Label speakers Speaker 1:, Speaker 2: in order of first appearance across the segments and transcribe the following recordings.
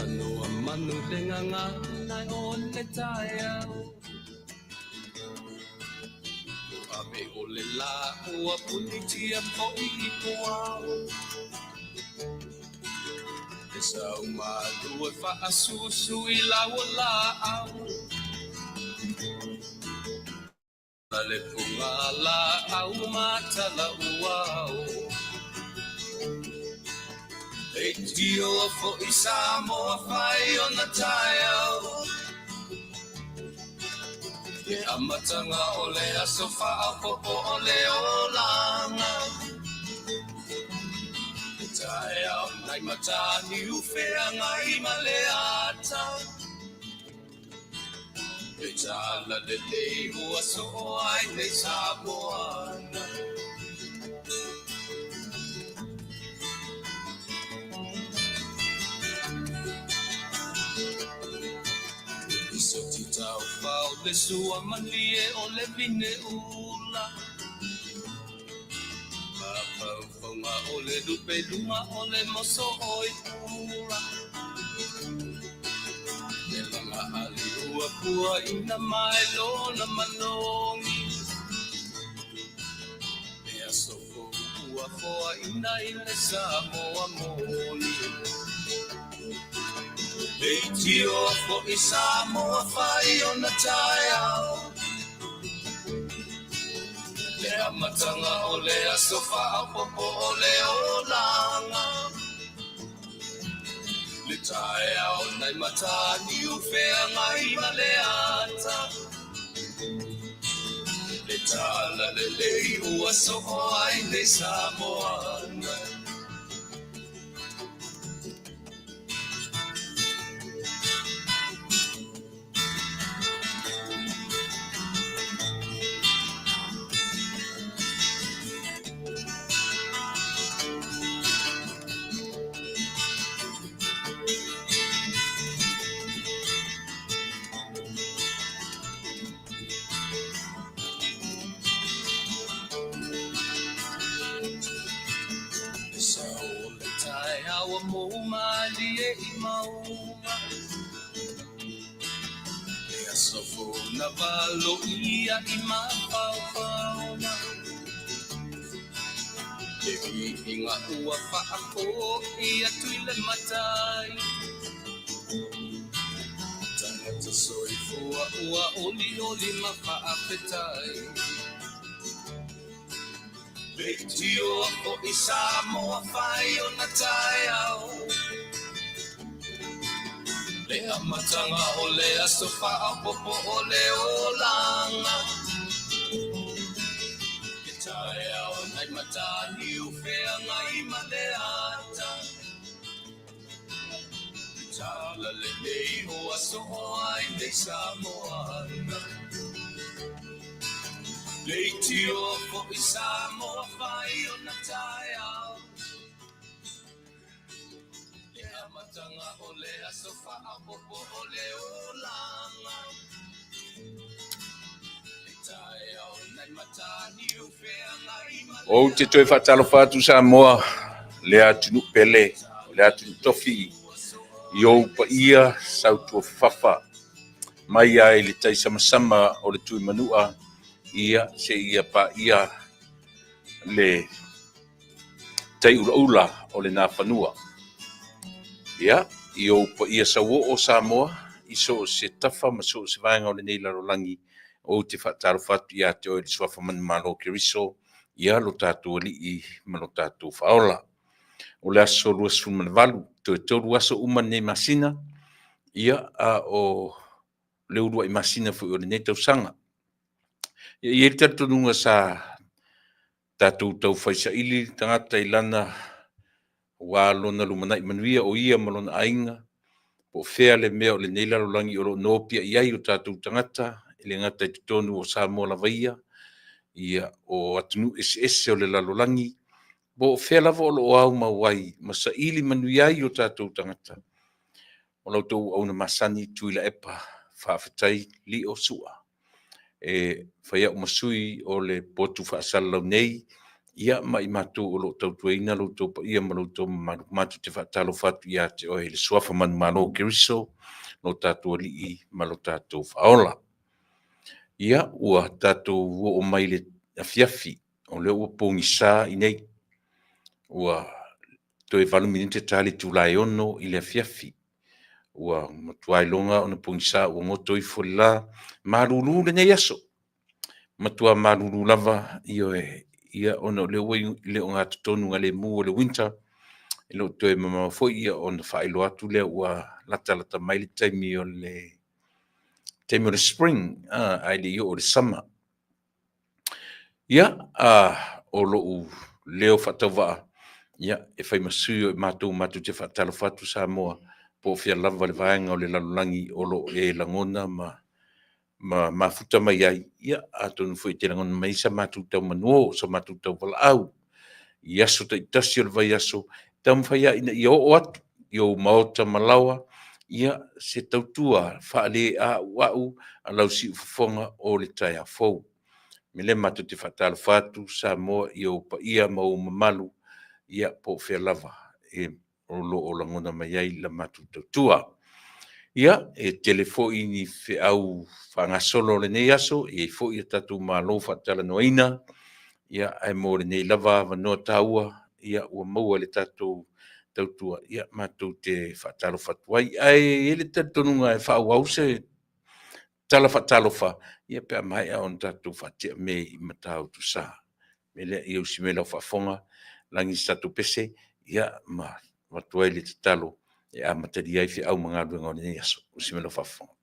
Speaker 1: Talanoa manu le gagana o le taeao Ave o le lā ua punitia foi i puao E sau malu e faasusu i lau laau Le puga laau ma talauao Leitioa foi Samoa fai ona taeao Le amataga o le aso faaopoopo o le olaga Le taeao nai Mataniu Feagai ma le ata Le tala lelei ua soo ai nei Samoana Soti taufao le sua malie o le vine ula Mafaufauga o le lupe luga o le moso oi pula Le laga ali ua pua ina mai lona manogi Le aso fou ua foaina i le Samoa moni Leitioa foi Samoa fai ona taeao Le amataga o le aso faaopoopo o le olaga Le taeao nai Mataniu Feagai ma le ata Le tala lelei ua soo ai nei Samoana Le sao o le taeao mo malie i mauga Le aso fou na valoia i mafaufauga Le viiga ua faafoi atu i le matai Tagata soifua ua olioli ma faafetai Leitioa foi Samoa fai ona taeao Le amataga o le aso faaopoopo o le olaga Le taeao nai Mataniu Feagai ma le ata Le tala lelei ua soo ai nei Samoana Leitioa foi Samoa fai ona taeao Le amataga o le aso faaopoopo o le olaga Le taeao nai Mataniu Feagai ma le
Speaker 2: Ou te toe faatalofa atu Samoa, le atunuu pele, le atunuu tofi, i ou paia sautuafafafa, mai ai le taisamasama o le Tuimanua, ia seia paia le taiulaula o le Nafanua. Ia, i ou paia sauoo Samoa, i so o se tafa ma so o se vaega o lenei lalolagi, ou te faatalofa atu ia te oe i le suafa manumalo o Keriso, ia lo tatou Alii ma lo tatou Faaola. O le aso 28, toe 3 aso uma lenei masina, ia, a o le uluai masina foi o lenei tausaga. Ia, e i ai le talitonuga sa tatou tau faisaili le tagata i lana aua lona lumanai manuia o ia ma lona aiga, po o fea le mea o lenei lalolagi o lo o nopiai ai o tatou tagata, e le gata i totonu o Samoa lava ia, ia o atunuu eseese o le lalolagi, po o fea lava o lo o aumau ai ma saili manuia ai o tatou tagata. O la outou auauna masani Tuilaepa, faafetai Lio Sua. E fai au ma sui o le potu faasalalau nei, Ia, ma i matou o lo o tautuaina lo outou paia ma lo outou mamalu, matou te faatalofa atu ia te oe i le suafa manumalo o Keriso, lo tatou Alii ma lo tatou Faaola. Ia, ua tatou oo mai le afiafi, o lea ua pogisa i inei, ua toe 8 minute ta le itula e 6 i le afiafi. Ua matua iloga ona pogisa ua goto ifo le la, malulu lenei aso, matua malulu lava, ioe, ia ona o lea ua i le ogatotonu galemu o le winter, e le o toe mamao foi ia ona faailoa atu lea ua latalata mai le taimi o le spring, ae le i oo i le summer. Ia, o lou leo faatauvaa, ia, e fai ma sui o i matou matou te faatalofa atu Samoa, po o fea lava le vaega o le lalolagi o lo o e lagona ma mafuta mai ai, ia, atonu foi e te lagona mai sa matou tau manuo, sa matou tau valaau i aso taitasi o le vaiaso, taumafai lava ina ia oo atu i ou maota ma laoa, ia, se tautua faale-auau a lau siufofoga o le taeao fou. O le mea lea matou te faatalofa atu Samoa i ou paia ma ou mamalu, ia po o fea lava o lo o lagona mai ai la matou tautua. Ia, e tele foi ni feau faagasolo o lenei aso, e i ai foi a tatou malo faatalanoaina, ia, ae mo lenei lava avanoa taua, ia, ua maua e le tatou tautua, ia, matou te faatalofa atu ai. Ae i ai le talitonuga e faaauau se tala faatalofa, ia pe a maea ona tatou faatea me i Matautusa. O le mea lea, ia usi mai i lau faafofoga, lagi se tatou pese, ia, ma avatu ai le tatalo e amatalia ai feau ma galuega o lenei aso. Usi mai lau faafofoga.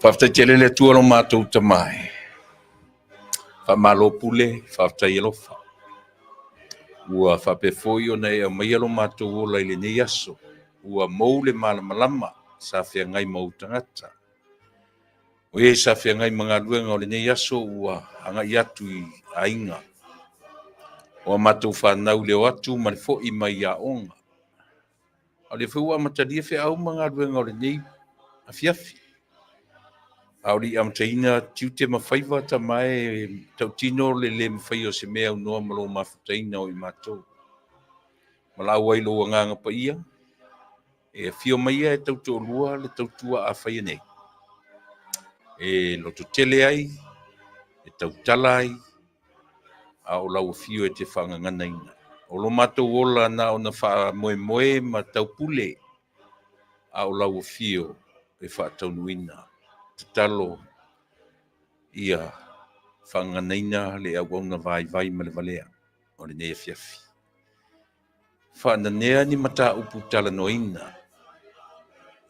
Speaker 2: Faafetai tele le Atua lo matou Tama e. Faamalo pule, faafetai alofa. Ua faapea foi ona e aumaia lo matou ola i lenei aso. Ua mou le malamalama sa feagai ma ou tagata. O e sa feagai ma galuega o lenei aso ua agai atu i aiga. O a matou fanau le o atu ma le foi mai i aoga. A o lea foi ua amatalia feau ma galuega o lenei afiafi. A o le i amataina tiute ma faiva, Tama e, tautino le le mafai o se mea aunoa ma lou mafutaina o i matou. Valaau ai lou agaga paia, e afio maia e tautoalua le tautua a faia nei. E lototele ai, e tautala ai, a o lau afio e te faagaganaina. O lo matou ola na ona faamoemoe ma taupule, a o lau afio e faataunuuina. Tatalo ia faagaganaina le auauna vaivai ma le valea o lenei afiafi. Faananea ni mataupu talanoaina,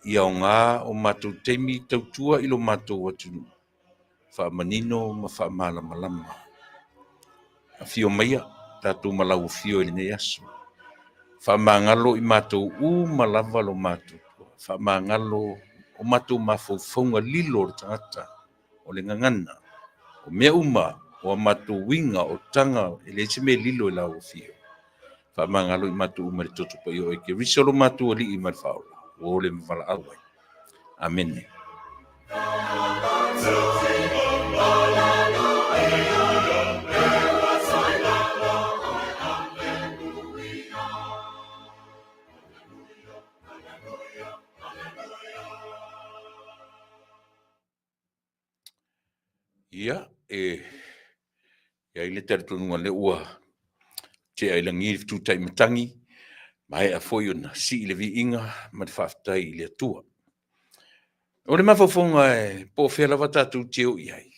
Speaker 2: ia aoga o matou taimi tautua i lo matou atunuu, faamanino ma faamalamalama. Afio maia tatou ma lau afio i lenei aso. Faamagalo i matou uma lava lo matou tua. Faamagalo o matou mafaufauga lilo o le tagata, o le gagana, o mea uma O a matou uiga o taga, e leai se mea e lilo i lau afio. Faamagalo i matou uma i le toto paia o Oe Keriso lo matou Alii ma le Faaola, ua ole ma valaau ai. Amene. Ia, e i ai le talitonuga o lea ua tea i lagi le fetutai matagi, maea foi ona sii le viiga ma le faafetai i le Atua. O le mafaufauga e po o fea lava tatou te o i ai,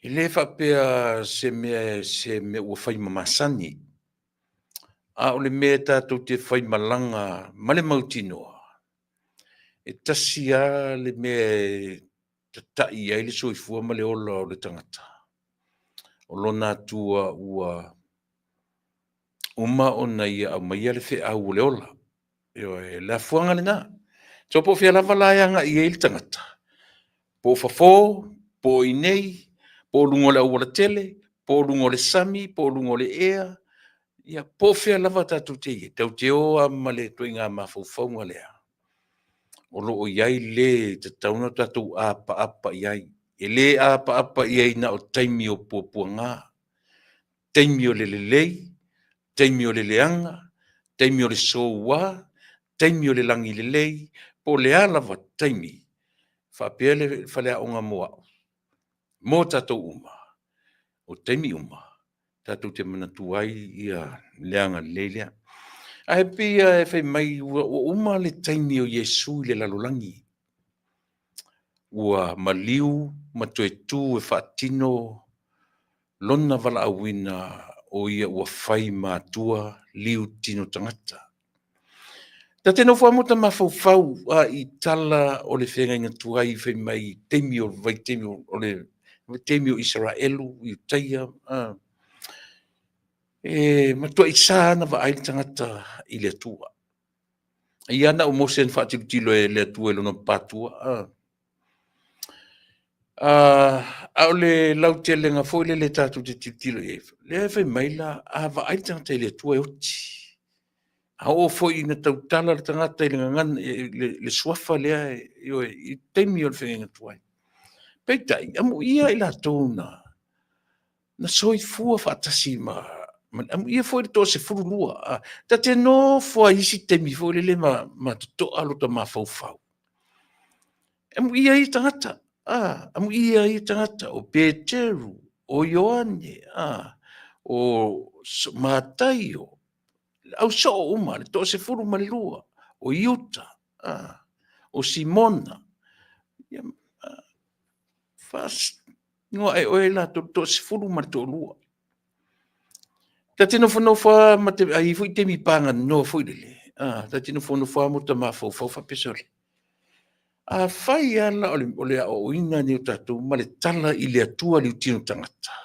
Speaker 2: e le faapea se mea se mea ua fai ma masani, a o le mea tatou te faimalaga ma le mautinoa, e tasi lava le mea e tatai i ai le soifua ma le ola o le tagata, o lona Atua ua uma ona ia aumaia le feau o le ola. Ioe, le afuaga lena. So po o fea lava la e agai i ai le tagata, po o fafo, po o i inei, po o luga o le aualatele, po o luga o le sami, po o luga o le ea, ia po o fea lava tatou te i ai, tatou te o lava ma le ituaiga mafaufauga lea, o lo o i ai le e tatau ona tatou apaapa i ai. E le apaapa i ai na o taimi o puapuaga, taimi o le lelei, taimi o le leaga, taimi o le soua, taimi o le lagilelei, po o le a lava taimi, faapea le faleaoga mo au, mo tatou uma, o taimi uma, tatou te manatua ai le agalelei lea. Ae pei lava e fai mai ua uma le taimi o Iesu i le lalolagi, ua maliu ma toe tu e faatino lona valaauina o ia ua fai ma Atua liu tino tagata. Ta te nofo lava ma ota mafaufau i tala o le feagaiga tuai fai mai i taimi o vaitaimi o le taimi o Isaraelu, Iutaia, e matuai sa lava ona vaai le tagata i le Atua. E i ai lava na o Mose na faatilotilo e le Atua i lona patua. A o le lautelega foi lele tatou te tilotilo i ai, lea e fai mai la, a vaai le tagata i le Atua e oti. A oo foi ina tautala le tagata i le gagana, le suafa lea, ioe, i taimi o le feagaiga tuai. Peitai, amuia i latou na soifua faatasi ma, amuia foi le toasefululua. Ta te nofo lava i isi taimi foi lele ma totoa lota mafaufau. Amuia ia tagata, amuia ia tagata, o Peteru, o Ioane, o Mataio, le au soo uma, le toasefulu ma le lua, o Iuta, o Simona. Ia, faaigoa e oe latou le toasefulu ma le toalua. Ta te nofonofo lava ma te, a i ai foi taimi paganoa foi lele, ta te nofonofo lava ma ota mafaufau faapea, sole, afai lava la o le aoaoina lenei o tatou ma le tala i le Atua liutino tagata,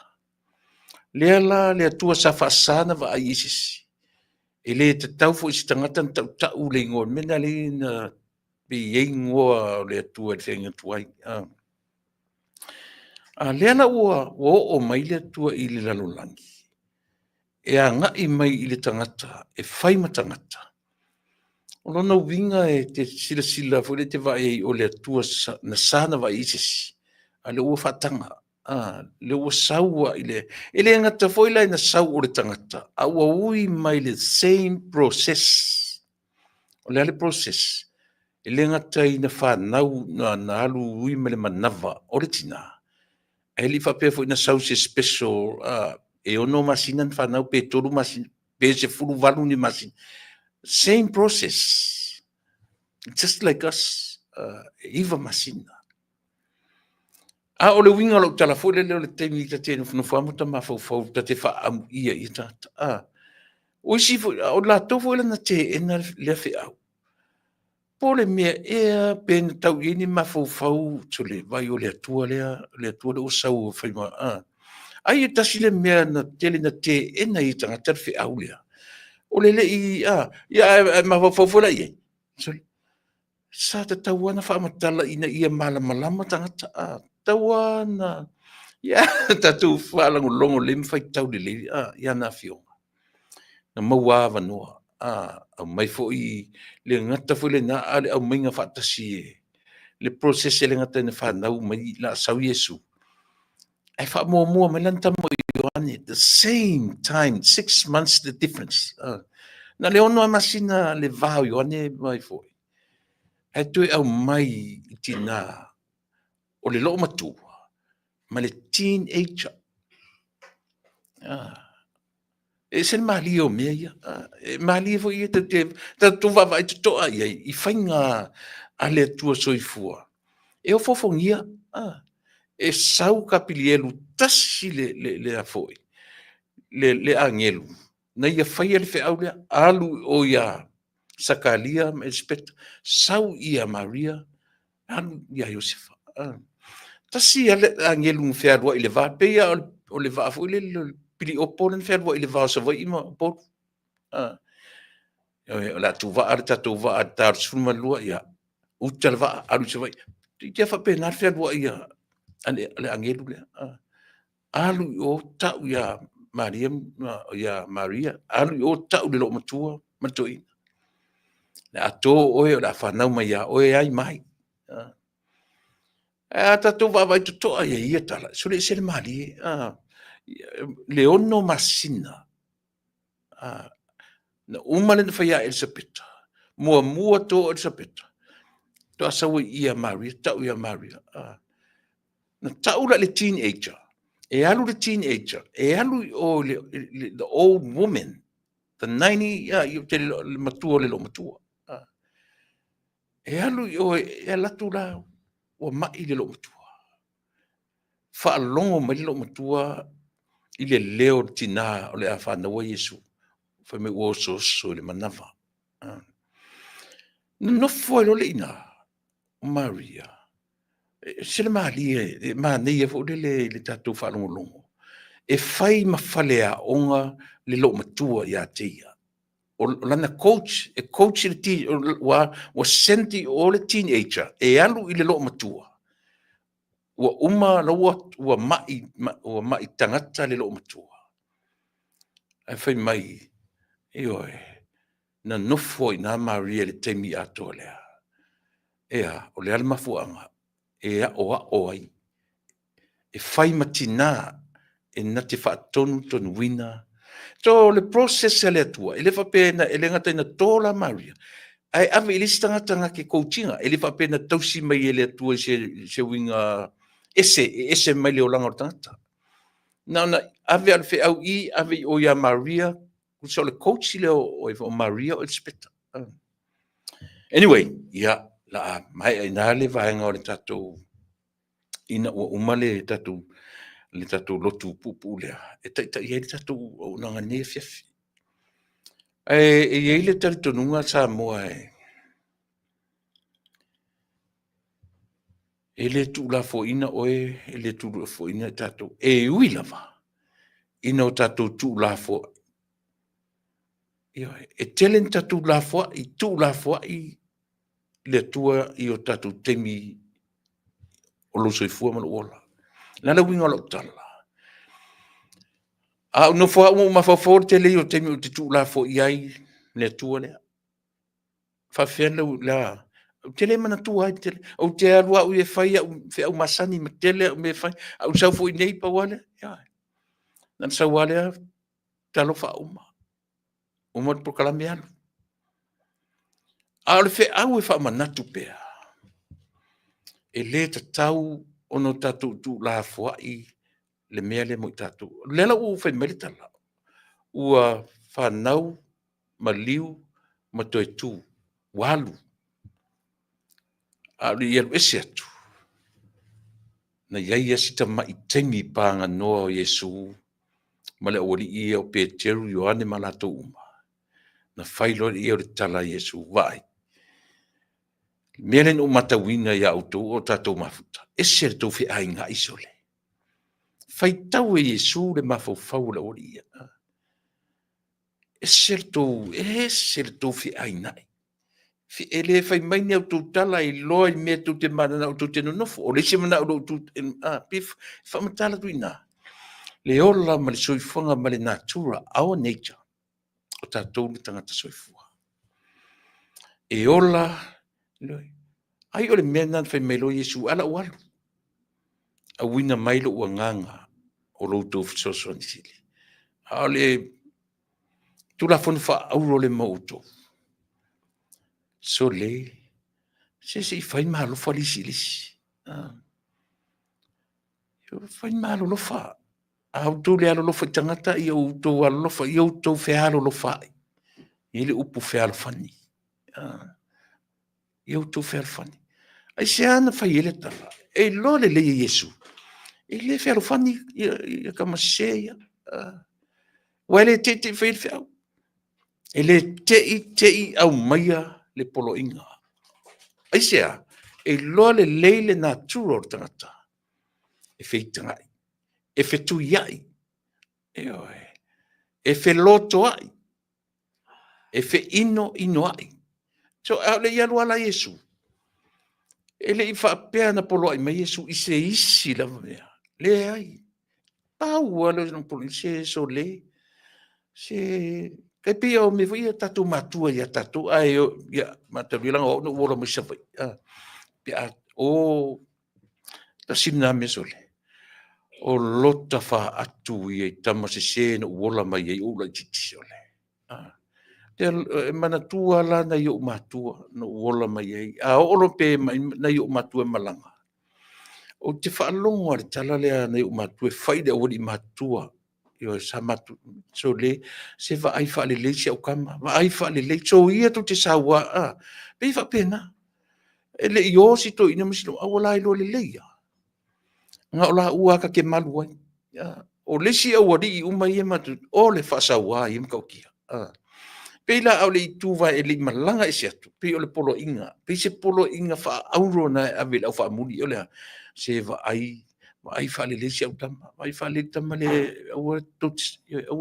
Speaker 2: lea la le Atua sa faasa ona vaai i se isi, e le tatau foi i se tagata ona tautau le igoa, le mea lena e ala ai ona pei e i ai igoa o le Atua i le feagaiga tuai. A lea la ua oo mai le Atua i le lalolagi, e agai mai i le tagata, e fai ma tagata, o lona uiga e te silasila foi lea e te vaai ai o le Atua na sa na vaai i se isi, a o lea ua faataga, lea ua sau i le, e le gata foi la ina sau o le tagata, a ua ui mai le same process. O le a le process? E le gata ina fanau, na alu ui mai le manava o le tina, ae le i faapea foi na sau se special, e 6 masina na fanau pe 3 masina, pe 18 ni masina. Same process, just like us, e 9 masina. A o le uiga o lau tala foi lele o le taimi ta te nofonofo lava ma ta mafaufau ta te faaamuia i tagata. O isi foi, o latou foi na teena lea feau. Po o le mea ea pe na tau i ai ni mafaufau, sole, vaai o le Atua lea, o le Atua lea ua sau e fai ma, ai e tasi le mea na tele na teena ai e tagata le feau lea. O le le i, ia ae mafaufau foi la i ai, sole, sa tatau lava ona faamatala ina ia malamalama tagata, tatau lava ona. Ia, tatou faalogologo lelei ma faitau lelei i ana afioga. Na maua avanoa, aumai foi le gata foi lena, a o le aumaiga faatasi e le process e le gata ina fanau mai la sau Iesu, ae faamuamua mai lana tama o Ioane, the same time, 6 months the difference. Na o le 6 lava masina le va o Ioane ma foi, ae toe aumai i tina o le loomatua ma le teenager. E ese le malie o mea ia. E malie foi ia tatou vaavaai totoa i ai i faiga a le Atua soifua e ofoofogia. E sau Kapilielu tasi le foi le agelu na ia faia le feau lea, alu o ia Sakalia ma Elisapeta, sau ia Maria, alu ia Iosefa. Tasi lava le agelu na fealuai i le va, pei lava o le vaa foi lele o le piliopo lea na fealuai i le va o Savaii ma Upolu. O le a tuuvaa le tatou vaa i le ta o le 12, ia uta le vaa, alu i Savaii. Toeitiiti lava faapena le fealuai a le agelu lea. Alu i o tau ia Maria, alu i o tau i le loomatua ma le toeaina, o le a to oe o le a fanau mai ia oe e ai ma ai. Ae a tatou vaavaai totoa i ai i ia tala, sole ese le malie, le 6 masina na uma lea ona fai ia Elisapeta, muamua to Elisapeta, faatoa sau ai i i ia Maria, tau ia Maria. Na tau la i le teenager, e alu le teenager, e alu i o i le the old woman, the 90, le matua o le loomatua. E alu i o, e alu atu la ua mai le loomatua. Faalogo mai le loomatua i le leo o le tina o le a fanauina Iesu, fai mai ua osooso i le manava. Nonofo ai loa le ina o Maria, e ese le malie, e manaia foi lele i le tatou faalogologo, e fai ma faleaoga le loomatua ia te ia. O lana coach, e coach le ua send i o le teenager e alu i le loomatua, ua uma ua mai tagata le loomatua. Ae fai mai, ioe, na nofo ai i ina Maria i le taimi atoa lea. E a? O le a le mafuaaga? E aoao ai, e fai ma tina e na te faatonutonuina. So o le process a le Atua, e le faapea e le gata ina to la Maria, ae ave i le isi tagata na te coach ina, e le faapea na tausi mai e le Atua i se uiga ese, e ese mai le olaga o le tagata. Na ona ave lava o le feau i, ave i o ia Maria, tusa o le coach lea o Maria o Elisapeta. Anyway, ia, la a maea i ina le vaega o le tatou, ina ua uma le tatou lotu puupuu lea, e taitai ai le tatou auaunaga i lenei afiafi. Ae e i ai le talitonuga Samoa e le tuulafoaiina oe, e le tuulafoaiina i tatou, e ui lava ina o tatou tuulafoai. E tele ni tatou lafoai, tuulafoai le Atua i o tatou taimi o lou soifua ma lou ola. O le a le uiga o lau tala? A ou nofo lava au ma ou mafaufau o le tele ia o taimi ou te tuulafoaia ai le Atua lea. Faapefea la, ou te le manatua ai tele. Ou te alu au e fai au feau masani ma tele au mea e fai. A ou sau foi nei, pau lava lea, ioe. Na ona sau lava lea, talofa uma. Uma le polokalame alu. A o le feau e faamanatu pea, e le tatau ona tatou tuulafoai le mea lea mo i tatou. O lea la ua ou fai mai le tala, ua fanau, maliu ma toe tu, ua alu. A o le i alu ese atu, na i ai lava si tamai taimi paganoa o Iesu ma le aualii ia o Peteru, Ioane ma latou uma, na fai loa lea o le tala a Iesu, vaai, o le mea lea na ou matauina ia outou o tatou mafuta, ese le tou feaigaai sole. Faitau e Iesu le mafaufau o le aualii ia. Ese le tou feainai. E le fai mai ni a outou tala e iloa i mea tou te mananao tou te nonofo. O le isi manao o lo o pe faamatala atu i ina le ola ma le soifuaga ma le natura, our nature, o tatou le tagata soifua. E ola, ai o le mea lena na fai mai loa Iesu, a la ua alu, auina mai lou agaga o lo outou fesoasoani sili. A o le Tulafono faaauro lea mo outou, sole, se se i fai ma alofa le isi i le isi. Fai ma alolofa. A outou le alolofa i tagata, ia outou alolofa, ia outou fealolofaai. E i ai le upu fealofani. Ia outou fealofani. Aisea na fai ai lea tala? E iloa lelei e Iesu, e le fealofani ia tama sese ia. Aua e le te i te i fai le feau. E le te i te i aumaia le poloaiga. Aisea? E iloa lelei le natura o le tagata e feitagai, e fetuiai, ioe, e felotoai, e feinoinoai. So, a o le i alu lava la Iesu, e le i faapea na poloai mai Iesu i se isi lava mea. Leai. Pau lava lea o lana poloaiga, se sole, se tai pei o mea foi ia a tatou matua ia tatou, ae ia, mataulia leaga o au na ou ola mai Savaii, pe a o, tasi lena mea sole, o lota faatu ia i tama sese na ou ola mai ai ou laitiiti sole. E manatua la nai ou matua na ou ola mai ai. A oo loa pe nai ou matua e malaga, ou te faalogo lava i le tala lea a nai ou matua e fai i le aualii matutua, ioe, sa matou, sole, se vaai faalelei si au tama, vaai faalelei, soia tou te saua, a, e pei e faapena. E le i o si toeaina ma si, ae ua lailoa lelei lava, na o laua lava ta te malu ai. O le isi aualii uma ia matou te, o le faasaua ia e matautia. Pei la a o le i tu e le i malaga ese atu, pei o le poloaiga, pei se poloaiga faaauro lena e ave i le au faamuli, o le a? Se vaai, vaai faalelei si au tama, vaai faalelei le tama lea, aua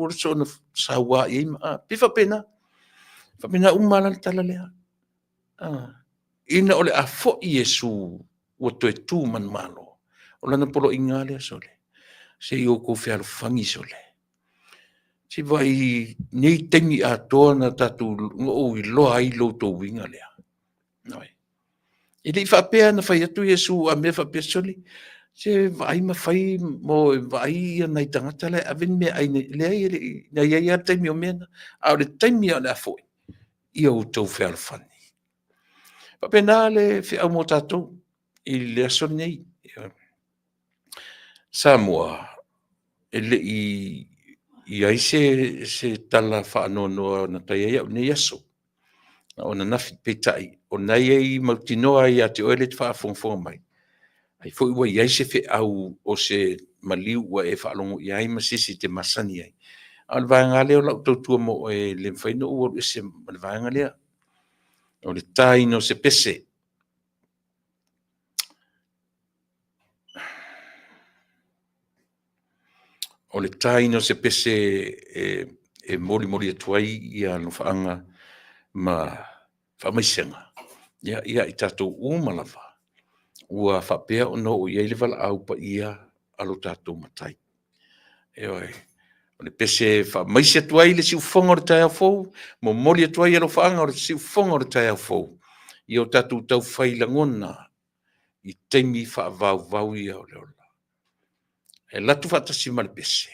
Speaker 2: le soona saua i ai, e pei e faapena. E faapena uma lava la le tala lea. Ina o le a foi Iesu ua toe tu manumalo, o lana poloaiga lava lea, sole, se i outou fealofani sole. Se i vaai i nei taimi atoa na ou iloa ai lo outou uiga lea. E le i faapea na fai atu Iesu a mea faapea, sole, se vaai ma fai mo vaai ia nai tagata la e ave ni meaai. Leai, e le i, na i ai lava le taimi o mea na, a o le taimi lava o le a foi, ia outou fealofani. E faapena le feau mo tatou i le aso lenei. Samoa, e le i i ai se tala faanoanoa na fai ai au i lenei aso, o ananafi, peitai, o lena e i ai mautinoa ia te oe lea e te faafogafoga mai, ai foi ua i ai se feau o se maliu ua e faalogo i ai ma se isi e te masani ai. A o le vaega lava lea o lau tautua mo oe, e le mafai ona ou alu ese ma le vaega lea, o le taina o se pese. O le taina o se pese e molimoli atu ai ia alofaaga ma faamaisega ia i tatou uma lava ua faapea ona oo i ai le valaau paia a lo tatou Matai. Ioe. O le pese e faamaise atu ai le siufofoga o le taeao fou, momoli atu ai alofaaga o le siufofoga o le taeao fou i o tatou taufai lagona i taimi faavauvau ia o le ola. E alu atu faatasi ma le pese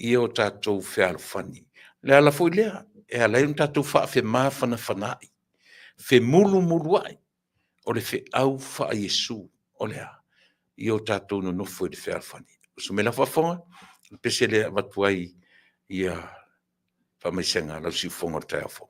Speaker 2: ia o tatou fealofani. O le ala foi lea e ala ai ona tatou faafemafanafanaai, femulumuluai, o le feau faa-Iesu, o le a? Ia o tatou nonofo i le fealofani. Usu mai lau faafofoga, o le pese lea e avatu ai ia faamaisega a lau siufofoga o le taeao fou.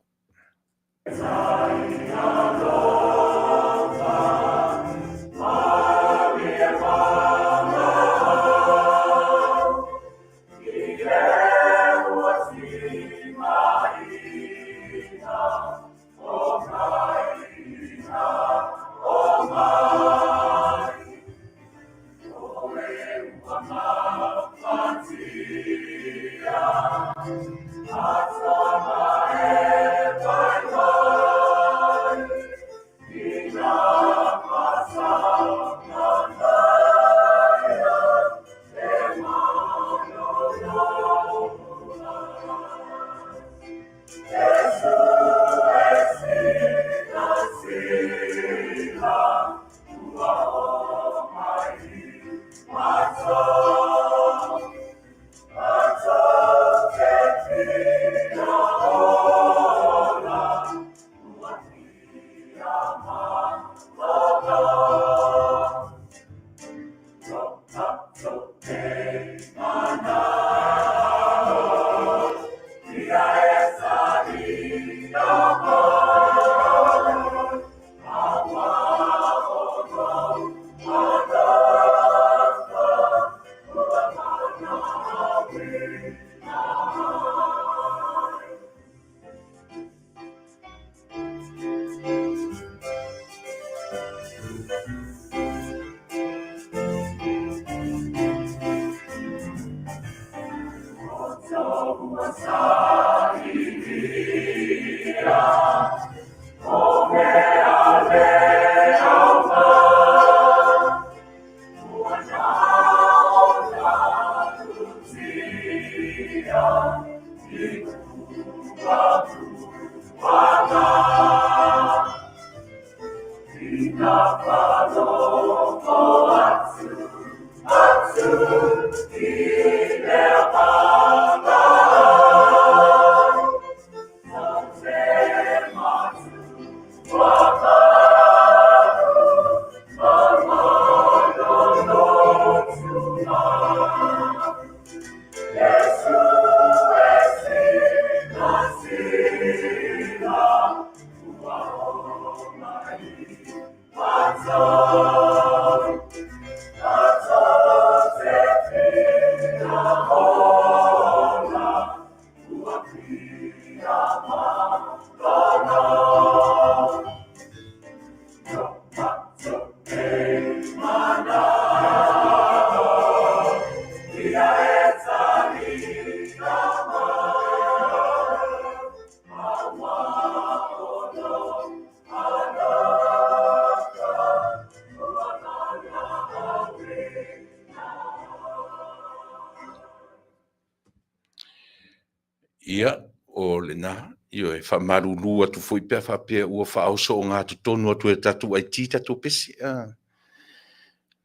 Speaker 2: Ia, o lena, ioe, faamalulu atu foi pe a faapea ua faaosoogatotonu atu e le tatou IT tatou pese. A,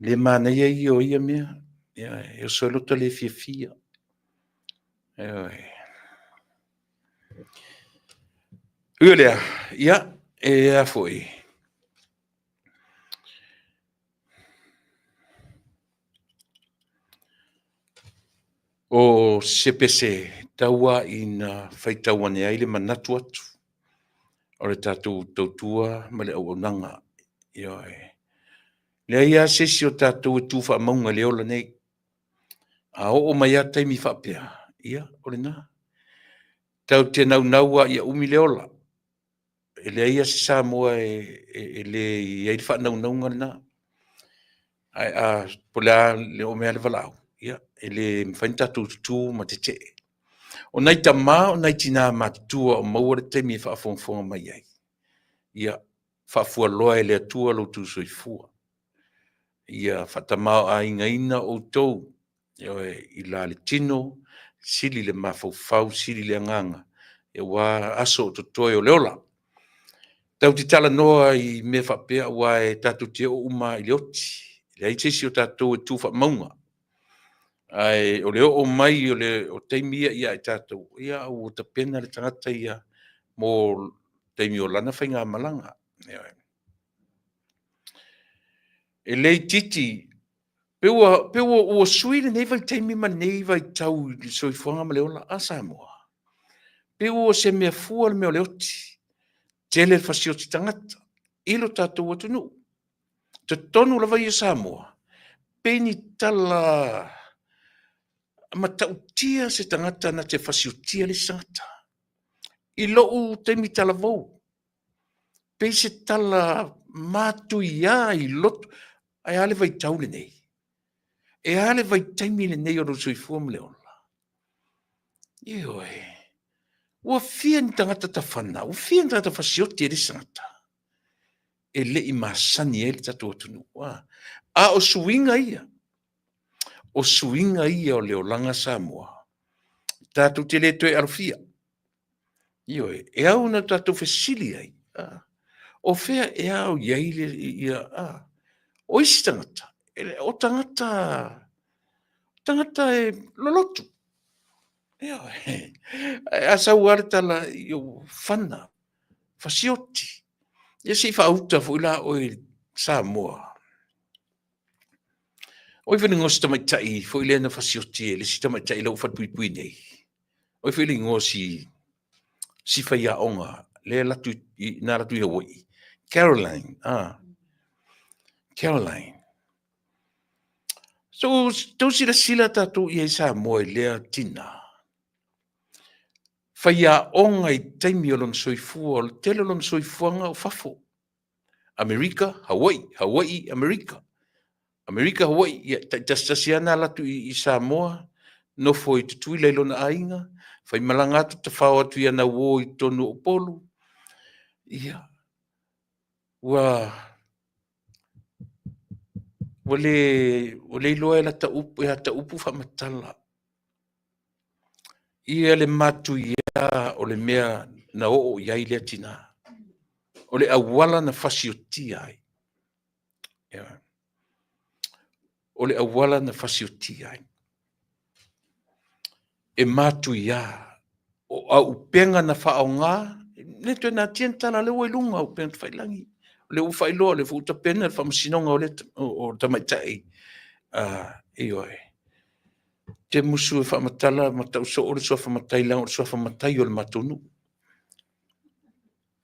Speaker 2: le manaia ia o ia mea. Ioe, e oso ai lota le fiafia. Ioe. Ui o lea, ia, e a foi, O se pese taua ina faitau ane ai le manatu atu o le tatou tautua ma le auaunaga. Ioe. Leai lava se isi o tatou e tu faamauga i le ola nei. A oo mai lava taimi faapea, ia o lena. Tatou te naunau lava ia umi le ola. E leai lava se Samoa e le i ai le faanaunauga lena. Ae a, po o le a le oo mai lava le valaau, ia, e le mafai ona tatou tutu ma tetee. O nai tama o nai tina matutua o maua le taimi e faafogafoga mai ai, ia faafualoa e le Atua lo outou soifua, ia faatamaoaigaina outou, ioe, i la le tino, sili le mafaufau, sili le agaga, aua aso o totoe o le ola. Tatou te talanoa i mea faapea aua e tatou te oo uma lava i le oti, e leai se isi o tatou e tu faamauga. Ae o le oo mai o taimi ia ia i tatou, ia ua tapena le tagata ia mo taimi o lana faigamalaga. E le itiiti, pe ua, pe ua, ua sui lenei vaitaimi ma lenei vaitau i le soifuaga ma le ola a Samoa? Pe ua se mea fua le mea o le oti, tele le fasioti tagata i lo tatou atunuu. Totonu lava ia o Samoa, pei ni tala matautia se tagata na te fasiotia le isi tagata. I lou taimi talavou, pei se tala matuia i loto, ae a le vaitau lenei? E a le vaitaimi lenei o lou soifua ma le ola? Ioe. Ua fia ni tagata tafana, ua fia ni tagata fasioti e le isi tagata? E le i masani ai le tatou atunuu. A o suiga ia, o suiga ia o le olaga Samoa, tatou te le toe alofia. Ioe, e ao ona tatou fesili ai, o fea ea o i ai le, ia, a, o isi tagata, o tagata, tagata e lolotu. Ioe, a sau lava le tala, ua fana, fasioti. Ia se i faauta foi la oe i Samoa. O ai foi le igoa o si tamaitai foi lea na fasioti e le isi tamaitai i lou falepuipui nei? O ai foi le igoa o si, si faiaoga lea e alu atu i, na alu atu i Hawaii? Caroline, ah. Caroline. So, tau silasila tatou i ai Samoa i lea tina. Faiaoga i taimi o lona soifua, o le tele o lona soifuaga o fafo. Amerika, Hawaii, Hawaii, Amerika. Amerika, Hawaii, ia, taitasitasi lava na alu atu i, i Samoa, nofo i Tutuila i lona aiga, faimalaga atu, tafao atu i ana uo i totonu o Upolu. Ia, ua, ua le, ua le iloa e lata upu, e ata upu faamatala. Ia le matuia o le mea na oo i ai lea tina. O le auala na fasiotia ai. Ia. O le auala na fasiotia ai. E matuia o auupega na faaaoga, le toe natia ni tala, lea ua i luga auupega tafailagi. O lea ua faailoa, o lea foi ua tapena le faamasinoga o le, o, o tamaitai, ioe. Te musu e faamatala ma tau soo le suafa matai leaga o le suafa matai o le matou nuu.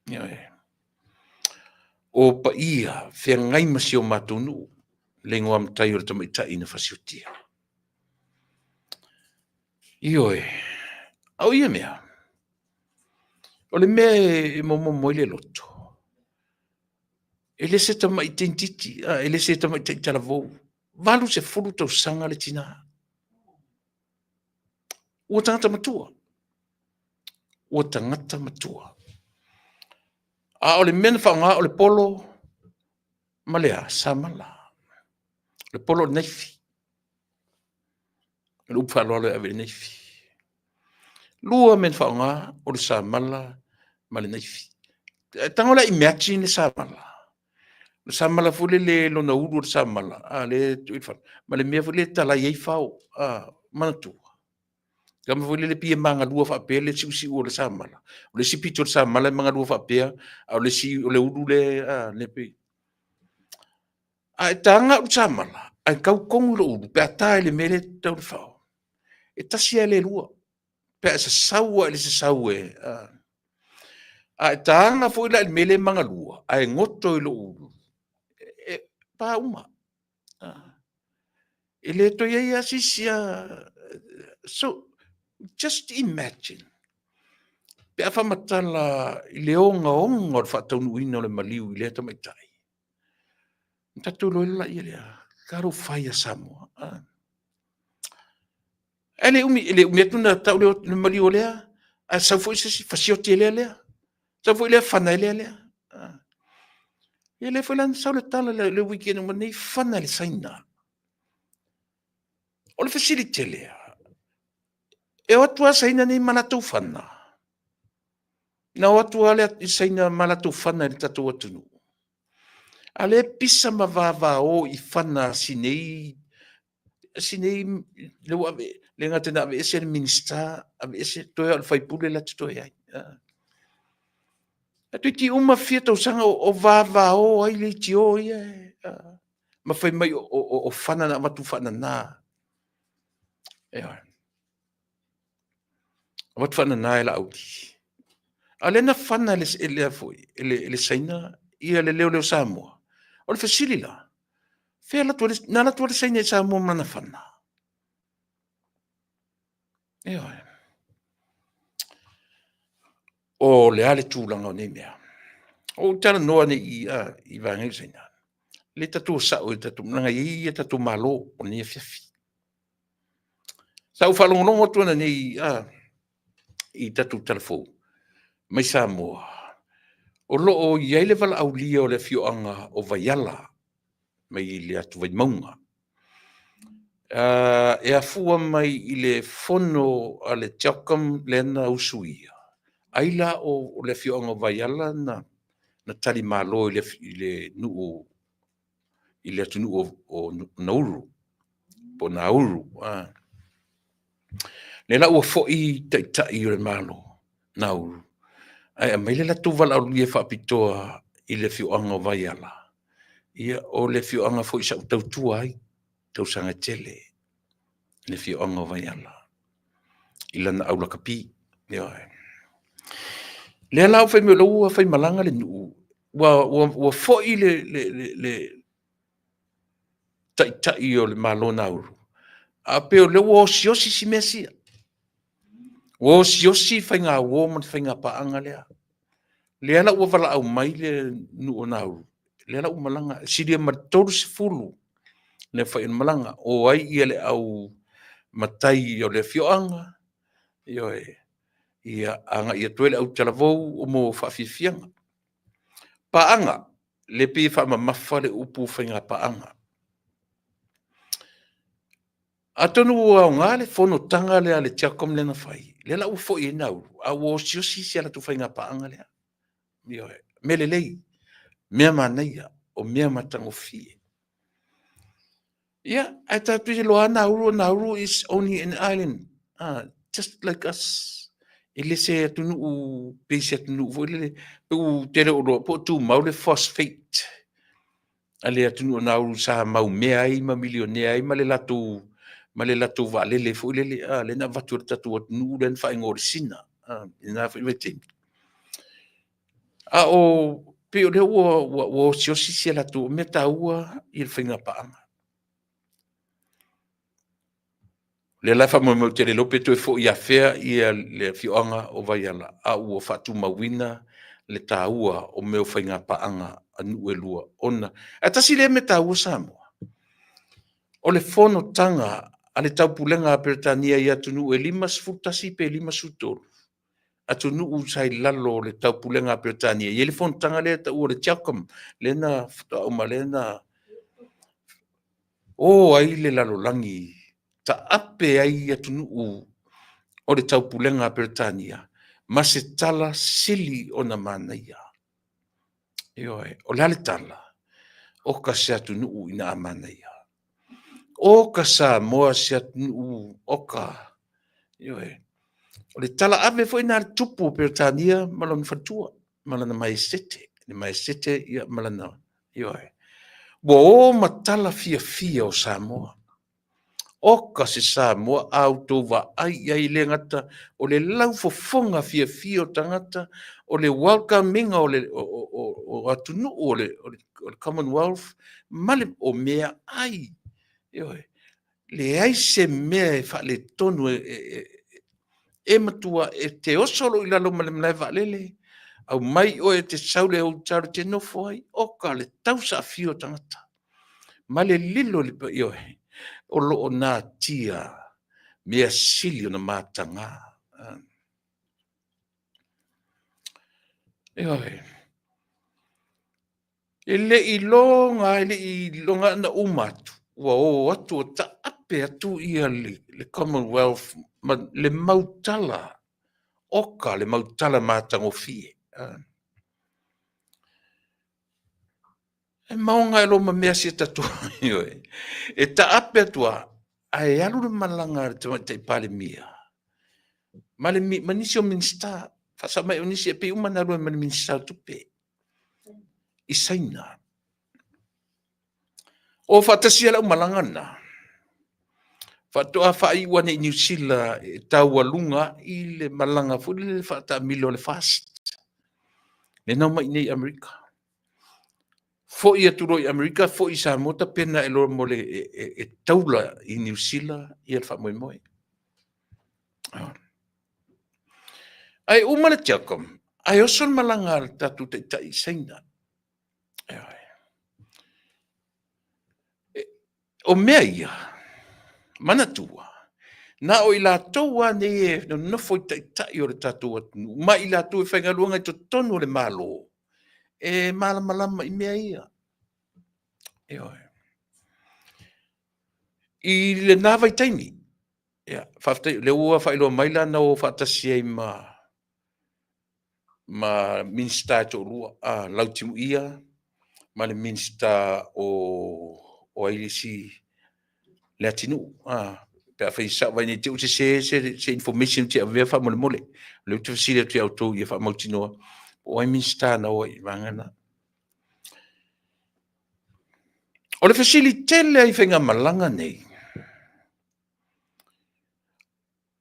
Speaker 2: Ioe. O paia feagai ma si o matou nuu, le igoa matai o le tamaitai na fasiotia. Ioe, a o ia mea, o le mea e momomo ai le loto, e le se tamai teinititi, e le se tamaitai talavou, 80 tausaga le tina. Ua tagata matua, ua tagata matua. A o le mea na faaaoga o le polo ma le a? Samala. O le polo o le naifi. O le upu faaaloalo e ave i le naifi. 2 mea na faaaoga, o le samala ma le naifi. Tago la imagine le samala, o le samala foi lele lona ulu o le samala, a lea e tuu i le fale, ma le mea foi lea e talai ai fao, manatua? Le mea foi lele pei e magalua faapea le siusiu o le samala, o le isi pito o le samala e magalua faapea, a o le isi o le ulu lea e pei… A e taga au i le samala ae tau tonu i lou ulu pe a ta i le mea lea e tau le fao, e tasi lava le lua, pe a e sasau lava i le sasau e… A e taga foi la i le mea lea e magalua ae goto i lou ulu, e pa uma. E le toe i ai lava se isi. So, just imagine pe a faamatala i le ogaoga o le faataunuuina o le maliu i lea tamaitai, ona tatou iloa lea, talofa e ia Samoa. Ae le umi, e le umi atu ona tau lea o le maliu o lea, ae sau foi se isi fasioti e lea lea, sau foi lea fana e lea lea. Ia lea foi la na sau le tala i le weekend na uma nei, fana e le Saina. O le fesili tele lava, e o atu lava Saina nei ma latou fana? Na o atu lava Saina ma latou fana i le tatou atunuu? A o lea e pisa ma vavao i fana a si nei, lea ua ave, le gata ina aveese le Minisita, aveese, toe lava o le sui usufono la e totoe ai. Ae toeitiiti uma fia tausaga o vavao ai leitio ia ma fai mai o fana na avatu faanana. Ioe. Avatu faanana e Laauli. A o lea na fana e le Saina le leoleo Samoa. O le fesili la, fea e alu atu ai, na alu atu ai le Saina i Samoa ma lana fana? Ioe. O le a le tulaga o nei mea? Ua ou talanoa nei i vaega ia o Saina, le tatou o sao leaga e i ai tatou Malo o lenei afiafi. Sa ou faalogologo atu ananei i tatou tala fou mai Samoa, o lo o i ai le valaaulia o le afioaga o Vaiala mai le atu Vaimauga, e afua mai i le fono a le CHOGM lea na usuia, ai la o le afioaga o Vaiala na talimalo i le nuu i le atunuu o Nauru, po o Nauru. Lea la ua foi taitai o le Malo Nauru, ae aumai le latou valaaulia faapitoa i le afioaga o Vaiala. Ia, o le afioaga foi sa ou tautua ai i tausaga e tele, le afioaga o Vaiala i lana aulakapi. Ioe. Lea la ua fai mai o lea ua faimalaga le nuu, ua foi le taitai o le Malo Nauru, a pei o lea ua osiosi si mea sia. Ua osiosi faigauo ma le faigapaaga lea. Lea la ua valaau mai le nuu o Nauru, lea la ua malaga, e silia ma le 30 le aofai o le malaga, o ai le au matai o le afioaga, ioe, ia agai atu ai le autalavou mo faafiafiaga. Paaga, lea e pei e faamamafa le upu faiga paaga. Atonu ua aoga le fonotaga lea a le CHOGM lea na fai, lea la ua foi ai Nauru, a ua osiosi si a latou faiga paaga lea. Ioe. Mea lelei, mea manaia, o mea matagofie. Ia, ae tatou te iloa lava Nauru, o Nauru is only an island, just like us. E le se atunuu pei se atunuu foi lele, pe ou te le o iloa po o tumau le phosphate a le atunuu o Nauru sa maumea ai ma milionea ai ma le latou vaalele foi lele, lea na avatu e le tatou atunuu lea na faaigoa o le Sina i lena foi vaitaimi. A o pei o lea ua, ua, ua osiosi si a latou mea taua i le faiga paaga. O lea la e faamoemoe ou te le iloa pe toe foi afea le afioaga o Vaiala, a ua faatumauina le taua o mea o faiga paaga a nuu e lua ona… Ae tasi lea mea taua Samoa, o le fonotaga a le Taupulega a Peretania i atunuu e 51 pe 53 atunuu sa i lalo o le Taupulega a Peretania, e i ai le fonotaga lea e taua o le CHOGM, lea na faatoa uma lea na o ai le lalolagi taape ai atunuu o le Taupulega a Peretania ma se tala sili ona manaia. Ioe, o le a le tala? Oka se atunuu ina a manaia. Oka Samoa se atunuu, oka. Ioe. O le tala ave foi lena a le tupu o Peretania ma lona faletua, ma lana Maiesetete, le Maiesetete ma lana, ioe. Ua o ma tala fiafia o Samoa. Oka se Samoa, a outou vaai i ai, e le gata o le laufofoga fiafia o tagata, o le welcome ina o atunuu o le Commonwealth ma le, o meaai, ioe, leai se mea e faaletonu, e matua, e te oso loa i lalo ma le malae vaalele, aumai oe e te sau i le hotel e te nofo ai, oka le tausaafia o tagata ma le lilo i le paia, ioe, o lo o natia mea sili ona mataga. Ioe. E le i iloga e le i iloga ona uma atu, ua o atu ua taape atu ia le Commonwealth ma le mautala, oka le mautala matagofie. E maoga loa ma mea si a tatou, ioe, e taape atu lava, ae alu le malaga a le Tamaitai Palemia ma, le, ma nisi o Minisita, faasao mai o nisi e pei uma na alu ai ma le Minisita o Tupe i Saina. O faatasi ai lau malaga lena, faatoa faaiu ane i Niu Sila e taualuga ai le malaga foi lele faataamilo a le FAST, lea na omai i inei i Amerika. Foi atu loa i Amerika, foi i Samoa tapena ae loa mo le e taula i Niu Sila ia le faamoemoe. Ae uma le CHOGM, ae oso le malaga a le tatou Taitai i Saina. O mea ia, manatua, na o i latou lava nei e nonofo i taitai o le tatou atunuu ma i latou e faigaluega i totonu o le Malo e malamalama i mea ia. Ioe. I lena vaitaimi, ia, faafetai o lea ua faailoa mai la na o faatasi ai ma Minisita e toalua, a Lautimuia ma le Minisita o ai le isi, Leatinuu. Pe afai e sao, vaai ne i te i ua sese se information ou te avea faamolemole. O lea ou te fesili atu ia outou ia faamautinoa po o ai Minisita na o ai i le vaega lena. O le fesili tele lava i faigamalaga nei,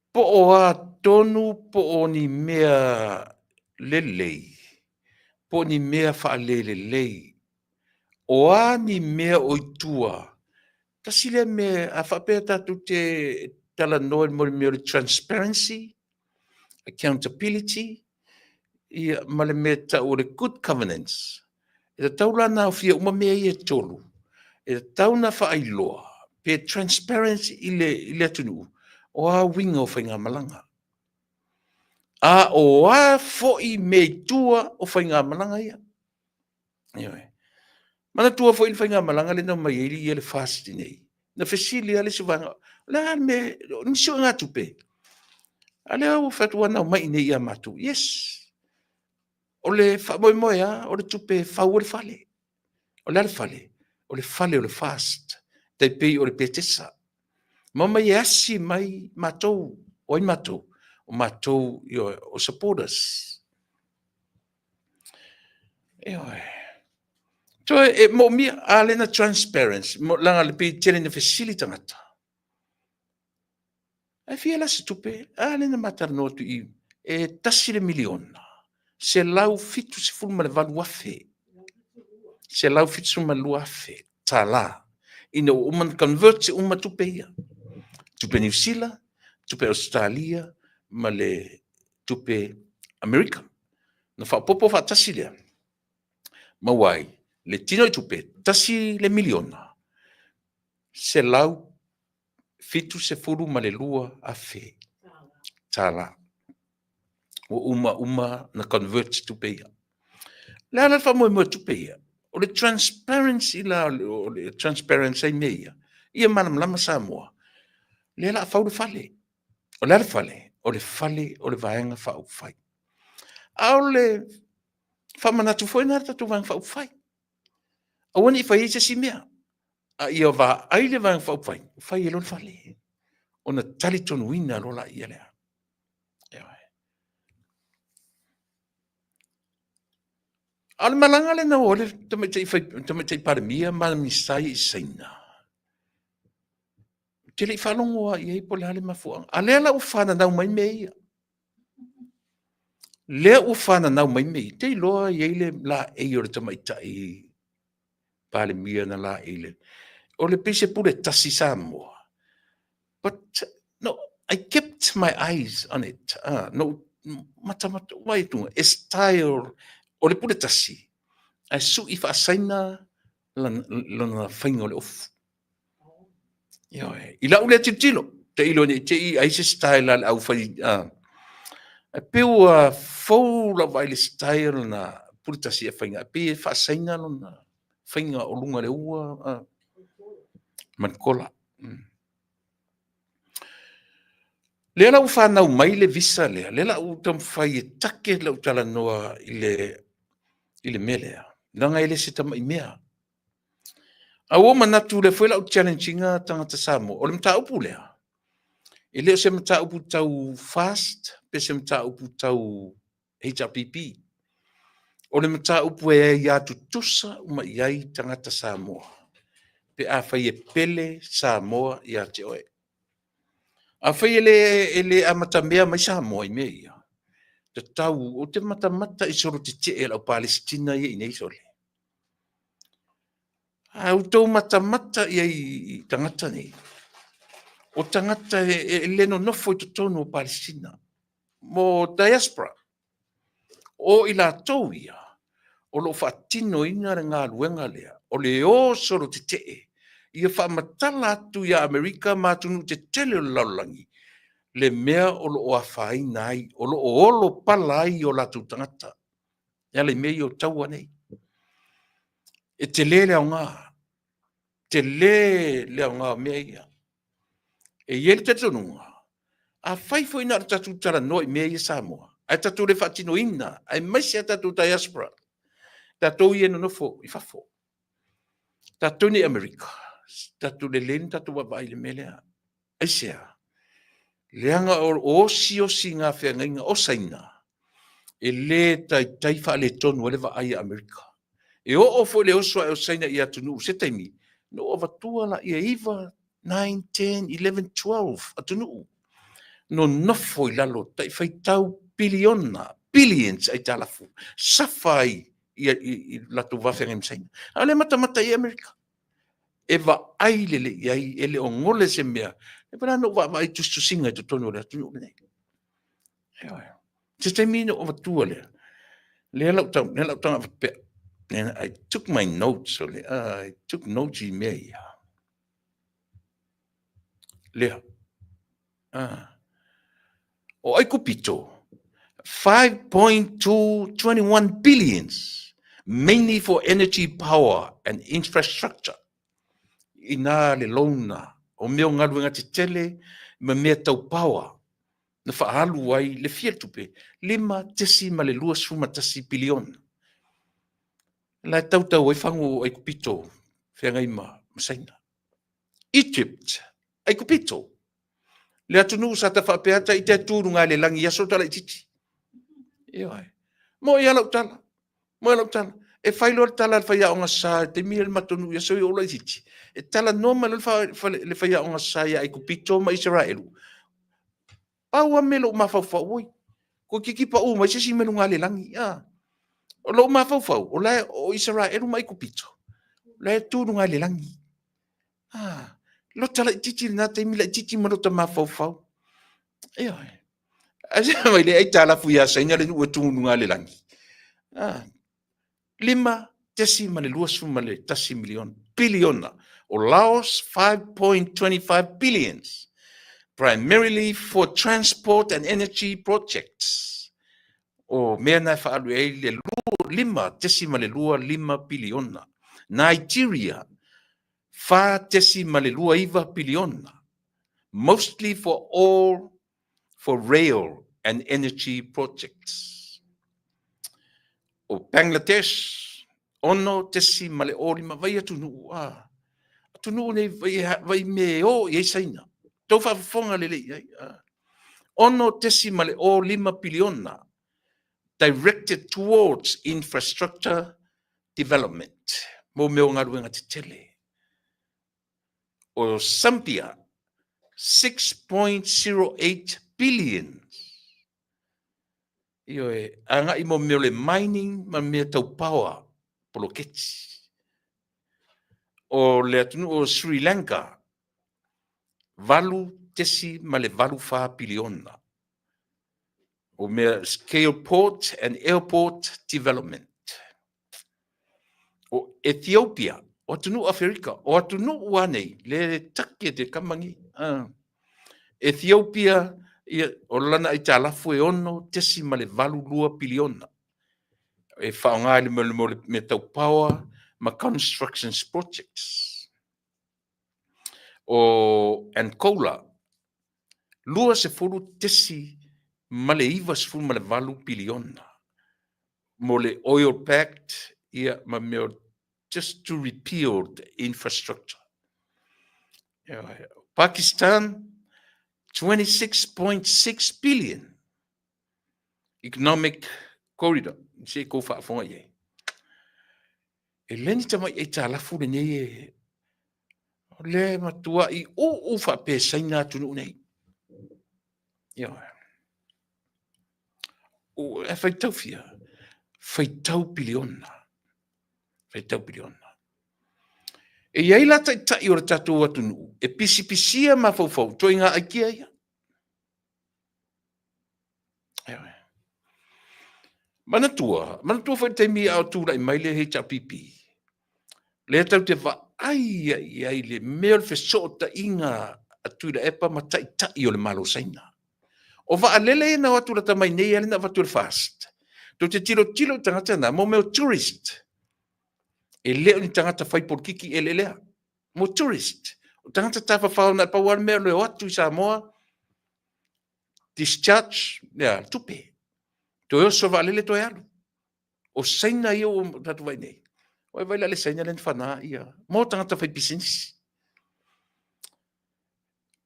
Speaker 2: po o a tonu po o ni mea lelei, po o ni mea faalelelei, o a ni mea o i tua, tasi lea mea, a faapea tatou te talanoa i le mea o le transparency, accountability, ia, ma le mea e tau o le good governance. E tatau la ona aofia uma mea ia e tolu, e tatau ona faailoa pe transparent i le atunuu o a uiga o faigamalaga. A o a foi mea i tua o faigamalaga ia. Ioe. Manatua foi le faigamalaga lea na omai ai le FAST nei, na fesili lava le isi vaega, o le a le mea, o nisi o tupe, a lea ua fai atu ua na omai i inei ia matou. Yes, o le faamoemoe lava o le tupe e fau ai le fale. O le a le fale? O le fale o le FAST, tai pei o le Petesa. Ma omai e asi mai matou. O ai matou? O matou, ioe, o supporters. Ioe. Toe e moomia a lena transparency, leaga le pei tele ina fesili tagata. Ae fia la se tupe? A lea na ma talanoa atu i i, e $1 miliona. $178,000, $172,000 tala ina ua uma ona convert uma tupe ia. Tupe Niu Sila, tupe Ausetalia ma le tupe Amerika. Na faaopoopo faatasi lea, maua ai le tinoitupe $1 miliona, $172,000 tala. Ua uma uma ona convert tupe ia. O le a la le faamoemoe o tupe ia? O le transparency la, o le transparency ai mea ia, ia malamalama Samoa, lea o le a fau le fale. O le a le fale? O le fale o le Vaega Faaupufai. A o le faamanatu foi lena i le tatou Vaega Faaupufai, aua ne i faia se isi mea, a ia vaai le Vaega Faaupufai, fai ai loa le fale, ona talitonuina loa lea. A o le malaga lea na o ai le Tamaitai Palemia ma Minisita ia i Saina, ou te le i faalogo lava i ai po o le a le mafuaaga. A o lea la ua fananau mai mea ia, lea ua fananau mai mea ia, ou te iloa e i ai le laei o le Tamaitai Palemia na laei, o le pei se pule tasi Samoa. But no, I kept my eyes on it. Na ou matamata vaai atu, e style o le pule tasi, ae sui faa-Saina lona faiga o le ofu. Ioe. I lau lea tilotilo, tailo ne i te i ai se style a le aufai, ae pei ua fou lau vaai i le style na pule tasi e faiga, e pei e faa-Saina lona faiga o luga o le ua ma le kola. Lea la ua fanau mai le visa lea, lea la ua taumafai e take lau talanoa i le mea lea, leaga e le se tamai mea. A ua ou manatu o lea foi o le a ou challenge ina tagata Samoa, o le mataupu lea, e le o se mataupu tau FAST pe se mataupu tau HRPP. O le mataupu e aia tutusa uma i ai tagata Samoa pe afai e pele Samoa ia te oe. Afai e le amatamea mai Samoa i mea ia, tatau, ou te matamata i solo tetee a le au Palesitina ia i inei sole. A outou matamata i ai i tagata nei, o tagata e le nonofo i totonu o Palesitina, mo diaspora. O i latou ia o lo o faatinoina le galuega lea, o le o solo tetee ia faamatala atu ia Amerika ma atunuu tetele o le lalolagi le mea o lo o afaina ai, o lo o olo pala ai o latou tagata e ala i mea ia o taua nei. E tele le aoga, tele le aoga o mea ia. E i ai le talitonuga, afai foi na o le tatou talanoa i mea ia Samoa, ae tatou le faatinoina, aemaise a tatou diaspora, tatou ia e nonofo i fafo, tatou nei i Amerika, tatou lelei ona tatou vaavaai i le mea lea. Aisea? Leaga o osiosi feagaiga o Saina, e le taitai faaletonu ai le vaai a Amerika. E oo foi le oso ae o Saina i atunuu se taimi, na ou avatua laia e 9, 9, 10, 11, 12 atunuu nonofo i lalo, tai faitau piliona, billions aitalafu, safa ai i latou va feagai ma Saina. A o lea e matamata i ai Amerika. E vaai lelei i ai, e le o gole se mea. E pei la ona ou vaavaai i tusitusiga i totonu o le atunuu lenei. Se taimi ona ou avatua lea, lea la ou taga faapea, I took my notes, I took notes i mea ia. Lea. O Aikupito, 5.221 billions, mainly for energy, power and infrastructure. Ina le loan o mea o galuega tetele ma mea tau power na faaalu ai le fia tupe 5.21 piliona. La e tautau ai fagu o Aikupito feagai ma Saina. Egypt, Aikupito, le atunuu sa ta faapea ata ite tu luga le lagi i aso tala itiiti. Ioe. Mo ia lau tala. Mo ia lau tala. E fai loa le tala a le faiaoga sa i taimi le matou nuu i aso o laitiiti. E talanoa mai loa le faiaoga sa ia Aikupito ma Isaraelu. Pau lava mea i lou mafaufau, oi, Toeitiiti pau mai se isi mai luga o le lagi. A. O lou mafaufau, o la e o Isaraelu ma Aikupito, o la e tu i luga i le lagi. A, lota laitiiti i lena taimi, laitiiti ma lota mafaufau. Ioe. Ae se mai le aitalafu ia Saina le nuu e tu i luga i le lagi. A, 5.21 miliona, piliona. O Laos, 5.25 billions, primarily for transport and energy projects. O mea na e faaalu ai le 5.25 piliona. Nigeria, 4.29 piliona, mostly for all for rail and energy projects. O Bangladesh, 6.05, vai atunuu, a. Atunuu nei vai, vai me o i ai Saina. Tau faafofoga lelei i ai. A. 6.05 piliona directed towards infrastructure development, mo mea o galuega tetele. O Zambia, 6.08 billion. Ioe, agai mo mea o le mining ma mea tau power poloketi. O le atunuu o Sri Lanka, 8.84 piliona. O mea scale port and airport development. O Ethiopia, o atunuu Aferika, o atunuu a nei, le take te kama nei. Ethiopia, ia, o lana aitalafu e 6.82 piliona. E faaaoga i le mea tau power ma construction projects. O Angola, 20.98 piliona mo le oil pact, ia, ma mea just to repeal the infrastructure. Pakistan, 26.6 billion economic corridor. Se kou faafofoga i ai. E le ni tamai aitalafu lenei e o le matuai uu faapesaina atunuu nei. Ioe. E faitau fia? Faitau piliona. Faitau piliona. E i ai la taitai o le tatou atunuu e pisipisia mafaufau ituaiga aikia ia. Ioe. Manatua, manatua foi le taimi a o tulai mai le HRPP, lea tatou te vaai i ai le mea o le fesootaiga a Tuilaepa ma taitai o le Malo o Saina. O vaalele ia na o atu lata mai nei lea na avatu e le FAST. Tou te tilotilo i tagata na, mo mea o tourist. E le o ni tagata fai polokiki eleelea. Mo tourist. O tagata tafafao na pau lava le mea o le o atu i Samoa, discharge, ia, tupe. Toe oso vaalele toe alu. O Saina ia ua tatou vaai nei. Oi vai la le Saina le whana ia. Mo tagata fai pisinisi.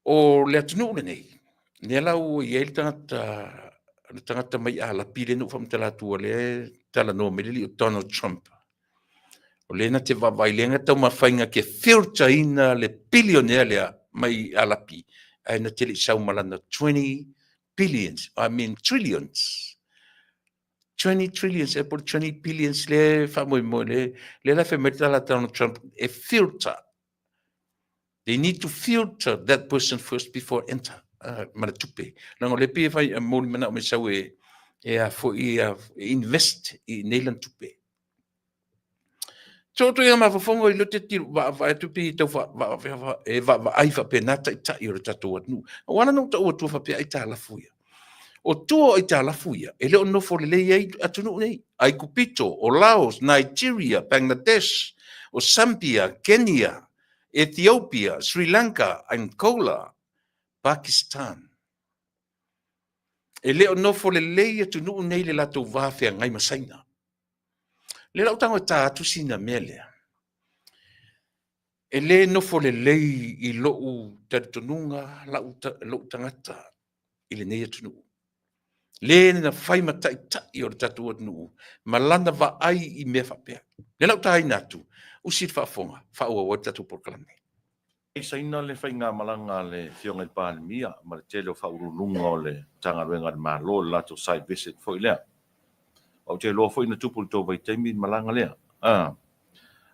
Speaker 2: O le atunuu lenei, lea la ua i ai le tagata, le tagata mai Alapi lea na ou faamatala atu lea e talanoa mai le alii o Donald Trump. O lea na te vaavaai lea na taumafaiga ke filter ina le billionaire lea mai Alapi ae na te le i sau ma lana 20 billions, I mean trillions. 20 trillions, e po o le 20 billions lea e faamoemoe le, lea la e fai mai le tala a Donald Trump e filter. They need to filter that person first before enter ma le tupe. Leaga o lea pei e fai mo le manao mai sau e e a foi e invest i nei lana tupe. So to ia mafafonga i lote ti vaavaai atu pei e tau e vaavaai faapena taitai o le tatou atunuu. Aua la na ou taua atua faapea aitalafu ia. O tua o aitalafu ia, e le o nofo lelei ai atunuu nei. Aikupito, o Laos, Nigeria, Bangladesh, o Zambia, Kenya, Ethiopia, Sri Lanka, Angola, Pakistan. E le o nofo lelei atunuu nei le latou va feagai ma Saina. Lea la ou tago e ta atu sina mea lea. E le nofo lelei i lou talitonuga, lou tagata i lenei atunuu. Le na fai ma taitai o le tatou atunuu ma lana vaai i mea faapea. Lea la ou taina atu, usi le faafofoga, faaauau ai le tatou polokalame.
Speaker 3: I saina le faigamalaga a le Afioga i le Palemia ma le tele o faauluuluga o le Matagaluega a le Malo i le latou site visit foi lea. Ou te iloa foi na tupu i le tou vaitaimi le malaga lea.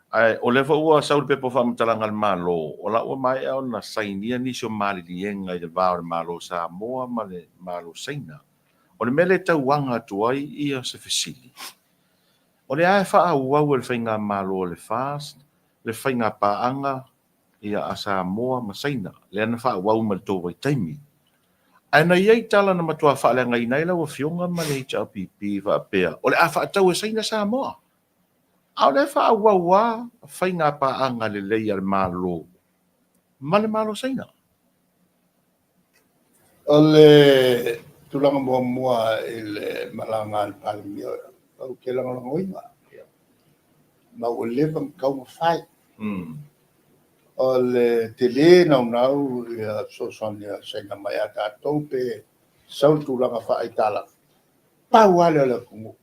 Speaker 3: Ae o lea foi ua sau le pepa o faamatalaga a le Malo, o la ua maea ona sainia nisi o maliliega i le va o le Malo o Samoa ma le Malo o Saina. O le mea lea e tauaga atu ai ia se fesili, o le a e faaauau e le Faigamalo a le FAST le faigapaaga ia a Samoa ma Saina, lea na faaauau mai le tou vaitaimi. Ae na i ai tala na matua faaleagaina ai lau Afioga ma le HRPP faapea, o le a faatau e Saina Samoa. A o lea e faaauau lava faigapaaga lelei a le Malo ma le Malo o Saina.
Speaker 4: O le tulaga muamua i le malaga a le Palemia, ou te lagolagoina. Ma ua leva ona tatau ona fai. O le tele naunau ia fesoasoani a Saina mai ia tatou pe sau le tulaga faaaitalafu, pau lava lea o le atunuu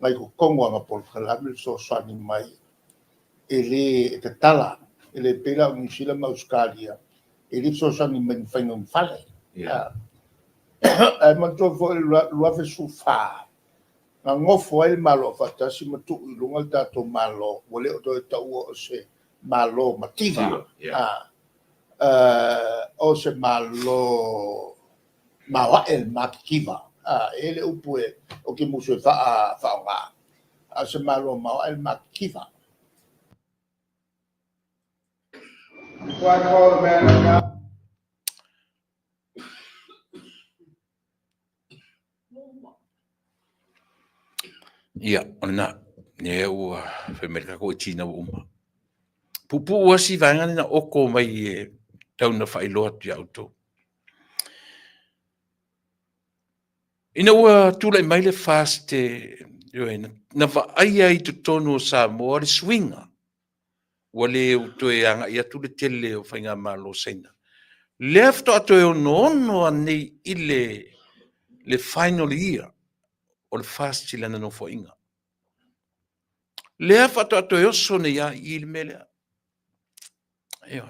Speaker 4: na i totonu o ana polokalame le fesoasoani mai e le e tatala, e le pei la o Niu Sila ma Ausetalia, e le fesoasoani mai i ni faiga ulufale. Ae manatua foi le 2014, na nofo ai le Malo Aufaatasi ma tuu i luga le tatou Malo, ua le o toe taua o se Malo mativa, o se Malo maoae le matitiva. E i ai le upu ou te musu e faaaoga, a o se Malo maoae le matitiva.
Speaker 2: Ia, o lena, lea ua fai mai le tatou tina ua uma. Puupuu lava si vaega lea na oko mai e tau ina faailoa atu ia outou. Ina ua tulai mai le FAST, na vaaia i totonu o Samoa le suiga ua le toe agai atu le tele o faigamalo Saina. Lea faatoa toe onoono lava nei i le final year o le FAST i lana nofoaiga. Lea faatoa toe oso nei lava i i le mea lea. Ioe. O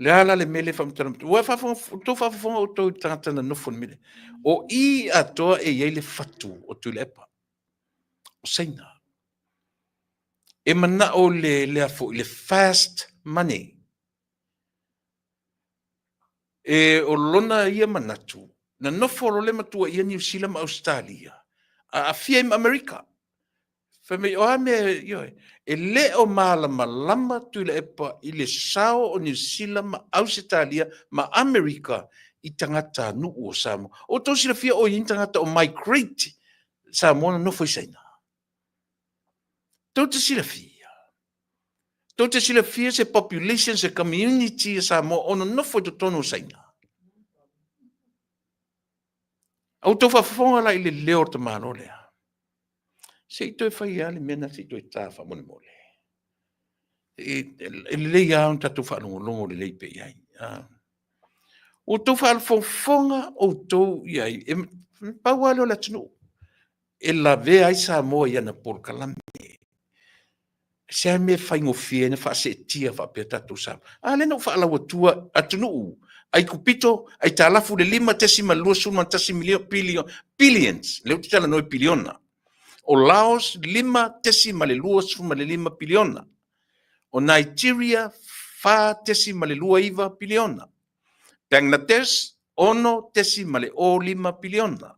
Speaker 2: le a la le mea lea e faamatala mai? Ua outou faafofoga outou i le tagata na nofo i le mea lea. O i atoa e i ai le fatu o Tuilaepa, o Saina. E manao le, le, foi, le fast money. E, o lona ia manatu, na nofo loa le matua ia Niu Sila ma Ausetalia, aafia ai ma Amerika. Fai mai, o a mea, ioe, e le o malamalama Tuilaepa i le sao o Niu Sila ma Ausetalia ma Amerika i tagatanuu o Samoa. O outou silafia o i ai ni tagata o migrate Samoa na nofo i Saina? Tou te silafia? Tou te silafia se population, se community a Samoa o nonofo i totonu o Saina? A outou faafofoga la i le leo o le tamaloa lea. Se i toe fai lava le mea lena se i toe ta faamolemole. E lelei lava ona tatou faalogologo lelei pea i ai. Ua outou faafofoga outou i ai, e pau lava lea o le atunuu e lavea ai Samoa i ana polokalame. Se a mea e faigofie ai ona faaseetia faapea tatou Samoa? A lea na ou faalau atua atunuu, Aikupito, aitalafu le 5.21 miliona, billions, lea ou te talanoa i piliona. O Laos, 5.25 piliona. O Nigeria, 4.29 piliona. Bangladesh, 6.05 piliona.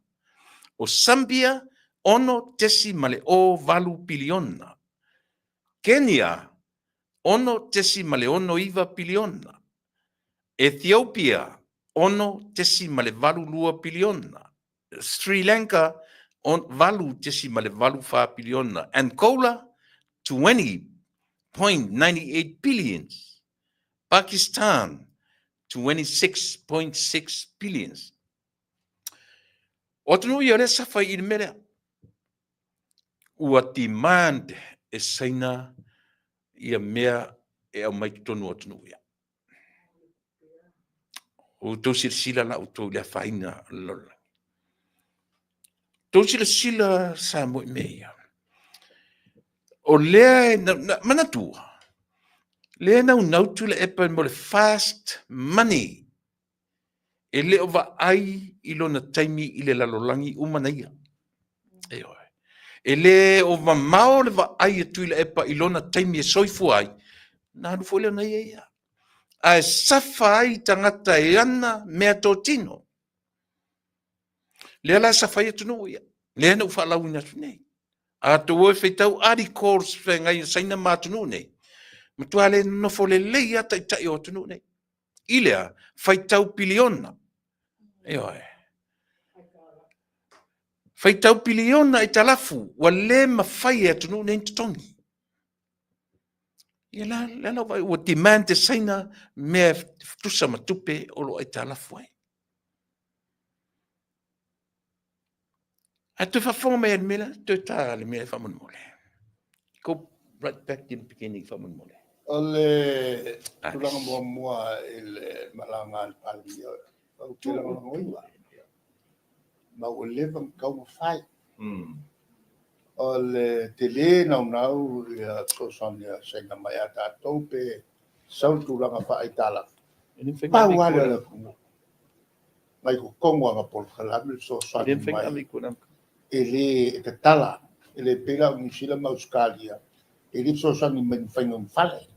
Speaker 2: O Zambia, 6.08 piliona. Kenya, 6.69 piliona. Ethiopia, 6.82 piliona. Sri Lanka, 8.84 piliona. Angola, 20.98 billions. Pakistan, 26.6 billions. O atunuu ia o lea e safa i le mea lea. Ua demand e Saina ia mea e aumai totonu o atunuu ia. Ua outou silasila la outou i le afaina o le lalolagi. Outou silasila Samoa i mea ia. O lea, manatua, Lea e naunau Tuilaepa mo le fast money. E le o vaai i lona taimi i le lalolagi uma na ia. Ioe. E le o mamao le vaai a Tuilaepa i lona taimi e soifua ai, na alu foi lea ona ia ia. Ae safa ai tagata e ana meatotino. Lea la e safa ai atunuu ia. Lea na ou faalauina atu nei. A outou o e faitau articles feagai a Saina ma atunuu nei, matua le nonofo lelei lava taitai o atunuu nei. I le a? Faitau piliona. Ioe. Faitau piliona aitalafu ua le mafai e atunuu nei ona totogi. Ia la, la, la, ua demand e Saina mea tusa ma tupe o lo o aitalafu ai. Ae toe faafofoga mai le mea lea, toe ta le mea faamolemole. Go right back in the beginning faamolemole.
Speaker 4: O le tulaga muamua i le malaga a le Palemia, ou te lagolagoina. Ma ua leva ona tatau ona fai. O le tele naunau ia fesoasoani a Saina mai ia tatou pe sau le tulaga faa-aitalafu. Pau lava lea o le atunuu. Mai totonu ana polokalame le fesoasoani mai e le e tatala, e le pei la o Niu Sila ma Ausetalia, e le fesoasoani mai i faiga o fale.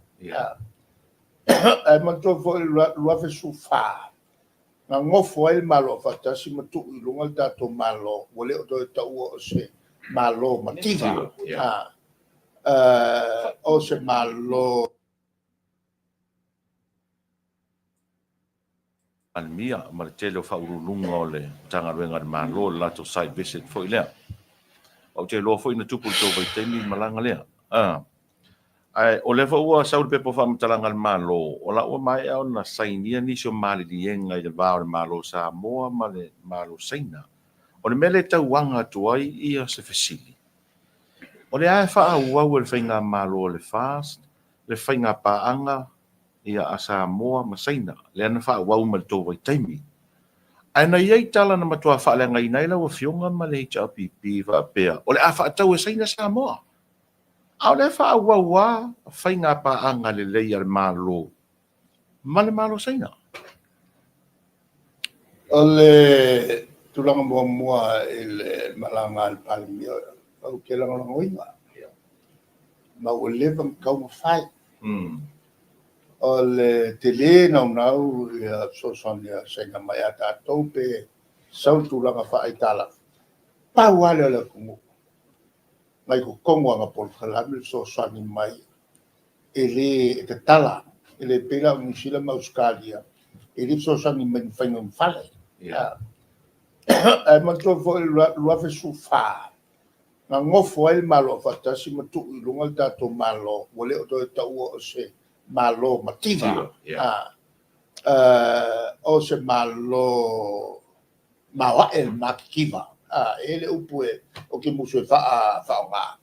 Speaker 4: Ae manatua foi le 2014, na nofo ai le Malo Aufaatasi ma tuu i luga le tatou Malo, ua le o toe taua o se Malo mativa, o se Malo
Speaker 3: Palemia ma le tele o faauluuluga o le Matagaluega a le Malo i le latou site visit foi lea. Ou te iloa foi na tupu i le tou vaitaimi le malaga lea. Ae o lea foi ua sau le pepa o faamatalaga a le Malo, o la ua maea ona sainia nisi o maliliega i le va o le Malo o Samoa ma le Malo o Saina. O le mea lea e tauaga atu ai ia se fesili, o le a e faaauau e le Faigamalo a le FAST le faigapaaga ia a Samoa ma Saina, lea na faaauau mai le tou vaitaimi. Ae na i ai tala na matua faaleagaina ai lau Afioga ma le HRPP faapea, o le a faatau e Saina Samoa. A o lea e faaauau lava faigapaaga lelei a le Malo ma le Malo o Saina.
Speaker 4: O le tulaga muamua i le malaga a le Palemia, ou te lagolagoina. Ma ua leva ona tatau ona fai. O le tele naunau ia fesoasoani a Saina mai ia tatou pe sau le tulaga faa-aitalafu. Pau lava lea o le atunuu mai totonu ana polokalame le fesoasoani mai e le e tatala, e le pei la o Niu Sila ma Ausetalia, e le fesoasoani mai i faiga o fale. Ae manatua foi le 2014, na nofo ai le Malo Aufaatasi ma tuu i luga le tatou Malo, ua le o toe taua o se Malo mativa, o se Malo maoae le matitiva. E i ai le upu ou te musu e faaaoga,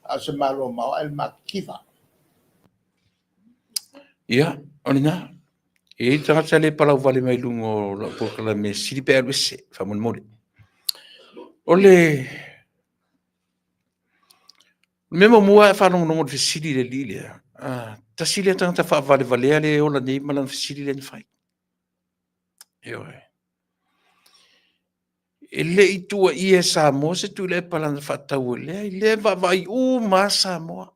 Speaker 4: a o se Malo maoae le matitiva.
Speaker 2: Ia, o lena. E i ai tagata le palauvale mai luga o lau polokalame, sili pe alu ese, faamolemole. O le mea muamua a e faalogologo i le fesili i le alii lea, tasi lea tagata faavalevalea lea e ola nei ma lana fesili lea na fai. Ioe. E le i tuuaia e Samoa se Tuilaepa lana faatau e leai, lea e vaavaai uma lava Samoa.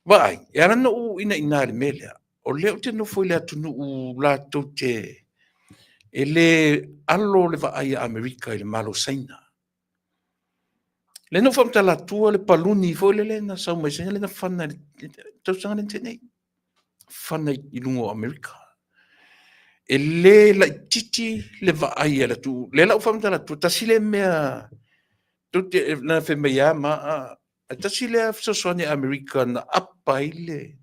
Speaker 2: Vaai, e ala ona ou inaina i le mea lea, o lea ou te nofo i le atunuu latou te e le alo le vaai a Amerika i le Malo o Saina. Lea na ou faamatala atua le paluni foi lele na sau mai Saina lea na fana i le tausaga lea na tea nei. Fana i luga o Amerika. E le laitiiti le vaai a le atunuu. Lea la ua faamatala atu, tasi lea mea tou te na fai mai lava ma a tasi lea fesoasoani a Amerika na apa ai le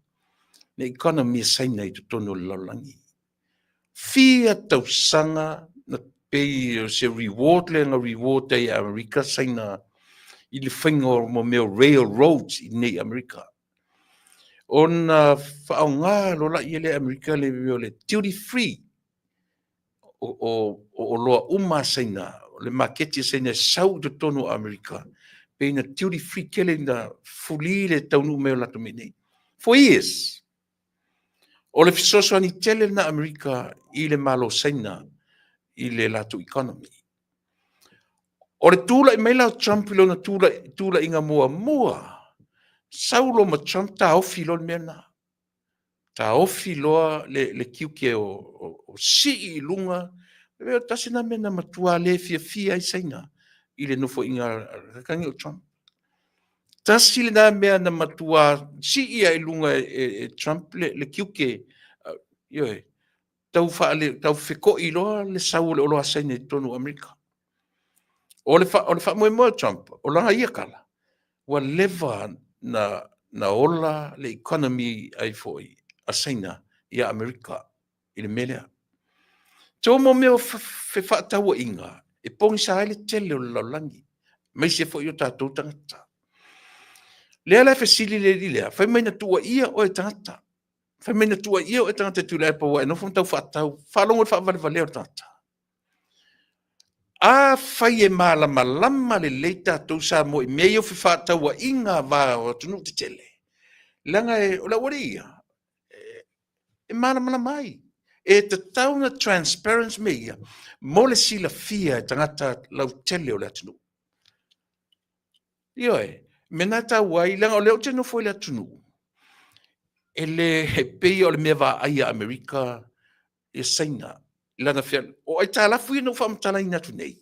Speaker 2: economy a Saina i totonu o le lalolagi. Fia tausaga na pei o se reward lea na reward ai e Amerika Saina i le faiga o mo mea o railroads i nei Amerika. Ona faaaoga loa lea e Amerika le mea o le duty free o oloa uma a Saina, o le maketi a Saina e sau i totonu o Amerika, pei na duty free tele ina fuli le taunuu mai o latou mea nei. For years. O le fesoasoani tele lena a Amerika i le Malo o Saina i le latou economy. O le tulai mai la o Trump i lona tulaiga muamua, sau loa ma Trump taofi loa le mea lena. Taofi loa le tiute o sii i luga. E tasi lena mea na matua le fiafia ai Saina i le nofoaiga a le o Trump. Tasi lena mea na matua sii ai i luga e Trump le tiute, ioe, tau tau fekoi loa le sau o le oloa a Saina i totonu o Amerika. O le faamoemoe o Trump, o lana ia tala, ua leva na ola le economy ai foi a Saina ia Amerika i le mea lea. So mo mea o fefaatauaiga, e pogisa ai le tele o le lalolagi, aemaise foi o tatou tagata. Lea la e fesili le alii lea, fai mai na tuuaia oe e tagata. Fai mai na tuuaia oe e tagata e Tuilaepa ua e nofo ma tau faatau. Faalogo i le faavalevalea o le tagata. Afai e malamalama lelei tatou Samoa i mea ia o fefaatauaiga va o atunuu tetele, leaga o le aualii ia, e malamalama ai. E tatau ona transparent mea ia mo le silafia e tagata lautele o le atunuu. Ioe, mea na e taua ai, leaga o lea ou te nofo i le atunuu, e le pei o le mea vaai a Amerika ia Saina i lana fea, o aitalafu ia na ou faamatalaina atu nei,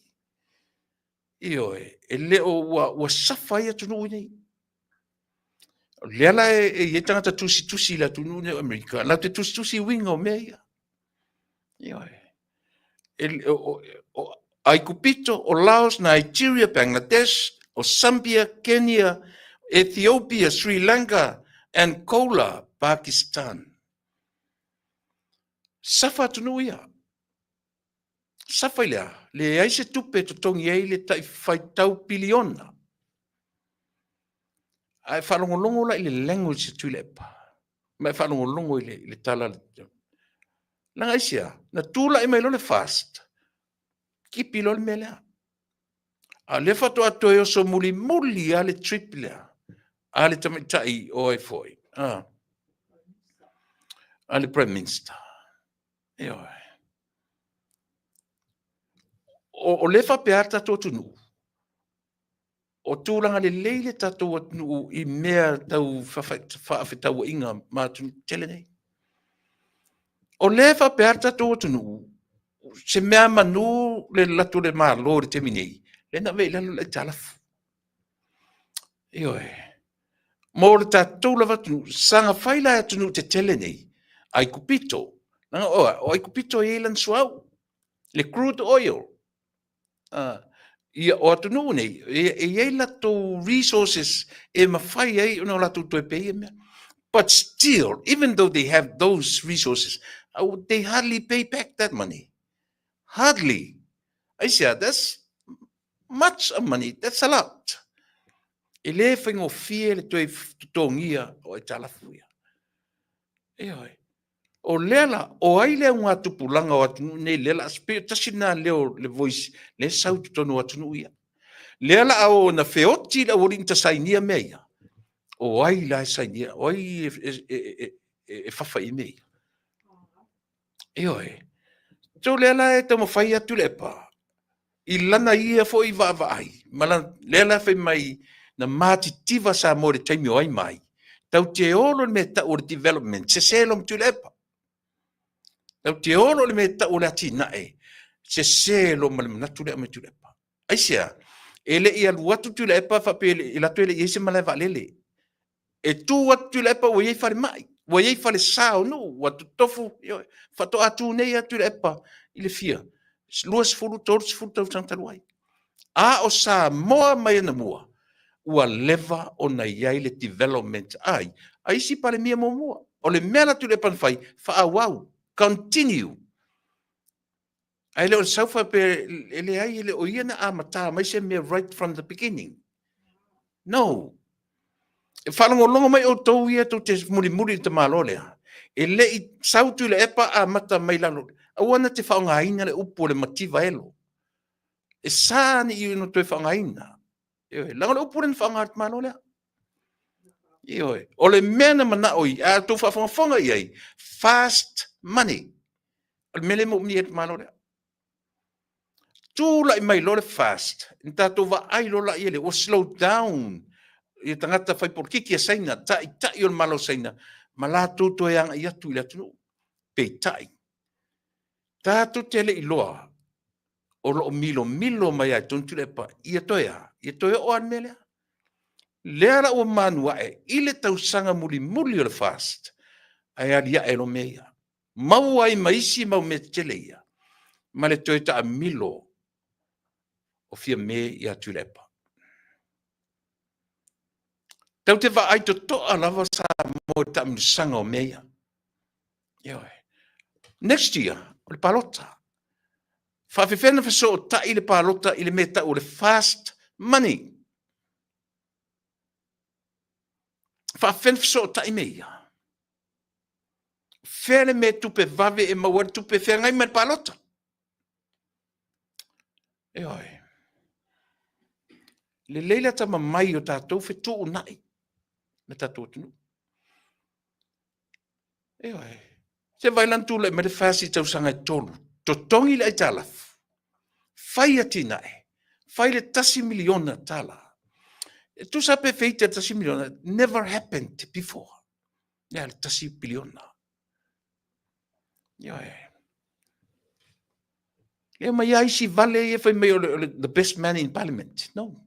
Speaker 2: ioe, e le o, ua safa ai atunuu nei. O lea la e i ai tagata tusitusi i le atunuu nei o Amerika, latou te tusitusi i uiga o mea ia. Ioe. O Aikupito, o Laos, Nigeria, Bangladesh, o Zambia, Kenya, Ethiopia, Sri Lanka, Angola, Pakistan. Safa atunuu ia. Safa i le a? Leai se tupe e totogi ai le tai faitau piliona. Ae faalogologo la i le language a Tuilaepa, ma e faalogologo i le tala a le... Leaga aisea? Na tulai mai loa le FAST, tipi loa le mea lea. A o lea faatoa toe oso mulimuli lava le trip lea a le tamaitai o ai foi, a le Prime Minister. Ioe. O lea e faapea lava le tatou atunuu, o tulaga lelei le tatou atunuu i mea tau faafetauaiga ma atunuu tetele nei. O lea e faapea lava le tatou atunuu, se mea manu le alu atu o le Malo i le taimi nei, lea na ave i lalo le aitalafu. Ioe. Mo le tatou lava atunuu, saga fai la e atunuu tetele nei, Aikupito, leaga o Aikupito e i ai lana suauu, le crude oil. Ia, o atunuu nei, e i ai latou resources e mafai ai ona latou toe pay ia mea. But still, even though they have those resources, they hardly pay back that money. Hardly. Aisea, that's much of money, that's a lot. E le faigofie le toe totogia o aitalafu ia. Ioe. O lea la, o ai le augatupulaga o atunuu nei lea la, pei o tasi lena leo, le voice, lea sau i totonu o atunuu ia. Lea la a o na feoti le aualii na sainia mea ia, o ai la e sainia, o ai e fafa i mea ia. Ioe. So lea la e taumafai atu Tuilaepa, i lana ia foi vaavaai, ma lana, lea la fai mai na matitiva Samoa i le taimi o ai ma ai, tatou te olo i le mea e tau o le development, sese loa ma Tuilaepa. Tatou te olo i le mea e tau o le atinae, sese loa ma le manatu lea e aumai e Tuilaepa. Aisea? E le i alu atu Tuilaepa faapea e alu atu e le i i ai se malae vaalele. E tu atu Tuilaepa ua i ai falemai, ua i ai falesa o nuu, ua totofu, ioe, faatoa tu nei lava Tuilaepa i le fia 20, 30 tausaga talu ai. A o Samoa mai anamua, ua leva ona i ai le development ai a isi Palemia muamua. O le mea la Tuilaepa na fai, faaauau, continue. Ae le o le sau faapea, e leai, e le o ia na amata mai se mea right from the beginning. No. E faalogologo mai outou ia tou te mulimuli i le tamaloa lea, e le i sau Tuilaepa amata mai lalo. Aua na te faaaogaina le upu o le mativa elo. E sa ni i ona toe faaaogaina. Ioe, leaga o le upu lea na faaaoga e le tamaloa lea. Ioe. O le mea na manao i, a outou faafogafoga i ai, fast money. O le mea lea e moomia e le Malo lea. Tulai mai loa le fast, na tatou vaai loa laia lea, ua slow down ia tagata fai polokiki a Saina, taitai o le Malo o Saina, ma latou toe agai atu i le atunuu. Peitai, tatou te le i iloa o lo o milomilo mai lava i totonu Tuilaepa ia toe a, ia toe oo lava le mea lea. Lea la ua manu ae i le tausaga mulimuli o le FAST, ae aliae loa mea ia. Maua ai ma isi mau mea tetele ia, ma le toe taamilo o Fiame ia Tuilaepa. Tatou te vaai totoa lava Samoa i le taamilosaga o mea ia. Ioe. Next year, o le palota. Faafefea ona fesootai le palota i le mea e tau o le fast money? Faafefea ona fesootai mea ia? Fea le mea tupe vave e maua ai le tupe e feagai ma le palota? Ioe. Lelei le atamamai o tatou fetuunai le tatou atunuu. Ioe. Se vaai la na tulai mai le FAST i tausaga e 3, totogi le aitalafu, fai atinae, fai le $1 miliona. E tusa pe feita i le $1 miliona, never happened before. Lea le $1 piliona. Ioe. E omai lava isi vale ia fai mai o le the best man in parliament. No.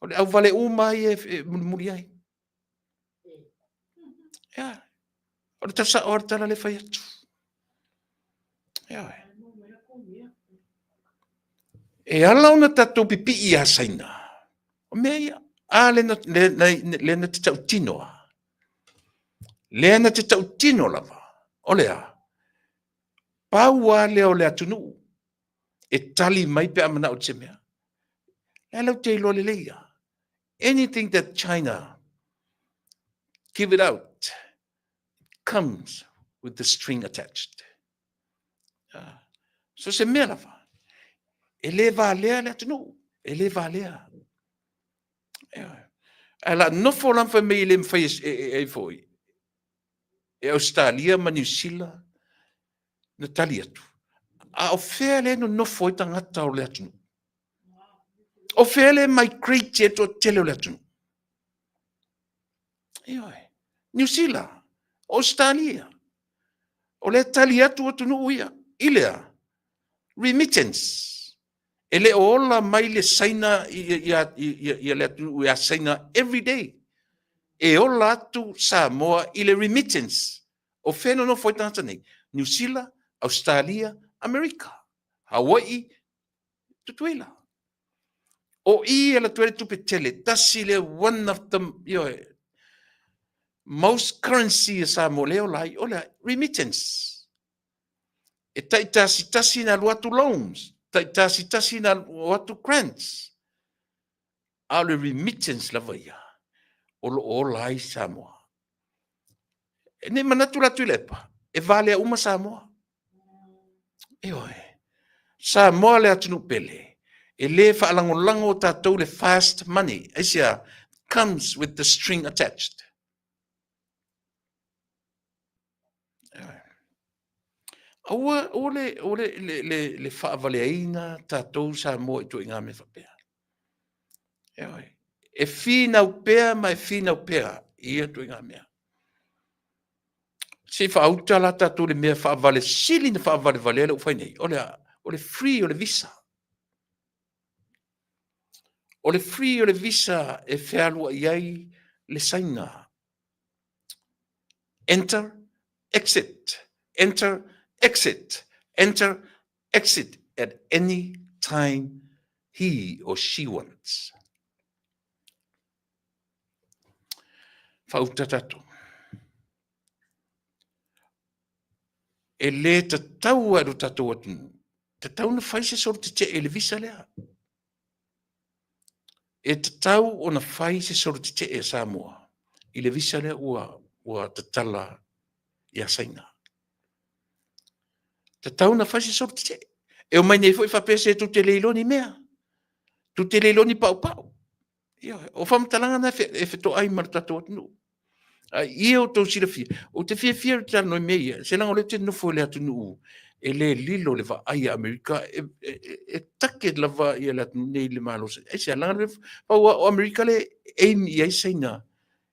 Speaker 2: O le auvale uma ia e mulimuli ai. Yeah. O le tausa o le tala le fai atu. Ioe. E ala ona tatou pipii ia Saina. O mea ia. A le na, le, le, le na te tautino a. Le na te tautino lava. O le a? Pau lava lea o le atunuu e tali mai pe a manao i se mea. Lea lau te iloa lelei ia. Anything that China give it out comes with the string attached. So se mea lava, e le valea le atunuu, e le valea. Ae la nofo la ma fai mai e le mafai e foi, e Ausetalia ma Niu Sila na tali atu. A o fea lea e nonofo ai tagata o le atunuu? O fea lea e migrate ai le toatele o le atunuu? Ioe. Niu Sila, Ausetalia. O lea e tali atu atunuu ia i le a? Remittance. E le o ola mai le Saina i le atunuu ia Saina every day. E ola atu Samoa i le remittance. O fea e nonofo ai tagata nei? Niu Sila, Ausetalia, Amerika, Hawaii, Tutuila. O i e alu atu ai le tupe tele, tasi lea one of the ioe, most currency a Samoa lea e ola ai, o le remittance. E taitasitasi na alu atu loans, taitasitasi na alu atu grants. A o le remittance lava ia, o lo o ola ai Samoa. E ne i manatu la Tuilaepa, e valea uma Samoa. Ioe. Samoa le atunuu pele, e le faalagolago tatou le fast money. Aisea? Comes with the string attached. Aua, aua le, aua le, le, le, le faavaleaina tatou Samoa i ituaiga mea faapea. Ioe. E finau pea ma e finau pea i ia ituaiga mea. Se i faauta la tatou le mea faavale sili na faavalevalea lea ua fai nei. O le a? O le free o le visa. O le free o le visa e fealuai ai le Saina. Enter, exit, enter, exit, enter, exit at any time he or she wants. Whauta tatou. E le tatau a lo tatou atunuu. Tatau na fai se solo tetee i le visa lea. E tatau ona fai se solo tetee a Samoa i le visa lea ua, ua tatala ia Saina. Tatau ona fai se solo tetee. E omai nei foi faapea se tou te le iloa ni mea. Tou te le iloa ni paupau. Ioe, o faamatalaga na e fetoai ma le tatou atunuu. A ia outou silafia, ou te fiafia i le talanoa i mea ia, se leaga o lea ou te nofo i le atunuu e le lilo le vaai a Amerika, e take lava le atunuu nei i le Malo. Aisea? Leaga pau o Amerika lea e aim i ai Saina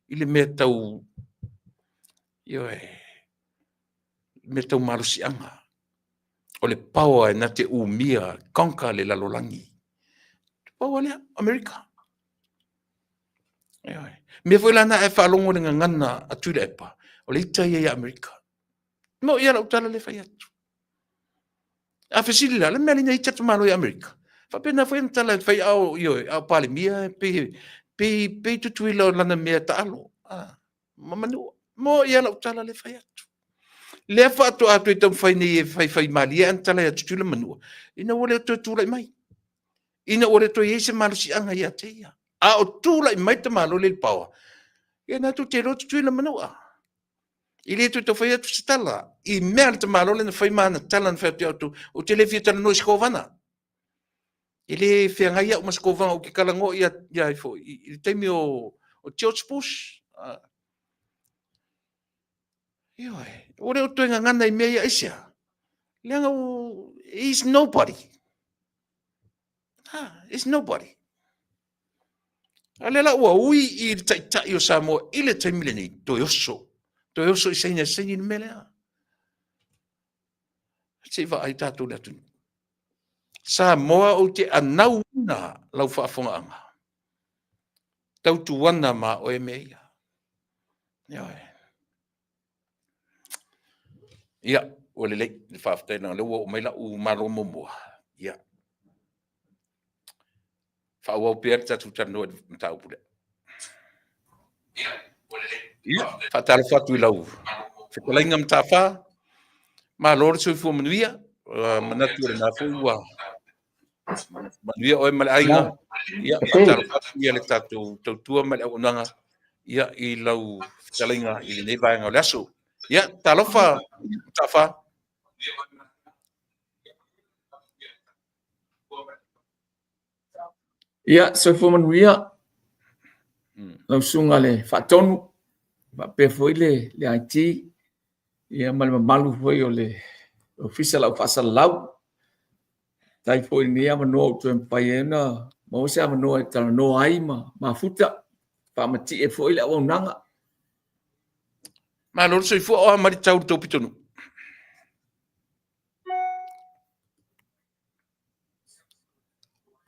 Speaker 2: i le mea tau, ioe, mea tau malosiaga. O le power e na te umia, conquer le lalolagi. Pau lava lea, Amerika. Ioe. Mea foi la na e faalogo i le gagana a Tuilaepa, o le ita ia ia Amerika. Mo ia lau tala le fai atu. A fesili la, le mea lena ita te malo i Amerika. Faapena foi na tala e fai ao, ioe, ao Palemia, pe, pe, pe Tutuila o lana mea taalo. Ah. Ma manua. Mo ia lau tala le fai atu. Lea faatoa toe taumafai nei e faifai malie ana tala ia Tutuila Manua, ina ua le toe tulai mai. Ina ua le toe i ai se malosiaga ia te ia. A o tulai mai le tamaloa lea i le power, ia na tou te iloa Tutuila Manua. E le toe taufai atu se tala. I mea le tamaloa lea na fai ma ana tala na fai atu ia outou, ou te le fia talanoa i se kovana. E le feagai au ma se kovana, ou te talanoa ia, ia ifo, i le taimi o, o George Bush. Ioe, ua le o toe gagana i mea ia aisea. Leaga ua, he's nobody. Ha, he's nobody. A lea la ua ui i le taitai o Samoa i le taimi lenei, toe oso. Toe oso i saina, saini le mea lea. Se i vaai tatou le atunuu. Samoa ou te anauina lau faafogaaga. Tautuana ma oe mea ia. Ioe. Ia, ua lelei, le faafetai leaga o lea ua oo mai lau malo muamua. Ia. Faaauau pea le tatou talanoa i le mataupu lea. Ia, faatalofa atu i lau fetalaiga Mataafa. Malo le soifua manuia. Manatu o lena foi ua manuia oe ma le aiga. Ia, faatalofa atu ia le tatou tautua ma le auaunaga ia i lau fetalaiga i lenei vaega o le aso. Ia, talofa Mataafa.
Speaker 5: Ia, soifua manuia lau susuga le Faatonu, faapea foi le IT, ia ma le mamalu foi o le Ofisa o Lau Faasalalau. Faafetai foi i lenei avanoa ua toe mafai ai ona maua se avanoa e talanoa ai ma mafuta, faamatie foi le auaunaga.
Speaker 2: Malo le soifua, o a mai le tau i le tou pitonuu?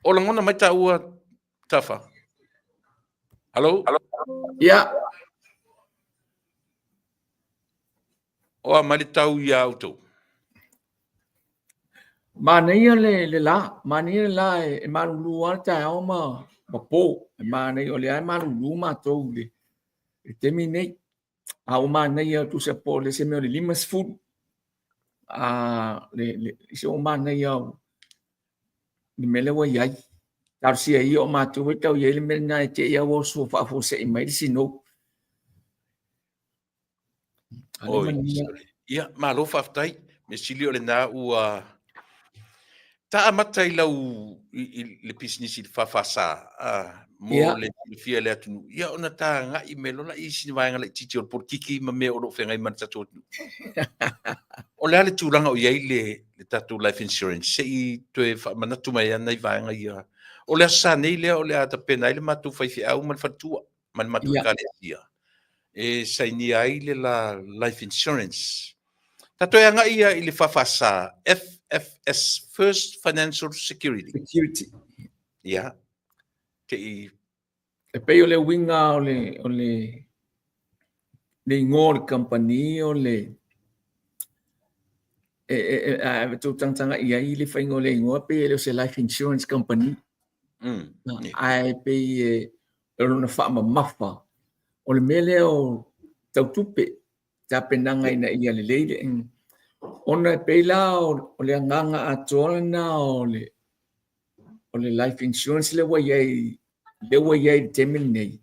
Speaker 2: O lagona mai taua Tafa. Hello?
Speaker 5: Ia.
Speaker 2: O a mai le tau ia outou?
Speaker 5: Manaia le, le la, manaia le la e, e malulu lava le taeao ma, ma po. E manaia, o lea e malulu matou i le, le taimi nei. A ua manaia tusa po o le se mea o le 50 a le, le, se ua manaia o le mea lea ua i ai. Talosia ia o matou e tau i ai le mea lena e te i ua oso faafuasei mai le sinou.
Speaker 2: Oi, ia, malo faafetai. Mea sili o lena ua ta amata i lau i, i le pisinisi i le FFS mo yeah. le silafia le atunuu. Ia ona ta agai mai loa i sina vaega laitiiti o le polokiki ma mea o lo o feagai ma le tatou atunuu. O le a le tulaga o i ai le, le tatou life insurance? Se i toe faamanatu mai ai nai vaega ia. O le aso Sa nei lea o le a tapena ai le matou faifeau ma le faletua ma le matou yeah. ekalesia e sainia ai le la life insurance. Tatou e agai ia i le FFS, FFS, First Financial Security.
Speaker 5: Security.
Speaker 2: Ia. Te i...
Speaker 5: E pei o le uiga o le, o le, le igoa o le kamupani o le, e, e, e, a e tou tagataga i ai le faiga o le igoa, pei e le o se life insurance company. Ae pei e, o lona faamamafa o le mea lea o tau tupe, tapenaga ina ia lelei le ona e pei la o le agaga atoa lena o le o le life insurance lea ua i ai lea ua i ai i le taimi lenei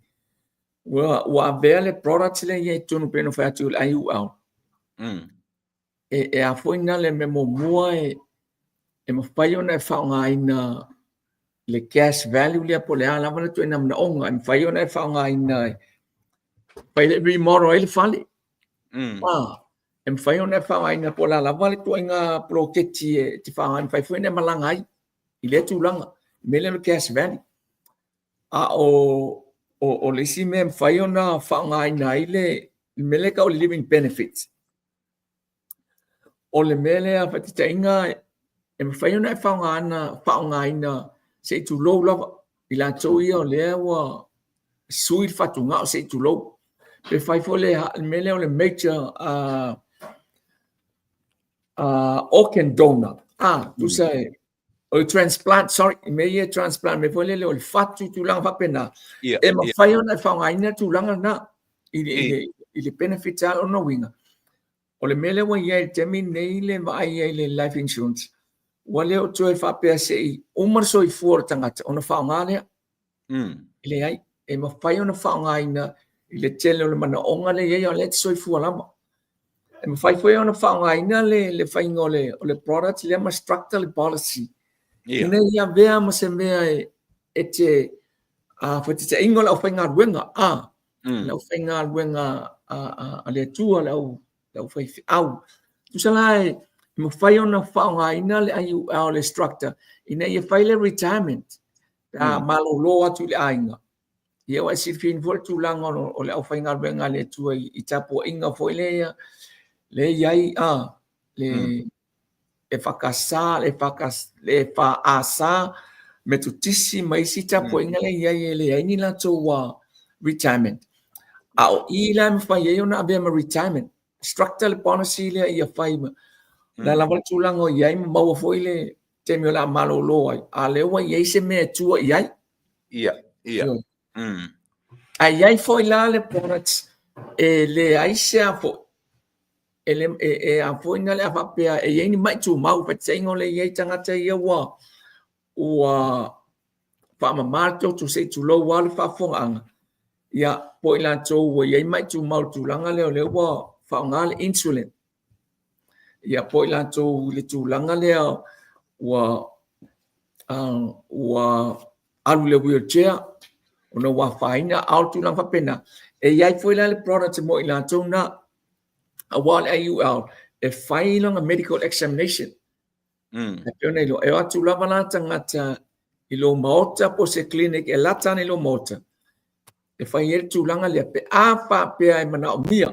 Speaker 5: ua ua avea le product lea i ai i totonu pei ona fai atu i le IUL e e a foi na le mea muamua e e mafai ona e faaaogaina. le cash value lea po o le a lava le ituaiga manaoga e mafai ona e faaaogaina e fai le remodel ai le fale. Ah, e mafai ona e faaaogaina po o le a lava le ituaiga poloketi e te faaaoga e mafai foi ona e malaga ai i lea tulaga, le mea lea o le cash value. A o, o, o le isi mea e mafai ona faaaogaina ai le, le mea lea e tau o le living benefits. O le mea lea faataitaiga e mafai ona e faaaogaina, faaaogaina se i tulou lava i latou ia o lea ua sui le fatugao se i tulou. Pe fai foi le mea lea o le major organ donor, tusa e o le transplant, sorry, i mea ia transplant, mea foi lele o le fatu, tulaga faapena, e mafai ona e faaaogaina le tulaga lena i le, i le, i le benefit lava lona uiga. O le mea lea ua i ai i le taimi lenei le vaai ai i le life insurance, ua le o toe faapea se i uma le soifua o le tagata ona faaaoga lea. E leai, e mafai ona faaaogaina i le tele o le manaoga lea e i ai, a o lea e te soifua lava. E mafai foi ona faaaogaina le, le faiga o le, o le product lea ma structure le policy. Ina ia avea ma se mea e, e te faataitaiga o le aufaigaluega, le aufaigaluega a, a, a le Atua, le au, le aufaifeau. Tusa la e mafai ona faaaogaina le IUL, le structure, ina ia fai le retirement, pe a malolo atu i le aiga. Ia ua e silafia foi le tulaga o le aufaigaluega a le Atua i tapuaiga foi lea lea i ai a le EFKS, le le EFAS, Metotisi ma isi tapuaiga lea i ai e leai ni latou retirement. A o i la e mafai ai ona avea ma retirement. Structure le policy lea ia fai ma la lava le tulaga o i ai ma maua foi le taimi o le a malolo ai, a o lea ua i ai se mea e tua i ai.
Speaker 2: Ia, ia.
Speaker 5: Ae i ai foi la le products e leai se a foi, e, le, e, e a foi na le a faapea e i ai ni mai tumau, faataitaiga o lea e i ai tagata ia ua, ua faamama le toto se i tulou lava le faafofogaaga, ia, po o i latou ua i ai mai tumau i le tulaga lea o lea ua faaaoga le insulin. Ia po o i latou i le tulaga lea ua ua alu i le wheelchair ona ua afaina, a o le tulaga faapena. E i ai foi la le product mo i latou na, aua o le IUL e fai lona medical examination. E pei ona iloa, e o atu lava la tagata i lou maota po o se clinic e lata ana i lou maota, e fai ai le tulaga lea pe a faapea e manaomia.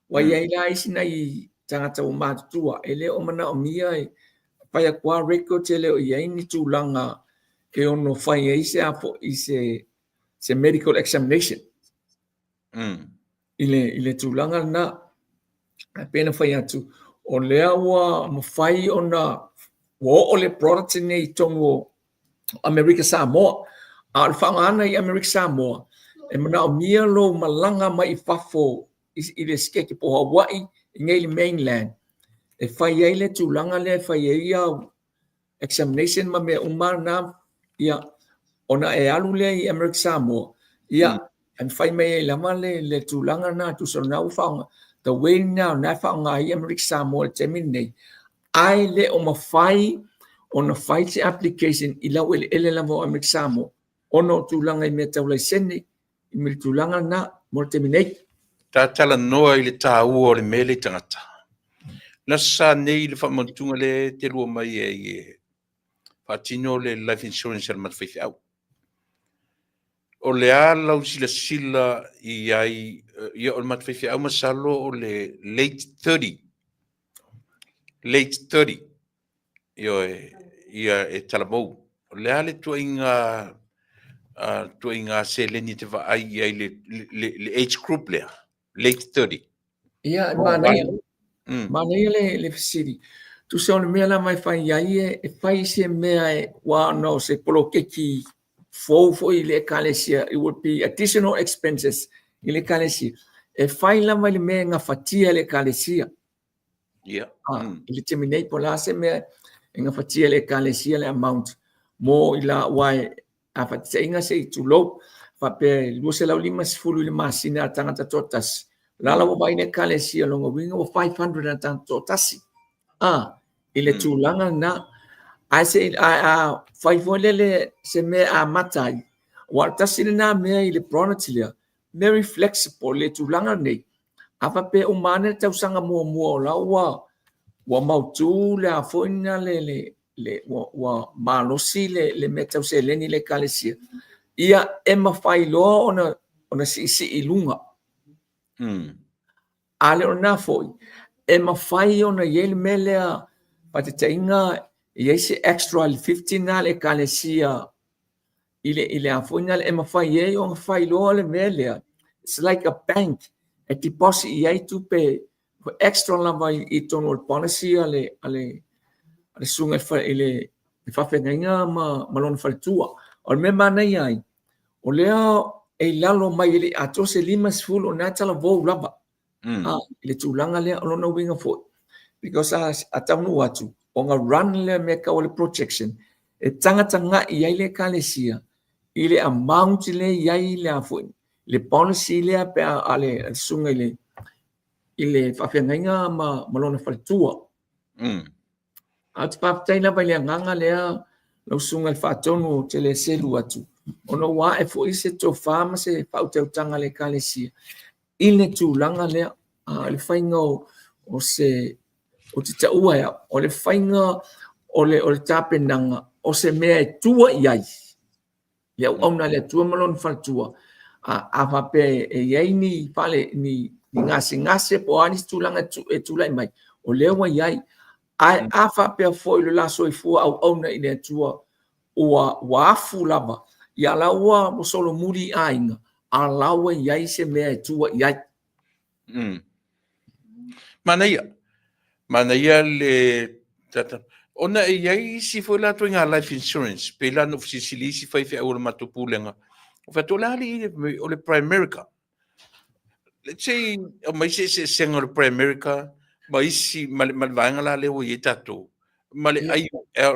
Speaker 5: Ua i ai la isi nai tagata ua matutua e le o manaomia e fai atu lava records e le o i ai ni tulaga e ono fai ai se a foi se se medical examination. I le i le tulaga lena. Ae pei ona fai atu, o lea ua mafai ona ua oo le product lenei i totonu o Amerika Samoa. A o le faaaogaina i Amerika Samoa, e manaomia lou malaga mai i fafo i le Siketi po o Hawaii i inei i le mainland e fai ai le tulaga lea e fai ai au examination ma mea uma na, ia, ona e alu lea i Amerika Samoa, ia, e mafai mai ai lava le, le tulaga lena, tusa o lena ua faaaoga, the way lena o lena e faaaoga ai Amerika Samoa i le taimi lenei, ae le o mafai ona fai se application i laueleele lava o Amerika Samoa ona o tulaga i mea tau laisene, i le tulaga lena mo le taimi nei.
Speaker 2: Ta talanoa i le taua o le mea lea i tagata. Le aso Sa nei le faamautuga lea e te lua mai ai e faatino le life insurance a le matou faifeau. O le a lau silasila i ai, ia o le matou faifeau masalo o le late 30, late 30, ioe, ia e talavou. O le a le tuaiga, tuaiga seleni e te vaai i ai le, le, le age group lea, late 30?
Speaker 5: Ia, e manaia, manaia le, le fesili. Tusa o le mea lava e fai ai, e, e fai se mea e, ua ona o se poloketi fou foi i le ekalesia, it would be additional expenses i le ekalesia. E fai lava i le mea e gafatia e le ekalesia.
Speaker 2: Ia.
Speaker 5: I le taimi nei, po o le a se mea e gafatia e le ekalesia le amount mo i la, aua e, a faataitaiga se i tulou, faapea e 250 i le masina a le tagata toatasi, o la la ua vaai le ekalesia, lona uiga ua 500 a le tagata toatasi. I le tulaga lena. Ae se a, a fai foi lele se mea e amata ai, aua o le tasi lena mea i le product lea, very flexible le tulaga lenei. A faapea uma ane le tausaga muamua o la ua ua mautu le a foi na le, le, le ua, ua malosi le, le mea tau seleni i le ekalesia, ia e mafai loa ona, ona siisii i luga. A le o lena foi, e mafai ona i ai le mea lea, faataitaiga, e i ai se extra i le 50 lena a le ekalesia i le, i le a foi lena, e mafai ai ona fai loa le mea lea, it's like a bank, e deposit i ai tupe extra lava i, i totonu o le policy a le, a le, a le susuga i le, i le faafeagaiga ma, ma lona faletua. O le mea manaia ai, o lea e i lalo mai e le i atoa se 50 o lena e talavou lava a, i le tulaga lea. O lona uiga foi, because a, a taunuu atu, ona run lea mea tau o le projection, e tagatagai ai le ekalesia i le amount lea i ai le a foi, le policy lea pe a, a le susuga i le, i le faafeagaiga ma, ma lona faletua. Ae ou te faafetai lava i le agaga lea lau susuga i le Faatonu ou te le selu atu, ona ua ae foi se tofa ma se faautautaga a le Ekalesia i le tulaga lea, a le faiga o, o se, ou te taua e au, o le faiga o le, o le tapenaga o se mea e tua i ai le auauna a le Atua ma lona faletua, a, a faapea e i ai ni, fale, ni, ni gasegase po o a nisi tulaga e tulai mai, o lea ua i ai. Ae mm. a faapea foi lo la soifua auauna i le Atua, ua, ua afu lava, ia la ua solomuli i aiga, a la ua i ai se mea e tua i ai.
Speaker 2: Manaia. Manaia le tata. Ona e i ai isi foi la ituaiga life insurance, pei la na ou fesilisili i isi faifeau o le matou pulega, ou fai atu, o le a alii o le Primerica? Let's say, aumai se eseesega o le Primerica ma isi, ma le, ma le vaega la lea ua i ai tatou. Ma le ai,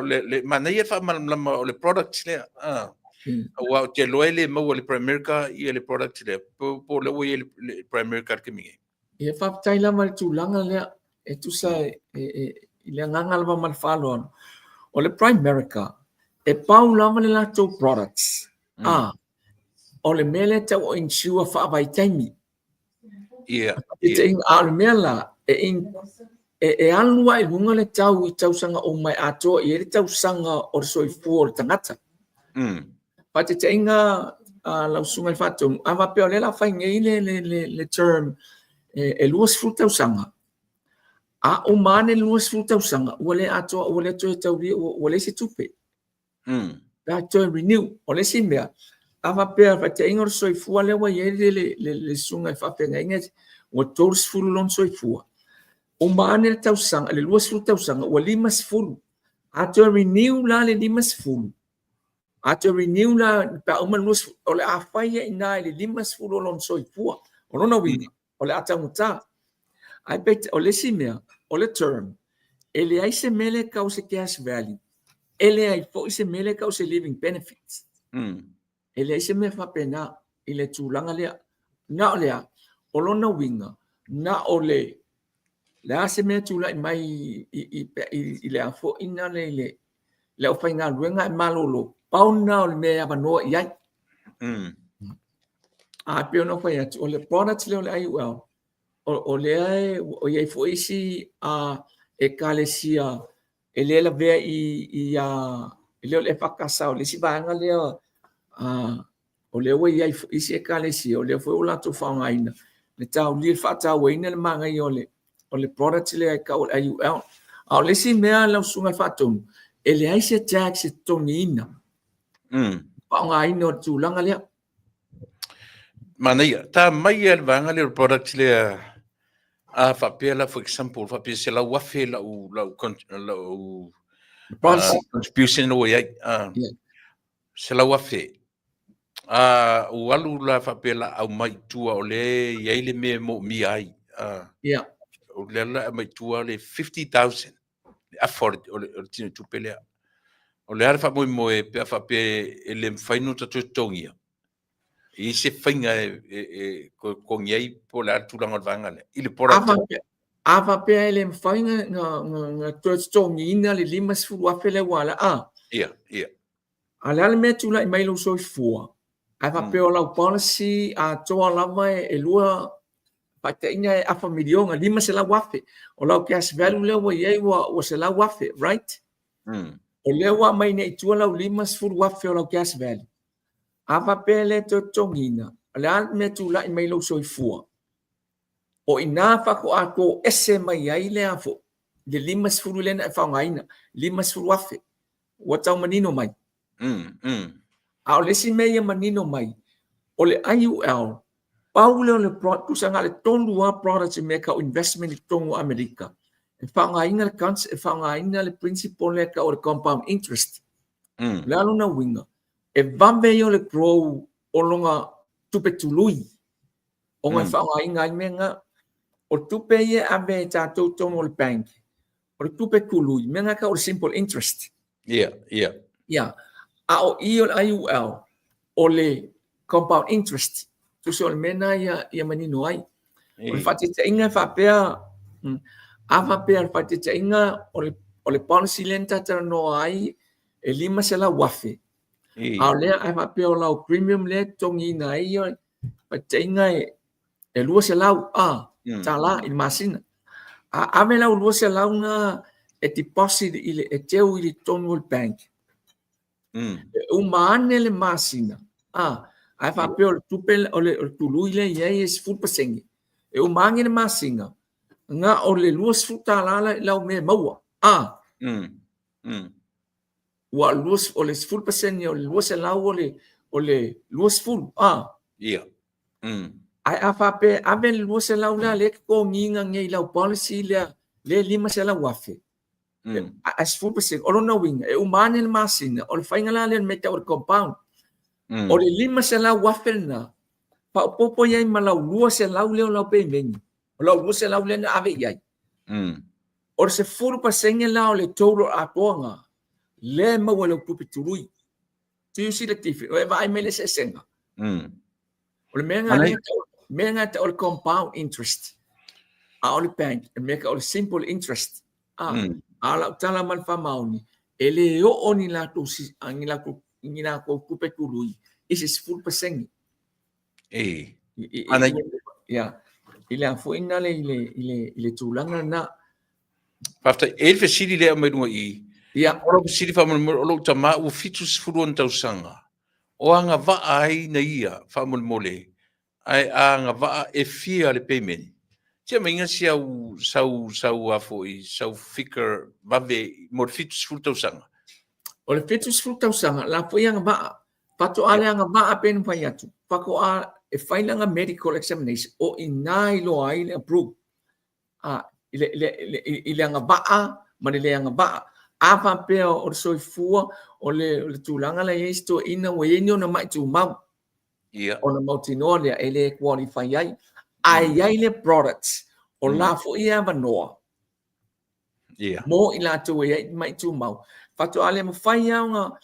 Speaker 2: le, le, manaia le faamalamalama o le product lea. Ah. Aua ou te iloa e le maua i le Primerica ia le product lea, po, po o lea ua i ai le Primerica i le taimi nei.
Speaker 5: Ia faafetai lava i le tulaga lea e tusa e, e, e, i le agaga lava ma le faaaloalo. O le Primerica, e pau lava le latou products. A, o le mea lea tau o insure faavaitaimi.
Speaker 2: Ia.
Speaker 5: A o le mea la, e, in, e, e alu lava i luga le tau i tausaga uma e atoa i ai le tausaga o le soifua o le tagata. Faataitaiga a lau susuga i le Faatonu, a faapea o lea o le a fai nei le, le, le, le term e, e 20 tausaga, a uma ane le 20 tausaga, ua le atoa, ua le toe taulia, ua, ua leai se tupe. Pe a toe renew. O le isi mea, a faapea faataitaiga o le soifua lea ua i ai le, le, le, le susuga i le faafeagaiga, ua 30 lona soifua, uma ane le tausaga, le 20 tausaga, ua 50. A toe renew la le 50, a toe renew la pe a uma le 20, o le a fai ai i ina i le 50 o lona soifua. O lona uiga, o le a taugata. Ae peitai, o le isi mea, o le term, e leai se mea lea e tau o se cash value, e leai foi se mea lea e tau o se living benefits. E leai se mea faapena i le tulaga lea. Na o le a? O lona uiga, na o le, le a se mea e tulai mai i, i, i, i le a foi na le, i le, le aufaigaluega e malolo, pau lena o le mea e avanoa i ai. A pei ona ou fai atu, o le product lea o le IUL, o, o lea e, o i ai foi isi a ekalesia e le lavea i, i a, e le o le EFKS, o le isi vaega lea a, o lea ua i ai foi isi ekalesia, o lea foi ua latou faaaogaina le taulia, le faatauaina le manaia o le, o le product lea e tau o le IUL. A o le isi mea lau susuga i le Faatonu, e leai se tax e totogiina. Faaaogaina o le tulaga lea.
Speaker 2: Manaia, ta mai ia le vaega lea o le product lea, a faapea la, for example, faapea 100,000 lau, lau, lau contribution ua i ai, 100,000. A ua alu la faapea la aumai i tua o lea e i ai le mea e moomia ai. O lea la aumai i tua le 50,000, le afa o le, o le, o le tino tupe lea. O le a le faamoemoe pe a faapea e le mafai ona toe totogia? E i ai se faiga e, e, e totogi ai po o le a le tulaga o le vaega lea i le product?
Speaker 5: A faapea e le mafai na toe totogiina le $50,000 lea ua ala, a.
Speaker 2: Ia, ia.
Speaker 5: A o le a le mea e tulai mai i lou soifua, ae faapea o lau policy atoa lava e lua, faataitaiga e afa miliona, $500,000. O lau cash value lea ua i ai ua $100,000, right? O lea ua aumai nei i tua lau $50,000 o lau cash value. A faapea e le toe totogiina, o le a le mea e tulai mai i lou soifua? O i ina faatoa toese mai ai le a foi, le 50 lea na e faaaogaina, $50,000. Ua tau manino mai. A o le isi mea ia manino mai, o le IUL, pau lea o le product, tusa na o le tolu lava products i mea tau investment i totonu o Amerika, e faaaogaina le e faaaogaina le principle lea e tau o le compound interest. O le a lona uiga? E vave ia o le grow o lona tupe tului ona e faaaogaina ai mea na. O tupe ia e ave e tatou i totonu o le bank, o le tupe tului, mea na e tau o le simple interest.
Speaker 2: Ia, ia.
Speaker 5: Ia. A o i o le IUL, o le compound interest. Tusa o le mea na ia manino ai. O le faataitaiga e faapea, a faapea o le faataitaiga o le policy lea na ta talanoa ai e $500,000, a o lea ae faapea o lau premium lea e totogiina ai, faataitaiga e 200 a tala i le masina. A ave lau 200 na e deposit i le, e teu i le totonu o le bank. E uma ane le masina, a, ae faapea o le tupe, o le tului lea i ai e 10%. E uma ane le masina, na o le $20 la lau mea e maua. A. Ua o le 10% o le 200 o le 20, a.
Speaker 2: Ia.
Speaker 5: Ae a faapea e ave le 200 lea lea e totogiina nei i lau policy lea, lea e $500,000, ae 10%, o lona uiga, e uma ane le masina, o le faiga la lea o le mea e tau o le compound. O le $500,000 lena, faaopoopo i ai ma lau 200 lea o lau pemeni, o lau 200 lea na ave i ai. O le 10% la o le total atoa lena, lea e maua i lau tupe tului. Do you see the difference? O e vaai mai le eseesega. O le mea lena mea lena e tau o le compound interest. A o le bank, e mea tau o le simple interest. A, a o lau tala ma le faamaoni, e le oo ni latou, ni latou, ni latou tupe tului i se 10%.
Speaker 2: E.
Speaker 5: Ia, i le a foi na le, i le, i le, i le tulaga lena.
Speaker 2: Faafetai. E i ai le fesili lea e aumai luga i i.
Speaker 5: Ia.
Speaker 2: O lau fesili faamolemole, o lou tama ua 70 ona tausaga, o agavaa ai na ia faamolemole, ae a agavaa e fia le payment? Se aumaiga si au, sau, sau a foi, sau figure vave mo le 70 tausaga.
Speaker 5: O le 70 tausaga, la foi agavaa. Faatoa le agavaa pe na fai atu, faatoa e fai lana medical examination, o i ina e iloa ai le approve. A, i le, le, le, i le agavaa ma le le agavaa. A faapea o le soifua, o le, o le tulaga la e i ai si toeaina ua i ai ni ona mai tumau.
Speaker 2: Ia.
Speaker 5: Ona mautinoa lea e le qualify ai. Ae i ai le products, o la foi e avanoa.
Speaker 2: Ia.
Speaker 5: Mo i latou e i ai mai tumau. Faatoa le mafai lava ona,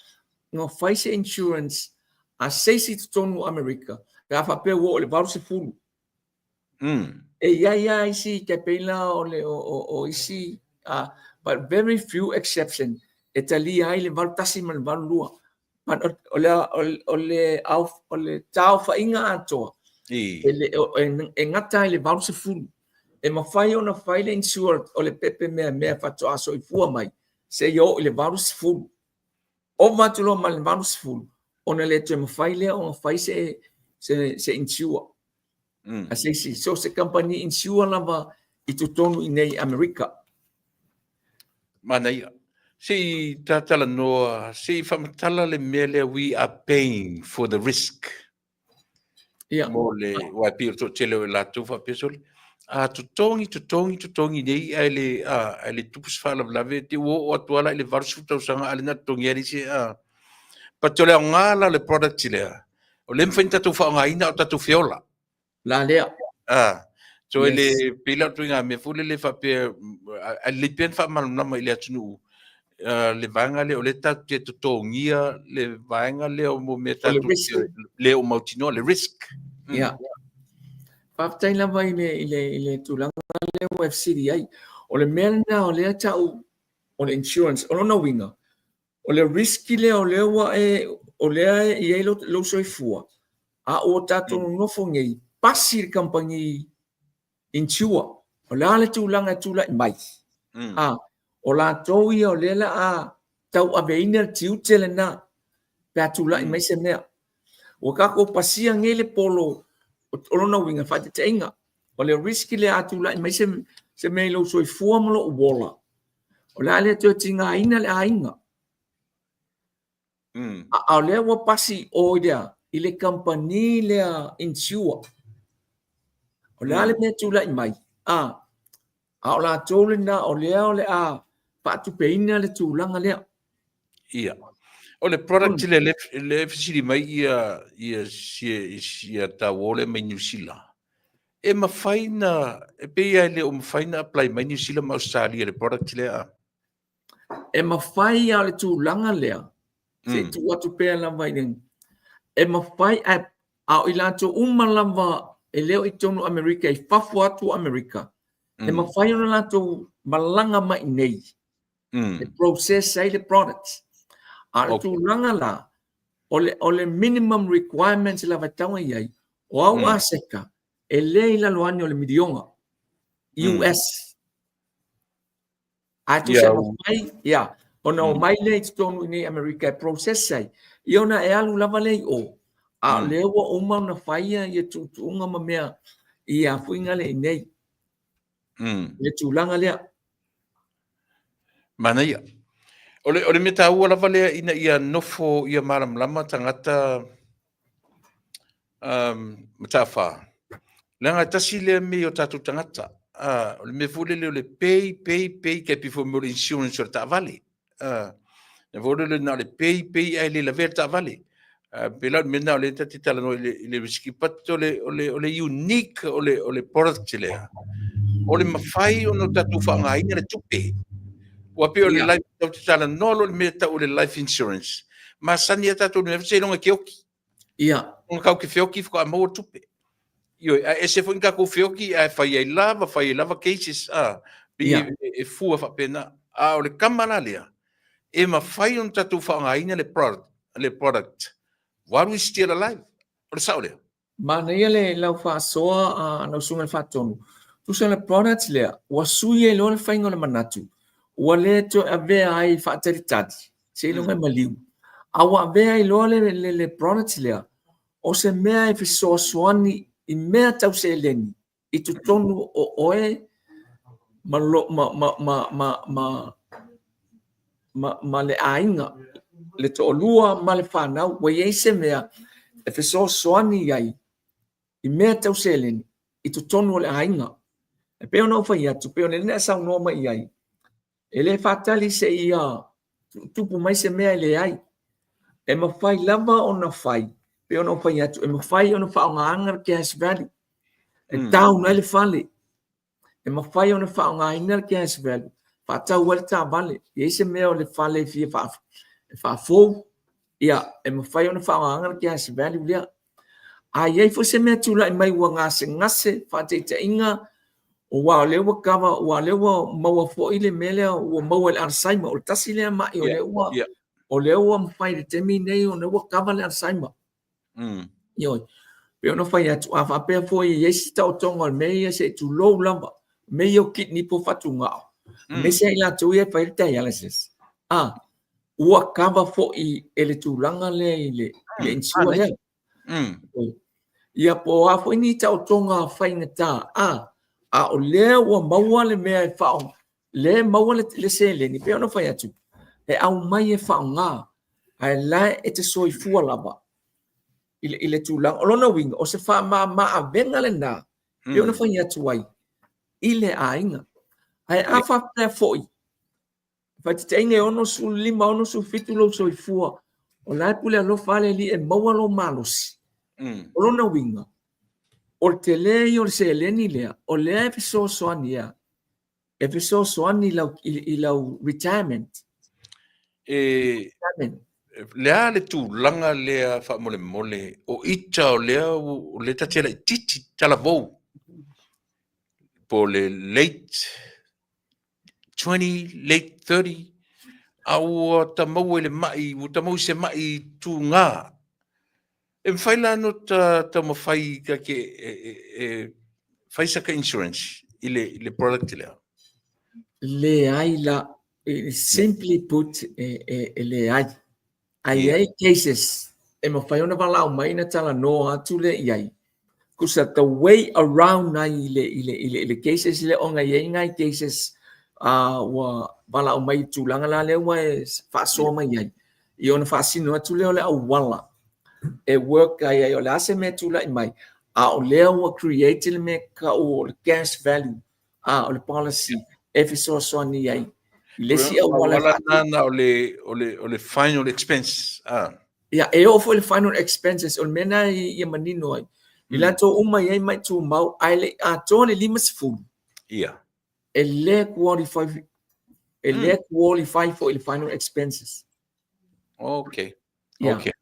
Speaker 5: ona fai se insurance a se isi i totonu o Amerika, pe a faapea ua oo i le 80. E i ai lava isi tai pei la o le o, o, o isi but very few exception e talia ai le 81 ma le 82. But o le, o le, o le, o le taofaiga atoa, e, le, e, e gata ai le 80. E mafai ona fai le insure o le pepe meamea faatoa soifua mai seia oo i le 80. Ova atu loa ma le 80, ona le toe mafai lea ona fai se, se, se insure. A se isi, so se company insure lava i totonu i nei Amerika.
Speaker 2: Manaia. Se i tatalanoa, se i faamatala le mea lea we are paying for the risk.
Speaker 5: Ia.
Speaker 2: Mo le, aua e pei o le toatele o i latou faapea sole, a totogi, totogi, totogi nei ae le, a, ae le tupu se faalavelave, te ua oo atu lava la i le 80 tausaga a o lea na totogi lava le isi, a. But o le aoga la o le product lea, o lea e mafai ona tatou faaaogaina a o tatou feola.
Speaker 5: La lea.
Speaker 2: A, so e le, pei la o le ituaiga mea foi lele faapea, a lelei pea ona faamalamalama i le atunuu, le vaega lea o lea tatou te totogia le vaega lea o mea tatou te le o mautinoa, le risk.
Speaker 5: Ia. Faafetai lava i le, i le, i le tulaga. lea ua e fesili ai. O le mea lena o lea e tau o le insurance, o lona uiga, o le risk lea o lea ua e, o lea e i ai lou soifua, a ua tatou nonofo nei, pasi le kamupani insure. O le a le tulaga e tulai mai? A, o latou ia o lea la a tauaveina le tiute lena pe a tulai mai se mea. Ua tatou pasia nei le polo, o lona uiga, faataitaiga, o le risk lea a tulai mai se mea i lou soifua ma lou ola, o le a le toe tigaina le aiga. A o lea ua pasi o i le a? I le kamupani lea insure. O le a le mea e tulai mai? A, a o latou lena o lea o le a faatupeina le tulaga lea.
Speaker 2: Ia. O le product lea le fesili mai ia ia sia tauo lea mai Niu Sila. E mafai na e pei lava e le o mafai na apply mai Niu Sila ma Australia i le product lea.
Speaker 5: E mafai a o le tulaga lea, se i tuu atu pea lava i le, e mafai ae a o i latou uma lava e le o i totonu o Amerika i fafo atu o Amerika, e mafai ona latou malaga mai i inei e process ai le product. A o le tulaga la, o le minimum requirements lava e tatau ona i ai, o au aseta e le i lalo ane o le miliona US. Ae tusa e mafai, ia, ona omai lea i totonu i nei Amerika e process ai, ia ona e alu lava lea i o. A o lea ua uma ona faia ia tuutuuga ma mea i afuiga lea i nei. Le tulaga lea.
Speaker 2: Manaia. O le mea taua lava lea ina ia nofo ia malamalama tagata Mataafa, leaga e tasi lea mea i o tatou tagata, o le mea foi lele o le pay, pay, pay, tai pei foi o le insurance o le taavale. Le foi lele na o le pay, pay ae le lavea le taavale. Pei la o le mea lena o lea ta te talanoa i le risiki, but o le unique o le product lea, o le mafai ona tatou faaaogaina le tupe. Ua pei o le life, tatou te talanoa loa i le mea e tau o le life insurance, masani lava tatou i le mea, seiloga e te oti.
Speaker 5: Ia.
Speaker 2: Ona tatou te feoti faatoa maua tupe. Ioe, ae ese foi ni tatou feoti ae fai ai lava, fai ai lava cases, a, pei e fua faapena. A o le tama la lea, e mafai ona tatou faaaogaina le product, le product while we still alive. O le sao lea.
Speaker 5: Manaia le lau faasoa a lau Susuga i le Faatonu. Tusa o le product lea, ua sui ai loa le faiga o le manatu, ua le toe avea ai faatalitali, seiloga e maliu. A ua avea ai loa le product lea, o se mea e fesoasoani i mea tau seleni i totonu o oe ma, lo, ma, ma, ma, ma, ma, ma, ma le aiga, le toalua ma le fanau, ua i ai se mea e fesoasoani ai i mea tau seleni i totonu o le aiga. E pei ona ou fai atu, pei ona e saunoa mai i ai, e le faatali seia tupu mai se mea e leai. E mafai lava ona fai, pei ona ou fai atu, e mafai ona faaaogaina le cash value e down ai le fale. E mafai ona faaaogaina le cash value faatau ai le taavale. E i ai se mea o le fale e fia faafou, ia, e mafai ona faaaogaina le cash value lea. A i ai foi se mea tulai mai ua gasegase, faataitaiga, aua o lea ua kava, aua o lea ua maua foi le mea lea ua maua i le Alzheimer. O le tasi lea mai o lea ua, o lea ua mafai i le taimi nei ona ua kava le Alzheimer. Ioe. Pei ona fai atu, a faapea foi e i ai se taotoga o le mea ia se i tulou lava, mea ia o kidney po o fatugao, aemaise ai latou ia e fai le dialysis. A, ua kava foi e le tulaga lea i le insure lea. Ia po o a foi ni taotoga faigata, a, a o lea ua maua le mea e faaoga, lea e maua le seleni, pei ona fai atu, e aumai e faaaoga, ae la e te soifua lava i le tulaga. O lona uiga, o se faamama avega lena, pei ona fai atu ai, i le aiga. Ae a faapea foi, faataitaiga e 65, 67 lou soifua, o la e pule alofa lava le Alii e maua lou malosi. O lona uiga, o le tele ia o le seleni lea, o lea e fesoasoani ai, e fesoasoani i lau retirement.
Speaker 2: E, le a le tulaga lea faamolemole, o ita o lea, o lea ta te laitiiti talavou. po o le late 20, late 30, a ua ta maua i le ma'i, ua ta maua i se ma'i tūgā. E mafai la no ta taumafai ka ke e, e, e fai sa ka insurance i le, i le product lea?
Speaker 5: Leai la, simply put, e, e, e leai. Ae i ai cases e mafai ona valaau mai ona talanoa atu lea i ai. Kusa the way around ai i le, i le, i le, i le cases lea ona e i ai nai cases ua valaau mai i tulaga la lea ua e faasoa mai ai. I ona faasino atu lea o le auala e work ai ai o le a se mea e tulai mai, a o lea ua create le mea tau o le cash value a o le policy e fesoasoani ai i le isi
Speaker 2: auala e faatino. Na o le, o le, o le final expense. Ah.
Speaker 5: Ia, e oo foi le final expenses, o le mea na ia manino ai. I latou uma e i ai mai tumau, ae le i atoa le 50.
Speaker 2: Ia.
Speaker 5: E le qualify, e le qualify foi i le final expenses.
Speaker 2: Okay. Yeah. Okay.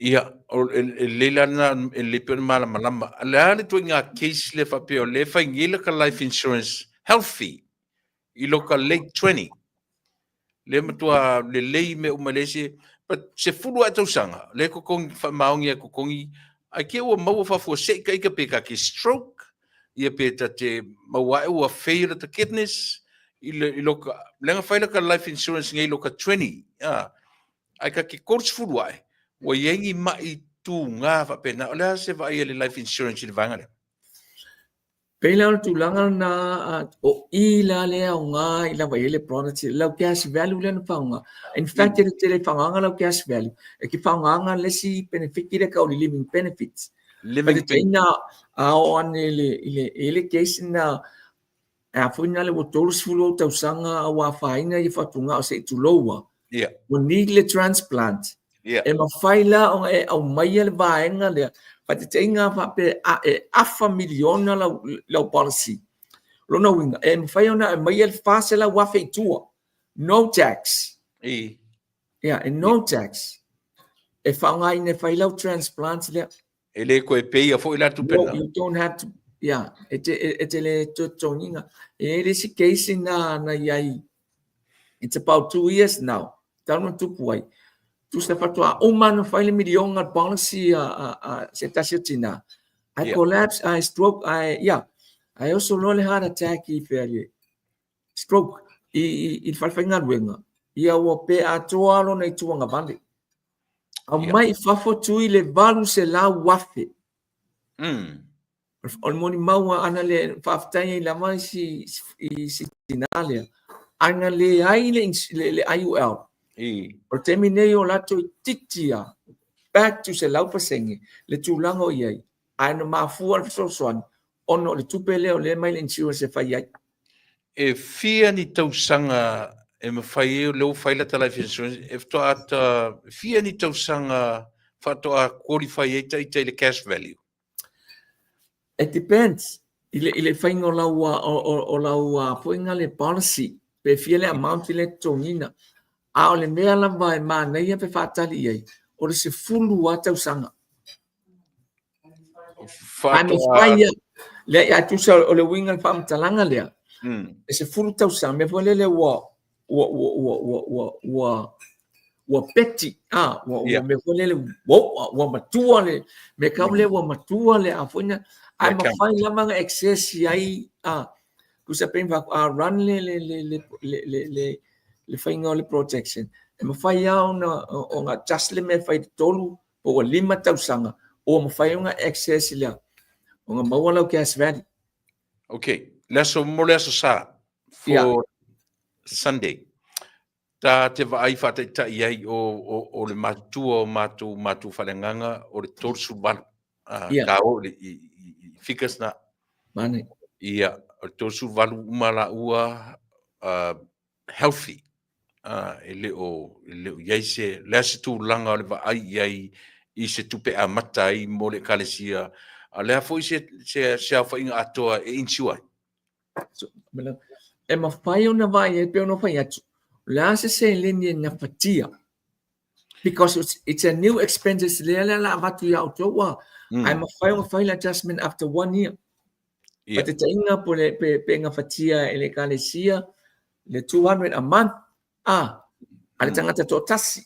Speaker 2: Ia, o, e, e lelei la lena, e lelei pea ona malamalama. O le a le ituaiga case lea faapea o lea e fai nei la ka life insurance healthy i lo ka late 20. Lea matua lelei mea uma le se, but 10 ae tausaga, lea e totogi, faamaoni e totogi, ae te i ua maua faafuasei ka ika pe ta te stroke, ia pe ta te maua ae ua fail ta kidneys, i, le, i lo ka, leaga fai la ka life insurance nei i lo ka 20, ah, Ae ka te 30 ae, ua i ai ni maʻi tugā faapena. O le a se vaai a le life insurance i le vaega lea?
Speaker 5: Pei la o le tulaga lena, o i la le aoga i lava i ai le product, lau cash value lea na faaaoga. In fact, e te le faaaogaina lau cash value, e te faaaogaina le isi benefit lea tau o le living benefits.
Speaker 2: Living benefits.
Speaker 5: A oo ane i le, i le, i le case na, E a foi na le ua 30 ou tausaga a ua afaina ia fatugao se i tulou a.
Speaker 2: Yeah.
Speaker 5: Ua need le transplant.
Speaker 2: Yeah.
Speaker 5: E mafai la ona e aumaia le vaega lea. Faataitaiga a faapea a e afa miliona lau, lau policy. O lona uiga, e mafai ona aumaia le 400,000 i tua. No tax.
Speaker 2: I.
Speaker 5: Yeah, e no tax. E faaaogaina e fai lau transplant lea.
Speaker 2: E le toe peia foi la tupe
Speaker 5: na. No, you don't have to, yeah, e te, e te le toe totogiina. E i ai le isi case na, na i ai, it's about 2 years now, talu na tupu ai. Tusa faatoa uma ona fai le miliona le policy a se tasi o tina. I collapse, I stroke, I, yeah, I oso loa le heart attack i whea le stroke i le falefaigaluega. Ia ua pe atoa lona i tuagavale. Aumai i fafo tui le 800,000. O le molimau ana le faafetai ai lava i si, i si tina lea. Ana leai le, le, le IUL. O le taimi nei o latou itiiti a back to 100% le tulaga o i ai. Ae na mafua le fesoasoani ona o le tupe lea o lea e mai le insurance e fai ai.
Speaker 2: E fia ni tausaga e mafai ai o lea ua fai lata life insurance, e faatoa ta, fia ni tausaga faatoa qualify ai ta ita i le cash value?
Speaker 5: It depends i le, i le faiga o lau, o lau foi nga le policy, pe fia le amount le totogiina. A o le mea lava e manaia pe faatali i ai, o le 10 lava tausaga.
Speaker 2: Faatoa...
Speaker 5: Lea ia tusa o le uiga o le faamatalaga lea. E 10 tausaga, mea foi lele ua ua ua ua ua ua ua ua peti, ah, ua ua mea foi lele ua ua matua le mea kau lea ua matua le a foi na ae mafai lava ona access i ai, ah, tusa pe a run le le le le le le le le faiga o le protection e mafai lava ona ona adjust le mea e fai i le tolu po ua 5 tausaga ua mafai ona access lea ona maua lau cash value.
Speaker 2: Okay, le aso mo le aso sa for yeah. Sunday. Ta te vaai faataitai ai o le matutua o matou matou faleagaga o le 38.
Speaker 5: Yeah.
Speaker 2: Ka o i, i, i figures na.
Speaker 5: Mane.
Speaker 2: Ia, o le 38 uma la ua healthy, e le o, e le o i ai se, le a se tulaga o le vaai i ai i se tupe amata ai mo le Ekalesia, a o le a foi se, se, se aofaiga atoa e insure ai?
Speaker 5: So, e mafai ona vaai ai pei ona fai atu, o le a se seleni e gafatia? Because it's a new expenses lea lea la avatu ia outou, ae mafai ona fai le adjustment after one year. Faataitaiga po le pe pe gafatia e le Ekalesia le 200 a month a a le tagata toatasi.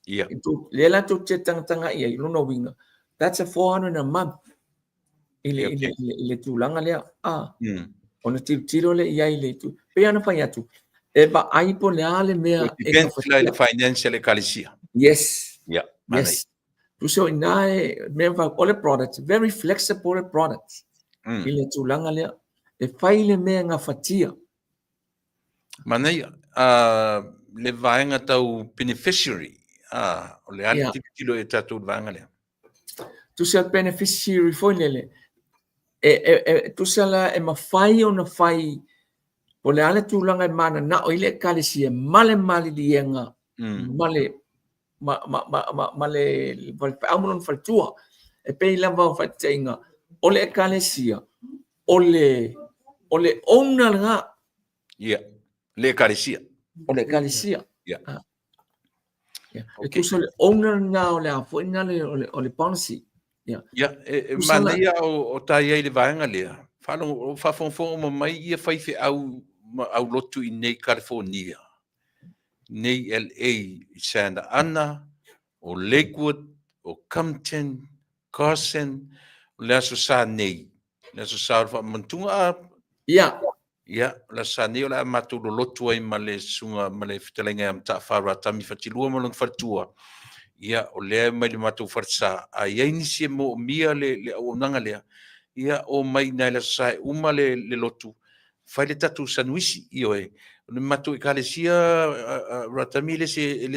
Speaker 5: Lea la tou te tagatagai ai, lona uiga, that's a 400 a month i le, i le, i le tulaga lea. A, ona tilotilo lea i ai i le itu. Pei ona fai atu, e vaai po o le a le mea
Speaker 2: e gafatia. Depends le finance a le Ekalesia.
Speaker 5: Yes.
Speaker 2: Yeah.
Speaker 5: Yes. Tusa o ina e mea fa o le product, very flexible le product. I le tulaga lea. E fai le mea e gafatia.
Speaker 2: Manaia, le vaega tau beneficiary, o le a le tilotilo e tatou i le vaega lea?
Speaker 5: Tusa beneficiary foi lele, e tusa la e mafai ona fai po o le a le tulaga e mananao ai le Ekalesia ma le maliliega ma le ma le faifeau ma lona faletua. E pei lava o faataitaiga, o le Ekalesia, o le, o le owner lena.
Speaker 2: Ia, le Ekalesia.
Speaker 5: O le Ekalesia. Ia. Ah. Yeah. Okay. E tusa le owner lena o le a foi lena le, o le, o le policy.
Speaker 2: Ia, yeah, e, e manaia o, o tā iai le vaega lea. Faafogafoga uma mai ia faifeau ma aulotu i nei California. Nei LA i Santa Ana, o Lakewood, o Compton, Carson, o le Aso Sa nei. Le Aso Sa o le faamantuga a?
Speaker 5: Ia.
Speaker 2: Ia, o le Aso Sa nei o le a matou lolotu ai ma le susuga ma le fetalaiga ia Mataafa Ratami Fatilua ma lona faletua. Ia, o lea e mai le matou falesa, a i ai nisi e moomia le, le auaunaga lea, ia, omai i ina i le Aso Sa e uma le, le lotu, fai le tatou sanuisi, ioe. O le matou ekalesia, Ratami, e le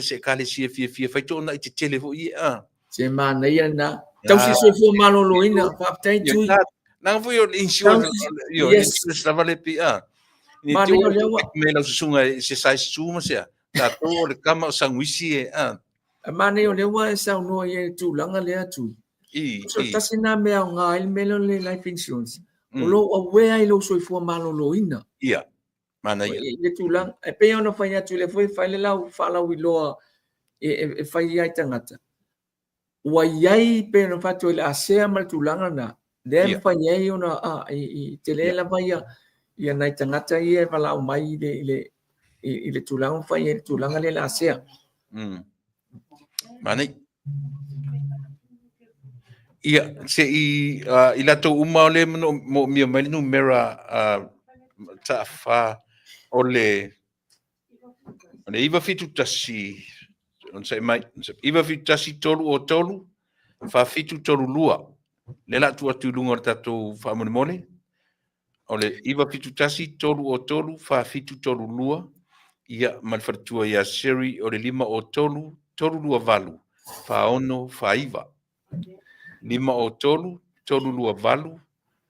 Speaker 2: se ekalesia fiafia fai toonai tetele foi ia, a.
Speaker 5: Se manaia lena. Tausi le soifua maloloina. Faafetai Tui.
Speaker 2: Leaga foi o le insurance, ioe, insurance lava le pia.
Speaker 5: Manaia o lea ua.
Speaker 2: Me lau susuga i se size 2 ma sea. Tatou o le kama o sanuisi e, a.
Speaker 5: Manaia o lea ua e saunoa i le tulaga lea Tui.
Speaker 2: I,
Speaker 5: i. Tasi lena mea aoga ai le mea lea o le life insurance. O lou aware i lou soifua maloloina.
Speaker 2: Ia, manaia.
Speaker 5: I le tulaga, e pei ona fai atu lea foi fai le lau faalauiloa e fai ai tagata. Ua i ai pei ona fai atu i le ASEA ma le tulaga lena, lea e mafai ai ona, a, i tele lava ia, ia nai tagata ia e valaau mai i le, i le, i le tulaga ma fai ai le tulaga lea i le ASEA.
Speaker 2: Manaia. Ia, se i, uh, i latou uma o le moomia mai le numera uh, taafa o le o le 971 onosai mai 971 303 4732 le la tuu atu i luga o le tatou faamolemole o le 971 303 4732 ia ma le faletua ia Sherry o le 503 328 4649 503 328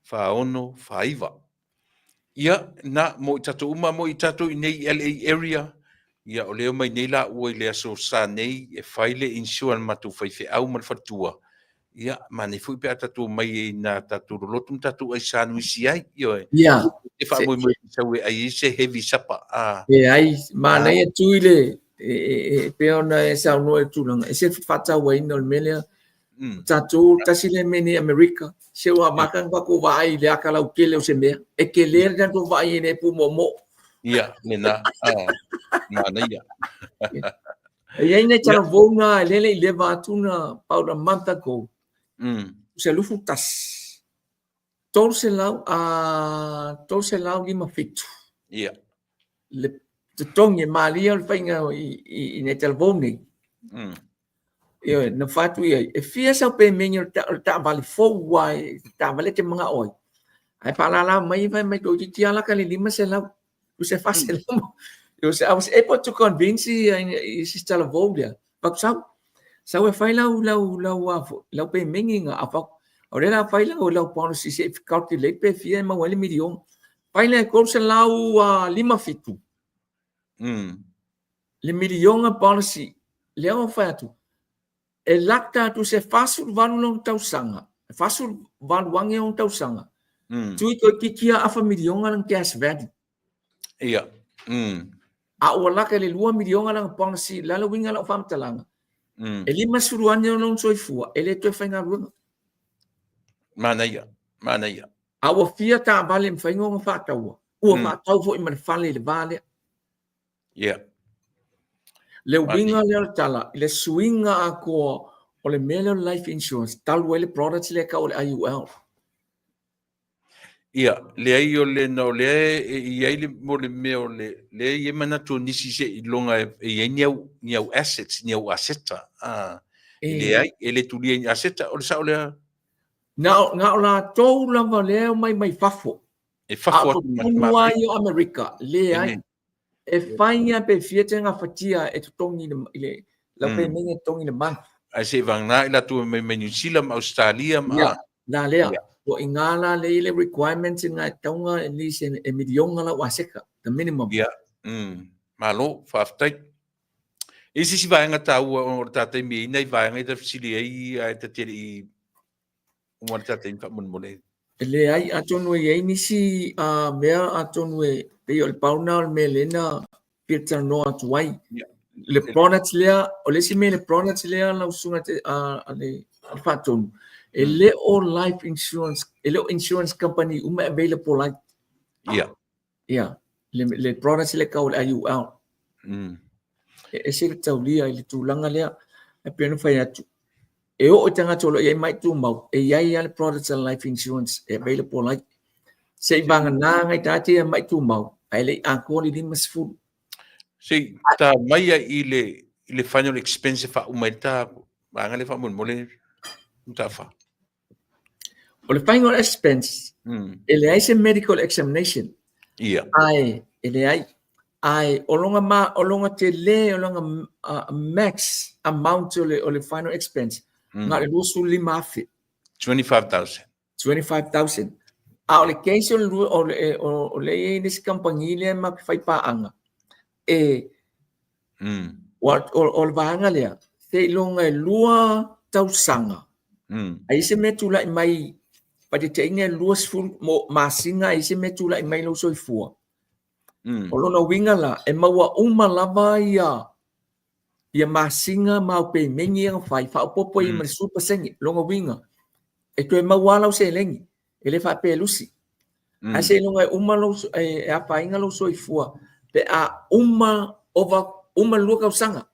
Speaker 2: 4649 Ia, na, mo i tatou uma, mo i tatou i nei LA area, ia, o lea e omai nei laua i le aso Sa nei e fai le insure a le matou faifeau ma le faletua, ia, manaia foi pe a tatou omai ai ina tatou lolotu ma tatou ai sanuisi ai, ioe.
Speaker 5: Ia.
Speaker 2: E faamoemoe e sau e ai ai se heavy supper, a.
Speaker 5: Leai, manaia Tui le, e pei ona e saunoa i le tulaga, e se faatauaina o le mea lea, Mm. Tatou tasi lea mea nei Amerika, se ua amata ona tatou vaai i le ata lautele o se mea. E tele le tatou vaai e le pūmoomoo.
Speaker 2: Ia, lena. Ah, manaia.
Speaker 5: E i ai nai talavou na e lele i leva atu na about a month ago. Se lufu tasi. 300 a 357.
Speaker 2: Ia.
Speaker 5: Le totogi e malie o le faiga i nai talavou nei. Ioe, na fai atu i ai, e fia sau pemeni o le taavale fou aua e taavale e te manao ai. Ae faalala mai fai mai toeitiiti lava laka le 500, tusa e 400. It was, I was able to convince i, i si talavou lea. Fai atu, sau, sau e fai lau, lau, lau, lau pemeni nga a fai o lea la fai lau, lau policy se i calculate pe fia e maua ai le miliona. Fai lea e 357. Le miliona policy lea ua fai atu, e lata atu se 48 lona tausaga, 48 ane ona tausaga, tui toeitiiti lava afa miliona lana cash value.
Speaker 2: Ia.
Speaker 5: A ua lata i le 2 miliona lana policy, o le a le uiga o lau faamatalaga? E 50 ane lona soifua, e le toe faigaluega.
Speaker 2: Manaia, manaia.
Speaker 5: A ua fia taavale e mafai ona faataua, ua faatau foi ma le fale i le va lea. Le uiga lea o le tala, i le suiga atoa o le mea lea o le life insurance, talu ai le products lea e tau o le IUL.
Speaker 2: Ia, leai o le na o lea e i ai le mo le mea o le lea e i ai manatu o nisi seiloga e i ai ni au ni au assets, ni au aseta. Ah, e leai, e le tulia i ni aseta, o le sao lea.
Speaker 5: Na o, na o latou lava lea e omai mai fafo.
Speaker 2: E fafo atu
Speaker 5: ma totonu ai o Amerika, leai. E fai lava pe fia te gafatia e totogi i le lau pemenge e totogi i le month.
Speaker 2: Ae seivagana i latou e omai mai Niu Sila ma Ausetalia ma.
Speaker 5: Ia, la lea. O i ina la lea e i ai le requirement na e tatau ona at least e miliona lau aseta, the minimum.
Speaker 2: Ia, malo, faafetai. E i ai se isi vaega taua o le ta taimi e i ai nai vaega ia ta fesili ai ae ta te le i uma le ta taimi faamolemole.
Speaker 5: E leai, atonu e i ai nisi mea atonu e pei o le pau lena o le mea lea na fia talanoa atu ai. Le product lea, o le isi mea i le product lea lau susuga a le Faatonu, e le o life insurance, e le o insurance company uma e available ai. Ia, le products lea e tau o le IUL. E ese le taulia i le tulaga lea, ae pei ona fai atu, e oo i tagata o lo o i ai mai tumau, e i ai lava le products a le life insurance e available ai. Se i vagana nai tagata ia mai tumau, ae le i atoa le 50.
Speaker 2: Se i ta mai i le, i le final expense e faauma ai le ta vaega lea faamolemole, Mutafa.
Speaker 5: O le final expense, e leai se medical examination.
Speaker 2: Ia.
Speaker 5: Ae, e leai. Ae, o lona, ma, o lona tele, o lona max amount o le final expense, na o le 25,000.
Speaker 2: 25,000.
Speaker 5: 25,000. A o le case o le, o le, o, o le i ai le isi kamupani lea ma te fai paaga, e, O le vaega lea, seiloga e 2 tausaga, a i ai se mea e tulai mai, faataitaiga e 20 masina a i ai se mea e tulai mai i lou soifua. O lona uiga la, e maua uma lava ia masina ma au pemeni ia na fai, faaopoopo i ai ma le 10%. Lona uiga, e toe maua lava lau seleni, e le faapea e lusi. Ae seiloga e uma lou, e afaina lou soifua pe a uma over, uma le 2 tausaga.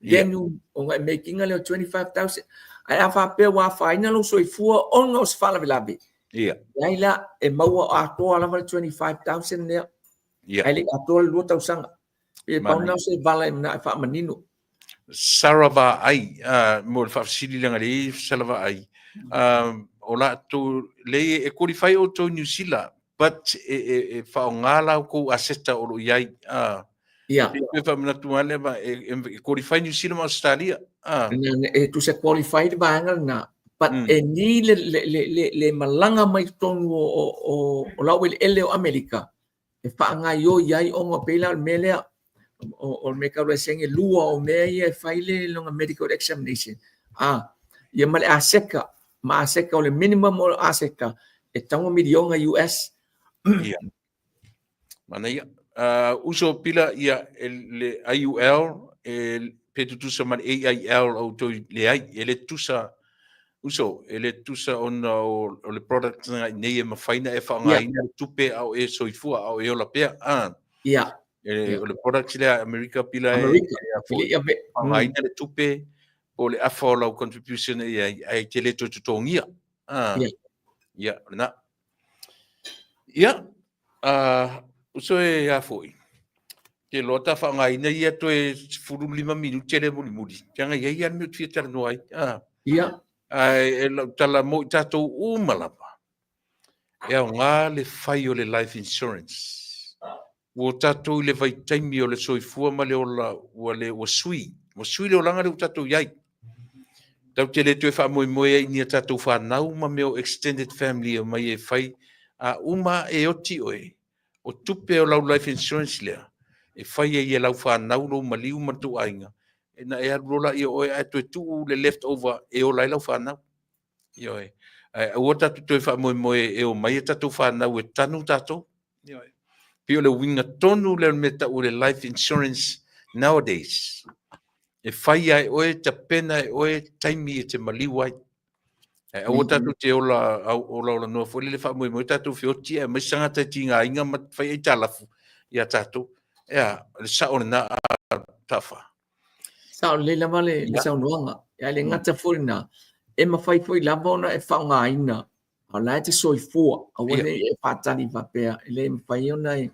Speaker 5: Then you, ona e make ina lea o 25,000. Ae a faapea ua afaina lou soifua ona o se faalavelave, leai la, e maua atoa lava le 25,000 lea. Ae le i atoa le 2 tausaga. E pau lena o se vala e manao e faamanino.
Speaker 2: Sarah Vaai, mo le faafesili leaga lea e Sarah Vaai, o latou, leai e qualify outou i Niu Sila, but e faaaoga la outou aseta o lo o i ai.
Speaker 5: Ia.
Speaker 2: E faamanatu lava lea, ma e qualify Niu Sila ma Ausetalia.
Speaker 5: E tusa qualify le vaega lena, but e ni le malaga mai totonu o laueleele o Amerika, e faagaoioi ai ona pei la o le mea lea o le mea tau laisene lua o mea ia e fai le lona medical examination a ia ma le aseta ma aseta o le minimum o aseta e tatau ona miliona US.
Speaker 2: Ia. Manaia. Uso pila ia le IUL e pe tutusa ma le AIL o outou leai e le tutusa Uso, e le tutusa ona o le product na i nei e mafai ona e faaaogaina le tupe a o e soifua, a o e ola pea. O le product lea a Amerika pila e faaaogaina le tupe po o le afa o lau contribution e i ai, ae te le toe totogia. Ia, o lena. Ia, uso e a foi, te loa ta faaaogaina ia toe 15 minute lea mulimuli, leaga e i ai lava le mea ou te fia talanoa ai. Ae e lau tala mo i tatou uma lava, e aoga le fai o le life insurance. Ua tatou i le vaitaimi o le soifua ma le ola ua le ua sui, ua sui le olaga lea ua tatou i ai. Tatou te le toe faamoemoe ai i ni a tatou fanau ma mea o extended family e omai e fai, a uma e oti oe, o tupe o lau life insurance lea e fai ai e lau fanau lou maliu ma le tou aiga, na e alu loa laia o oe ae toe tuu le left over e ola ai lau fanau. Ioe. Ae aua tatou toe faamoemoe e omai a tatou fanau e tanu tatou. Ioe. Pei o le uiga tonu lea o le mea tau o le life insurance nowadays. E fai lava e oe, tapena e oe taimi e te maliu ai. Ae aua tatou te ola ola ola noa foi lele faamoemoe tatou feoti aemaise tagata e tigaina ma fai aitalafu ia tatou. Ea, o le sao lena a Tafa.
Speaker 5: Sao lelei lava le, le saunoaga. Ae le gata foi lena, e mafai foi lava ona e faaaogaina a o la e te soifua, aua ne i e faatali faapea e le mafai ona e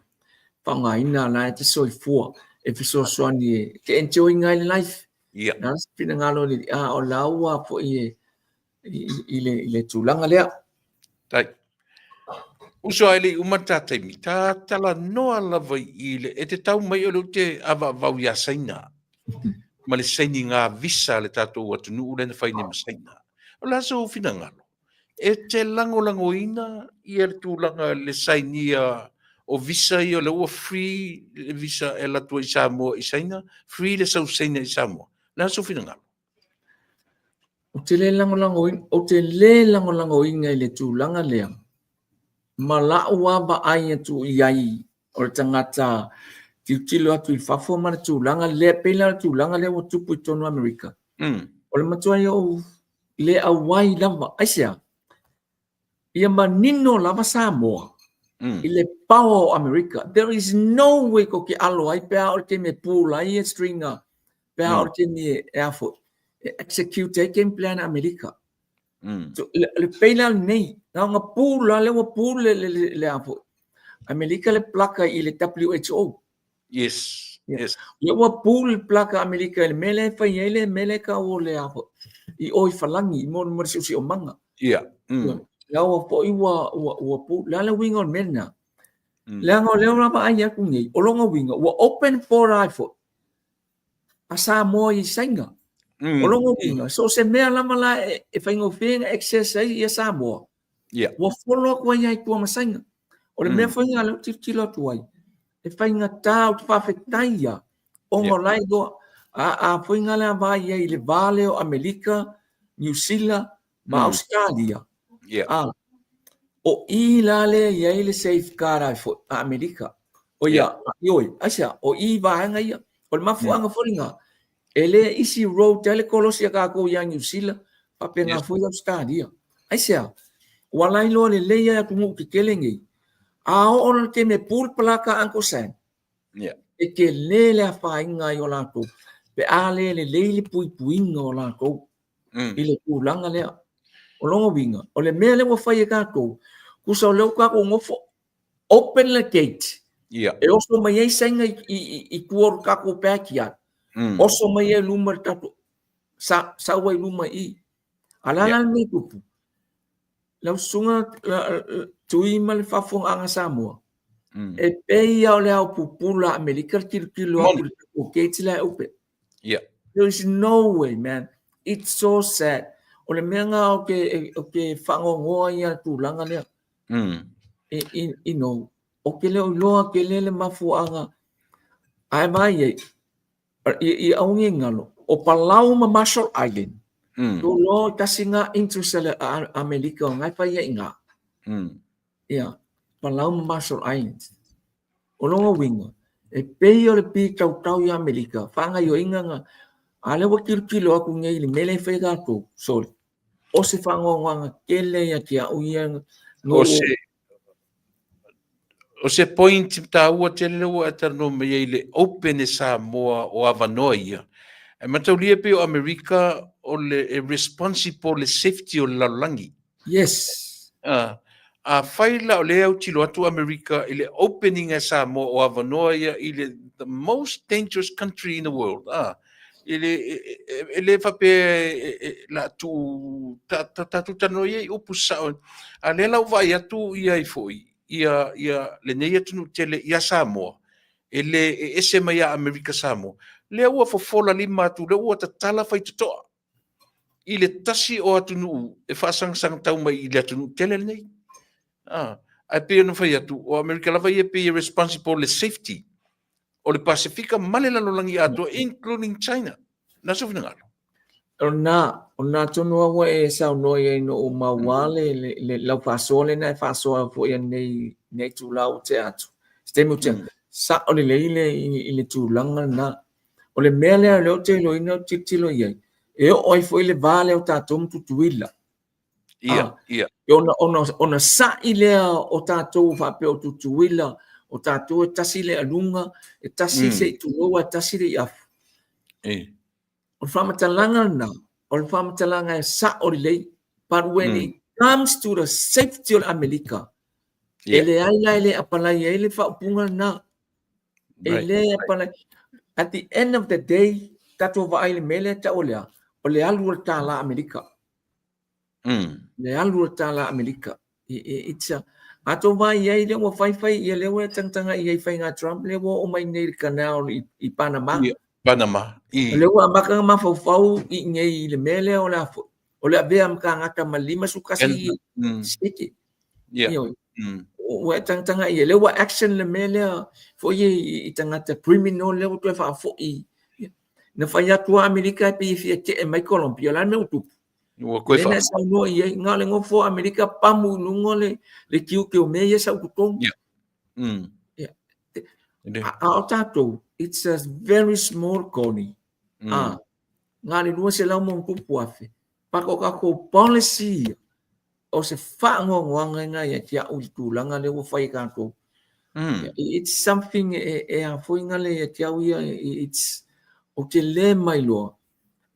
Speaker 5: faaaogaina a o la e te soifua e fesoasoani e te enjoy ina ai le life. Na se finagalo o le Alii, a o la ua foi e i le, i le tulaga lea.
Speaker 2: Tai. Uso a e le i uma le ta taimi, ta talanoa lava i le, e te tau mai o lea ou te avaavau ia Saina, ma le sainiga visa a le tatou atunuu lea na fai nei ma Saina. O le a sou finagalo? E te lagolagoina ia le tulaga le sainia o visa ia o lea ua free le visa e alu atu ai i Samoa i Saina, free le sau Saina i Samoa. O le a sou finagalo?
Speaker 5: Ou te le lagolagoina, ou te le lagolagoina i le tulaga lea, ma la'u lava vaai atu i ai o le tagata tilotilo atu i fafo ma le tulaga lea, pei la o le tulaga lea ua tupu i totonu o Amerika. O le matuai ou le auai lava. Aisea? Ia manino lava Samoa i le power o Amerika. There is no way kou te alo ai pe a oo i le taimi e pull ai string-a, pe a oo i le taimi e a foi, e execute ai game plan a Amerika. So, le pei la lenei, na ona pull lava, lea ua pull le a foi, Amerika le plaka i le WHO.
Speaker 2: Yes. Yes.
Speaker 5: Lea ua pull le plaka a Amerika i le mea lea e fai ai le mea lea e tau o le a foi, i o i Falagi, mo le siosiomaga.
Speaker 2: Ia.
Speaker 5: Lea ua foi ua pull. O le a le uiga o le mea lena? Leaga o lea ua vaai atu nei, o lona uiga, ua open border ai foi a Samoa i Saina. O lona uiga, so o se mea lava la e faigofie ona access ai ia Samoa, ua follow atu ai lava i tua ma Saina. O le mea foi lena lea ou te tilotilo atu ai, e faigata, ou te faafetai lava, ona o la e iloa, a foi na le vaai i ai i le va lea o Amerika, Niu Sila ma Ausetalia, a, o i la lea e i ai le safeguard ai foi a Amerika. O ia, ioe, aisea, o i vaega ia. O le mafuaaga foi lena, e le easy road ai le kolosi a tatou ia Niu Sila, faapena foi Ausetalia. Aisea, ua lailoa lelei ai atunuu tetele nei, a oo loa i le taimi e pu le palaka a Uncle Sam, e tele le afaina ai o latou, pe a le lelei le puipuiga o latou i le tulaga lea. O lona uiga, o le mea lea ua fai e tatou, tusa o lea ua tatou nofo open le gate, e oso mai ai Saina i tua o le tatou backyard, oso mai ai i luma le tatou, sau ai i luma i i. A o le a la le mea e tupu? Lau susuga Tui ma le faafofogaaga a Samoa, e pei lava o le ao pupula a Amerika le tilotilo atu i le tatou gate la e open. There is no way, man. It's so sad. O le mea lena ou te, ou te faanoanoa ai i le tulaga lea. You know, ou te le o iloa tele le mafuaaga. Ae vaai ai, i aua ne i galo, o Palau ma Marshall Island, tou iloa e tasi lena interest a le Amerika o lena e fai ai i ina. Ia, Palau ma Marshall Islands. O lona uiga, e pei o le pitautau i Amerika, faagaoioiga na, a lea ua tilotilo atu nei i le mea lea e fai e tatou, sorry, o se faanoanoaga tele ia te au ia.
Speaker 2: O se, o se point taua tele lea ua e talanoa mai ai i le open e Samoa o avanoa ia. E mataulia e pei o Amerika o le e responsible le safety o le lalolagi.
Speaker 5: Yes.
Speaker 2: Afai la o lea e autilo atu Amerika i le opening e Samoa o avanoa ia i le the most dangerous country in the world. E le, e le faapea la tuu tatou talanoa ia i upu sao. A lea la ua vaai atu ia ai foi ia ia lenei atunuu tele ia Samoa e le e ese mai ia Amerika Samoa. Lea ua fofola lima atu, lea ua tatala faitotoa i le tasi o atunuu e faasagasag tau mai i le atunuu tele lenei. Ae pei ona fai atu, o Amerika lava ia e pei e responsible le safety o le Pasefika ma le lalolagi atoa, including China. Na sou finagalo.
Speaker 5: O na, o na tonu lava ua e saunoa i ai ina ua maua le, le, le lau faasoa lena e faasoa foi i nei, nei itula ua tea atu. Se taimi ua tea. Sao lelei le, i le tulaga lena. O le mea lea o lea ou te iloaina ou te tilotilo i ai, e oo ai foi le va lea o tatou ma Tutuila.
Speaker 2: Ia, ia.
Speaker 5: Ona, ona, ona sa'i lea o tatou faapea o Tutuila, o tatou e tasi le aluga, e tasi se i tulou, e tasi le iafu. O le faamatalaga lena, o le faamatalaga e sa'o lelei, but when it comes to the safety o le Amerika, e leai la e le apalai ai le faaupuga lena. E le apalai. At the end of the day, tatou vaai i le mea lea e tau o le a? O le alu o le tālā Amerika. Le alu o le tālā Amerika. It's a, a tou vaai i ai lea ua faifai ia lea ua e tagatagai i ai faiga a Trump lea ua oo mai nei i le canal i Panama.
Speaker 2: Ia, Panama.
Speaker 5: I. Lea ua amata ona mafaufau i inei i le mea lea o le a foi, o le avea ma tagata ma 51 seke.
Speaker 2: Ia.
Speaker 5: Ua e tagatagai i ai, lea ua action le mea lea foi i tagata criminal lea ua toe faafoi. Na fai atu a Amerika e pei e fia tee mai Colombia, o le a le mea ua tupu?
Speaker 2: Ua koe
Speaker 5: fa. Lea saunoa i ai, na o le nofo a Amerika pamu i luga le tiute o mea ia sau i totonu.
Speaker 2: Yeah.
Speaker 5: Yeah. A o tatou, it's a very small colony. Ah, na le 200 ma ona tupu afe. But o tatou policy ia, o se faanoanoaga lena ia te au i le tulaga lea ua fai e tatou. It's something e a foi ngale ia te au ia, it's, ou te le mailoa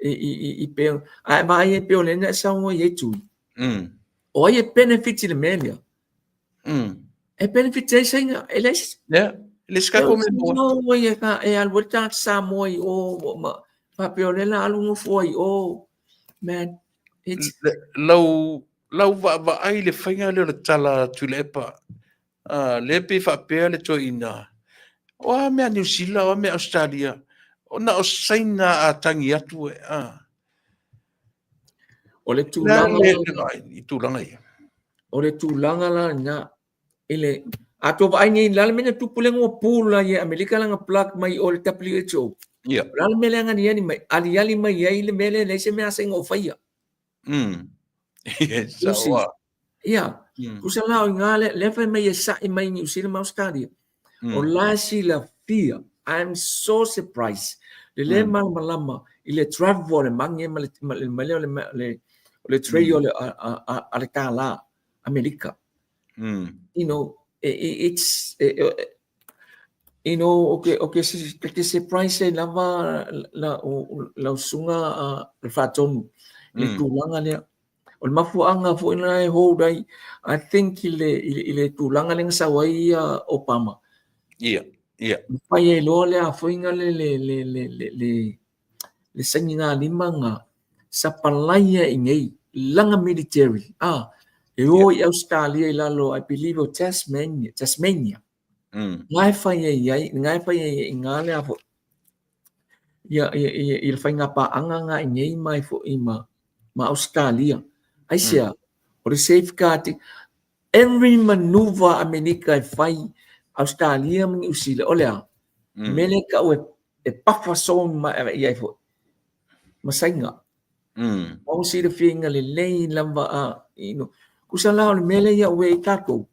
Speaker 5: i pe, a e vaai ai pei o lea na e saunoa i ai Tui. O ai e benefit i le mea lea? E benefit ai Saina, e leai se...
Speaker 2: Yeah, e leai se tatou mea maua.
Speaker 5: No way e ka, e alu ai le tagata Samoa i o, ma, faapea o lea la alu nofo ai i o, man, it's...
Speaker 2: Lau, lau vaavaai i le faiga lea o le tala a Tuilaepa, lea pei faapea le toeaina, o a mea Niu Sila, o a mea Ausetalia, na o Saina a tagi atu e, a.
Speaker 5: O le tulaga
Speaker 2: i tulaga ia.
Speaker 5: O le tulaga la lena, i le, a tou vaai nei, la le mea na tupu lea na ua pull ai e Amerika lana plug mai o le WHO.
Speaker 2: Ia.
Speaker 5: O le a le mea lea na aliali mai, aliali mai ai le mea lea, leai se mea a Saina o faia.
Speaker 2: Yes,
Speaker 5: sa Ia, tusa la o i ina lea, lea fai mai e sa'i mai Niu Sila ma Australia. O la e silafia, I'm so surprised, le le malamalama i le travel a le mange ma le, ma le, ma le, le, le trade o le, a le tālā Amerika. You know, it's, you know, o ke, o ke, ke surprise ai lava la, lau susuga le Faatonu i le tulaga lea. O le mafuaaga foi lena e hold ai, I think i le, i le tulaga lea na sau ai ia Obama.
Speaker 2: Ia, ia.
Speaker 5: Na fai ai loa le afoiga le, le, le, le, le, le, le sainigalima na sapalaia i nei lana military, ah, e o i Australia i lalo, I believe o Tasmania, Tasmania. Nga e fai ai ai, nga e fai ai i ngā le afo, ia, ia, ia, i le whainga pāanga ngā i nei mai fo i ma, ma Australia. Ai sea, o le safeguard, every maneuver Amerika e whai Australia ma New Zealand, o lea, mele ka ue e buffer zone ma ia i fo, ma sainga. O si le whinga le lei lava a, you know, kusa la o le mele ia ue i tātou.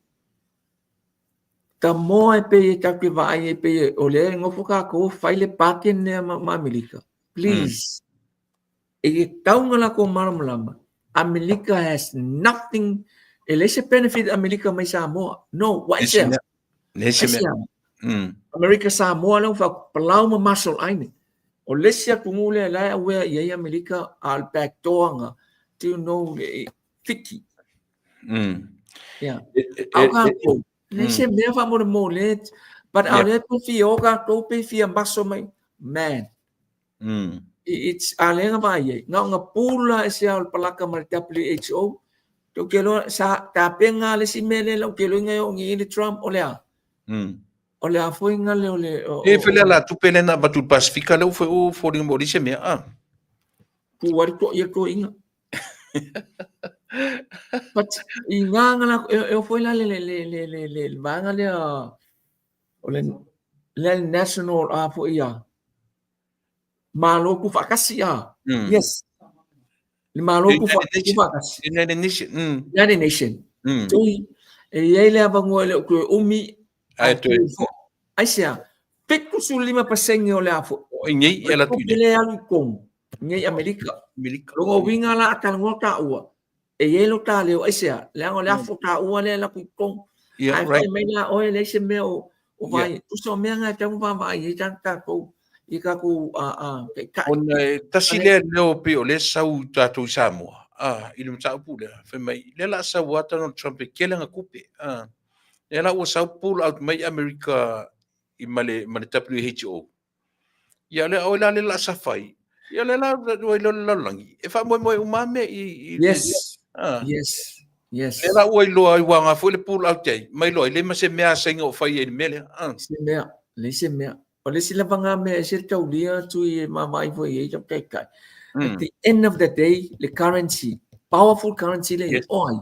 Speaker 5: Tamoa e pei e tatou te vaai ai pei o lea e nofo kākou fai le bargain lea ma, ma Amerika. Please. E ke tau nga lākou malamalama. Amerika has nothing, e leai se benefit Amerika mai Samoa. No, wa e sea?
Speaker 2: Leai se mea.
Speaker 5: Amerika Samoa lea ua fai palau ma Marshall Island. O le isi atunuu lea la e aware i ai Amerika a o le backdoor nga, do you know, Fiti. Yeah. Au kākou, leai se mea faamolemole, but a o lea pe fia o kākou pe fia maso mai, man. It's, a lea na vaai ai, na o na pula e se ao le palaka ma le WHO, tou te iloa, sa tapena le isi mea lea lau te iloa ina e oo nei i le Trump, o le a? O le a foi nga le o le...
Speaker 2: E fele la tupe le na avatu i le Pasifika lea ua foi ua foliga mai o le isi mea, a.
Speaker 5: Pu ai le toa ia toeaiina. But i ngā ngā la, e, e foi la le, le, le, le, le, le, le vaega lea, o le, le national a foi ia, Malo Tuufaatasi a. Yes. Le Malo Tuufaatasi.
Speaker 2: United Nation.
Speaker 5: United Nation. Tui, e i ai le avanoa e le o toe umi.
Speaker 2: Ai toe.
Speaker 5: Aisea, 75% o le a foi.
Speaker 2: O inei e ala tu
Speaker 5: inei. Le alu i tonu, inei Amerika.
Speaker 2: Amerika.
Speaker 5: Longa uiga la a talanoa taua. E i ai lo ta leo, aisea, leaga o le afu o taua lea e alu atu i totonu. Ae fai mai la oe e leai se mea o vaai, tusa o mea na e tatau ona vaavaai i ai tatou i tatou taitai.
Speaker 2: Ona e tasi lea leo pei o lea e sau i tatou i Samoa, i le mataupu lea, fai mai, lea o le a sau lava Donald Trump e tele ana tupe. Lea la ua sau pull out mai Amerika i ma le WHO. Ia lea oe la lea o le a safa ai. Ia lea la ua iloa le lalolagi e faamoemoe uma lava mea i
Speaker 5: Yes. Yes. Yes.
Speaker 2: Lea la ua iloa ai ua aga foi le pull out ai, ma iloa ai leai ma se mea a Saina o fai ai i le mea lea.
Speaker 5: Se mea, leai se mea. O le isi lava na mea e ese le taulia atu i e vaavaai foi i ai lau taitai. At the end of the day, le currency, powerful currency le o ai.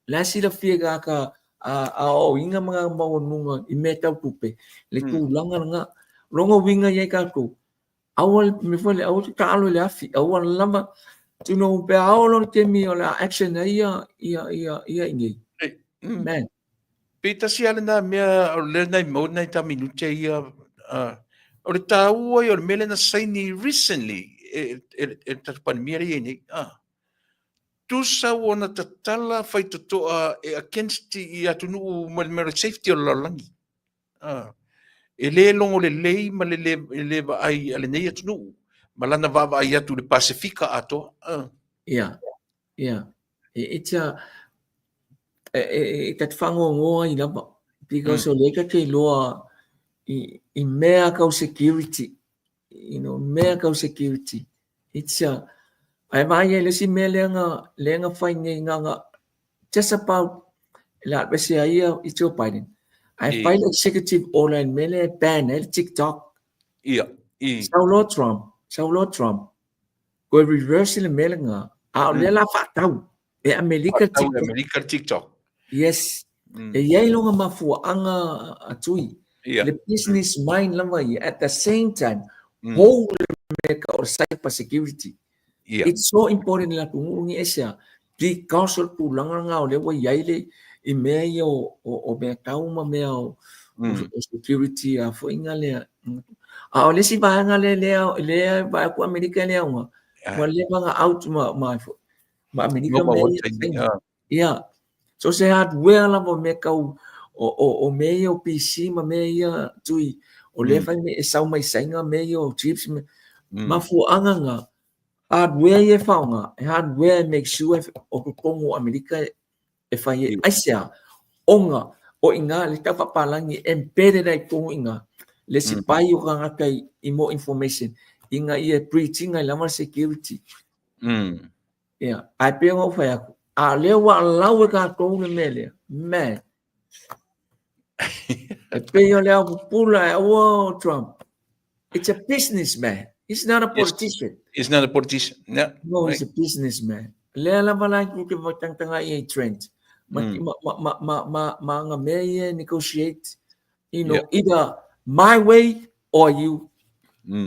Speaker 5: La e silafia e tagata aoaoina ma ngā maualuga i mea tau tupe, le tulaga lena. Lona uiga i ai tatou, aua le mea foi lea, aua te taalo i le afi, aua lava, tino pe a oo loa le taimi o le a action ai ia ia ia ia i inei. Man.
Speaker 2: Pei tasi lava lena mea o lea nai maua nai ta minute ia, o le taua ia o le mea lea na saini recently e le tatou Palemia lea e i ai nei. Tusa ua ona tatala faitotoa e against i atunuu ma le mea o le safety o le lalolagi. E le logo lelei ma le le vaai a lenei atunuu ma lana vaavaai atu i le Pasefika atoa.
Speaker 5: Ia, ia. It's a, e ta te faanoanoa ai lava because o lea ta te iloa i mea tau security, you know, mea tau security. It's a, ae vaai ai le isi mea lea na, lea na fai nei na na just about le a aluese ai ia i Joe Biden. Ae fai le executive order i le mea lea e ban ai le TikTok.
Speaker 2: Ia,
Speaker 5: i. Sau loa Trump, sau loa Trump, toe reverse le mea lena, a o lea la faatau e Amerika
Speaker 2: TikTok. E Amerika TikTok.
Speaker 5: Yes. E i ai lona mafuaaga a Tui. Le business mind lava ia. At the same time, hou le mea tau o le cyber security. It's so important i le atunuu lenei aisea? Because o le tulaga lena o lea ua i ai le i mea ia o mea tau ma mea o security a foi na lea. A o le isi vaega lea lea vaai atu Amerika e le aoga, ua leva ona out ma foi ma Amerika mea ia. Ia. So se hardware lava o mea tau o mea ia o PC ma mea ia Tui, o lea fai mai e sau mai Saina mea ia o chips, mafuaaga na hardware ia e faaaoga, e hardware e make sure o totonu o Amerika e fai ai. Aisea? Ona o i ina le tau faapalagi e embedded ai i totonu i ina le sipai o tagata i more information ina ia breach ina ai lava le security. Ia, ae pei ona ou fai atu, a o lea ua allow e tatou le mea lea, man. E pei o le ao pupula e aua o Trump. It's a businessman. He's not a politician.
Speaker 2: Yes. He's not a politician. Yeah.
Speaker 5: No, he's a businessman. Lea lava la ku te tangtanga i Trent. Ma, ma, ma, ma, ma, ma, ma nga mea ia negotiate, you know, either my way or you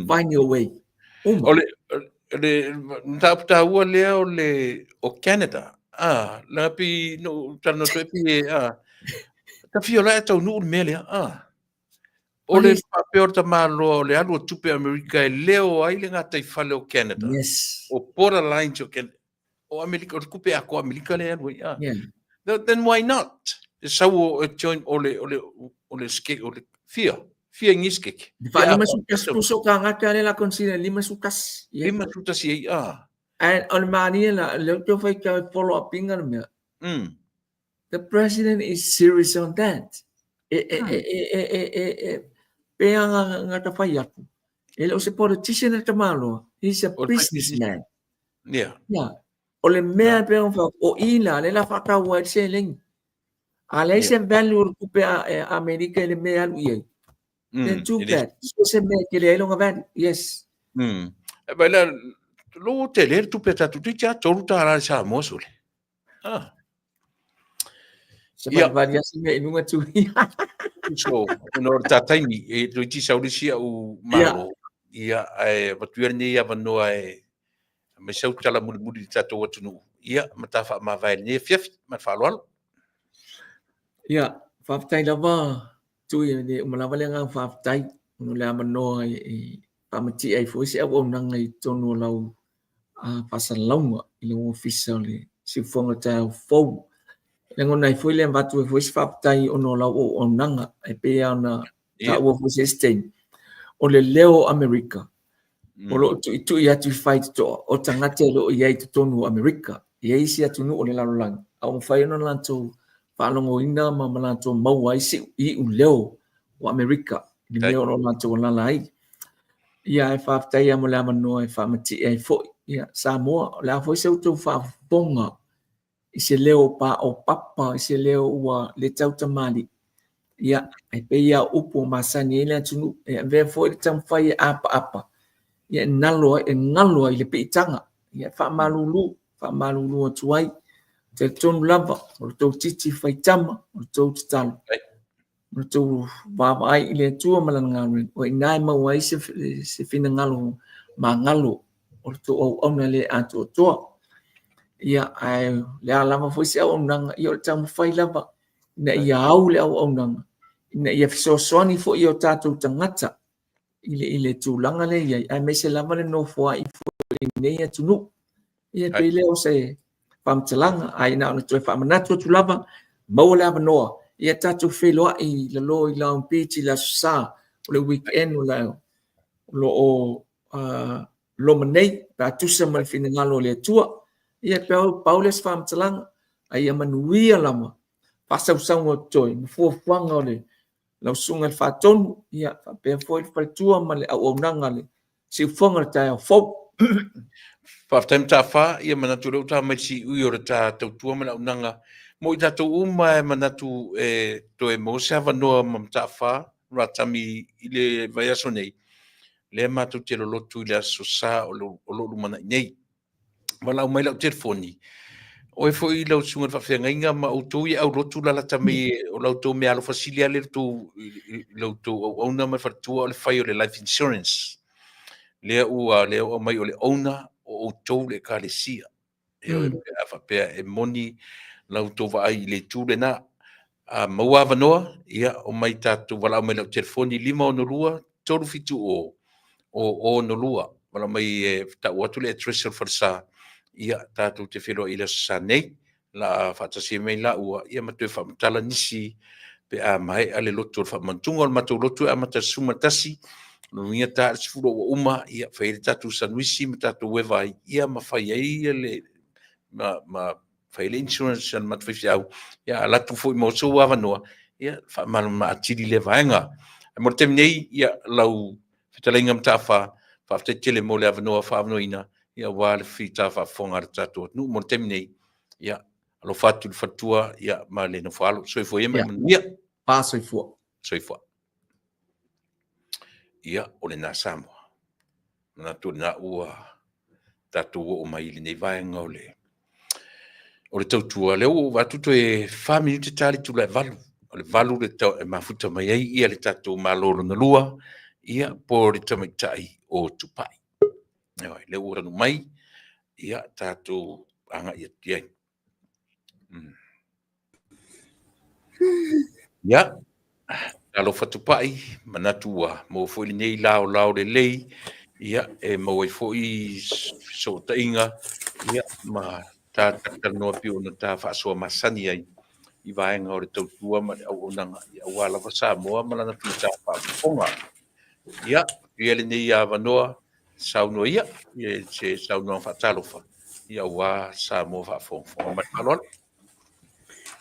Speaker 5: find your way.
Speaker 2: Uma. O le, le mataupu taua lea o le o Canada. Ah, la pi no talanoa toe pi e ah. Ta fia la e taunuu le mea lea. Ah. O le faapea o le tamaloa o le alu o tupe Amerika e leo ai le gataifale o Canada.
Speaker 5: Yes.
Speaker 2: O border lines o Canada. O Amerika, o le tupe atoa Amerika lea e alu ai. Ah. Yeah. Then why not? E sau o e join o le o le o le ske o le fia fia ngiskeke.
Speaker 5: Fa 51 puso ka ngata le la consider 51.
Speaker 2: Yeah. 51 ai ah.
Speaker 5: And o le mania la le to fai ka follow up inga le mea. The president is serious on that. E e e e e e e e pea nga nga ta fai atu. E le o se politician e tamaloa. He's a businessman.
Speaker 2: Yeah.
Speaker 5: Yeah. O le mea pei ona fai atu, o i la, lea la faatau ai le seleni. A leai se value o le tupe a Amerika i le mea e alu i ai. Then too bad. So se mea e tele ai lona value. Yes.
Speaker 2: E vai la, lo tele le tupe a tatou, toeitiiti lava $3 le Samoa sole. Ah.
Speaker 5: Se valivali lava se mea i luga tui.
Speaker 2: So, ona o le tā taimi, e toeitiiti sau le isi au Malo. Ia, ae avatu ia lenei avanoa e aumai sau tala mulimuli i le tatou atunuu. Ia, ma ta faamavae i lenei afiafi, ma le faaaloalo.
Speaker 5: Ia, faafetai lava Tui, e le uma lava le agaga faafetai ona o le avanoa e faamatie ai foi se auaunaga i totonu o lau faasalalauga i lau ofisa o le Siufofoga o le Taeao Fou. E lagona ai foi le avatu ai foi se faafetai ona o lau auaunaga e pei lava ona taua foi se isi taimi, o le leo o Amerika o lo o tuitui atu i faitotoa o tagata e le o i ai i totonu o Amerika, e i ai isi atunuu o le lalolagi, a ua mafai ona latou faalogoina ma latou maua ai se iuleo o Amerika i le mea o lo o latou alaala ai. Ia, ae faafetai lava mo le avanoa e faamatie ai foi. Ia, Samoa, o le a foi se outou faafofoga i se leo paopapa, i se leo ua le tautamalii, ia, e pei lava o upu o masani ai le atunuu, e avea foi le taumafai e apaapa, ia e nalo ai, e galo ai le piitaga, ia e faamalulu, faamalulu atu ai. Talitonu lava, o le tou titi faitama, o le tou tatalo, o le tou vaavaai i le Atua ma Lana galuega, o i ina e maua ai se finagalo magalo o le tou auauna le atoatoa. Ia, ae o le a lava foi se auaunaga, ia o le taumafai lava ina ia au le auaunaga, ina ia fesoasoani foi i o tatou tagata i le tulaga lea e i ai, aemaise lava le nofoai foi i lenei atunuu. Ia, pei lea o se faamatalaga, ae na ona toe faamanatu atu lava, maua le avanoa, ia tatou feiloai i lalo i Long Beach i le Aso Sa, o le weekend o lo o loma nei, pe a tusa ma le finagalo o le Atua. Ia, pau lea o se faamatalaga, a ia manuia lava faasausauga o totoe ma fuafuaga o le lau susuga i le Faatonu, ia faapea foi le faletua ma le auaunaga a le Siufofoga o le Taeao Fou.
Speaker 2: Faafetai Mataafa, ia manatu o lea ua ta mai le siui o le ta tautua ma le auaunaga mo i tatou uma e manatu e toe maua se avanoa ma Mataafa Ratami i le vaiaso nei, lea matou te lolotu i le Aso Sa o lo o lumanai nei. Valaau mai lau telefoni, oe foi lau susuga i le faafeagaiga ma outou i aulotu lalata mai o la outou meaalofa sili lava i la outou auauna ma le faletua o le fai o le life insurance. Lea ua lea ua aumai o le owner o outou le ekalesia. Ioe, pe a faapea e moni la outou vaai i le itu lena. A maua avanoa, ia, omai tatou valaau mai i lau telefoni 562 370 062. Valaau mai e tau atu le address o le falesa, ia, tatou te feiloai i le Aso Sa nei, la faatasi ai mai laua, ia ma toe faamatala nisi pe a maea le lotu o le faamantuga. O le matou lotu e amata i le 11, lona uiga ta i le 10 ua uma, ia, fai ai le tatou sanuisi ma tatou ueva ai, ia ma fai ai le ma fai le insurance a le matou faifeau, ia alu atu foi mo sou avanoa, ia faamalamalama atili lea vaega. Ae mo le taimi nei, ia lau fetalaiga Mataafa, faafetai tele mo le avanoa faaavanoaina, ia aua le fita faafofoga a le tatou atunuu mo le taimi nei. Ia alofa atu i le faletua, ia ma le nofoalo. Soifua ia ma ia manuia.
Speaker 5: Pa soifua.
Speaker 2: Soifua. Ia, o lena Samoa. Manatu o lena ua tatou oo mai i lenei vaega o le o le tautua. Lea ua ou vaai atu toe 4 minute ta le itula e 8. O le 8 le e mafuta mai ai ia le tatou Malo lona lua, ia po o le tamaitai o Tupai. Ioe, lea ua taunuu mai, ia tatou agai atu i ai. Ia, talofa Tupai, manatu ua maua foi lenei laolao lelei, ia, e maua ai foi fesootaiga, ia, ma ta talatalanoa pei ona ta faasoa masani ai i vaega o le tautua ma le auaunaga, ia, aua lava Samoa ma lana fita faafofoga. Ia, ia lenei avanoa, saunoa ia, ia se saunoaga faatalofa, ia aua Samoa faafogafoga ma le faaaloalo.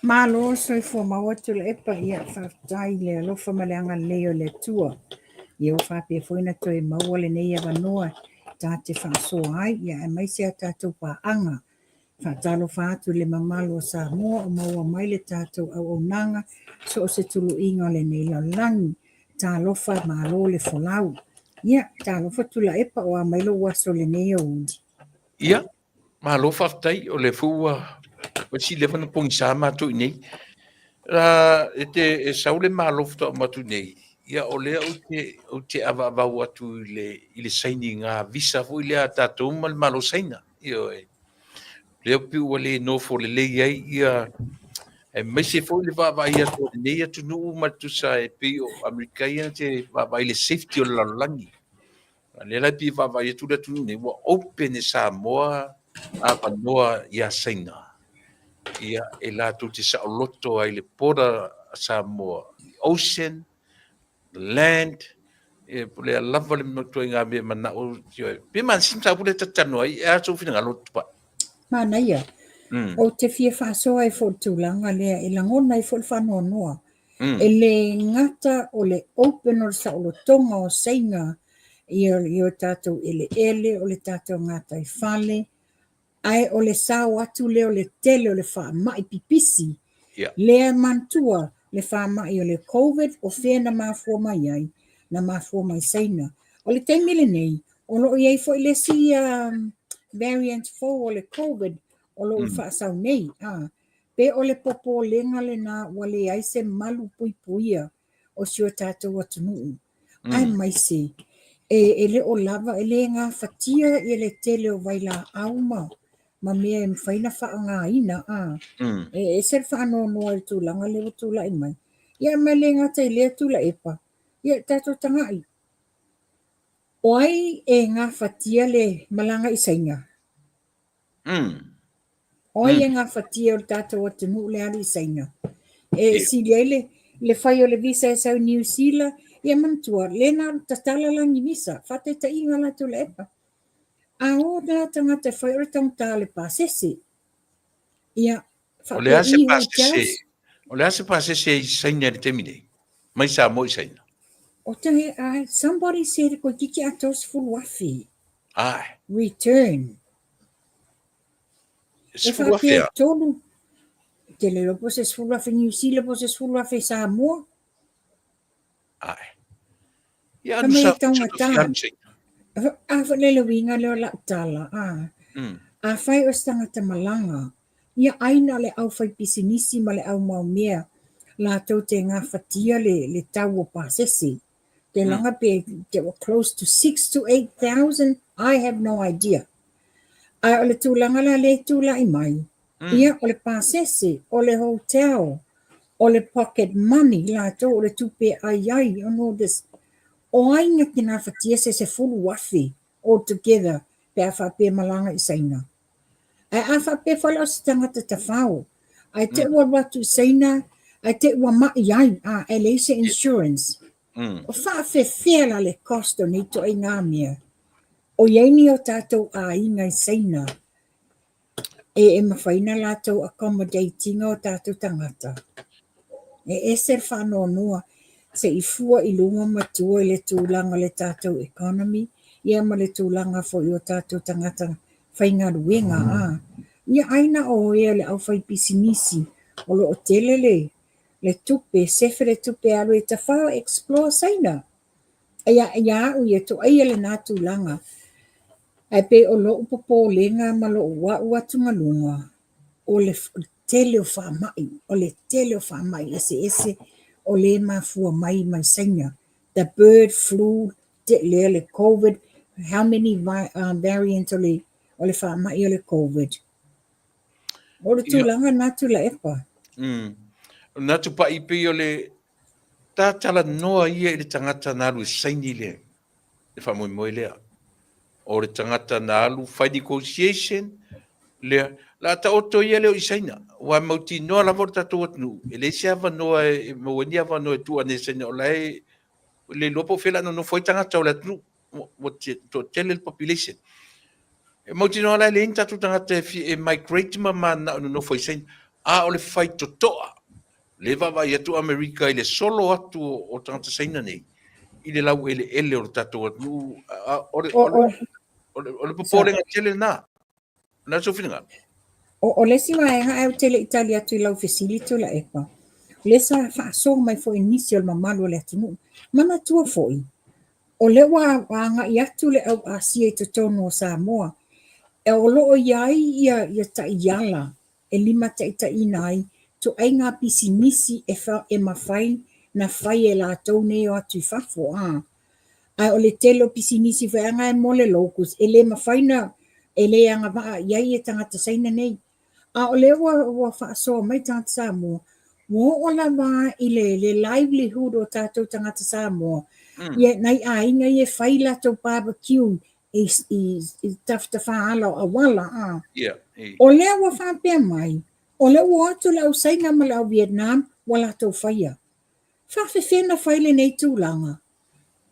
Speaker 6: Malo le soifua maua Tuilaepa, ia faafetai i le alofa ma le agalelei o le Atua. Ia ua faapea foi ona toe maua lenei avanoa ta te faasoa ai, ia aemaise a tatou paaga. Faatalofa atu i le mamalu o Samoa o maua mai le tatou auaunaga so o se tuluiga o lenei lalolagi. Talofa malo le folau. Ia, talofa Tuilaepa o a mai lou aso i lenei aoauli?
Speaker 2: Ia, Malo faafetai, o lea foi ua ua leva ona pogisa matou i inei. La, e te e sau le malo faatoa uma atu nei, ia o lea ou te ou te avaavau atu i le i le sainiga visa foi lea a tatou ma le Malo o Saina. Ioe. Lea pei ua le nofo lelei ai ia aemaise foi le vaavaai atu a lenei atunuu ma le tusa e pei o Amerika ia na te vaavaai i le safety o le lalolagi. A lea la e pei e vaavaai atu le atunuu nei, ua open e Samoa avanoa ia Saina. Ia, e latou te saoloto ai le border a Samoa, the ocean, the land, ia, po o le a lava le ituaiga mea e manao, ioe. Pe manaia se mataupu lea ta te talanoa ai, e a sou finagalo Tupai?
Speaker 6: Manaia. Ou te fia faasoa ai foi i le tulaga lea e lagona ai foi le faanoanoa. E le gata o le open o le saolotoga o Saina i o tatou eleele, o le tatou gataifale, ae o le sao atu lea o le tele o le faamai pipisi, lea e manatua le faamai o le Covid o fea na mafua mai ai, na mafua mai Saina. O le taimi lenei, o lo o i ai foi le isi variant fou o le Covid o lo o faasau nei. Pe o le popolega lena ua leai se malu puipuia o si o tatou atunuu. Aemaise e le o lava, e le gafatia ia le tele o vailaau ma ma mea e mafai ona faaaogaina. E ese le faanoanoa i le tulaga lea ua tulai mai. Ia ma e le gata i lea Tuilaepa, ia tatou tagai, o ai e gafatia le malaga i Saina? O ai e gafatia o le tatou atunuu le alu i Saina? E sili ai le, le fai o le visa e sau i Niu Sila, ia manatua, lea na tatala lagi visa, faataitaiga la Tuilaepa. A o la tagata e fai o le taugata o le pasese. Ia,
Speaker 2: O le a se pasese, o le a se pasese i Saina i le taimi nei? Mai Samoa i Saina.
Speaker 6: O te, somebody said toeitiiti atoa 10,000.
Speaker 2: Ae.
Speaker 6: Return. E faapea tolu, te le iloa po o se 10,000 Niu Sila po o se 10,000 Samoa.
Speaker 2: Ae. Ia anu sa taugata.
Speaker 6: A foi le le uiga lea o lau tala, a. Afai o se tagata malaga, ia ai na o le aufaipisinisi ma le au maumea latou te gafatia le, le tau o pasese. Te laga pe te were close to 6 to 8,000, I have no idea. Ae o le tulaga la lea e tulai mai, ia o le pasese, o le hotel, o le pocket money latou, o le tupe e ai ai and all this. O ai na te gafatia se 10,000 all together pe a faapea e malaga i Saina? Ae a faapea foi la o se tagata tafao, ae te ua alu atu i Saina, ae te ua mai ai, a, e leai se insurance. O faafefea la le cost o nei ituaiga mea? O i ai ni o tatou aiga i Saina e mafai ona latou accommodate ina o tatou tagata? E ese le faanoanoa se i fua i luma ma tua i le tulaga o le tatou economy ia ma le tulaga foi o tatou tagata faigaluega a. Ia ai na o ea le aufaipisinisi o lo o tele le le tupe, sefe le tupe e alu e tafao e explore Saina. Ia, ia au ia toaia lena tulaga. Ae pei o lou popolega ma lou au atugaluga, o le tele o faamai, o le tele o faamai eseese o lea e mafua mai mai Saina. The bird flu, lea le Covid, how many variants o le, o le faamai o le Covid. O le tulaga lena Tuilaepa.
Speaker 2: Na tupai pei o le tatalanoa ia i le tagata na alu e saini le, le faamoemoe lea. O le tagata na alu fai negotiation lea, la taoto ia lea i Saina. Ua mautinoa lava o le tatou atunuu, e leai se avanoa e maua ai ni avanoa e tuu ane e Saina, o la e le iloa po o fea o le a nonofo ai tagata o le atunuu, ua toatele le population. E mautinoa la e leai ni tatou tagata e fia e migrate ma mananao e nonofo i Saina, a o le faitotoa, lea e vaavaai atu Amerika i le solo atu o tagata Saina nei i le laueleele o le tatou atunuu, o le, o le, o le, o le popolega tele lena. O le a sou finagalo?
Speaker 6: O le isi vaega ae ou te le i tali atu i lau fesili Tuilaepa, o lea sa faasoa mai foi nisi o le mamalu o le atunuu. Manatua foi, o lea ua agai atu le au Asia i totonu o Samoa, o lo o i ai ia taiala e limataitaiina ai ituaiga pisinisi e mafai na fai e latou nei o atu i fafo. A Ae o le tele o pisinisi foi aga e mo le locals, e le mafai na, e le agavaa i ai tagata Saina nei. A o lea ua, ua faasoa mai tagata Samoa, ua oo lava i le, le livelihood o tatou tagata Samoa. Ia, nai aiga ia e fai latou barbecue i, i, i tafatafa ala o auala. A.
Speaker 2: Yeah,
Speaker 6: O lea ua faapea mai, O lea ua o atu le au Saina ma le au Vietnam ua latou faia. Faafefea na fai lenei tulaga?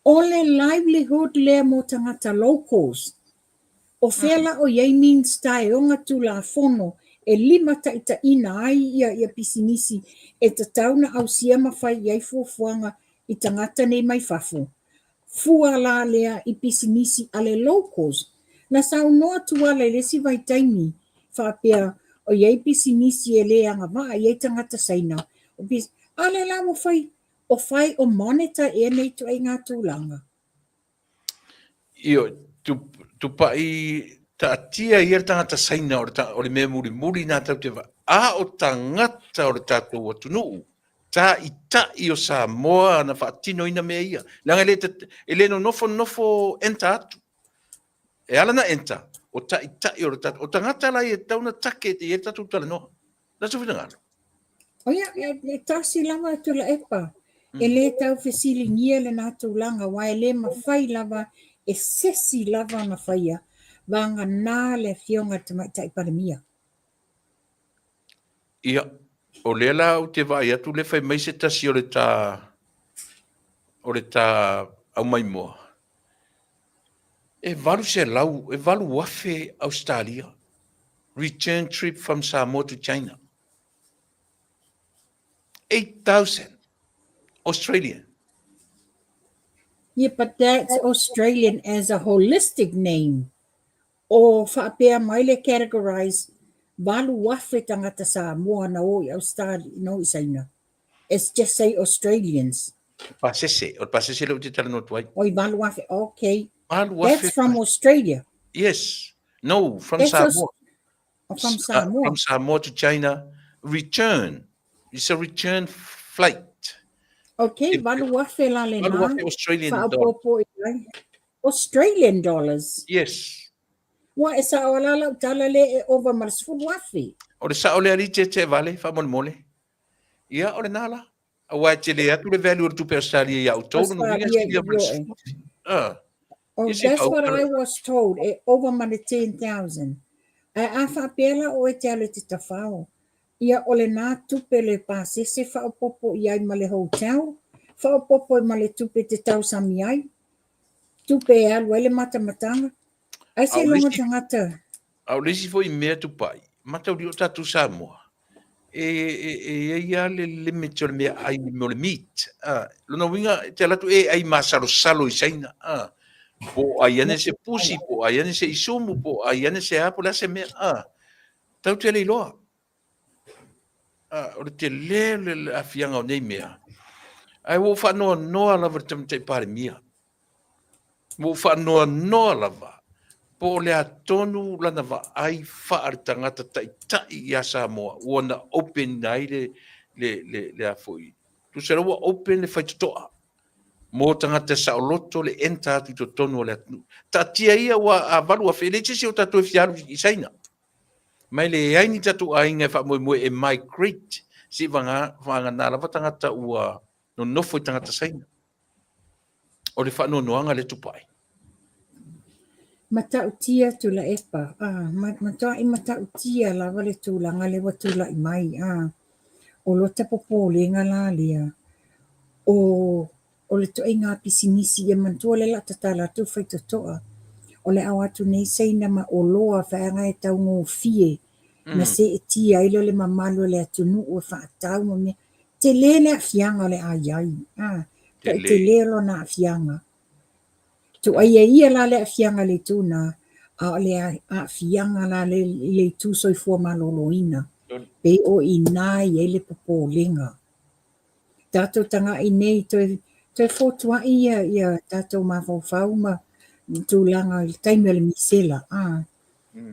Speaker 6: O le livelihood lea mo tagata locals. O fea la o i ai Minsta e ona tulafono e limataitaiina ai ia ia pisinisi e tatau na ausia ma fai i ai fuafuaga i tagata nei mai fafo? Fua la lea i pisinisi a le locals. Na saunoa Tuala i le isi vaitaimi faapea o i ai pisinisi e le agavaa i ai tagata Saina, o pis, a lea la ua fai, o fai o monitor ea nei ituaiga tulaga?
Speaker 2: Ioe, tupai taatia ia le tagata Saina o le mea mulimuli na tatou te vaai, a o tagata o le tatou atunuu, taitai o Samoa na faatinoina mea ia. Leaga e le, e le nonofo nonofo enter atu. E ala na enter, o taitai o le tatou, o tagata la ia e tatau ona take i ai le tatou talanoa. Le tou finagalo.
Speaker 6: O ia, e tasi lava Tuilaepa, e le tau fesiligia lena tulaga, aua e le mafai lava e sesi lava ona faia, vagana le Afioga i le Tamaitai Palemia.
Speaker 2: Ia, o lea la ou te vaai atu lea fai mai se tasi o le ta o le ta aumaimoa, e 800, e 8,000 Ausetalia return trip from Samoa to China. 8,000 Australian.
Speaker 6: Yeah, but that's Australian as a holistic name. O faapea mai le categorize 8,000 tagata Samoa na o i Australia, na o i Saina. It's just say Australians.
Speaker 2: Pasese, o le pasese lea ou te talanoa atu ai.
Speaker 6: Oi, 8,000, okay. 8,000. That's from Australia.
Speaker 2: Yes. No, from That's Samoa.
Speaker 6: Oh, from Samoa.
Speaker 2: From Samoa to China. Return. It's a return flight.
Speaker 6: Okay, 8,000 la lena.
Speaker 2: 8,000 Australian dollars.
Speaker 6: Faaopoopo i ai. Australian dollars?
Speaker 2: Yes.
Speaker 6: Ua e sao la lau tala le e ova ma le 10,000.
Speaker 2: O le sao lea alii tietie vale, faamolemole. Ia, o lena la. Aua e tele atu le value o le tupe Australia ia outou, lona uiga e silia ma le 10,000. Ah.
Speaker 6: Oh, that's what I was told, e ova ma le 10,000. Ae a faapea la oe te alu i te tafao, ia o lena tupe le pasese faaopoopo i ai ma le hotel, faaopoopo ai ma le tupe te tausami ai, tupe e alu ai le matamataga. Ai se iloga tagata.
Speaker 2: A o le isi foi mea tupai, mataulia o tatou Samoa, e, e, e i ai lava le limit o le mea ai mo le meat. Ah, lona uiga, e te alu atu e ai masalosalo i Saina. Ah, po o ai ane se pusi, po o ai ane se isumu, po o ai ane se a, po o le a se mea. Ah, tatou te le iloa. Ah, o le tele o le aafiaga o nei mea. Ae ua ou faanoanoa lava i le Tamaitai Palemia. Ua ou faanoanoa lava po o le a tonu lana vaai faale-tagata taitai ia Samoa ua na open ai le, le, le, le a foi. Tusa la ua open le faitotoa mo tagata saoloto le enter atu i totonu o le atunuu. Taatia ia ua a 8,000, e leai se isi o tatou e fia alu i Saina. Ma e leai ni tatou aiga e faamoemoe e migrate seiavagana lava tagata ua nonofo i tagata Saina. O le faanoanoaga lea tupai.
Speaker 6: Matautia Tuilaepa, ah, matuai matautia lava le tulaga lea ua tulai mai, ah, o lota popolega la lea, o, o le ituaiga pisinisi ia manatua lea o le a tatala atu le faitotoa, o le a o atu nei Saina ma oloa feaga e taugofie na seetia ai lea o le mamalu o le atunuu e faatau ma mea. Tele le aafiaga o le a i ai, a, toʻi tele lona aafiaga. Tuaia ia la le aafiaga i le itu na, a o le aafiaga la le i le itu soifua maloloina, pei o i ina i ai le popolega. Tatou taga'i nei toe toe fotua'i ia ia tatou mafaufau ma tulaga i le taimi o le misela, a.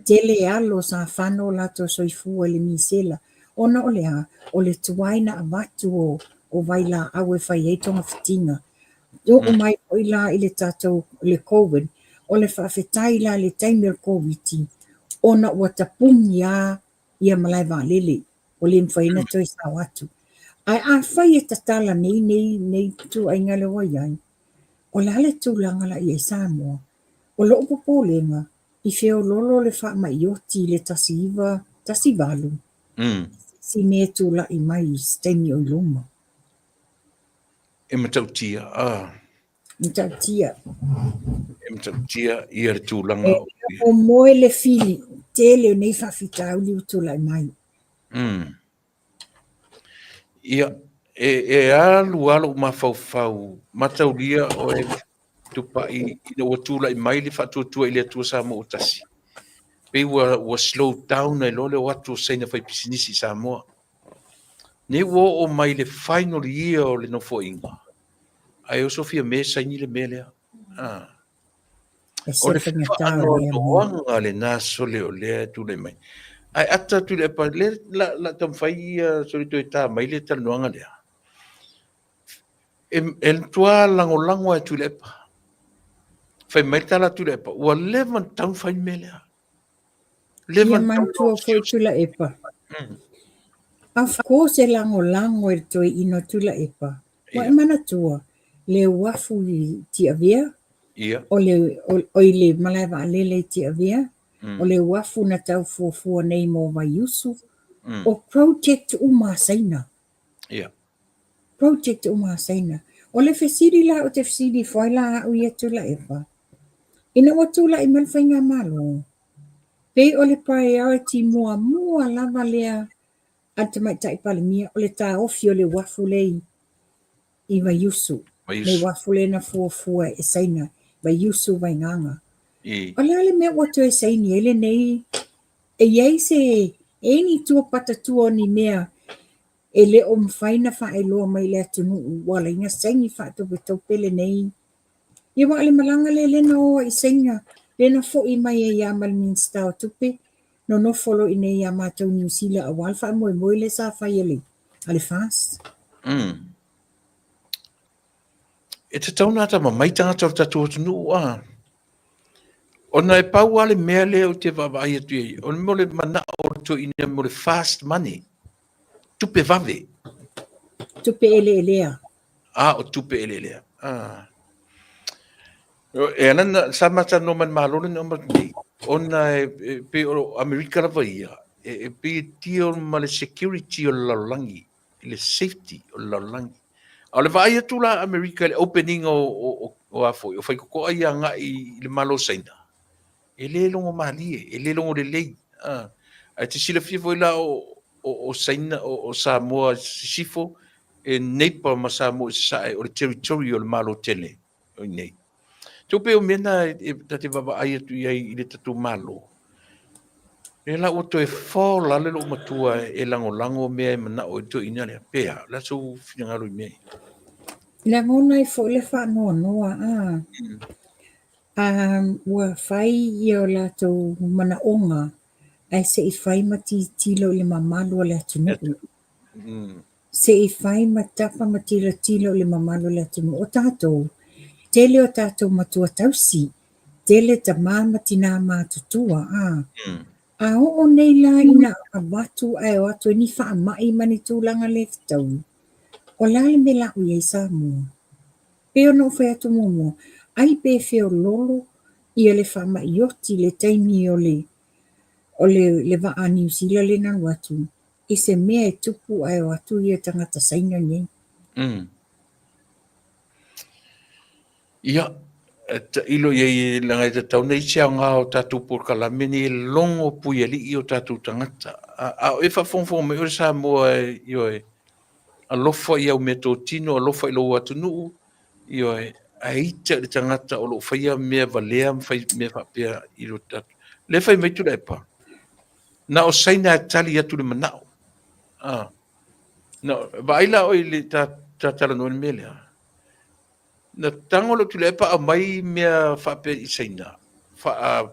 Speaker 6: Tele alo sa fano o latou soifua i le misela, ona o le a? O le tuai na avatu o o vailaau e fai ai togafitiga. Oo mai foi la i le tatou le Covid, o le faafetai la i le taimi o le Koviti, ona ua tapuni a ia malae vaalele, ua le mafai ona toe sao atu. Ae afai e tatala nei nei nei ituaiga lea ua i ai, o le a le tulaga la i ai Samoa? O lou popolega, i feololo le faamai oti i le 1918. isi mea e tulai mai i se taimi o i luma.
Speaker 2: E matautia, a.
Speaker 6: Matautia.
Speaker 2: E matautia ia le tulaga
Speaker 6: o. E momoe le fili tele o nei faafitauli ua tulai mai.
Speaker 2: Ia, e, e alu lava lou mafaufau, mataulia oe Tupai ina ua tulai mai le faatuatua i le Atua Samoa ua tasi. Pei ua, ua slow down ai loa le o atu o Saina fai pisinisi i Samoa. Nei ua oo mai le final year o le nofoaiga, ae oso fia me saini le mea lea. Ah.
Speaker 6: E
Speaker 2: O le
Speaker 6: se faigata o lea mea.
Speaker 2: faanoanoaga lena sole o lea e tulai mai. Ae ata atu i le epa, le la, la taumafai ia sole toe tā mai le talanoaga lea. E, e matua lagolago lava e Tuilaepa. Fai mai le tala a Tuilaepa, ua leva ona tatau ona fai le mea lea. Leva
Speaker 6: Ia
Speaker 2: ona tatau
Speaker 6: manatua foi Tuilaepa. Of course e lagolago e le toeaina o Tuilaepa. Ua e manatua le uafu i Tiavea, o le, o, i le malae vaalele i Tiavea, o le uafu na tau fuafua nei mo Vaiusu, o project uma a Saina. Project uma a Saina. O le fesili la ou te fesili ifo ai la au ia Tuilaepa, ina ua tulai mai le Faigamalo, pei o le priority muamua lava lea a le Tamaitai Palemia o le taofi o le uafu lea i Vaiusu, le uafu lea na fuafua e Saina, Vaiusu Vaigaga. O le a le mea ua toe saini ai lenei? E i ai se, e i ai ni tua patatua o ni mea e le o mafai ona faailoa mai i le atunuu ua ala ai ona saini faatopetope lenei. Ia aua o le malaga lea lea na o ai i Saina, lea na foi mai ai lava ma le Minisita o Tupe, nonofo loa i inei ia matou i Niu Sila aua le faamoemoe lea sa fai a le, a le FAST.
Speaker 2: E tatau ona atamamai tagata o le tatou atunuu a. Ona e pau lava le mea lea ou te vaavaai atu i ai, o le mea o le manao o le toeaina mo le fast money, tupe vave.
Speaker 6: Tupe eleelea.
Speaker 2: A, o tupe eleelea. A. E ala na, sa ma talanoa ma le Malo lena uma atu nei, ona e, e pei o Amerika lava ia, e, e pei e deal ma le security o le lalolagi, i le safety o le lalolagi. A o le vaai atu la Amerika i le opening o, o, o, o a foi, o faitotoa ia agai i le Malo o Saina, e le logo malie, e le logo lelei. A, ae te silafia foi la o, o, o Saina, o, o Samoa Sisifo, e neighbor ma Samoa i Sasae, o le territory o le Malo tele o i inei. So pei o mea na e ta te vaavaai atu i ai i le tatou Malo. Lea la ua toe fall lava le loomatua e lagolago mea e manao ai le toeaina lea. Pe a, o le a sou finagalo i mea ia?
Speaker 6: Lagona ai foi le faanoanoa a. A ua fai ia o latou manaoga ae se i fai ma tilotilo i le mamalu o le atunuu. Se i fai ma tapa ma tilotilo i le mamalu o le atunuu. O tatou, tele o tatou matua tausi, tele tama ma tina matutua, a. A oo nei la ina avatu ae o atu ai ni faamai ma ni tulaga le fetaui, o le a le mea la o i ai Samoa? Pei ona ou fai atu muamua, ai pe feoloolo ia le faamai oti i le taimi o le o le le vaa a Niu Sila lea na alu atu i se mea e tupu ae o atu ia tagata Saina nei.
Speaker 2: Ia, tailo i ai leaga e tatau ona i ai se aoga o tatou polokalame nei e logo puialii o tatou tagata. A, a o e faafogafoga mai oe Samoa, ioe, alofa i au meatotino, alofa i lou atunuu, ioe, ae ita i le tagata o lo o faia mea valea ma fai mea faapea i lo tatou. Lea fai mai Tuilaepa, na o Saina e tali atu i le manao. Ah. Na, vaai la oe i le ta, ta talanoa i le mea lea. Na tago lou Tuilaepa aumai mea faapea i Saina, faa,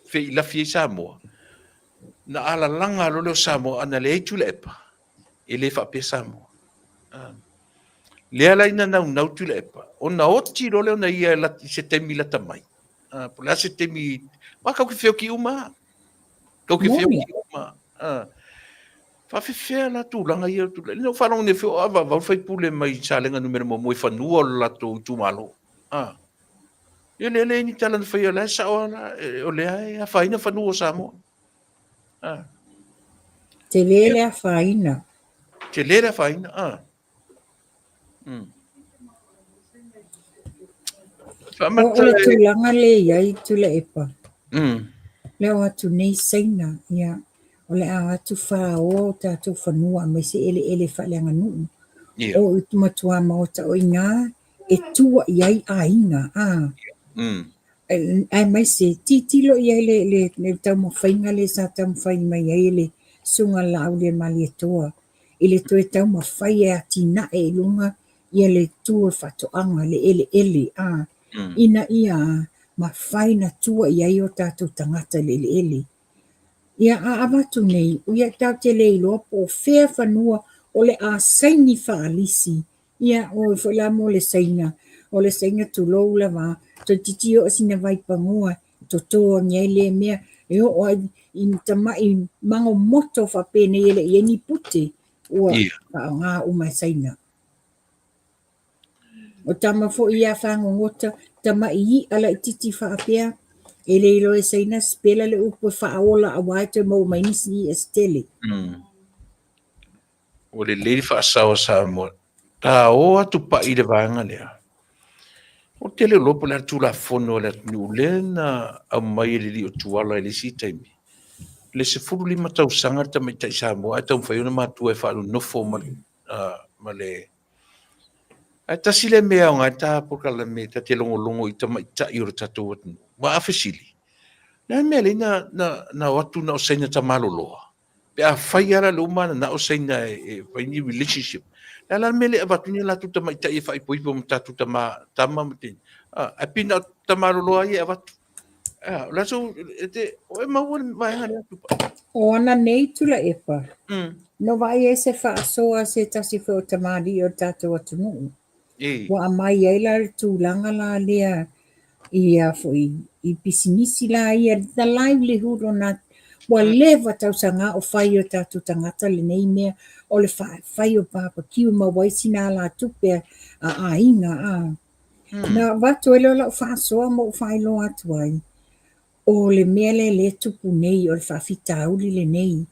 Speaker 2: feilafi ai Samoa. Na alalaga loa lea o Samoa, ana leai Tuilaepa, e le faapea Samoa. Ah. Lea la ina naunau Tuilaepa, ona oti loa lea ona ia i se taimi lata mai. Ah, po o le a se taimi, aua kau ke feoki uma lava. Kau ke feoki uma. Ah. Faafefea la tulaga ia tulaga. Ina ua faalogo nei foi o Avavau le faipule mai Salega numera muamua i fanua o le latou itumalo. Ah. Ia lea leai ni tala na faia, la e sao lava la, o lea e afaina fanua o Samoa. Ah.
Speaker 6: Tele le afaina.
Speaker 2: Tele le afaina, a.
Speaker 6: O le tulaga lea e i ai Tuilaepa, lea o atu nei Saina, ia, o le a o atu faoa o tatou fanua aemaise eleele faaleaganuu. O i matua maota o i ina e tua i ai aiga, a. Aemaise, tilotilo i ai le taumafaiga lea sa taumafai mai ai le Susuga a le Laaulialemalietoa i le toe taumafai e atinae i luga ia le itu o le faatoaga, le eleele, a, ina ia mafai ona tua i ai o tatou tagata i le eleele. Ia, a avatu nei, ia tatou te le iloa po o fea fanua o le a saini faalisi. Ia, o oe foi la mo le Saina, o le Saina tulou lava, toeitiiti oo sina vaipanoa toto ane ai lea mea e oo ai i ni tamai magomoto faapenei e le i ai ni pute ua faaaoga uma e Saina. O tama foi ia fagogota, tamai i'a laitiiti faapea, e le iloa e Saina sipela le upu e faaola aua e toe maua mai nisi i'a se tele.
Speaker 2: Ua lelei le faasao a Samoa. Ta o atu pai i le vaega lea. Ou te le iloa po o le a le Tulafono a le atunuu lea na aumai e le alii o Tuala i le isi taimi. Le 15 tausaga le tamaitai Samoa ae taumafai ona matua e faalonofo ma le, ma le Ae tasi lea mea e aoga ai ta polokalame ta te logologo i tamaitai o le tatou atunuu. Aua a fesili, o le a le mea lea na, na, na o atu na o Saina tamaloloa? Pe a fai lava la le uma na o Saina e fai ni relationship. Le a la le mea le avatu ni latou tamaitai e faaipoipo ma tatou tama, tama ma teine. Ah, ae pei na o tamaloloa ia e avatu. Ah, o le aso, e te, o e maua le vaega lea tupa.
Speaker 6: O ana nei Tuilaepa, no vaai ai se faasoa a se tasi foi o tamalii o le tatou atunuu. Ua aumai ai la le tulaga la lea i a foi i pisinisi la ia the livelihood o na ua leva tausaga o fai o tatou tagata lenei mea o le fai o barbecue maua ai sina alatupe a aiga a na avatu ai lea o lau faasoa ma ou faailoa atu ai O le mea lea lea e tupu nei, o le faafitauli lenei.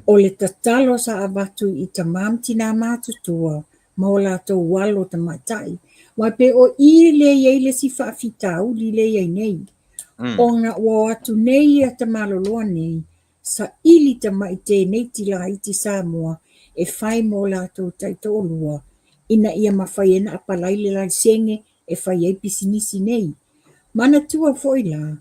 Speaker 6: O le tatalo sa avatu i tama ma tina matutua ma o latou alo tamaitai. Aua e pei o i lea e i ai le isi faafitauli lea e i ai nei. Ona ua o atu nei ia tamaloloa nei, saili tamai teineiti laiti Samoa e fai mo latou taitoalua ina ia mafai ai ona apalai le laisene e fai ai pisinisi nei. Manatua foi la,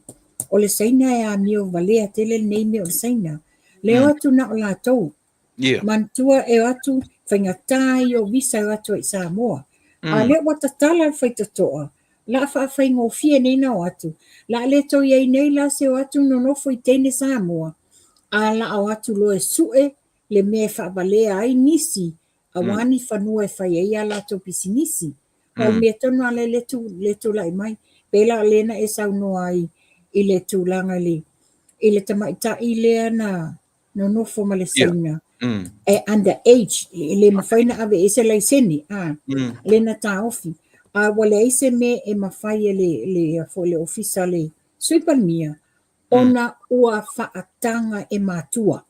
Speaker 6: o le Saina e amio valea tele lenei mea o le Saina. Le o atu na o latou.
Speaker 2: Yeah.
Speaker 6: Manatua e o atu faigata ia o visa e o atu ai i Samoa. A lea ua tatala le faitotoa, la a faafaigofie nei na o atu. La a le toe i ai nei la se o atu nonofo i teine Samoa, a la a o atu loa e sue le mea e faavalea ai nisi aua ni fanua e fai ai a latou pisinisi. O le mea tonu lava lea le tulai mai, pei la o lea na e saunoa ai i le tulaga i le tamaitai lea na nonofo ma le Saina, e under age, e le mafai ona ave i ai se laisene, a, lea na taofi. A ua leai se mea e mafai e le, foi le ofisa o le Sui Palemia, ona ua faataga e matua.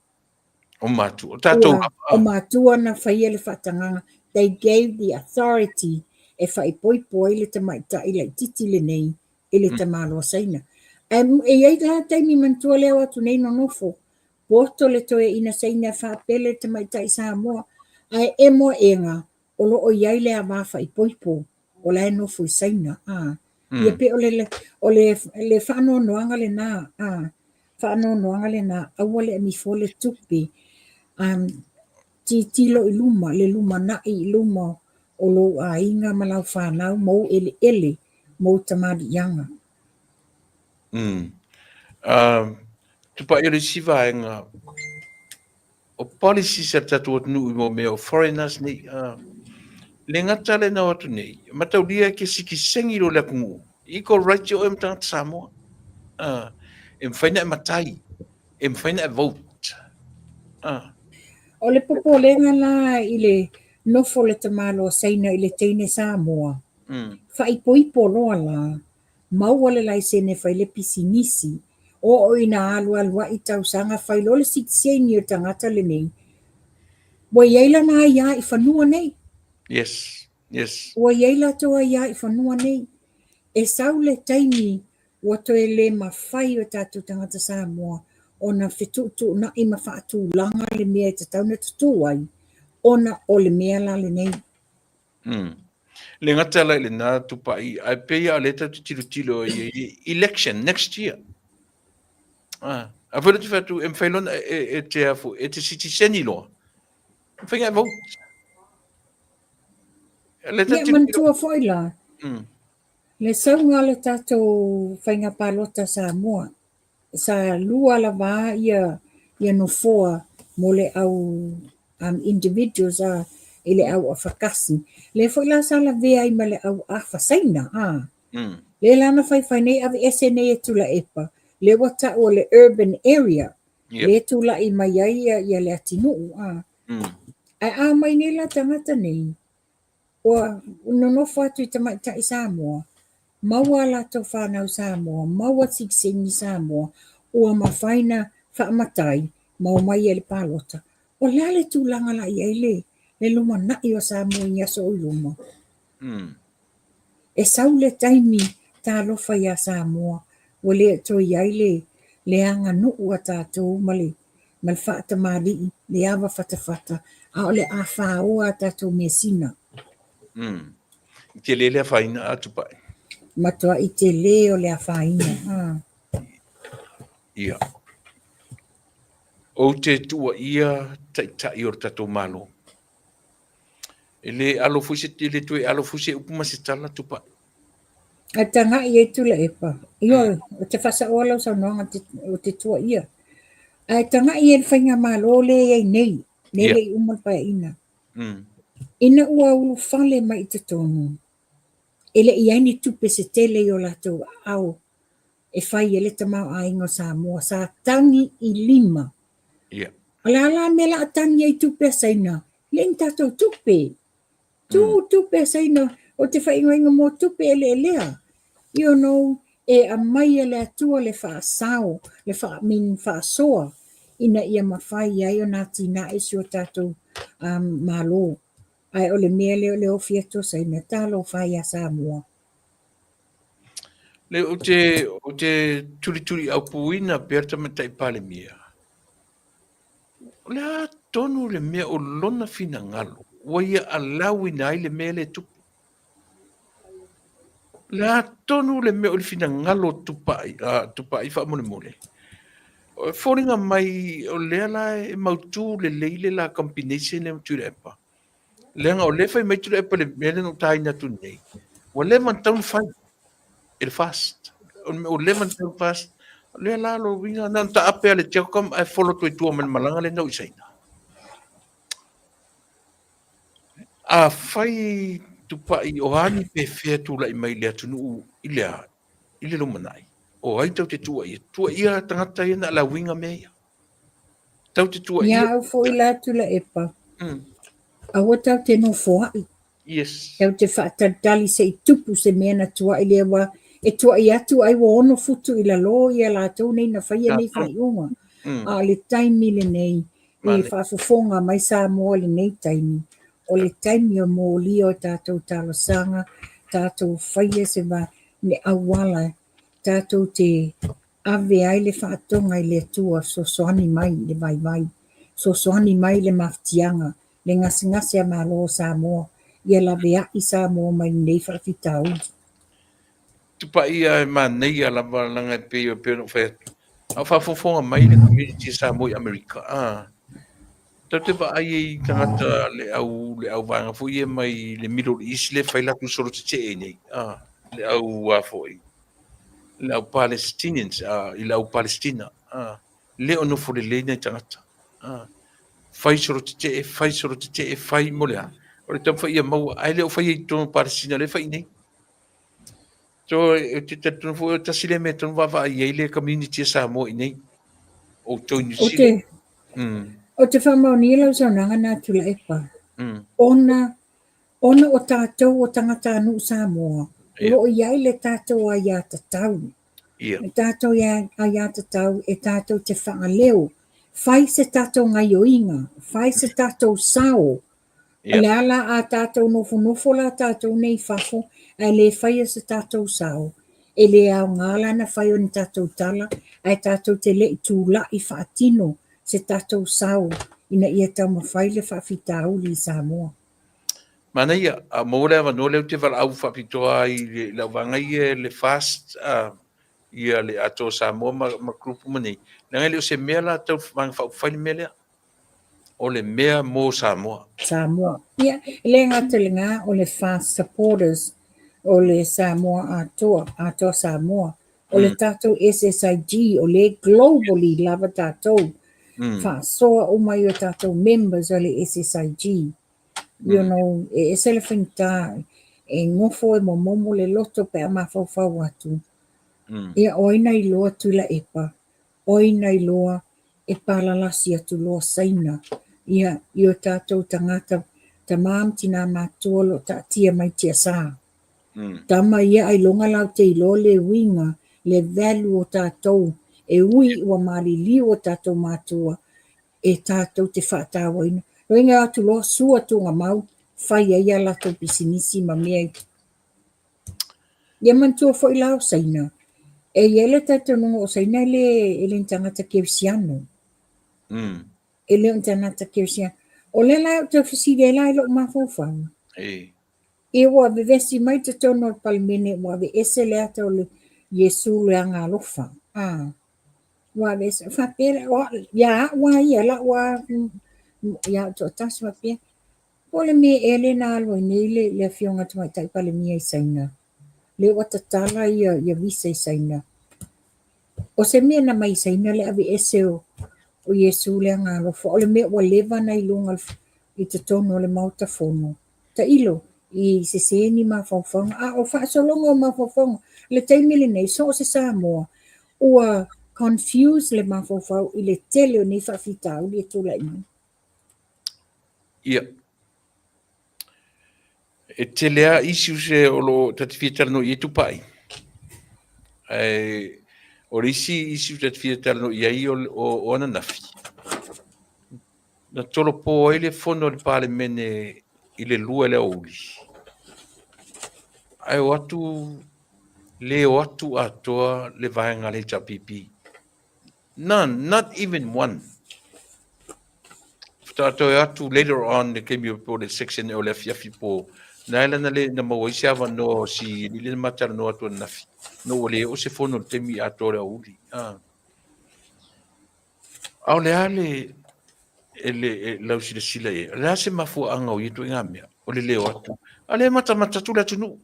Speaker 2: O matua. O tatou
Speaker 6: lava. O matua na faia le faatagaga. They gave the authority e faaipoipo ai le tamaitai laitiiti lenei i le tamaloa Saina. Ae e i ai la taimi manatua lea o atu nei nonofo, poto le toeaina Saina e faapele le tamaitai Samoa, ae emo aega o lo o i ai le ava faaipoipo o la e nofo i Saina. A, ia pei o le, o le, le faanoanoaga lena, a, faanoanoaga lena, aua le amifoa le tupe, tilotilo i luma, le lumanai i luma o lou aiga ma lau fanau ma ou eleele ma ou tamaliiaga.
Speaker 2: Tupai o le isi vaega, o policies a le tatou atunuu i mea o foreigners nei, le gata lea na o atu nei, mataulia e ke sikisengi lo le atunuu, equal rights oe ma tagata Samoa. E mafai na e matai, e mafai na e vote.
Speaker 6: O le popolega la i le nofo o le tamaloa Saina i le teine Samoa, faaipoipo loa la, maua le laisene e fai le pisinisi. Oo ina alualua'i tausaga fai loa le sitiseni o le tagata lenei, ua i ai lana aiā i fanua nei.
Speaker 2: Yes, yes.
Speaker 6: Ua i ai latou aiā i fanua nei. E sau le taimi ua toe le mafai o tatou tagata Samoa ona fetuutuunai ma faatulaga le mea e tatau ona tutū ai, ona o le mea la lenei.
Speaker 2: Mm. Le gata la i lena tupai, ae pei a o lea tatou te tilotilo i ai election next year. Ah, a foi te fai atu, e mafai loa e, e te afu, e te sitiseni loa. E mafai ona e vote. Le
Speaker 6: Ia, manatua foi la, le sauga o le tatou faiga palota Samoa, sa lua lava ia ia nofoa mo le au um, individuals a i le au afakasi. Le foi la sa lavea ai ma le au afa Saina a. Le la na faifai nei aveese nei e Tulaepa, le ua ta'u o le urban area,
Speaker 2: Yep.
Speaker 6: le tula'i mai ai ia, ia le atinu'u a. Ae a mai nei la tagata nei, ua nonofo atu i tamaitai Samoa, maua a latou fanau Samoa, maua sitiseni Samoa, ua mafai na faamatai ma omai ai i le palota. O le a le tulaga la i ai le, le lumanai o Samoa i aso o i luma? E sau le taimi talofa iā Samoa, ua le toe i ai le, le aganuu a tatou ma le, ma le faatamalii, le ava fatafata, a o le a faoa a tatou measina.
Speaker 2: I tele le afaina a Tupai.
Speaker 6: Matuai tele o le afaina.
Speaker 2: Ia. Ou te tuuaia taitai o le tatou Malo. E le alo foi se, e le toe alo foi se upu ma se tala Tupai.
Speaker 6: Ae taga'i ai Tulaepa. Ioe, ou te faasaoa lau saunoaga ou te tuuaia. Ae taga'i ai le faigamalo lea e i ai nei, lea e le i uma le Paeaiga. Ina ua ulufale mai i totonu, e le i i ai ni tupe se tele i o latou aao e fai ai le tamaoaiga o Samoa. Sa tagi i lima. O le a la le mea o le a tagi ai i tupe a Saina? E leai ni tatou tupe. Tuu tupe a Saina o te whaingoinga mo tupe eleelea. You know, e aumaia e le Atua le faasao, le wha, mean, faasoa, ina ia mafai ai ona atinae si o tatou um, Malo. Ae o le mea lea o le ofi atu o Saina, talofa e ia Samoa.
Speaker 2: Le, ou te, ou te tulituliaupuina pea le Tamaitai Palemia. O le a tonu le mea o lona finagalo ua ia alauina ai le mea lea e tupu? O le a tonu le mea o le finagalo o Tupai, a Tupai faamolemole? E foliga mai o lea la e mautu lelei le la combination lea ma Tuilaepa. Leaga o lea e fai mai Tuilaepa i le mea lea na ou taina atu nei, ua leva ona tatau ona fai e le FAST. Ua leva ona tatau ona FAST. O lea la lona uiga na ona taape lava i le Telcom ae follow atu i tua ma le malaga lea na o i Saina. Afai Tupai o a ni pefea tulai mai i le atunuu i le a, i le lumanai, o ai tau te tuuaia? Tuuaia tagata ia na alauiga mea ia. Tau te tuuaia.
Speaker 6: Ia au foi la Tuilaepa, aua tau te nofoai.
Speaker 2: Yes.
Speaker 6: Tau te faatalitali se i tupu se mea na tuai lea aua e tuai atu ai ua ono futu i lalo ia latou nei na faia nei faaiuga. A o le taimi lenei e faafofoga mai Samoa i lenei taimi, o le taimi o molia o tatou talosaga, tatou faia se va, le auala tatou te ave ai le faatoga i le Atua fesoasoani mai i le vaivai, fesoasoani mai i le mafatiaga, le gasegase a Malo o Samoa, ia laveai Samoa mai lenei faafitauli.
Speaker 2: Tupai ia e manaia lava leaga e pei e pei ona ou fai atu, a o faafofoga mai le community a Samoa i Amerika, a, tatou te vaai ai i tagata le au le au vaega foi ia mai le Middle East lea e fai latou solo tetee nei, a, le au a foi, le au Palestinians, a, i le au Palestina, a, le o nofo lelei nai tagata. A, fai solo tetee, fai solo tetee, fai mo le a? O le taumafai ia maua, ae le o faia i totonu o Palestina, lea e fai i inei. So, e te talitonu foi o tasi lea mea e tonu vaavaai i ai le community a Samoa i inei. O outou i New Zealand.
Speaker 6: Ou te faamaonia lau saunoaga na Tuilaepa, ona ona o tatou o tagatanuu Samoa, o lo o i ai le tatou aiatatau.
Speaker 2: Ia.
Speaker 6: E tatou aiatatau e tatou te faaleo, fai se tatou gaioiga, fai se tatou sao. O le a la a tatou nofonofo la tatou nei i fafo ae le faia se tatou sao, e le aoga la na fai o ni tatou tala ae tatou te le i tulai faatino se tatou sao ina ia taumafai le faafitauli i Samoa.
Speaker 2: Manaia, a maua le avanoa lea ou te valaau faapitoa ai i le auvaega ia le FAST, ia le Atoa Samoa ma, ma group uma nei, leaga e le o se mea la tau Vaega Faaupufai le mea lea. O le mea mo Samoa.
Speaker 6: Samoa. Ia, e le gata i lena, o le FAST supporters o le Samoa Atoa, Atoa Samoa. O le tatou SSIG, o lea globally lava tatou. Faasoa uma i o tatou members o le SSIG. You know, e ese le faigata, e nofo e momomo le loto pe a mafaufau atu. Ia, o ai na iloa Tuilaepa, o ai na iloa e palalasi atu loa Saina, ia, i o tatou tagata, tama ma tina matutua o lo o taatia mai tiasa. Tama ia ailoga latou te iloa le uiga, le value o tatou, e ui ua maliliu o tatou matua, e tatou te faatauaina. Loiga atu loa sua tuugamau, fai ai a latou pisinisi ma mea i. Ia manatua foi la o Saina, e i ai le talitonuga o Saina e le, e le ni tagata kerisiano. E le o ni tagata kerisiano. O lea la ou te fesili ai la i lou mafaufau.
Speaker 2: E.
Speaker 6: Ia ua vevesi mai totonu o le Palemene ua aveese le ata o le Iesu le Agaalofa. A. Ua aveese, faapea lea, o au, ia au lava ia, lau lava, ia au toatasi faapea, po o le mea ea lea na alu ai nei le, le Afioga Tamaitai Palemia i Saina, lea ua tatala ia, ia visa i Saina. O se mea na mai i Saina le aveese o, o Iesu le Agaalofa, o le mea ua leva na i luga i totonu o le Maota Fono. Tailo i sese ni mafaufauga, a o faasologa o mafaufauga. I le taimi lenei, so o se Samoa ua confuse le mafaufau i le tele o nei faafitauli e tulai mai.
Speaker 2: Ia. E tele lava issues e o lo o ta te fia talanoa i ai Tupai. Ae o le isi issue ta te fia talanoa i ai o, o, o ananafi. Na tolopo ai le fono a le Palemene i le 2 i le aoauli, ae o atu le o atu atoa le vaega a le HRPP. None, not even one. Faatoa toe atu later on le taimi o le section o le afiafi po na ela na le na maua ai se avanoa o si alii lea na ma talanoa atu ananafi ona ua le oo se fono i le taimi atoa o le aoauli. Ah. A o le a le, e le, e, lau silasila i ai? O le a se mafuaaga o ia ituaiga mea? O le le o atu. A lea e matamata atu le atunuu.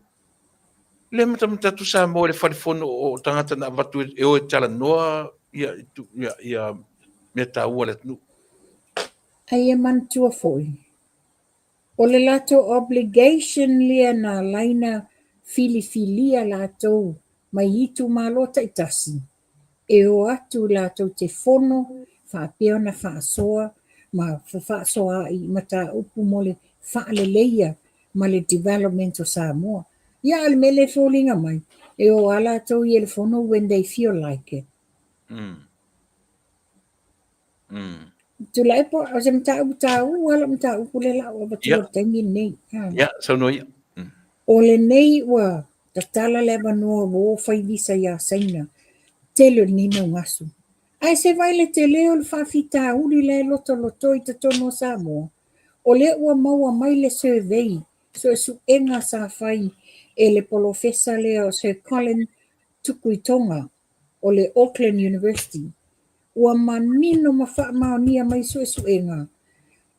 Speaker 2: Lea e matamata atu Samoa i le fale fono o tagata na avatu e o e talanoa ia, ia, ia mea taua a le atunuu.
Speaker 6: A ia manatua foi, o le latou obligation lea na ala ai na filifilia latou mai itumalo taitasi e o atu latou te fono faapea ona faasoa ma fefaasoaai i mataupu mo le faaleleia ma le development o Samoa. Ia a o le mea lea e foliga mai, e o lava latou ia i le fono when they feel like it. Tulai po, o se mataupu taua lou mataupu lea la ua avatua i le taimi lenei.
Speaker 2: Ia, saunoa ia.
Speaker 6: O lenei ua tatala le avanoa ua o fai visa ia Saina, tele o lenei mau gasu. Ae se vaai le tele o le faafitauli la e lotoloto i totonu o Samoa, o lea ua maua mai le survey, suesuega sa fai e le polofesa lea o Sir Colin Tukuitonga o le Auckland University, ua manino ma faamaonia mai suesuega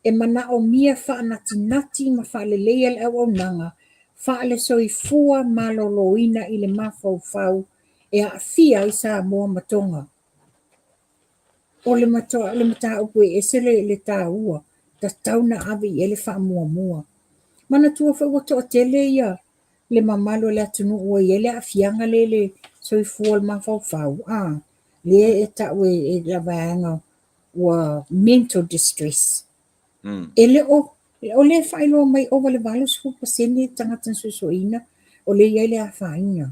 Speaker 6: e manaomia faanatinati ma faaleleia le auaunaga faale-soifua maloloina i le mafaufau e aafia ai Samoa ma Tonga. O le mataupu e ese le taua, tatau ona ave i ai le faamuamua. Manatua foi ua toatele ia le mamalu o le atunuu ua i ai le aafiaga lea i le soifua o le mafaufau, a, lea e tau e la vaega ua mental distress. E le o, o lea e faailoa mai ova i le 80% tagata na suesueina o lea e i ai le afaina.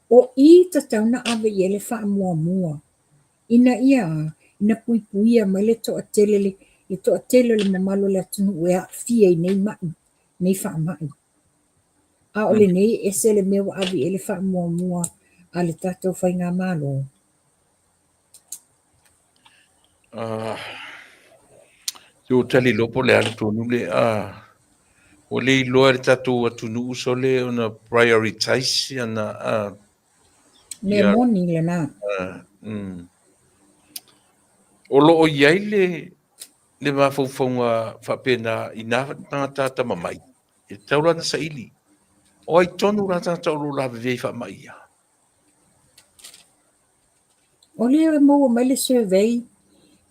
Speaker 6: O i tatau na ave i ai le faamuamua ina ia a, ina puipuia mai le toatele le toatele o le mamalu o le atunuu e aafia i nei ma'i, nei faamai. A o lenei e ese le mea ua ave i ai le faamuamua a le tatou faigamalo.
Speaker 2: Ua tali loa po o le a le tonu le ua le iloa e le tatou atunuu sole ona prioritize ana
Speaker 6: Mea moni lena.
Speaker 2: O lo o i ai le le mafaufauga faapena i nā tagata atamamai e tatau la ona saili. O ai tonu la tagata o lo o lavevea i faamai ia?
Speaker 6: O lea e maua mai le survey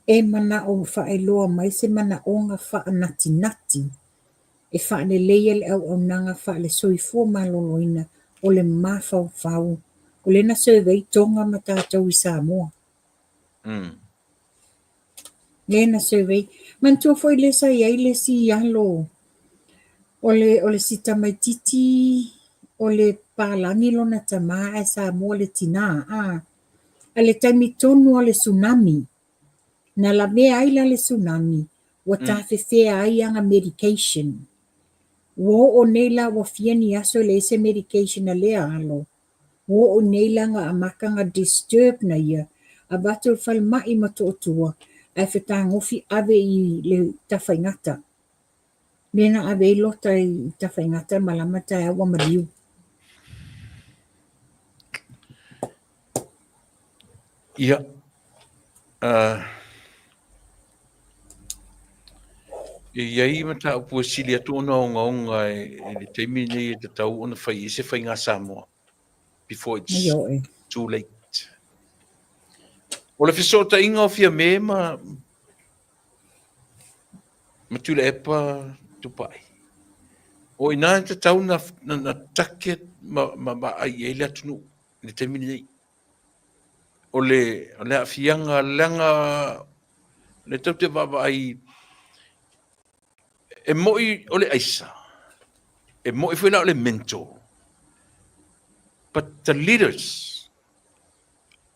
Speaker 6: e manao faailoa mai se manaoga faanatinati e faaleleia le auaunaga faale-soifua maloloina o le mafaufau. O lena survey toga ma tatou i Samoa. Lena survey. Manatua foi lea sa i ai le isi alo o le o le si tamaititi o le palagi lona tama ae Samoa le tina a. A le taimi tonu o le tsunami, na lavea ai la le tsunami, ua tafefea ai ana medication. Ua oo nei la ua fia ni aso e leai se medication a lea alo. Ua oo nei la na amata na disturb na ia, avatu i le falemai i Motootua ae fetagofi ave i le Tafaigata. Lea na ave ai lota i Tafaigata malama taeao ua maliu.
Speaker 2: Ia, e i ai mataupu e sili atu ona ogaoga i le taimi lenei e tatau ona fai i ai se faiga Samoa before it's too late. O le fesootaiga o Fiame ma ma Tuilaepa Tupai, o i ina e tatau na na target ma ma vaai i ai le atunuu i le taimi lenei. O le o le aafiaga leaga le tou te vaavaai e moi o le aisa, e moi foi la o le mental, but the leaders,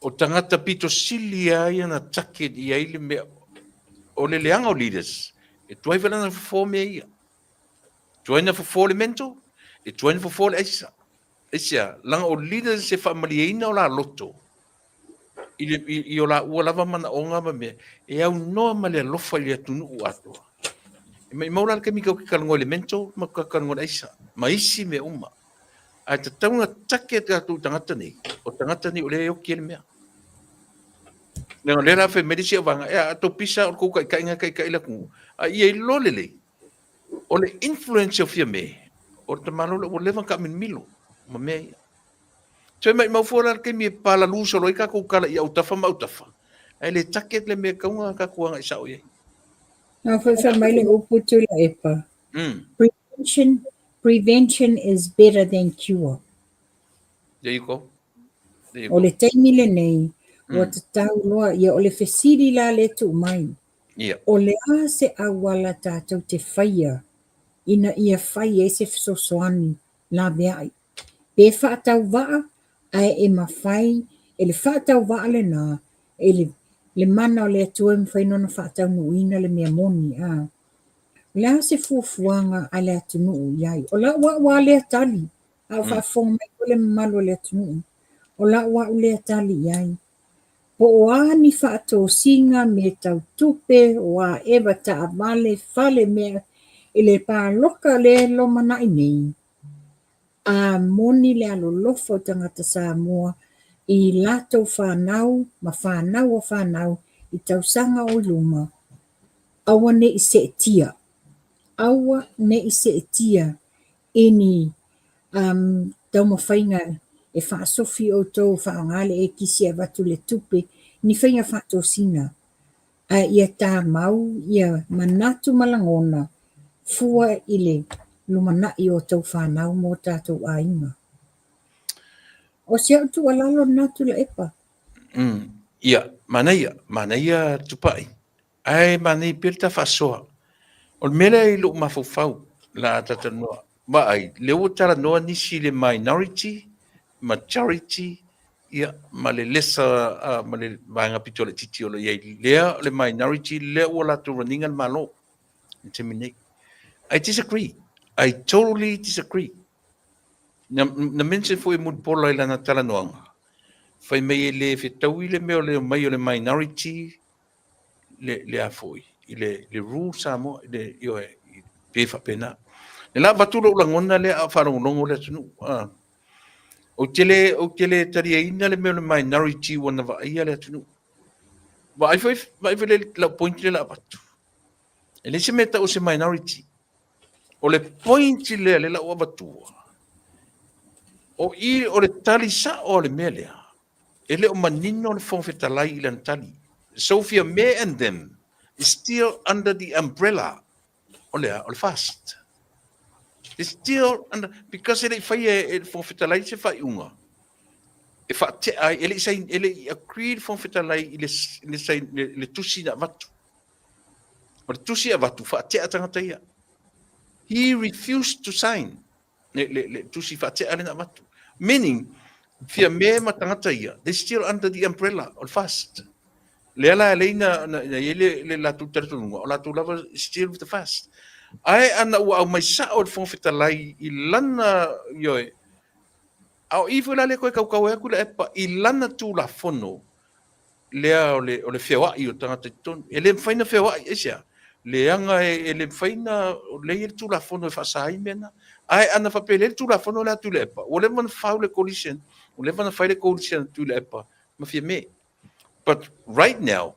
Speaker 2: o tagata pito sili lava ia na target i ai le mea, o le leaga o leaders, e tuai foi la ona fofo mea ia. Tuai na fofo le mental, e tuai na fofo le aisa. Aisea? Leaga o leaders e faamalieina o la loto i, le, i, i o laua lava manaoga ma mea, e aunoa ma le alofa i le atunuu atoa. E maimau la le taimi tou te talanoa i le mental ma tou talanoa i le aisa, ma isi mea uma. Ae tatau ona take tatou i tagata nei, o tagata nei o lea e oti ai le mea. Leaga o lea la fai mai le isi auvaega, e a tou pisa o le tou taitaiga e taitai le atunuu, a ia iloa lelei, O le influence o Fiame, o le tamaloa lea ua leva ona taamilomilo ma mea ia. Toe maimau fua la le taimi e palalu solo ai tatou tala i autafa ma autafa, ae le target le mea e tatau ona tatou agai sao i ai.
Speaker 6: Na foi fai mai le upu Tuilaepa, prevention, prevention is better than cure.
Speaker 2: There you go.
Speaker 6: There you go. O le taimi lenei, ua tatau loa, ia o le fesili la lea e tuu mai,
Speaker 2: Ia.
Speaker 6: O le a se auala tatou te faia ina ia fai ai se fesoasoani laveai, pe faatauvaa ae e mafai e le faatauvaa lena e le le mana o le Atua e mafai ona faataunuuina le mea moni a. O le a se fuafuaga a le atunuu i ai? O lau au lava lea tali, a o faafofoga mai foi le mamalu o le atunuu, o lau au lea tali i ai. Po o a ni faatosina, mea tau tupe, o a eva taavale, fale, mea i le paloka lea e lomanai nei, a moni le alolofa o tagata Samoa i latou fanau ma fanau a fanau i tausaga o i luma, aua ne i seetia, aua ne i seetia i ni um, taumafaiga e faasofi outou, faaaoga le ekisi e avatu le tupe, ni faiga faatosina, ae ia tamau ia manatu ma lagona fua i le lumanai o outou fanau ma o tatou aiga. O si au tuualalo lena Tuilaepa.
Speaker 2: Ia, manaia, manaia Tupai. Ae manaia pea le ta faasoa. O le mea lea i lou mafaufau la a talatalanoa, vaai, lea ua talanoa nisi i le minority majority ia ma le lesser ma le vaega pito laitiiti o lo o i ai lea o le minority lea ua latou run ina le Malo i le taimi nei. I disagree. I totally disagree. Na, na mention foi e Mulipola i lana talanoaga, fai mai e le fetaui le mea o le omai o le minority le, le a foi, i le, le rule Samoa, i le, ioe, pe faapena. Le la avatu lou lagona lea a o faalogologo le atunuu. Ah. Ou te le, ou te le taliaina le mea o le minority ua na vaaia le atunuu. Vaai foi, vaai foi le, lau point lea la avatu. E leai se mea e tau o se minority. O le point lea lea la ua avatua, o i o le tali sao a le mea lea, e le o manino le Fofoga Fetalai i lana tali. So Fiame and them is still under the umbrella o le a? O le FAST. It's still under, because e le i faia e le Fofoga Fetalai se faaiuga e faatea ai, e le i saini, e le i agree le Fofoga Fetalai i le, i le, le, le tusi na avatu. O le tusi e avatu, faatea tagata ia. He refused to sign le, le, le tusi faatea lea na avatu. Meaning, Fiame ma tagata ia, they still under the umbrella o le FAST. Lea la e alai na, na, na i ai le, le latou talitonuga, o latou lava still with the FAST. Ae ana ua aumai sao e le Fofoga Fetalai i lana, ioe, a o i foi la lea koe kaukau ai atu Tuilaepa i lana Tulafono, lea o le, o le feoai o tagata i totonu. E le mafai ona feoai, aisea? Leaga e, e le mafai ona, lea e i ai le Tulafono e faasa ai mea na. Ae ana faapea e leai le Tulafono lea a Tuilaepa, ua leva ona fau le coalition, ua leva ona fai le coalition a Tuilaepa ma Fiame. But right now,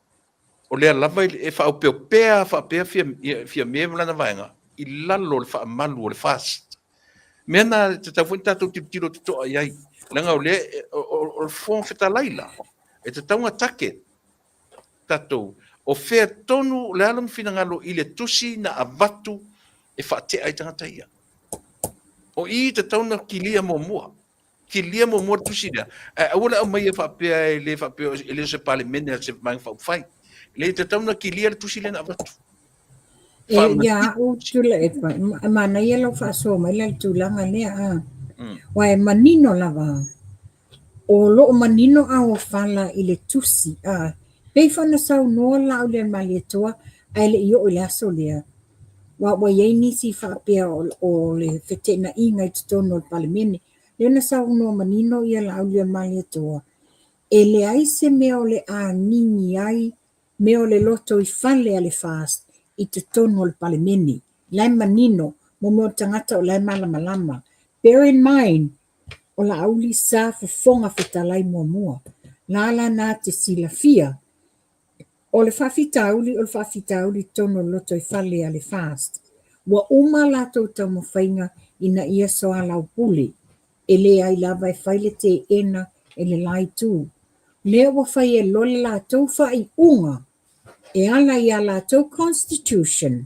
Speaker 2: o lea lava e faaopeopea faapea Fiame ma lana vaega i lalo o le faamalu o le FAST. Mea na e tatau foi ona tatou tilotilo totoa i ai, leaga o lea, o le Fofoga Fetalai la, e tatau ona target tatou, o fea tonu, o le a lona finagalo i le tusi na avatu e faatea ai tagata ia. O i e tatau ona kilia muamua. Kilia muamua le tusi lea, ae aua le aumaia faapea e le faapea e le o se Palemene a se Vaega Faaupufai. Le tatau ona kilia le tusi lea na avatu.
Speaker 6: E ia au Tuilaepa, e manaia lau faasoa mai la i le tulaga lea a. Aua e manino lava, o lo o manino auofala i le tusi a. Pei foi ona saunoa Laaulialemalietoa ae le i oo i le aso lea. Aua ua i ai nisi faapea o le feteenaiga i totonu o le Palemene. Lea na saunoa manino ia Laaulialemalietoa, e leai se mea o le anini ai mea o le lotoifale a le FAST i totonu o le Palemene. La e manino, mo mea o le tagata o la e malamalama. Bear in mind, o Laauli sa fofoga fetalai muamua. La la na te silafia O le faafitauli o le faafitauli i totonu o le lotoifale a le FAST. Ua uma a latou taumafaiga ina ia soalaupule, e leai lava e fai le teena e le la itu. Lea ua fai e loa le latou faaiuga e ala i a latou constitution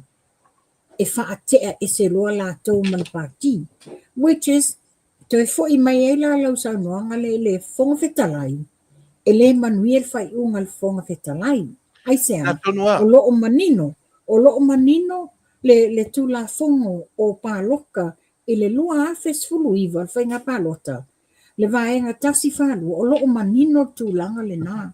Speaker 6: e faatea ese loa latou ma le Pati, which is Toe foi mai ai la lau saunoaga lea i le Fofoga Fetalai, e le manuia le faaiuga a le Fofoga Fetalai. Aisea? O lo o manino, o lo o manino le, le Tulafono o Palota i le 2019, le faiga palota, le Vaega 142, o lo o manino le tulaga lena.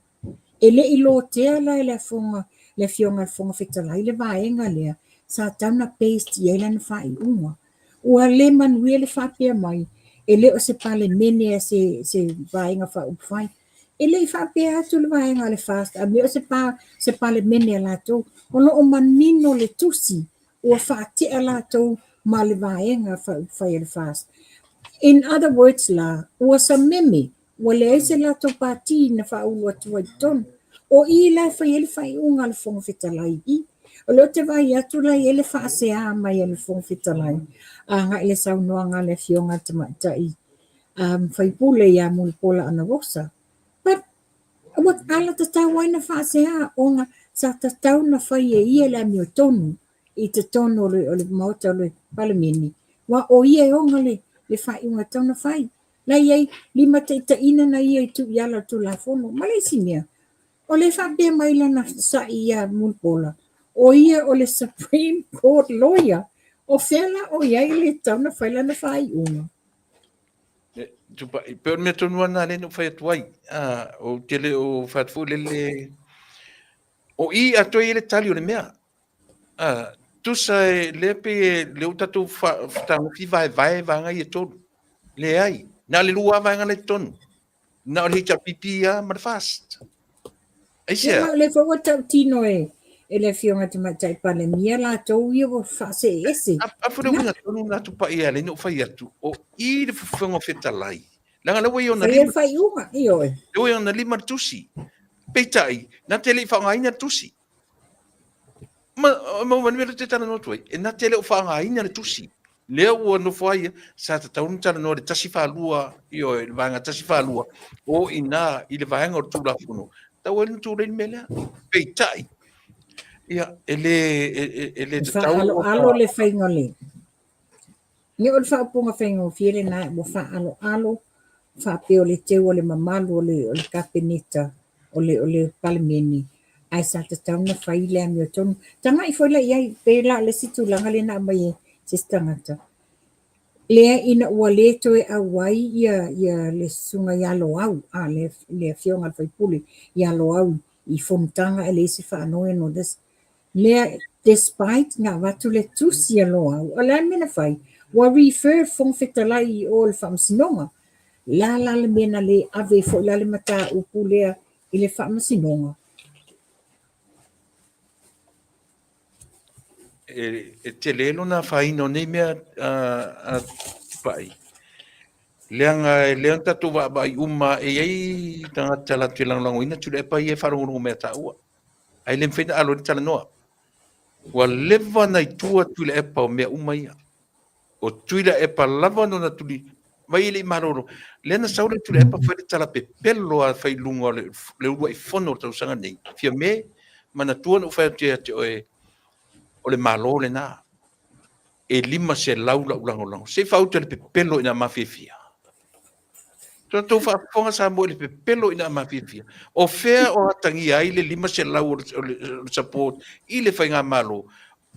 Speaker 6: E le i lotea la e le afoga, le Afioga i le Fofoga Fetalai le vaega lea sa tatau ona based i ai lana faaiuga. Ua le manuia le faapea mai e le o se Palemene a se, se Vaega Faaupufai. E le i faapea atu le vaega a le FAST a mea o se, pa, se Palemene a latou. O lo o manino le tusi ua faatea latou ma le Vaega Faaupufai a le FAST. In other words la, ua sameme, ua leai se latou pati na faaulu atu ai i totonu. O i la e fai ai le faaiuga a le Fofoga Fetalai i. O lea ou te vaai atu la e i ai le faasea mai a le Fofoga Fetalai agai i le saunoaga a le Afioga i le Tamaitai sui usufono ia Mulipola Anarosa. But ua alatatau ai na faasea ona sa tatau na fai e ia le amiotonu i totonu o le, o le Maota o le Palemene, aua o ia e ona le, le faaiuga e tatau na fai. La e i ai limataitaiina na ia i tuu i ala o le Tulafono. Ma le isi mea, o lea e faapea mai lana sa'i ia Mulipola, o ia o le Supreme Court lawyer. O fea la o i ai le tatau na fai lana faaiuga?
Speaker 2: E pei o le mea tonu lava lena lea na ou fai atu ai. Ou te le o fai atu foi lele... O i atoa i ai le tali o le mea. Tusa e lea pei e lea ua tatou fetagofi vaevae vaega ia e tolu. Leai, na o le lua lava vaega la i totonu. Na o le HRPP lava ma le FAST. Aisea?
Speaker 6: Ia, ma o lea foi ua tautino e, e le Afioga Tamaitai Palemia latou ia ua faasee ese.
Speaker 2: A foi le uiga tonu lena Tupai e ala ai ona ou fai atu, o i le Fofoga Fetalai, leaga lea ua i ona
Speaker 6: lima. Faia le faaiuga, ioe.
Speaker 2: Lea ua i ona lima le tusi. Peitai, na te le i faaaogaina le tusi. Ma, ma ma le mea lea ou te talanoa atu ai, e na te le o faaaogaina le tusi. Lea ua nofo ai, sa tatau ona talanoa i le 142, ioe, le vaega 142, o i ina i le vaega o le Tulafono, tatau ai ona tulei le mea lea. Peitai, ia, e le, e, e le
Speaker 6: tatau... E faaaloalo le faiga o le... Ia o le faaupuga faigofie lena ua faaaloalo faapea o le teu o le mamalu o le o le Kapeneta o le o le Palemene ae sa tatau ona fai le amiotonu. Tagai foi la i ai, pei la o le isi tulaga lea na aumai e se isi tagata, lea ina ua le toe auai ia ia le susuga ia Loau, a le le afioga i le sui usufono ia Loau i fonotaga e leai se faanoi and all this. Lea despite na avatu le tusi a Loau, o le a le mea na fai? Ua refer le Fofoga Fetalai i o i le Faamasinoga. Le a la le mea na le ave ai foi la le mataupu lea i le Faamasinoga?
Speaker 2: E tele lona afaina o nei mea a Tupai, leaga e lea ona tatou vaavaai uma, e i ai tagata latou te lagolagoina Tuilaepa ia e faalogologo mai ia taua. Ae le mafai ona alo ai le talanoa. Ua leva ona i tua Tuilaepa o mea uma ia. O Tuilaepa lava nona tuli mai e le i malolo. Lea na sau le Tuilaepa fai le tala pepelo a fai i luga o le, le uluai fono o le tausaga nei. Fiame, manatua na ou fai atu ia te oe, o le Malo lena. E 500 lau lagolago. Se i faauta le pepelo ina mafiafia. Tatou faafofoga Samoa i le pepelo ina mafiafia. O fea o atagia ai le 500 o le support i le faigamalo?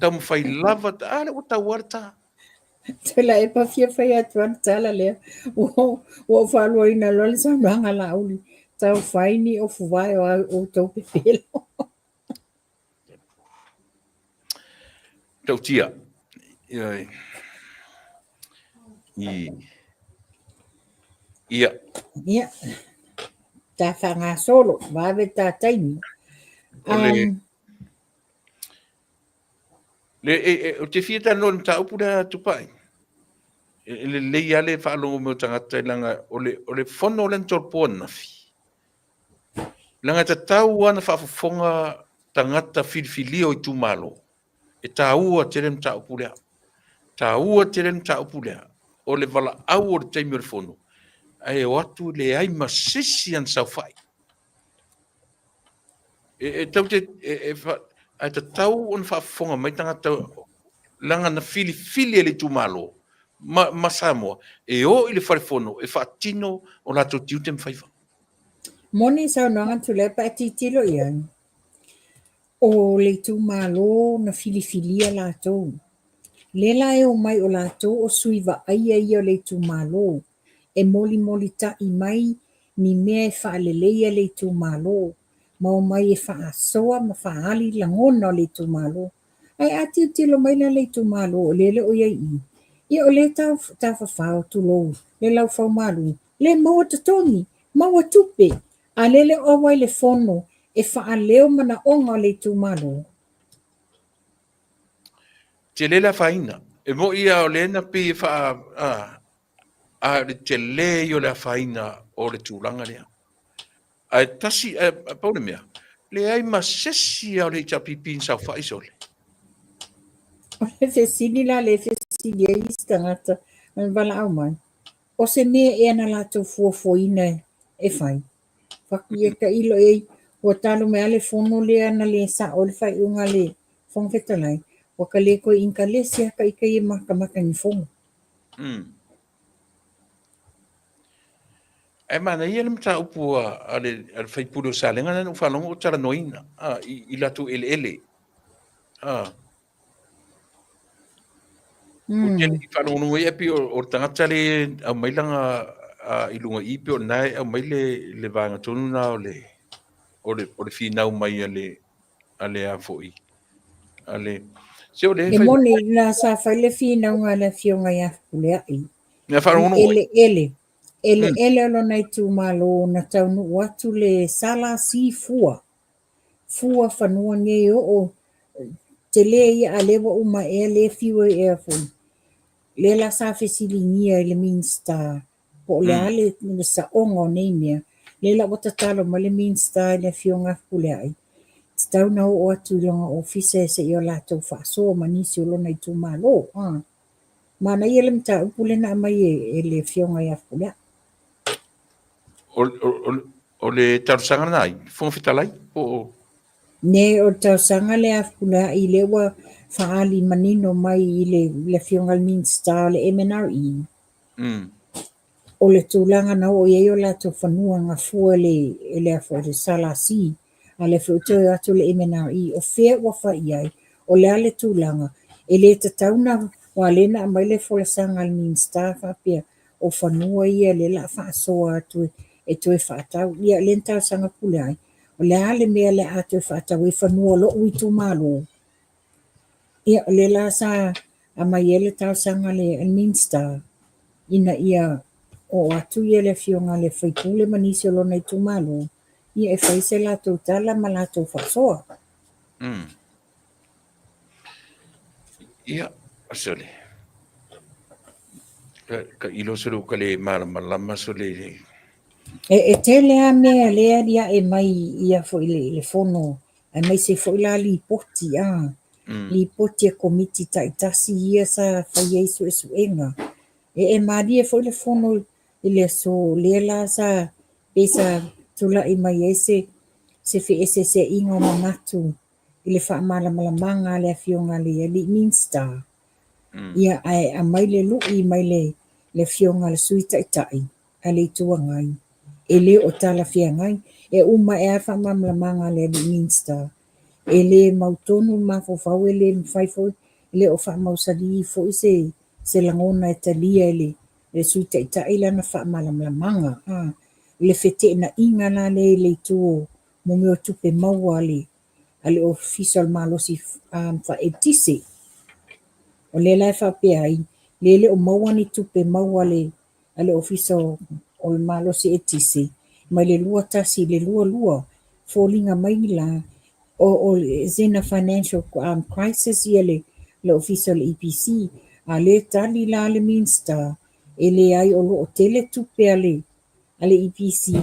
Speaker 2: Taumafai lava, a lea ua tau lava le ta.
Speaker 6: Tuilaepa fia fai atu lava le tala lea. Ua ou faaluaina loa le saunoaga a Laauli. Tau fai ni ofuvae o au outou pepelo.
Speaker 2: Tautia. Ioe. I. Ia.
Speaker 6: Ia. Ta faagasolo, vave ta taimi.
Speaker 2: O le, le, e, e, ou te fia talanoa i le mataupu lea Tupai. E, e lelei lava le faalogo mai o tagata leaga o le, o le fono lea na tolopo ananafi. Leaga e tatau lava ona faafofoga tagata filifilia o itumalo. E taua tele le mataupu lea. Taua tele le mataupu lea. O le valaau o le taimi o le fono, ae o atu leai ma se isi ana saofai. E, e tau te, e, e, fa, ae tatau ona faafofoga mai tagata leaga na filifili e le itumalo ma, ma Samoa e o i le fale fono e faatino o latou tiute ma faiva.
Speaker 6: Moni saunoaga Tuilaepa ae tilotilo i ai, o le itumalo na filifilia latou. Lea la e omai o latou o sui vaaia ia o le itumalo e molimolitai mai ni mea e faaleleia le itumalo ma omai e faasoa ma faaali lagona o le itumalo. Ae a tilotilo mai la le itumalo o lea e le o i ai i i, ia o lea e tafafao, tulou, le laufaumalu, le maua totogi, maua tupe, a lea e le o auai le fono e faaleo manaoga o le itumalo.
Speaker 2: Tele le afaina. E moi lava o lea na pei e faa, a, a o le tele ia o le afaina o le tulaga lea. Ae tasi, ae pau le mea, leai ma se isi lava o le HRPP na saofai sole.
Speaker 6: O le fesili la lea e fesili ai isi tagata na valaau mai, O se mea ea na latou fuafuaina e fai? Fatu ia tailo i ai, ua talo mai lava le fono lea na le sao ai le faaiuga a le Fofoga Fetalai, ua ta le toe inkalesi lava ita ia e matamata i ni fono.
Speaker 2: Ae manaia le mataupu a le sui usufono o Salega lea na ou faalogo o talanoaina i latou eleele. Ou te le i faalogologo i ai, pei o le tagata lea e aumai lana i luga i i pei o lena e aumai le le vaega tonu lena o le o le o le finau mai a le a le a foi a le se o lea
Speaker 6: E moni na sa fai le finauga a le afioga ia Fepuleai
Speaker 2: Mea faalogologo ai.
Speaker 6: Eleele eleele o lona itumalo na taunuu atu le SLC fua fua fanua nei oo tele ia a lea ua uma ea lea fiu ai ea foi lea la sa fesiligia i le Minista po o le a le saoga o nei mea lea la ua tatalo mai le Minista i le afioga ia Fepuleai tatau ona oo atu i lona ofisa se i o latou faasoa ma nisi o lona itumalo. Manaia le mataupu lea na aumai e le afioga ia Fepuleai.
Speaker 2: O le talosaga lena ai, Fofoga Fetalai, po o...
Speaker 6: Ne, o le talosaga lea a Fepuleai lea ua faaali manino mai i le afioga i le Minisita o le MNRE. O le tulaga na oo i ai o latou fanua gafua e le le SLC, a o lea foi ua toe o atu le MNRE, o fea ua fai i ai, o le a le tulaga, e le tatau ona, aua o lea na aumai le folasaga a le Minisita faapea, o fanua ia lea o le a faasoa atu e toe faatau. Ia o lea na talosaga Fepuleai, o le a le mea o le a toe faatau ai fanua o lou itumalo? Ia, o lea la sa aumai ai le talosaga a le Minisita ina ia oo atu ia le afioga i le sui usufono ma nisi o lona itumalo ia e fai se latou tala ma latou faasoa.
Speaker 2: Ia, sole. Ka ilo sole ua ka le malamalama sole i le...
Speaker 6: E tele lava mea lea e aliae mai ia foi i le fono aemaise foi la lipoti a, lipoti a komiti taitasi ia sa fai ai suesuega. E malie foi le fono i le aso lea la sa pei sa tulai mai ai se feeseeseaiga o manatu i le faamalamalamaga a le afioga i le alii Minisita. Ia ae aumai le lui mai le afioga i le Sui Taitai a le Itu Agai, e le o talafeagai. E uma ae lava le faamalamalamaga a le alii Minisita, e le mautonu le mafaufau, e le mafai foi, e le o faamausali foi se lagona e talia e le Sui Taitai lana faamalamalamaga. I le feteenaiga la lea i le itu o mea o tupe maua a le Ofisa o le Malosi Faaeletise. O lea la e faapea ai, lea e le o maua ni tupe maua a le Ofisa o le Malosi Eletise mai le 21 i le 22, foliga mai la o is in a financial crisis ia le Ofisa o le EPC. A o lea e tali la le Minisita, e leai o lo o tele tupe a le EPC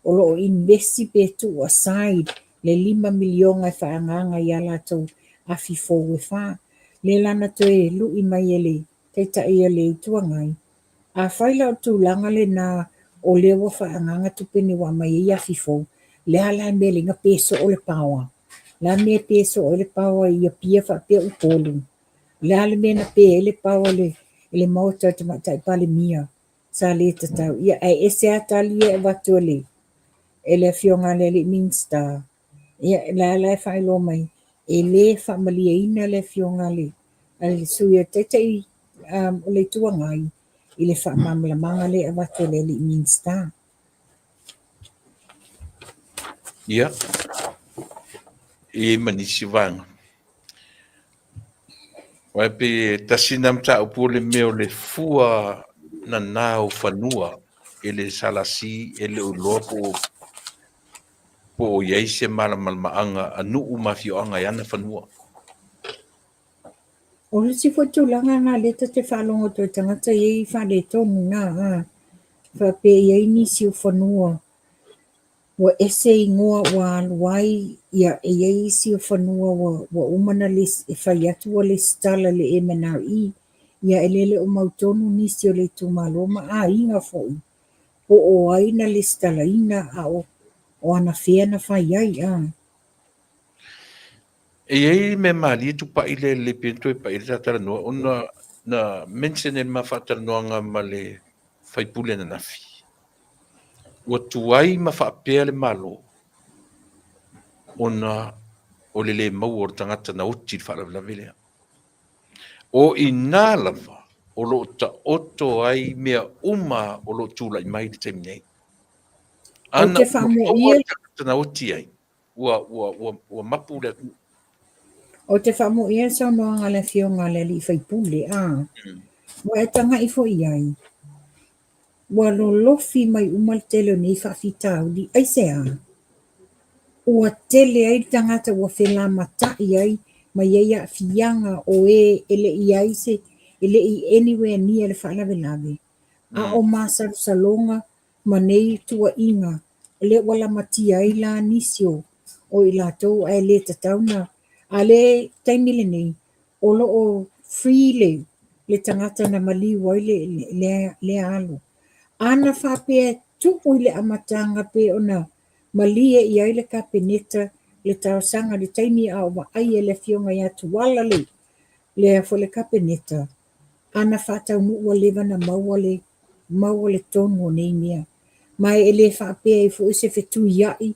Speaker 6: o lo o invest pe tuu aside le $5 miliona e faaagaaga i a latou afi fou e fa. Lea la na toe lui mai e le Taitai o le Itu Agai, Afai la o le tulaga lena o lea ua faaagaaga tupe nei ua aumai ai afi fou, le a la le mea e leai na pe soo le paoa? Le a le mea e pe soo ai le paoa i Apia faapea Upolu? Le a le mea na pe ai le paoa i le maota o le Tamaitai Palemia? Sa le tatau. Ia, ae ese lava tali ia e avatu e le Afioga a le alii Minisita. Ia, o la la e faailoa mai, e le faamalieina le Afioga a le Sui Taitai o le Itu Agai i le faamalamalamaga lea e avatu e le alii Minisita.
Speaker 2: Ia, e i ai ma nisi vaega. Aua e pei e tasi lena mataupu o le mea o le fua nana o fanua e le SLC e le o iloa po o po o i ai se malamalamaaga a nuu ma afioaga e ana fanua.
Speaker 6: O le isi foi tulaga lena lea ta te faalogo atu ai i tagata e i ai faaletonu na, faapea e i ai nisi o fanua ua ese igoa ua alu ai, ia e i ai isi o fanua ua uma ona fai atu ua lesitala i le MNRE, ia e le o mautonu nisi o le itumalo ma aiga foi po o ai na lesitalaina a o anafea na fai ai.
Speaker 2: E i ai mea malie tupai lea lelei pea ona toe pai ai le ta talanoa ona na mention e le ma faatalanoaga ma le faipule ananafi. Ua tuai ma faapea le Malo ona o le le maua o le tagata na oti i le faalavelave lea. O i ina lava o lo o taoto ai mea uma o lo o tulai mai i le taimi nei.
Speaker 6: Ou
Speaker 2: Ana
Speaker 6: te
Speaker 2: ua maua
Speaker 6: faamoia
Speaker 2: le tagata na oti ai, ua, ua, ua, ua mapu le atunuu.
Speaker 6: Ou te faamoia le saunoaga a le Afioga a le alii faipule, a ua e taga'i foi i ai, ua lolofi mai uma le tele o nei faafitauli. Aisea? Ua tele ai le tagata ua felamata'i ai ma i ai aafiaga o e e le i ai se, e le i anywhere near le faalavelave, a o masalosaloga ma nei tuuaiga lea ua lamatia ai la nisi o o i latou ae le tatau na a le taimi lenei o lo o free le le tagata na maliu ai le lea lea alo. Ana faapea e tuu i le amataga pe ona malie i ai le Kapeneta le talosaga i le taimi a o vaaia e le Afioga ia Tuala le lea foi le Kapeneta, ana faataunuu ua leva na maua le maua le tonu o nei mea. Ma e le faapea ai foi se fetuiai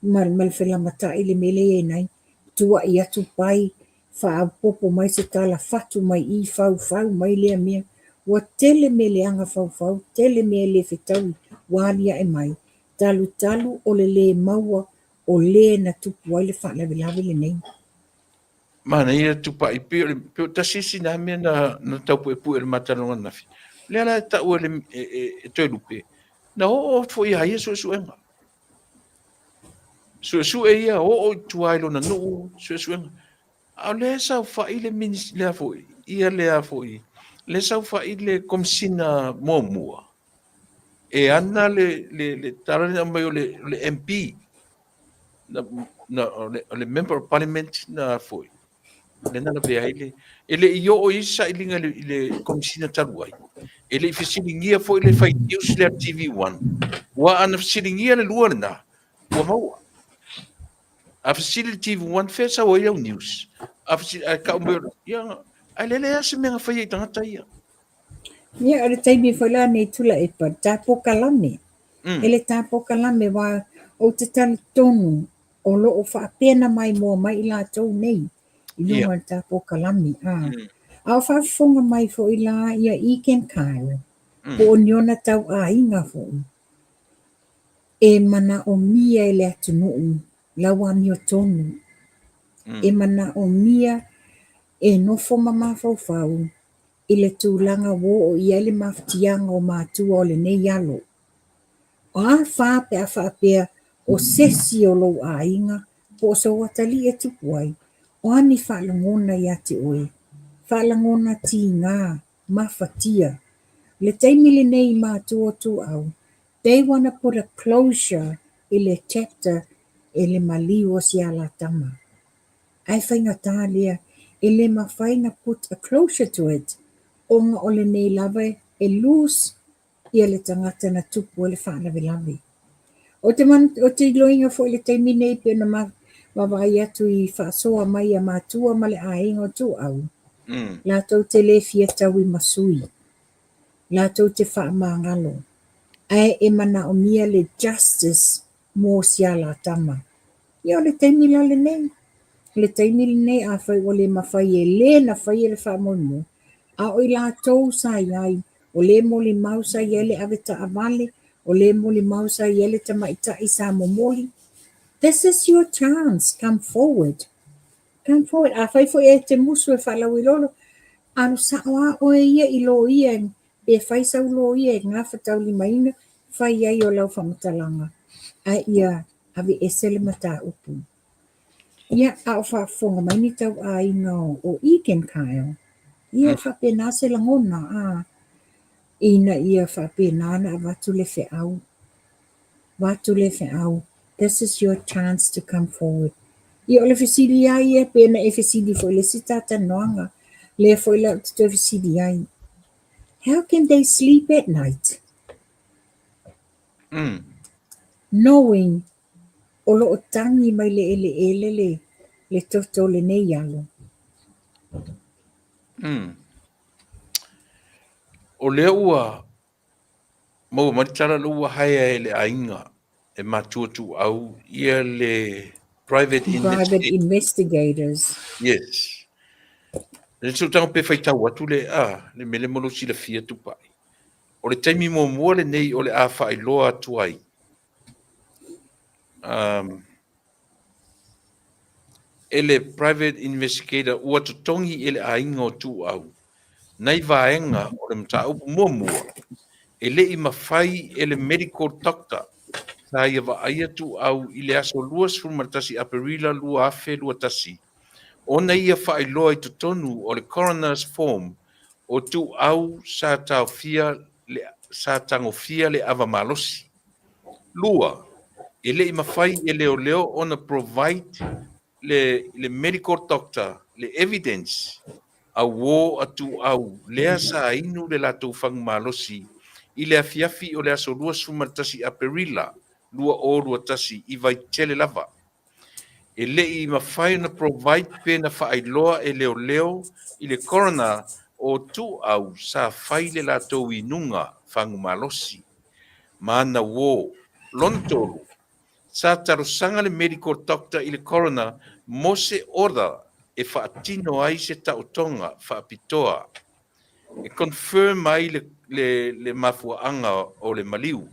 Speaker 6: ma ma le felamata'i i le mea lea e i ai nei, tuua'i atu pai, faaopoopo mai se tala fatu mai i, faufau mai lea mea. Ua tele mea leaga faufau, tele mea e le fetaui ua alia'e mai, talutalu o le lē maua o lē na tupu ai le faalavelave lenei.
Speaker 2: Manaia Tupai, pei o le, pei o tasi isi na mea na, na taupuepue i le matalanoaga ananafi. O lea la e tau e, le, e, e, e Toelupe, na oo foi ia ia suesuega. Suesue ia, oo i tua i lona nuu, suesuega. A o lea e saofai le minis, lea foi, ia lea foi, lea e saofai le Komesina muamua, e ana le, le, le tala lea na aumai o le, o le MP, na, na, o le, o le Member of Parliament na foi, lea na lavea ai le, e le i oo i ai se sailiga i le, i le Komesina talu ai. E le i fesiligia foi le fai news lea TV1. Ua ana fesiligia le lua lena, ua maua. A fesili le TV1, fea sau ai au news? A fesili, ae tau mai, ia, ae le leai se mea na faia i tagata ia.
Speaker 6: Ia, o le taimi foi la nei Tuilaepa, le ta polokalame. E le ta polokalame aua ou te talitonu o lo o faapena maimoa mai i latou nei i luga o le ta polokalame. A, a o faafofoga mai foi la ia Egan Kyle, po o ni ona tauaiga foi, e manaomia e le atunuu lau amiotonu, e manaomia e nofo ma mafaufau i le tulaga ua oo i ai le mafatiaga o matua o lenei alo. O a fa pe a faapea o sesi o lou aiga po o sou atalii e tupu ai, o a ni faalagona ia te oe? Faalagona tiga, mafatia. O le taimi lenei i matua o Tuuau, they wanna put a closure i le chapter e le maliu o si alatama. Ae faigata lea, e le mafai na put a closure to it ona o lenei lava e loose ia le tagata na tupu ai le faalavelave. Ou te ou te iloaina foi i le taimi nei pei ona ma vaavaai atu i faasoa mai a matua ma le aiga o Tuuau, latou te le fia taui ma sui, latou te faamagalo, ae e manaomia le justice mo si a la tama. Ia o le taimi la lenei. O le taimi lenei afai ua le mafai e le na faia le faamoemoe, a o i latou sa i ai, o le molimau sa i ai le avetaavale, o le molimau sa i ai le tamaitai sa momoli, this is your chance, come forward. Come forward. Afai foi e te musu e faalauilolo, alu sao lava oe ia i loia pe fai sau loia e gafataulimaina, fai ai o lau faamatalaga, ae ia aveese le mataupu. Ia, a o faafofoga mai ni tauaiga o Egan Kyle, ia e faapena se lagona, a, ina ia faapena ona avatu le feau, avatu le feau, this is your chance to come forward. Ia, o le fesili lava ia, pe na e fesili foi i le isi ta talanoaga, lea foi la ou te toe fesili ai, how can they sleep at night? Knowing o lo o tagi mai le eleele le, le toto o lenei alo.
Speaker 2: O lea ua maua mai le tala lea ua hire e le aiga e matua tuuau ia le private
Speaker 6: Private investigators.
Speaker 2: Yes. Le sootaga pe faitau atu le, a, le mea lea mo lou silafia Tupai. O le taimi muamua lenei o le a faailoa atu ai, um, e le private investigator ua totogi e le aiga o Tuuau nai vaega o le mataupu muamua e le i mafai e le medical doctor sa ia vaaia Tuuau i le aso 21 Aperila 2021 ona ia faailoa i totonu o le coroner's form o Tuuau sa taofia le sa tagofia le ava malosi. 2, e le i mafai e leoleo ona provide le le medical doctor le evidence auō a Tuuau lea sa inu le latou fagu malosi i le afiafi o le aso 21 Aperila 2021 i Vaitele lava. E le i mafai ona provide pe na faailoa e leoleo i le coroner o Tuuau sa fai le latou inuga fagu malosi ma ana uō. Lona 3, sa talosaga le medical doctor i le coroner mo se order e faatino ai se taotoga faapitoa e confirm ai le, le, le mafuaaga o le maliu.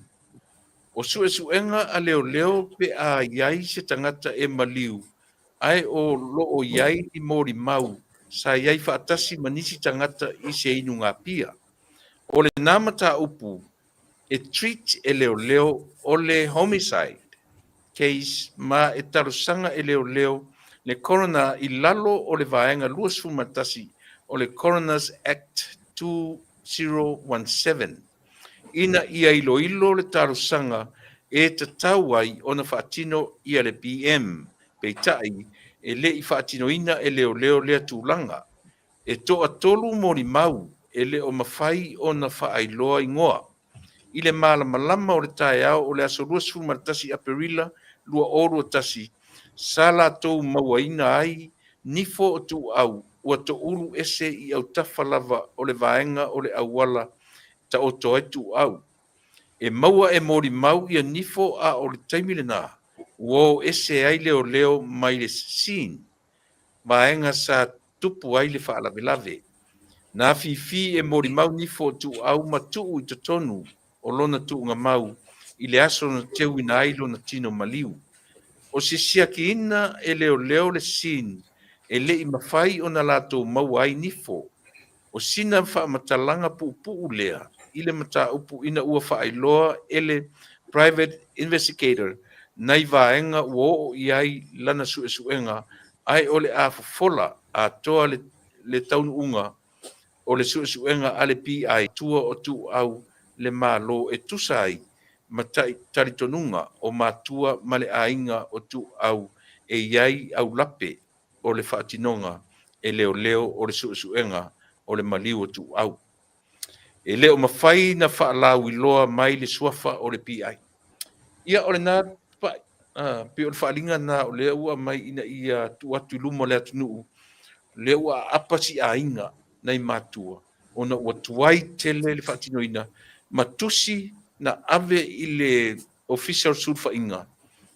Speaker 2: O suesuega a leoleo pe a i ai se tagata e maliu ae o lo o i ai ni molimau sa i ai faatasi ma nisi tagata i se inugapia. O lena mataupu e treat e leoleo o le homicide case ma e talosaga e leoleo le coroner i lalo o le Vaega 21 o le Coroners Act 2017. Ina ia iloilo le talosaga e tatau ai ona faatino ia le BM, peitai, e le i faatinoina e leoleo lea tulaga. E toatolu molimau e le o mafai ona faailoa igoa. I le malamalama o le taeao o le aso 21 Aperila 2021, sa latou mauaina ai nifo o Tuuau ua toulu ese i autafa lava o le vaega o le auala taoto ai Tuuau. E maua e molimau ia nifo a o le taimi lena ua o ese ai leoleo mai le scene, vaega sa tupu ai le faalavelave. Na afifi e molimau nifo o Tuuau ma tuu i totonu o lona tuugamau i le aso na teuina ai lona tino maliu. O se siakiina e leoleo le scene e le i mafai ona latou maua ai nifo. O sina faamatalaga puupuu lea i le mataupu ina ua faailoa e le private investigator nai vaega ua oo i ai lana suesuega ae o le a fofola atoa le le taunuuga o le suesuega a le PI tua o Tuuau le Malo e tusa ai ma talitonuga o matua ma le aiga o Tuuau e i ai aulape o le faatinoga e leoleo o le suesuega o le maliu o Tuuau. E le o mafai na faalauiloa mai le suafa o le PI. Ia, o lena pai, pei o le faaaliga lena o lea ua aumai ina ia tuu atu i luma o le atunuu, lea ua aapa si aiga nai matua ona ua tuai tele le faatinoina ma tusi na ave i le Ofisa o le Sulufaiga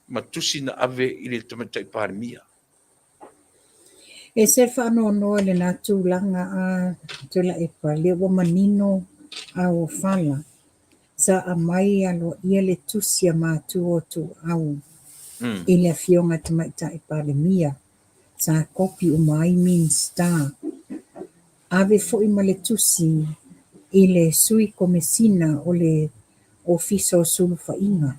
Speaker 2: ma tusi na ave i le Tamaitai Palemia.
Speaker 6: E se faanoanoa i lena tulaga a Tuilaepa, lea ua manino auofala sa aumai aloaia le tusi a matua o Tuuau i le Afioga Tamaitai Palemia sa kopi uma ai Minisita. Ave foi ma le tusi i le Sui Komesina o le Ofisa o Sulufaiga.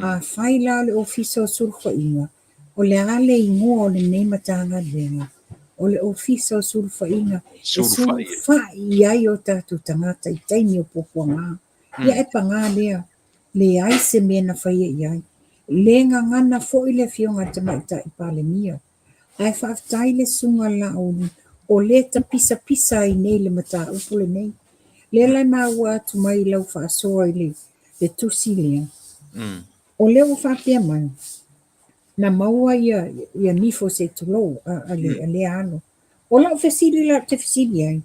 Speaker 6: Afai la o le Ofisa o Sulufaiga, O le a le igoa o lenei Matagaluega? O le Ofisa o Sulufaiga e sulufai i ai o tatou tagata i taimi o puapuaga. Ia e paga lea, leai se mea na faia i ai. Le gagana foi le Afioga i le Tamaitai Palemia. Ae faafetai le Susuga Laauli o lea tapisapisa ai nei le mataupu lenei. Lea la e maua atu mai i lau faasoa i le tusi lea. O lea ua faapea mai, na maua ia, ia nifo se tulou a, a, le, a lea alo. O lau fesili la ou te fesili ai,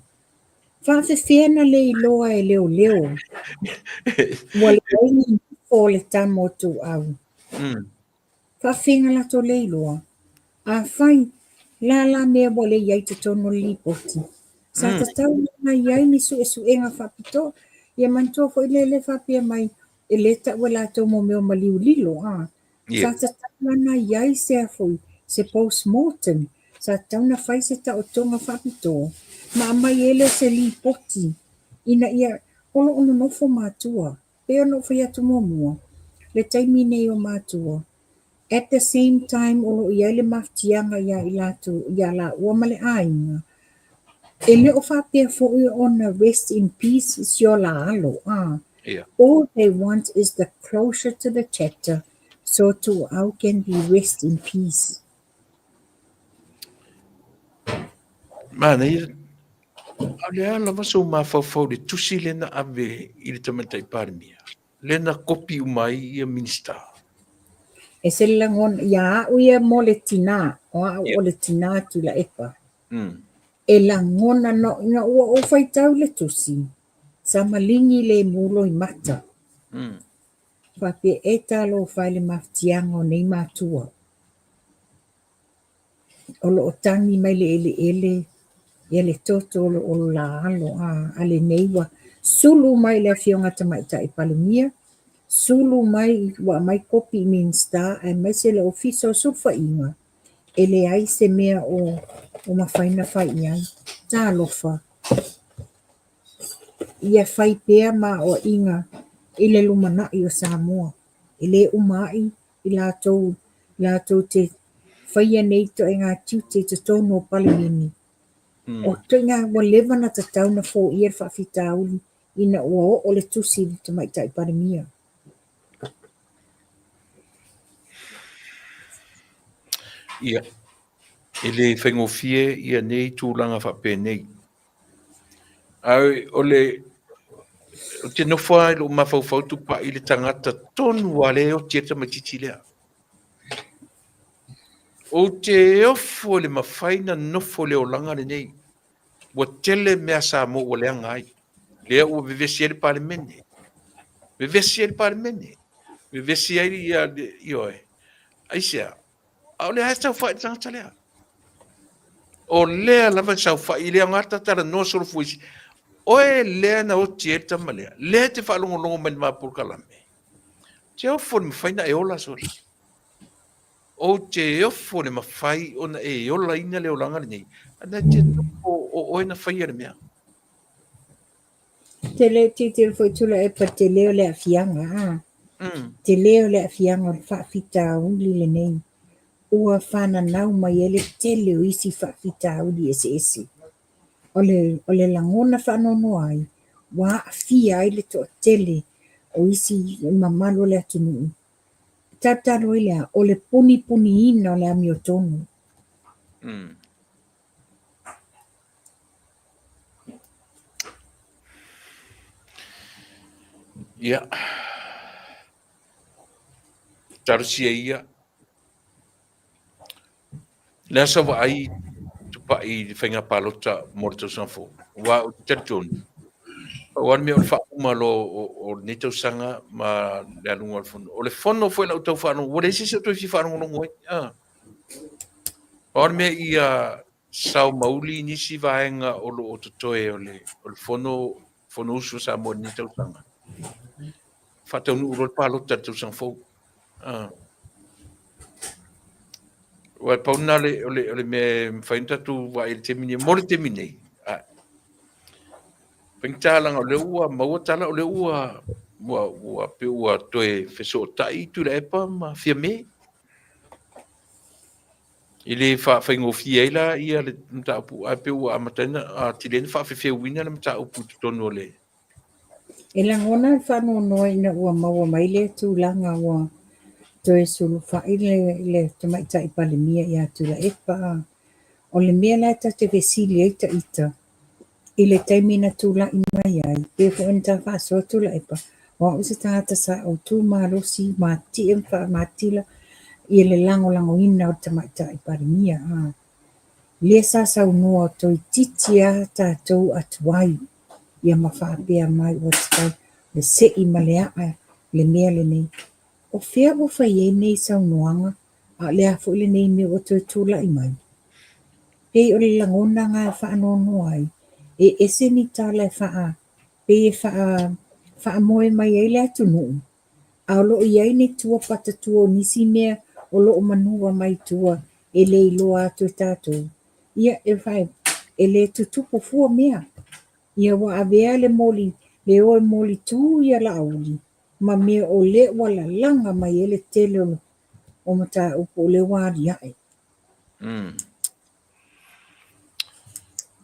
Speaker 6: faafefea na le iloa e leoleo ua leai ni nifo o le tama o Tuuau? Faafefea na latou le iloa? Afai. Le a la mea ua le i ai i totonu o le lipoti? Sa tatau ona i ai ni suesuega faapitoa. Ia manatua foi lea le faapea mai e le tau e latou mo mea o maliu lilo, a. Sa tatau ona i ai se a foi, se post-mortem, sa tatau ona fai se taotoga faapitoa ma aumai ai lea o se lipoti ina ia, o lo o nonofo matua. Pei ona ou fai atu muamua, le taimi nei o matua, at the same time o lo o i ai le mafatiaga ia i latou, ia laua ma le aiga, e le o faapea foi ona rest in peace si o la alo, a. All they want is the closure to the chapter so Tuuau can be rest in peace.
Speaker 2: Manaia, a o le a lava sou mafaufau i le tusi lea na ave i le Tamaitai Palemia, lea na kopi uma ai ia Minisita?
Speaker 6: E se lagona, ia au ia mo le tinā, o au o le tinā Tuilaepa. E lagona no, ina ua ou faitau i le tusi, sa maligi le mulo i mata. Faapea e talofa e le mafatiaga o nei matua. O lo o tagi mai le eleele ia le toto o lo la alo a, a lenei ua sulu mai le Afioga Tamaitai Palemia, sulu mai ua aumai kopi i Minisita aemaise le Ofisa o Sulufaiga, e leai se mea o mafai ona fai i ai. Talofa! Ia fai pea ma aoaiga i le lumanai o Samoa. E le uma ai i latou latou te faia nei ituaiga tiute i totonu o Palemene. O ituaiga ua leva ona tatau ona foia le faafitauli ina ua oo le tusi i le Tamaitai Palemia.
Speaker 2: Ia, e le faigofie ia nei tulaga faapenei. Ae o le ou te nofo lava i lou mafaufau tupai i le tagata tonu lava lea e oti ai le tamaitiiti lea. Ou te ofo i le mafai ona nofo i le olaga lenei. Ua tele mea Samoa ua leaga ai. Lea ua vevesi ai le Palemene. Vevesi ai le Palemene. Vevesi ai ia, ioe. Aisea? A o lea e saofai le tagata lea. O lea lava e saofai, e le aoga ta talanoa solofuisi. Oe lea na oti ai le tama lea, lea e te faalogologo mai i le ma polokalame. Te ofo le mafai na e ola sole. Ou te ofo le mafai ona e olaina le olaga lenei. Ana e te nofo o oe na faia le mea.
Speaker 6: Tele tilotilo foi Tuilaepa tele o le aafiaga a. Tele o le aafiaga o le faafitauli lenei ua fananau mai ai le tele o isi faafitauli eseese. O le o le lagona faanoanoa ai ua aafia ai le toatele o isi mamalu o le atunuu. Tatalo ai lea o le punipuniina o le amiotonu.
Speaker 2: Ia, talosia ia. Le a sau vaai tupai i le faiga palota mo le tausaga fou. Aua ou te talitonu, pau lava le mea o le faauma loa o lenei tausaga ma le aluga o le fono. O le fono foi lau tau faalogo, ua leai se isi o toe fia faalogologo ai. Ah. Pau le mea ia sao mauli nisi vaega o lo o totoe o le, o le fono, Fonousu a Samoa i lenei tausaga. Faataunuu loa le palota i le tausaga fou. Ah. Ua e pau lena le, o le, o le mea e mafai ona tatou vaai i le taimi nei, mo le taimi nei. Ah. Faigata leaga o lea ua maua tala o lea ua ua ua pei ua toe fesootai Tuilaepa ma Fiame. E le faafaigofie ai la ia le mataupu, ae pei ua amata ai ona atili ai ona faafefeuina le mataupu i totonu o le...
Speaker 6: E lagona le faanoanoa ina ua maua mai lea tulaga ua toe sulufai le, le Tamaitai Palemia ia Tuilaepa. O le mea la e ta te fesili ai ita, I le taimi na tulai mai ai, pei foi ona ta faasoa Tuilaepa, o au se tagata sa ou tu malosi ma tie ma faamatila i le lagolagoina o le Tamaitai Palemia. A lea sa saunoa toeitiiti a tatou atuai ia ma faapea mai ua tatau le sei ma le aa le mea lenei. O fea ua fai ai nei saunoaga a o le a foi lenei mea ua toe tulai mai? Pei o le lagona na e faanoanoa ai, e ese ni tala e faa, pei e faa, faamoe mai ai le atunuu, a o lo o i ai ni tua patatua o nisi mea o lo o manuva mai tua e le iloa atu e tatou. Ia, e fai, e le tutupu fua mea. Ia ua avea le moli, le o e molitu ia Laauli ma mea o lea ua lalaga mai ai le tele o mataupu o lea ua aliae.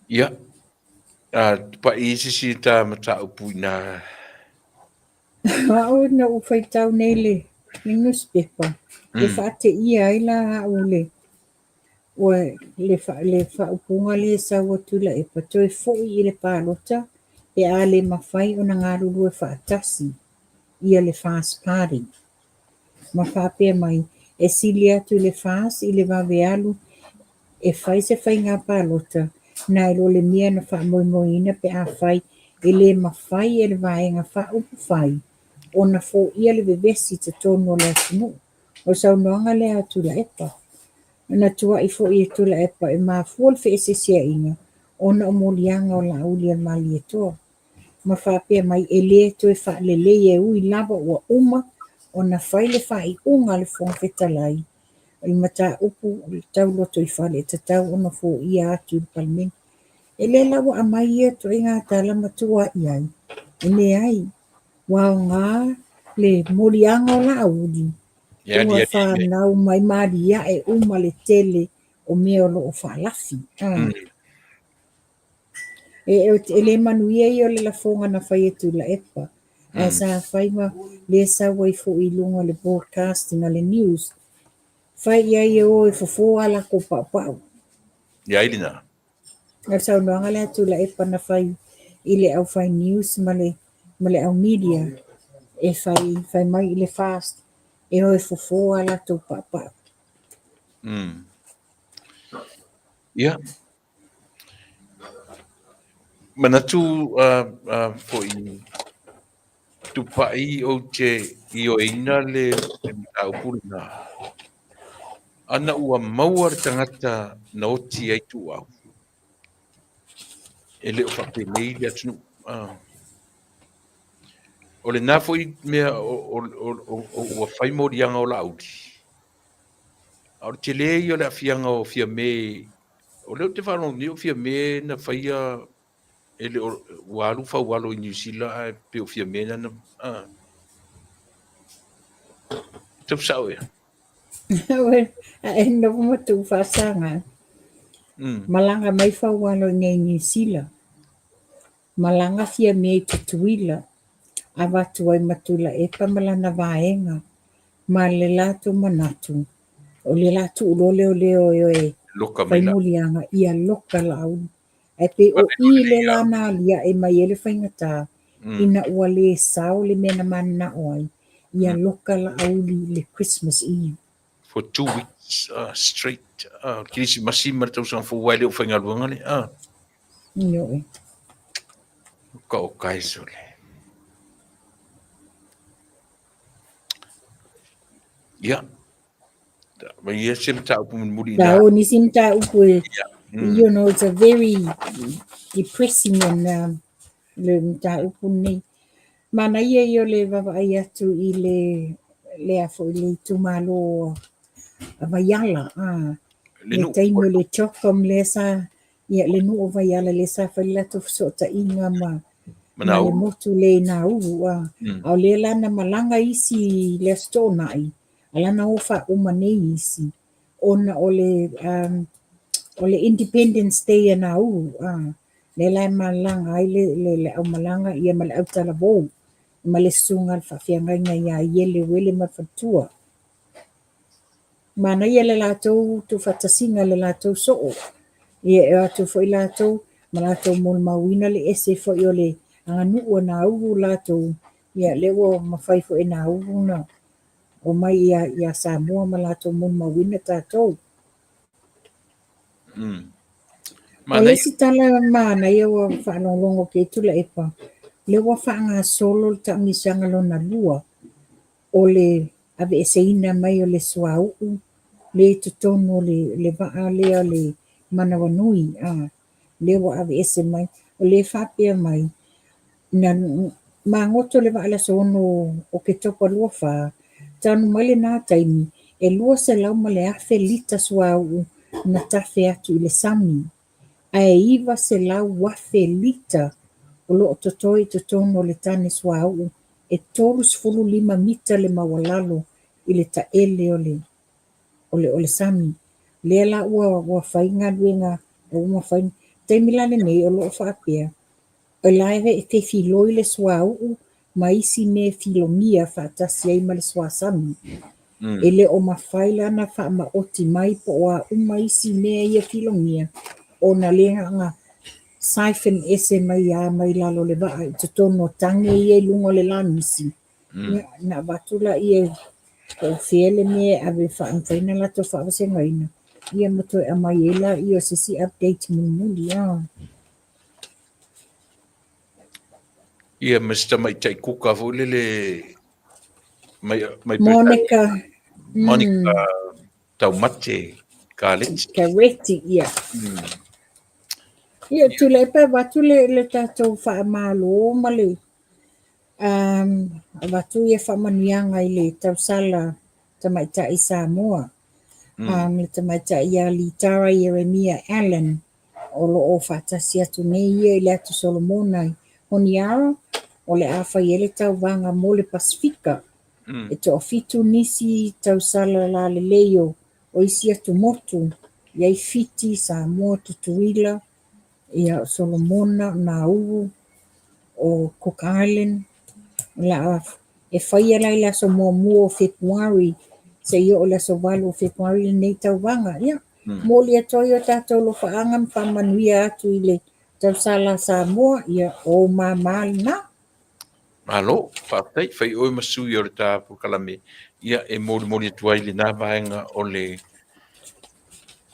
Speaker 2: Ia, a tupai i se isi ta mataupu i nā.
Speaker 6: A'u ina ou faitau nei le le newspaper, e faateia ai la a'u le ua le le faaupuga lea e sau a Tuilaepa, toe fo'i i le palota pe a le mafai ona galulue faatasi ia le FAST Party. Ma faapea mai, e sili atu i le FAST i le vave alu e fai se faiga palota nai lo le mea na faamoemoeina pe afai e le mafai e le Vaega Faaupufai ona foia le vevesi i totonu o le atunuu. O le saunoaga lea a Tuilaepa. Na tuuai foi e Tuilaepa e mafua le feeseeseaiga ona o moliaga o Laauli a le Malietoa. Ma faapea mai e le toe faalelei e ui lava ua uma ona fai le faaiuga a le Fofoga Fetalai i mataupu tau lotoifale e tatau ona foia atu i le Palemene. E le la ua aumai ia ituaiga tala ma tuuai ai, e leai, ua aoga le moliaga o Laauli ua fanau mai ma aliae uma le tele o mea o lo o faalafi. E le manuia ia o le lafoga na fai e Tuilaepa, ae sa fai ma lea sau ai foi i luga o le broadcasting a le news, fai i ai e o e fofo a latou paupau.
Speaker 2: Ia ai lena.
Speaker 6: O le saunoaga lea a Tuilaepa na fai i le aufai news ma le ma le au media e fai fai mai i le FAST e o e fofo a latou paupau.
Speaker 2: Ia. Manatu foi Tupai ou te ioeina le mataupu lena, ana ua maua le tagata na oti ai Tuuau, e le o faapenei le atunuu. O lena foi mea ua fai moliaga o Laauli, a o le tele ia o le aafiaga o Fiame. O lea ou te faalogo nei o Fiame na faia e le o, ua alu Faualo i Niu Sila ae pei o Fiame na a. Tau sao ea.
Speaker 6: Ae nofo ma tuu faasaga. Malaga mai Faualo i nei Niu Sila. Malaga Fiame i Tutuila. Avatu ai ma Tuilaepa ma lana vaega ma le latou manatu o le la tuu loa lea o leo e oe fai moliaga ia loka Laauli. Ae pei o i le la na aliae mai ai le faigata ina ua le sao le mea na mananao ai ia loka Laauli i le Christmas Eve.
Speaker 2: For 2 weeks straight, Kerisimasi ma le tausaga fou aua e le o faigaluega le.
Speaker 6: Ioe.
Speaker 2: Ka o kai sole. Ia. Ma ia se mataupu mulimuli
Speaker 6: ina. O nisi mataupu e, it's a very depressing and le mataupu lenei. Manaia ia o le vaavaai atu i le lea foi le itumalo a Vaiala, le taimi o le CHOGM lea sa Ia, le nuu o Vaiala lea sa fai le latou fesootaiga ma ma le motu lea i Nauru, a. A o lea la na malaga isi i le Aso Toonai, a la na o faauma nei isi, ona o le o le Independence Day a Nauru, a. Lea la e malaga ai le le le aumalaga ia ma le autalavou ma le susuga i le faafeagaiga ia Iele Uele ma le faletua. Manaia le latou tuufaatasiga i le latou soo. Ia e o atu foi latou ma latou molimauina le ese foi o le aganuu a Nauru latou, ia lea ua mafai foi e Nauru ona omai ia Samoa ma latou molimauina tatou. O le isi tala manaia ua faalogologo atu i ai Tuilaepa, lea ua faagasolo le taamilosaga lona lua o le aveeseina mai o le suauu lea i totonu o le vaa lea o le manawanui, a, lea ua aveese mai. O lea e faapea mai, na magoto le vaa i le aso 6 o Oketopa 24, talu mai lena taimi, e 200,000 lita suauu na tafe atu i le sami, ae 900,000 lita o lo o totoe i totonu o le tane suauu e 35 mita le maualalo i le taele o le o le o le sami. Lea la ua ua fai galuega ua mafai. Taimi la lenei o lo o faapea, o la e fefiloi le suauu ma isi mea e filogia faatasi ai ma le suasami. E le o mafai la ona faamaoti mai po o a uma isi mea ia filogia ona lea na siphon ese mai lava mai lalo o le vaa i totonu o tage ia i luga o le lanisi. Ia, ona avatu laia po o fea le mea e ave e faamafai ona latou faavasegaina, ia ma toe aumai ai laia o se isi update mulimuli.
Speaker 2: Ia ma si tamaitai kuka foi lele mai mai
Speaker 6: Monica.
Speaker 2: Monica Taumate Kaleti.
Speaker 6: Kaleti, ia. Ia, tulai pe avatu le, le tatou faamalo ma le um, avatu ia faamanuiaga i le tausala tamaitai Samoa. Um, le tamaitai ia Litara Ieremia Allen o lo o faatasi atu nei ia i le Atu Solomona i Honiara, o le a fai ai le tauvaga mo le Pasefika. E toafitu nisi tausala lalelei o o isi atu motu, i ai Fiti, Samoa, Tutuila, ia o Solomona, o Nauru, o Cook Island. O le a e faia la i le aso muamua o Fepuari seia oo i le aso 8 o Fepuari lenei tauvaga. Ia, momoli atu ai o tatou alofaaga ma faamanuia atu i le tausala a Samoa, ia o ou māmā lena.
Speaker 2: Malo, faafetai, fai oe ma sui o le ta polokalame, ia e molimoli atu ai lena vaega o le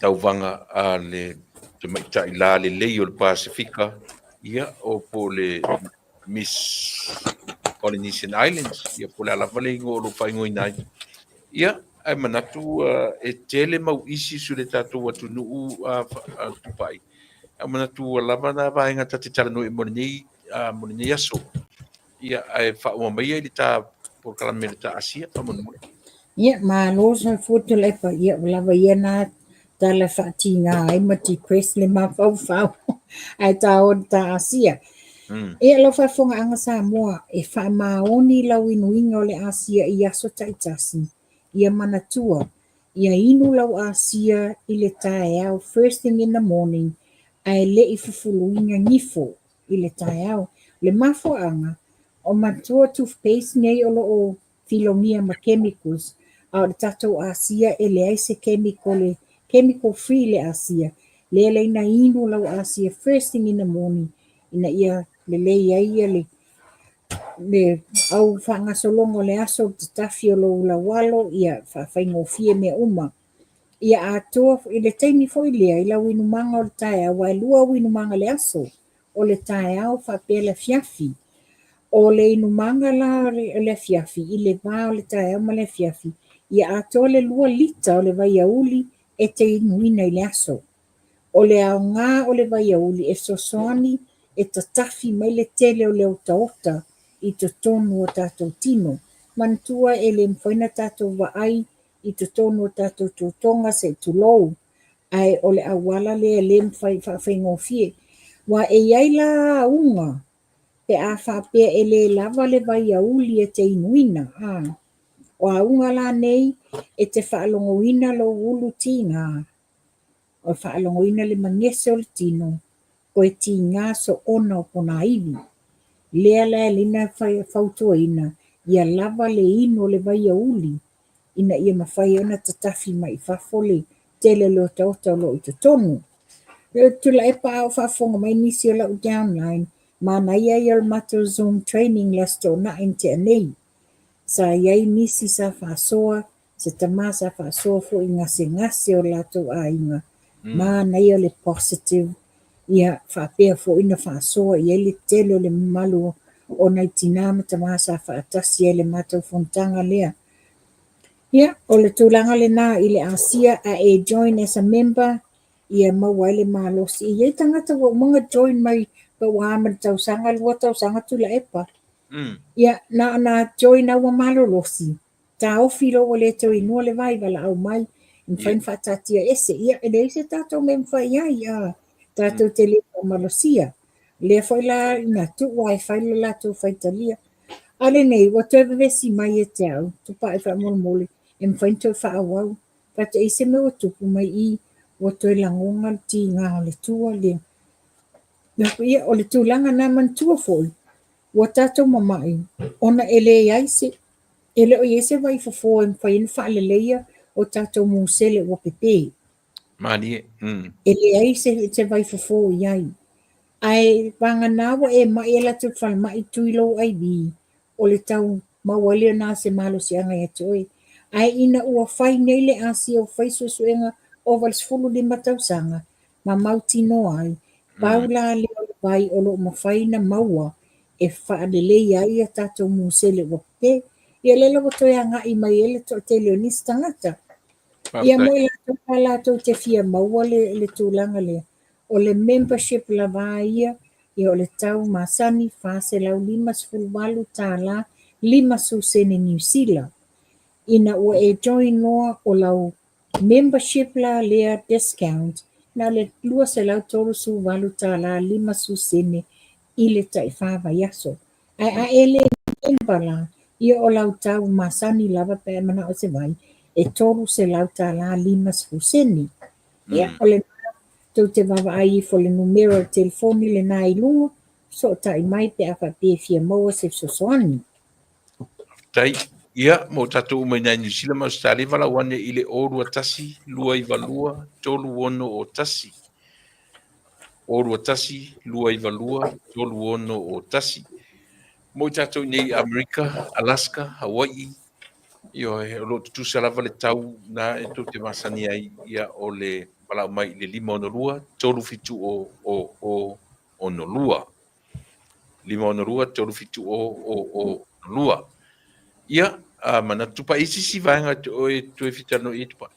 Speaker 2: tauvaga a le tamaitai lalelei o le Pasefika, ia o po o le Miss Polynesian Islands, ia po o le a lava le igoa o lo o faaigoaina ai. Ia, ae manatu e tele mau issues o le tatou atunuu tupai, ae manatu ua lava na vaega ta te talanoa ai mo lenei mo lenei aso. Ia, ae faauma maia i le ta polokalame le ta asia, faamolemole.
Speaker 6: Ia, malo soifua Tuilaepa. Ia, ua lava ia na tala e faatiga ai ma depress le mafaufau ae ta o i le ta asia. Ia, lau faafofogaaga Samoa, e faamaoni lau inuiga o le asia i aso taitasi, ia manatua, ia inu lau asia i le taeao first thing in the morning ae le i fufuluina gifo i le taeao. O le mafuaaga, o matua toothpaste nei o lo o filogia ma chemicals, a o le tatou asia e leai se chemical e chemical free le asia. Lea la ina inu lau asia first thing in the morning ina ia lelei ai ia le le au faagasologa o le aso, le tatafi o lou laualo, ia faafaigofie mea uma. Ia atoa i le taimi foi lea i lau inumaga o le taeao, aua e lua au inumaga i le aso, o le taeao faapea le afiafi. O le inumaga la o le afiafi, i le va o le taeao ma le afiafi, ia atoa le lua lita o le vaiauli e te inuina i le aso. O le aoga o le vaiauli e fesoasoani e tatafi mai le tele o le otaota i totonu o tatou tino. Manatua e le mafai ona tatou vaai i totonu o tatou tutoga se i tulou, ae o le auala lea e le mafai faafaigofie. Aua e i ai la auga pe a faapea e le lava le vaiauli e te inuina, a. O auga la nei e te faalogoina lou ulu tiga, o faalogoina le magese o le tino, toe tiga soona o ponaivi. Lea la e lina fautuaina ia lava le inu o le vaiauli ina ia mafai ona tatafi mai i fafo le tele o le otaota o lo o i totonu. Tuilaepa a o faafofoga mai nisi o lau downline, manaia ia o le matou Zoom training le Aso Toonai na tea nei. Sa i ai nisi sa faasoa, se tama sa faasoa foi i gasegase o latou aiga, manaia o le positive, ia faapea foi na faasoa i ai le tele o le mamalu o nai tina ma tama sa faatasi ai i le matou fonotaga lea. Ia, o le tulaga lena i le Asia, a e join as a member, Ia maua ai le malosi. E i ai tagata ua uma ona join mai pe ua a ma le tausaga, 2 tausaga Tuilaepa. Ia, na ona join lava ua malolosi, taofi loa ua le toe inua le vai valaau mai, e mafai ona faataatia ese. Ia, e leai se tatou mea e mafai ai, a, tatou te le faamalosia. O lea foi la na tuu lava e fai le latou faitalia. A lenei, ua toe vevesi mai ia te au, Tupai faamolemole, e mafai ona toe faaauau. Fai atu e i ai se mea ua tupu mai i i, ua toe lagona le tiga o le tua le Ia, o le tulaga lena, manatua foi, ua tatou mamai ona e leai se, e le o i ai se vaifofo e mafai ai ona faaleleia o tatou musele ua pepe.
Speaker 2: Malie. Mm.
Speaker 6: E leai se, se vaifofo i ai. Ae vagana ua e mai e alu atu i le falemai tui lou IV, o le tau maua ai lea na o se malosiaga ia te oe. Ae ina ua fai nei le asia ua fai suesuega ova i le 15 tausaga ma mautinoa ai, pau la lea o le vai o lo o mafai ona maua e faaleleia ai a tatou musele ua pepe. Ia lea la ua toe agai mai ai le toatele o nisi tagata. Ia mo i latou la latou te fia maua le, le tulaga lea, o le membership lava ia, ia o le tau masani $458, 50 sene Niu Sila. Ina ua e join loa o lau membership la lea discount na o le $238, 50 sene i le tai fa vaiaso. Ae a e le member la, ia o lau tau masani lava pe a e manao i se vai, e $300, 50 sene. Ia, o lena tou te vaavaai ifo i le numera o le telefoni lena i luga, fesootai mai pe a faapea e fia maua se fesoasoani.
Speaker 2: Faafetai. Ia, mo tatou uma i nai Niu Sila ma Ausetalia, valaau ane i le 021 292 3601. 021 292 3601. Mo i tatou i nei Amerika, Alaska, Hawaii, Ioe, o lo o tutusa lava le tau na e tou te masani ai, ia o le valaau mai i le 562 370 00 62. 562 370 00 62. Ia, a manatu Tupai, i se isi vaega te oe toe fia talanoa i ai Tupai?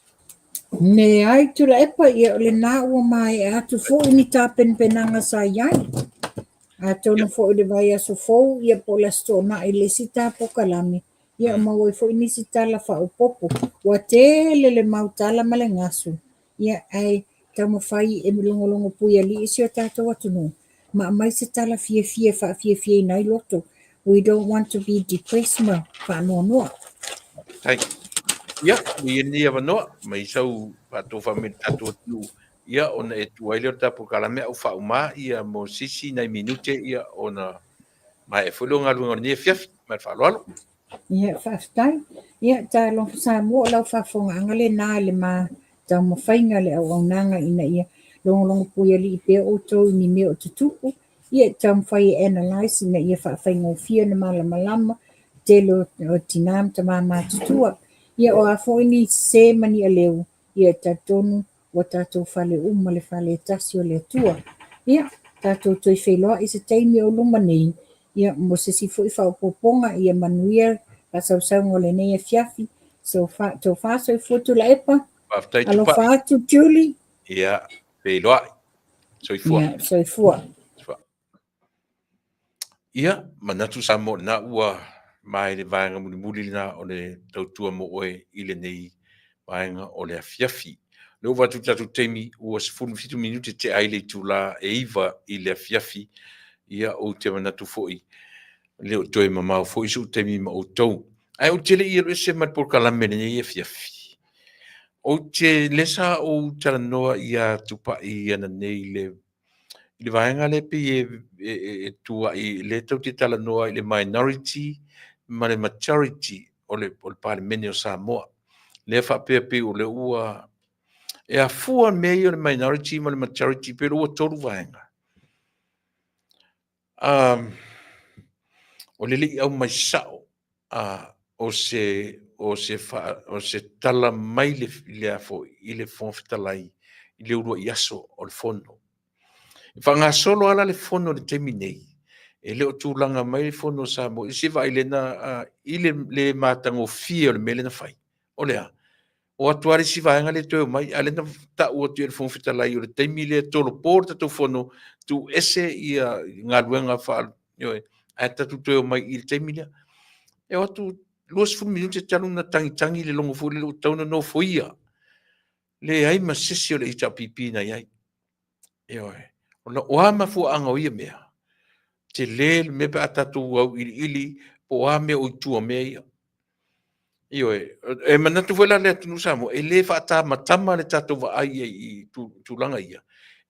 Speaker 6: Leai Tuilaepa, ia o lena ua maea atu foi ni tapenapenaga sa i ai. Atonu foi i le vaiaso fou, ia po o le Aso Toonai i le isi ta polokalame, ia maua ai foi nisi tala faaopoopo. Ua tele le mau tala ma le gasu, ia ae taumafai e logologo puialii si o tatou atunuu ma aumai se tala fiafia e faafiafiaina ai loto. We don't want to be depressed ma faanoanoa.
Speaker 2: Faafetai. Ia, ua i ai lenei avanoa, mai sau faatofa mai le tatou atunuu, ia ona e tuu ai lea o le tatou polokalame a ua faauma ia mo se isi nai minute ia ona maea foi lea o galuega o lenei afiafi. Ma le faaaloalo.
Speaker 6: Ia, faafetai. Ia, talofa Samoa, o lau faafofogaaga lena i le ma taumafaiga le auaunaga ina ia logologo puialii pea outou i ni mea o tutupu, ia taumafai e analyse ina ia faafaigofie ona malamalama tele o tina ma tama matutua. Ia, o a foi ni sese ma ni aleu, ia e talitonu ua tatou fale uma le fale e tasi o le Atua. Ia, tatou toe feiloai i se taimi o luma nei, ia, mo se isi foi faaopoopoga, ia manuia faasausauga o lenei afiafi. So, fa, tofa soifua Tuilaepa.
Speaker 2: Faafetai
Speaker 6: Tupai. Alofa atu Julie.
Speaker 2: Ia, feiloai. Soifua.
Speaker 6: Ia, soifua.
Speaker 2: Soifua. Ia, manatu Samoa lena ua mae le vaega mulimuli lena o le tautua mo oe i lenei vaega o le afiafi. O lea ua avatu le tatou taimi ua 17 minute tea ai le itula e 9 i le afiafi. Ia, ou te manatu foi e le o toe mamao foi sou taimi ma outou. Ae ou te le i alu ese mai le polokalame i lenei afiafi. Ou te, lea sa ou talanoa ia Tupai ananei i le i le vaega lea pei e, e, e, e tuai, lea tou te talanoa i le minority ma le majority o le, o le Palemene o Samoa. Lea faapea pei o lea ua e afua mea ia o le minority ma le majority pei o lea ua tolu vaega. Um, o le le i aumai sao a o se o se fa, o se tala mai le le a foi i le Fofoga Fetalai i le uluai aso o le fono. E faagasolo lava la le fono i le taimi nei, e le o tulaga mai le fono a Samoa i se vaai lena i le le matagofie o le mea lea na fai. O le a? O atu lava le isi vaega lea toe omai, a o lea na tau atu i le Fofoga Fetalai o le taimi lea e tolopo le tatou fono, tuu ese ia galuega faa, ioe, ae tatou toe omai i le taimi lea. E o atu 20 minute talu ona tagitagi le logo foi lele ua tatau ona nofoia. Leai ma se isi o le HRPP na i ai. Ioe. O a mafuaaga o ia mea? Tele le mea pe a tatou auiliili po o a mea o i tua o mea ia. Ioe. E manatu foi la le atunuu Samoa, e le faatamatama le tatou vaai i ai i tulaga ia.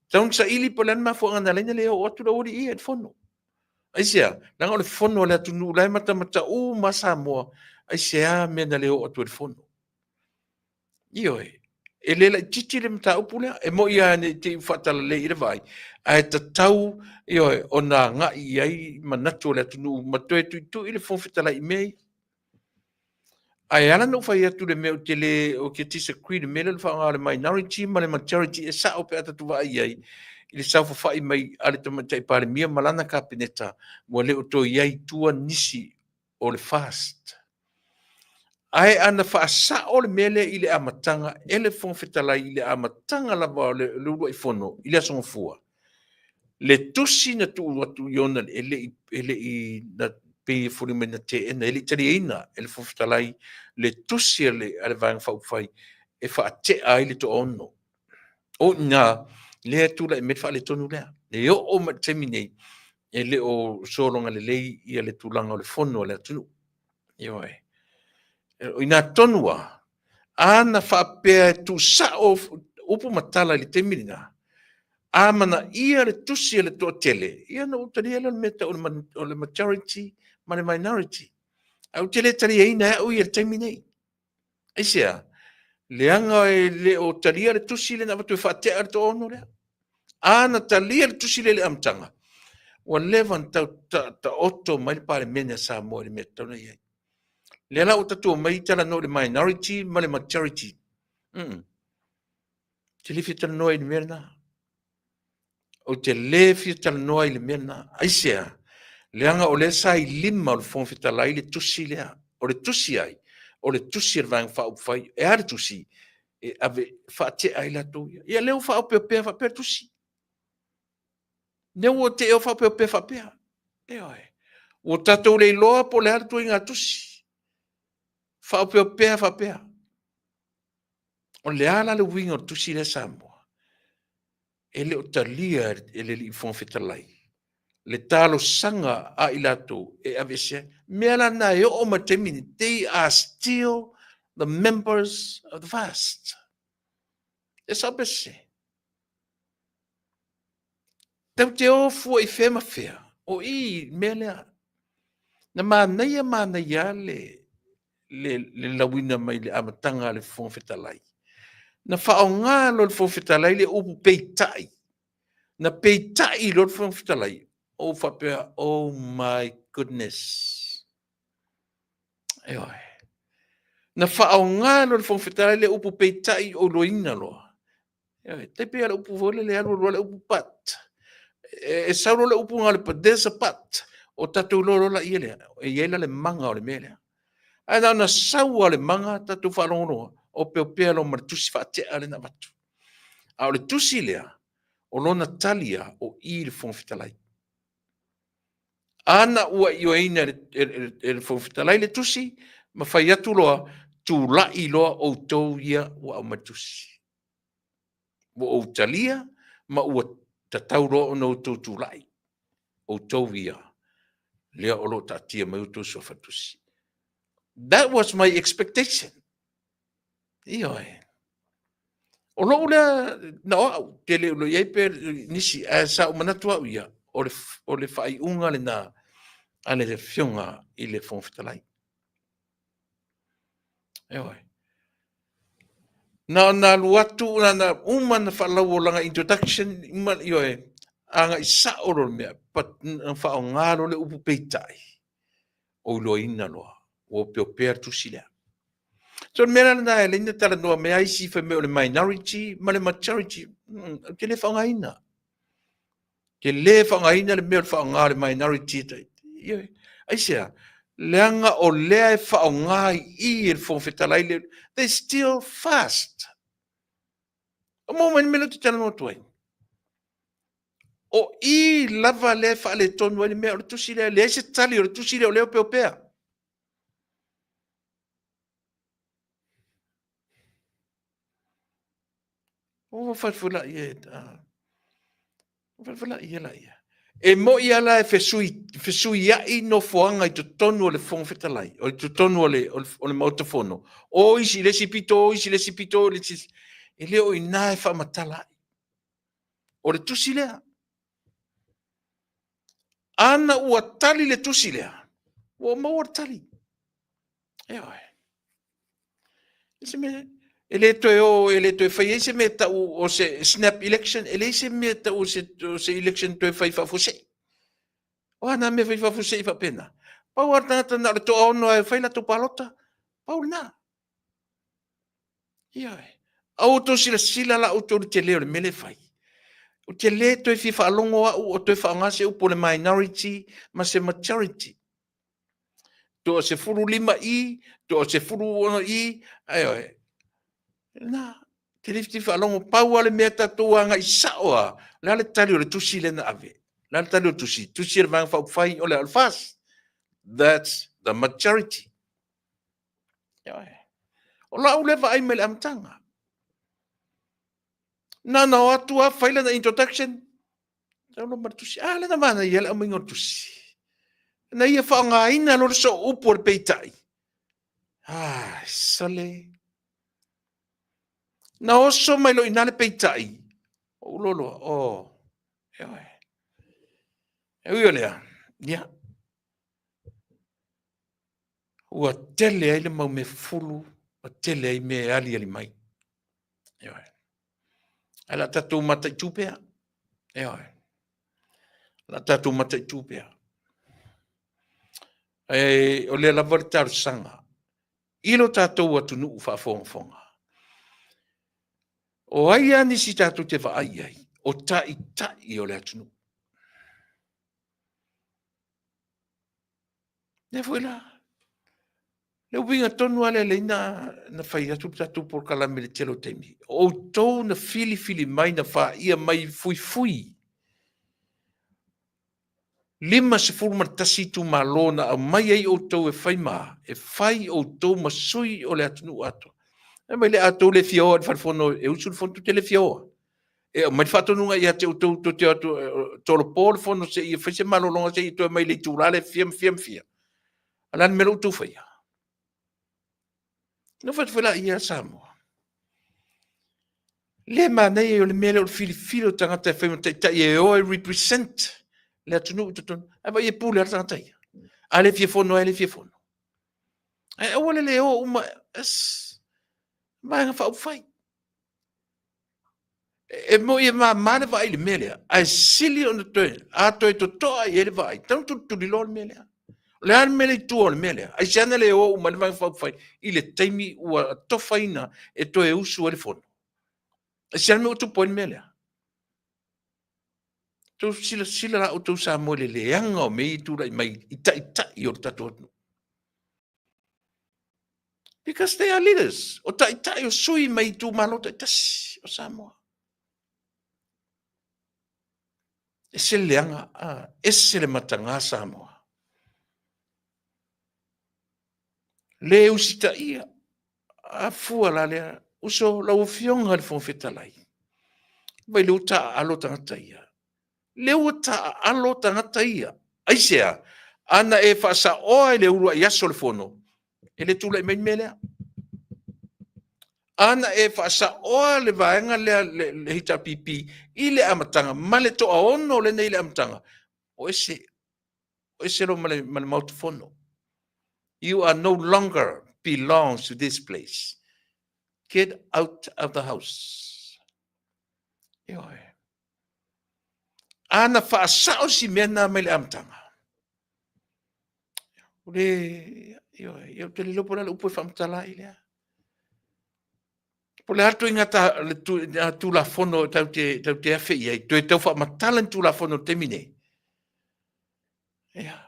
Speaker 2: Tatau ona saili po o le a le mafuaaga na ala ai ona le oo atu le aualii ia i le fono. Aisea? Leaga o le fono a le atunuu la e matamata uma lava Samoa, aisea mea na le oo atu ai i le fono? Ioe, e le laitiiti le mataupu lea, e moni lava ne i te i ua faatalalei i le vaai, ae tatau, ioe, ona agai i ai manatu o le atunuu ma toe tuitui le Fofoga Fetalai i mea ia. Ae ala ona ou fai atu i le mea ou te le, ou te disagree i le mea lea o le faaaoga o le minority ma le majority, e sao pe a tatou vaai i ai i le saofafai mai a le Tamaitai Palemia ma lana Kapeneta, ua le o toe i ai i tua nisi o le FAST. Ae ana faasao le mea lea i le amataga e le Fofoga Fetalai i le amataga lava o le uluai fono i le Aso Gafua, le tusi na tuu atu i ona e le i, e le i na, pei e foliga mai na teena, e le i taliaina e le Fofoga Fetalai le tusi a le, a le Vaega Faaupufai e faatea ai le toaono. O i ina lea e tulai mai le faaletonu lea. E oo mai i le taimi nei, e le o sologa lelei ia le tulaga o le fono a le atunuu. Ioe. O i ina tonu lava, a na faapea e tuusao upu ma tala i le taimi lena, a manaia le tusi a le toatele, ia ona ou talia lea o le mea e tau o le majority ma le minority. Ae ou te le taliaina e au ia i le taimi nei. Aisea? Leaga e le o talia le tusi lea na avatu e faatea le toaono lea. A na talia le tusi lea i le amataga, ua leva ona tau taoto mai le Palemene a Samoa i le mea e tatau ona i ai. Lea la ua tatou omai talanoa i le minority ma le majority. Mm. Te le fia talanoa i le mea lena. Ou te le fia talanoa i le mea lena. Aisea? Leaga o lea sa i lima o le Fofoga Fetalai le tusi lea. O le tusi ai? O le tusi a le Vaega Faaupufai. E a le tusi? E ave, faatea ai latou ia. Ia lea ua faaopeopea faapea le tusi. Lea ua te faaopeopea faapea. Ioe. Ua tatou le iloa po o le a le ituaiga tusi. Faaopeopea faapea. O le a la le uiga o le tusi lea Samoa? E le o talia e le Alii Fofoga Fetalai le talosaga a i latou e aveese ai. Mea la na e oo mai le taimi nei, they are still the members of the FAST. E sao pe sese? Tau te o fua i fea ma fea, o i i mea lea. Na manaia manaia le, le, le lauina mai le amataga a le Fofoga Fetalai. Na faaaoga loa le Fofoga Fetalai le upu peitai. Na peitai loa le Fofoga Fetalai, ou faapea, oh my goodness. Ioe. Na faaaoga loa le Fofoga Fetalai le upu peitai, ou iloaina loa. E tai pei o le upu foi lele e alu alu le upu but. E sau loa le upu na o le but, there's a but. O tatou iloa loa laia lea, e i ai la le maga o le mea lea. Ae na ona sau lava o le maga, tatou faalogologo, opeopea loa ma le tusi faatea lea na avatu. A o le tusi lea, o lona tali lava, o i le Fofoga Fetalai. A na ua ioeina e le Fofoga Fetalai le tusi, ma fai atu loa, tulai loa outou ia ua aumai le tusi. Ua ou talia ma ua tatau loa ona outou tulai, outou ia, lea o lo o taatia mai outou suafa tusi. That was my expectation. Ioe. O lou lea na o au, te le o i ai pe nisi, ae sa ou manatu au ia, o le, o le faaiuga lena a le Afioga i le Fofoga Fetalai. Ioe. Na ona alu atu, na ona uma na faalauolaga introduction, uma, ioe, agai sao loa le mea, but na faaaoga loa le upu peitai, ou iloaina loa, ua opeopea le tusi lea. So le mea la lena e ala ai ona talanoa mai ai isi fai mai o le minority ma le majority, ou te le faaaogaina. Te le faaaogaina le mea o le faaaoga o le minority. Ioe. Aisea? Leaga o lea e faaaoga i i e le Fofoga Fetalai le They still fast. O maua mai le mea lea ou te talanoa atu ai? O i lava lea e faaletonu ai le mea, o le tusi lea, e leai se tali o le tusi lea o lea e opeopea. Ua faifulai e laia. E moi lava la e fesuiai nofoaga i totonu o le Fofoga Fetalai, o totonu o le Maota Fono, o isi i le isi pito, o isi i le isi pito, o isi i le isi. E le o i ina e faamatala ai. O le tusi lea. Ana ua tali le tusi lea, ua ou maua le tali. Ioe. Se mea, e le toe o, e le toe fai ai se mea e tau o se snap election, e leai se mea e tau o se election toe fai faafuasei. O a na mea fai faafuasei faapena? Pau lava le tagata na o le toaono lava e fai latou palota, pau lena. Ioe. Aua outou silasila la outou i le tele o le mea lea e fai. Ou te le toe fia faalogo au o toe faaaoga se upu o le minority ma se majority. Toa 15 i, toa 16 i, ioe. Na, te le fia faalogo, pau lava le mea tatou agai sao lava, o le a le tali o le tusi lea na ave? O le a le tali o le tusi? Tusi a le Vaega Faaupufai o le a? O le FAST. That's the majority. Ioe. O lau lea vaai mai le amataga. Na ona o atu lava fai lana introduction, tau loa ma le tusi. A lea na manaia le aumaiga o le tusi. Na ia faaaogaina loa le sooupu o le peitai. Ah, sole. Na oso mai loa i ina le peitai. Ou loa loa, oh, ioe. E ui o lea, ia, ua tele ai le mau mea fufulu, ua tele ai mea e aliali mai. Ioe. Ae o le a tatou mataitu pea. Ioe. O le a tatou mataitu pea. E, o lea lava le talosaga i lo tatou atunuu faafogafoga. O ai lava nisi tatou te vaai i ai, o taitai o le atunuu. Lea foi la, le uiga tonu lava lea lea na, na fai atu le tatou polokalame i le tele o taimi. O outou na filifili mai, na faia mai fuifui. 51 itumalo na aumai ai outou e fai ma, e fai outou ma sui o le atunuu atoa. E mai le a outou le fia o i le falefono e usu le fono, tou te le fia o. E aumai le faatonuga ia te outou tou te o atu tolopo le fono seia fai se malologa seia toe mai le itula lea e fia ma fia ma fia. A o le a le mea la ua outou faia? Na fai atu foi la ia Samoa. Le manaia o le mea lea o le filifili o tagata e fai ma taitai e o e represent le atunuu i totonu. Ae vaai e pule lava le tagata ia. A le fia fono ai, le fia fono. Ae aua le le o uma es vaega faaupufai. E moi e mama le vaai i le mea lea, ae sili ona toe, a toe totoa i ai le vaai, tatau ona tulituliloa le mea lea. O le a le mea lea i tua o le mea lea? Aisea na le o uma ai le Vaega Faaupufai i le taimi ua tofaina e toe usu ai le Fono? Aisea le mea ua tupu ai le mea lea? Tou silasila la outou Samoa i le leaga o mea ia e tulai mai i taitai o le tatou atunuu. Because they are leaders. O taitai o sui mai itumalo taitasi o Samoa. Ese le leaga, a, ese le mataga Samoa. Le usitaia, a fua la lea, uso lau Afioga i le Fofoga Fetalai, vai lea ua taaalo tagata ia. Lea ua taaalo tagata ia. Aisea? Ana e faasaoa i le uluai aso o le fono, e le tulai mai le mea lea. Ana e faasaoa le vaega lea, le HRPP, i le amataga, ma le toaono lenei i le amataga, o ese, o ese loa ma le, ma le Maota Fono. You are no longer belongs to this place. Get out of the house. Ioe. Ana faasao si mea na mai le amataga. O le, ioe, ia ou te le iloa po o le a le upu e faamatala ai lea. Po o le a le ituaiga ta, le tu, Tulafono tatou te, tatou te afe i ai, toe tau faamatala ni Tulafono i le taimi nei. Ia.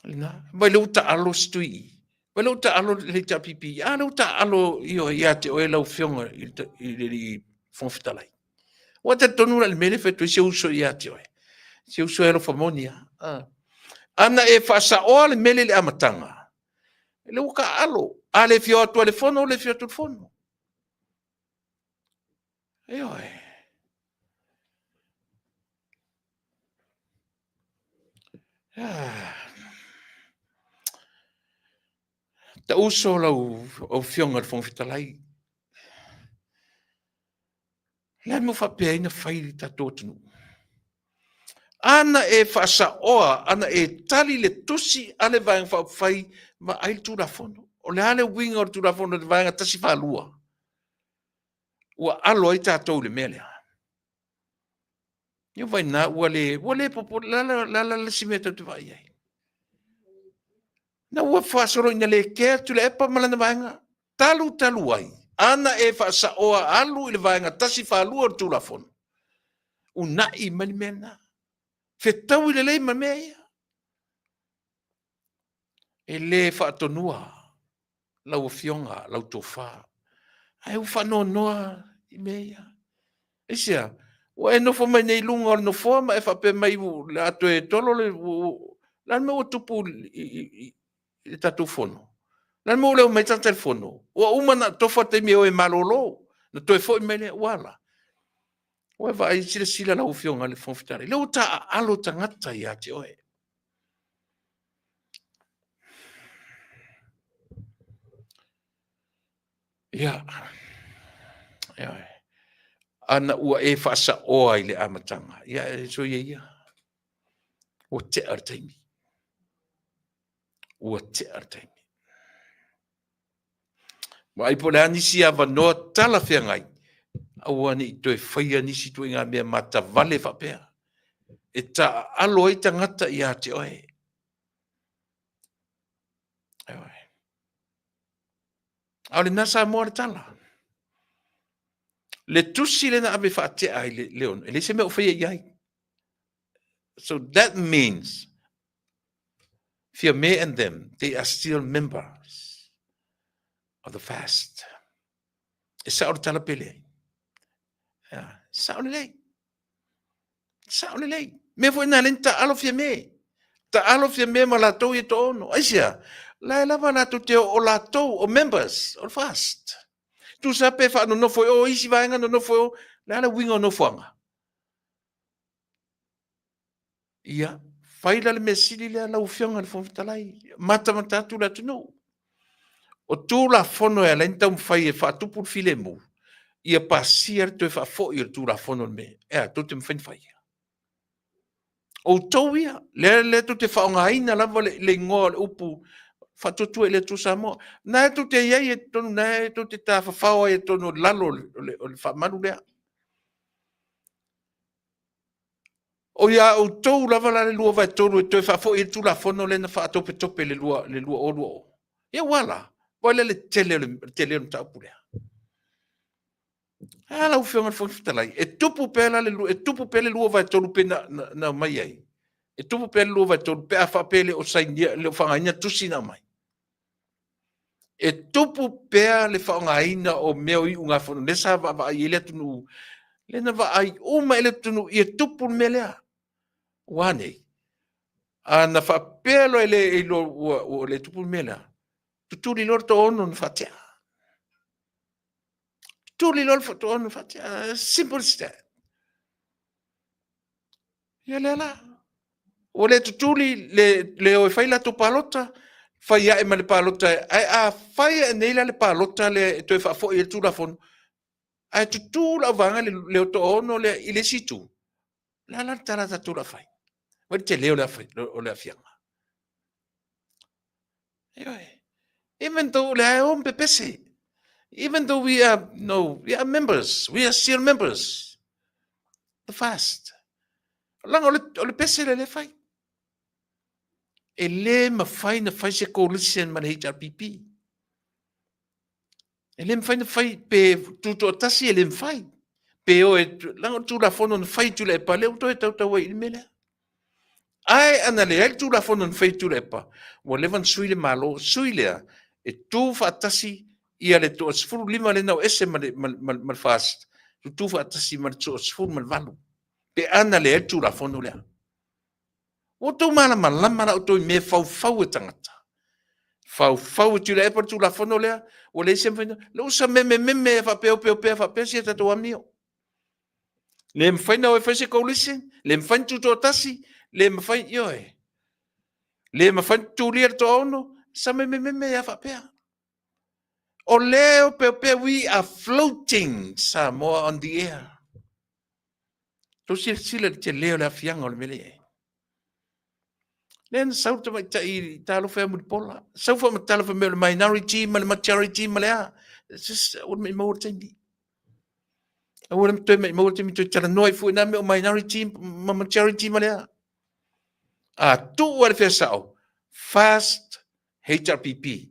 Speaker 2: Lena, vai le ua taalo si tui i. Vai le ua taalo le HRPP. A le ua taalo io ia te oe lau afioga i le alii Fofoga Fetalai. Ua talitonu la i le mea lea e fai atu ai si uso ia te oe. Si uso e alofa moni lava. Ah. Ana e faasaoa le mea lea i le amataga, le ua taaalo. A le fia o atu i le fono, le fia o atu i le fono. Ioe. Ah. Tauso lau Afioga i le Fofoga Fetalai. Le a le mea ua faapea ai na fai le tatou atunuu? Ana e faasaoa, ana e tali le tusi a le Vaega Faaupufai, vaai le Tulafono. O le a le uiga o le Tulafono i le Vaega 142? Ua alo ai tatou i le mea lea. Ia vai na, ua le, ua le popo, la la la la le si mea tatou te vaai ai. Na ua faasolo ina le kea Tuilaepa ma lana vaega. Talu talu ai, ana e faasaoa alu i le vaega 142 o le Tulafono, una'i mai le mea lena. Fetaui lelei ma mea ia. E le faatonua lau Afioga, lau tofa, ae ua faanoanoa i mea ia. Aisea? Ua e nofo mai nei i luga o le nofoa ma e faapea mai o le a toe tolo le... O le a le mea ua tupu i le tatou fono? O le a le mea ua le omai ai tagata i le fono? Ua uma ona tofa taimi e o e malolo, ona toe foi mai lea, ua a la? Ua e vaai, silasila lau Afioga i le Fofoga Fetalai, lea ua taaalo tagata ia te oe. Ia, ioe. Ana ua e faasaoa i le amataga, ia e soia ia. Ua tea le taimi. Ua tea le taimi. Vaai po o le a nisi avanoa talafeagai, aua ne i toe faia nisi ituaiga mea matavale faapea, e taaalo ai tagata ia te oe. Ioe. A o lena Samoa le tala. Le tusi lea na ave faatea i le Leona, e leai se mea o faia i ai. So that means Fiame and them, they are still members of the fast. E sao le tala pe leai? Yeah, sao lelei. Sao lelei. Mea foi na lea na taalo Fiame. Taalo Fiame ma latou ia toaono. Aisea? La e lava latou te o latou o members o le fast. Tusa pe faanonofo i o isi vaega nonofo i o, le a le uiga o nofoaga? Ia, fai la le mea sili lea lau Afioga i le Fofoga Fetalai, matamata atu le atunuu. O Tulafono e ala ai ona taumafai e faatupu le filemu, ia pasia le toe faafoi o le Tulafono le mea, e a, tou te mafai ona fai. Outou ia, lea, lea tou te faaaogaina lava le, le igoa o le upu faatuatua i le Atua Samoa. Na e tou te i ai e totonu, na e tou te tafafao ai e totonu o lalo o le, o le, o le faamalu lea. O ia outou lava la le 2/3 e toe faafoi ai le Tulafono lea na faatopetope i le 2020. Ia ua a la? Ua le tele o le tele o le mataupu lea. A lau Afioga i le Fofoga Fetalai, e tupu pea la le e tupu pea le 2/3 pe na, na, na aumai ai. E tupu pea le 2/3 pe a faapea e le o sainia, le o faaaogaina tusi na aumai. E tupu pea le faaaogaina o mea o iugafono, lea sa vaavaai i ai le atunuu, lea na vaai uma i le atunuu ia tupu le mea lea. Ua a nei? A na faapea loa e le iloa ua, ua le tupu le mea lea, tutuli loa le toaono na faatea. Tutuli loa le toaono na faatea. Simple as that. Ia lea la. Ua le tutuli le, le o e fai latou palota, fai ae ma le palota, ae a fai ae nei la le palota lea e toe faafoi ai le Tulafono, ae tutū le auvaega le, le toaono lea i le isi itu, le a la le tala a tatou o le a fai? Vaai le tele o le, o le aafiaga. Ioe. Even though o lea e o ma pepese, even though we are, no, we are members, we are still members. The fast. Leaga o le, o le pese lea le fai. E le mafai na fai se coalition ma le HRPP. E le mafai na fai pe tutoatasi e le mafai. Pe o e, leaga o le Tulafono na fai Tuilaepa lea ua toe tautau ai i le mea lea. Ae ana leai le Tulafono na fai e Tuilaepa, ua leva ona sui le Malo, sui lea e tu faatasi ia le toa 15 lea na o ese ma le, ma, ma, ma le FAST, tutu faatasi ma le toa 18, pe ana leai le Tulafono lea. Ua outou malamalama la outou i mea e faufau e tagata. Faufau e Tuilaepa le Tulafono lea, ua leai se mafai na, le usa memememe e faapea opeopea faapea si a tatou amio. Le mafai na o e fai se coalition, le mafai na tutoatasi, le mafai, ioe. Le mafai na tutulia le toaono, sa memememe lava faapea. O lea e opeopea, we are floating Samoa on the air. Tou silasila i le tele o le afiaga o le mea lea i ai. Lea na sau le tamaitai i talofa e Mulipola. Sau faamatala fai mai o le minority ma le majority ma le a. It's just, ua maimau le taimi. Aua le toe maimau le taimi toe talanoa ai fua i nā mea o minority ma majority ma le a. A tuu a le fea sao, fast HRPP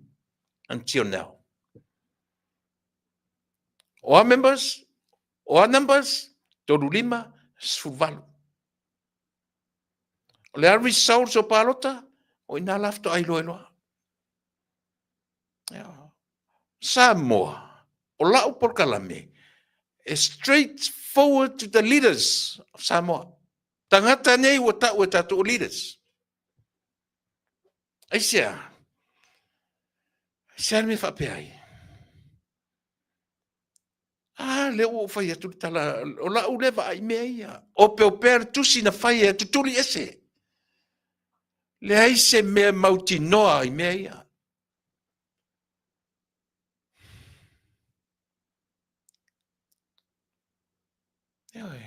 Speaker 2: until now. O a members, o a numbers, 35, 18. O le a results o palota, o ina la faatoa iloa iloa. Samoa, o lau polokalame, e straight forward to the leaders of Samoa. Tagata nei ua tau e tatou o leaders. Aisea? Aisea le mea faapea ai? A, lea ua ou fai atu le tala, o lau lea vaai i mea ia. Opeopea le tusi na fai e tutuli ese. Leai se mea mautinoa i mea ia. Ioe.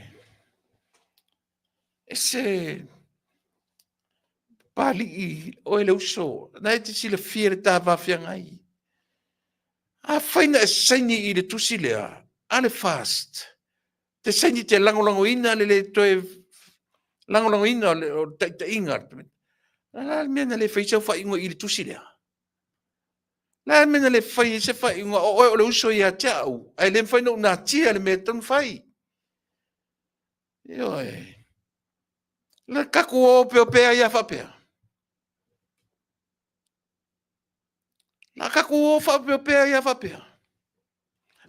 Speaker 2: E se Papalii, oe le uso, na e te silafia le ta va feagai. Afai na e saini i le tusi lea, a le FAST, te saini te lagolagoina le le toe lagolagoina o le taitaiga. O le a le mea na le fai ai sau faaiuga i le tusi lea? O le a le mea na le fai ai se faaiuga o oe o le uso ia te au, ae le mafai ona ou natia le mea e tatau ona fai. Ioe. Le tatou o opeopea ai lava faapea. La tatou o faaopeopea ai lava faapea.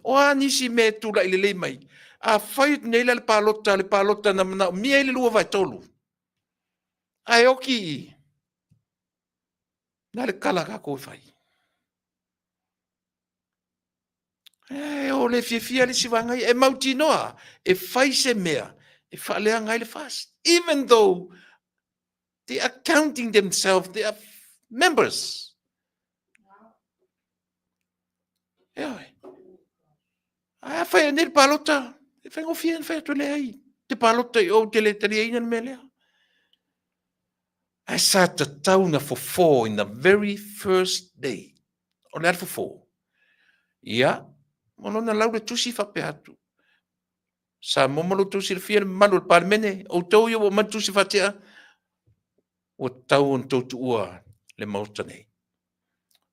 Speaker 2: O a nisi mea e tulai lelei mai? A fai atu nei la le palota, le palota na manaomia ai le 2/3, ae oki i i, na le tala a tatou e fai. E o le fiafia le isi vaega ia, e mautinoa e fai se mea e faaleaga ai le FAST. Even though they are counting themselves, they are members. Ioe. Ae a fai nei le palota, e faigofie ona fai atu leai. Te palota i o, te le taliaina le mea lea. Ae sa tatau na fofo in the very first day. O le a le fofo? Ia, o lona lau le tusi faapea atu. Samoa ma lo outou silafia le mamalu o le Palemene, outou ia ua aumai le tusi faatea, ua tatau ona outou tuua le Maota nei.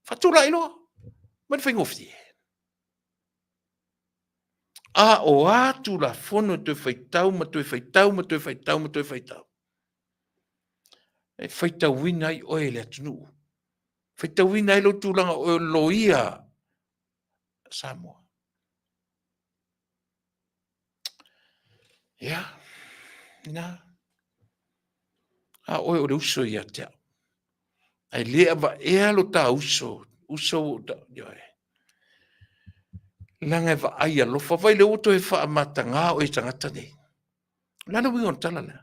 Speaker 2: Faatulai loa, mai le faigofie. A o a Tulafono e toe faitau ma toe faitau ma toe faitau ma toe faitau? E faitauina ai oe e le atunuu. Faitauina ai lou tulaga o oe o le loia Samoa. Ia, ina. A oe o le uso ia te au. Ae le avaea lo ta uso, uso ua ta, ioe. Leaga e vaai alofa, vai lea ua toe faamatagā oe i tagata nei. O le a le uiga o le tala lea?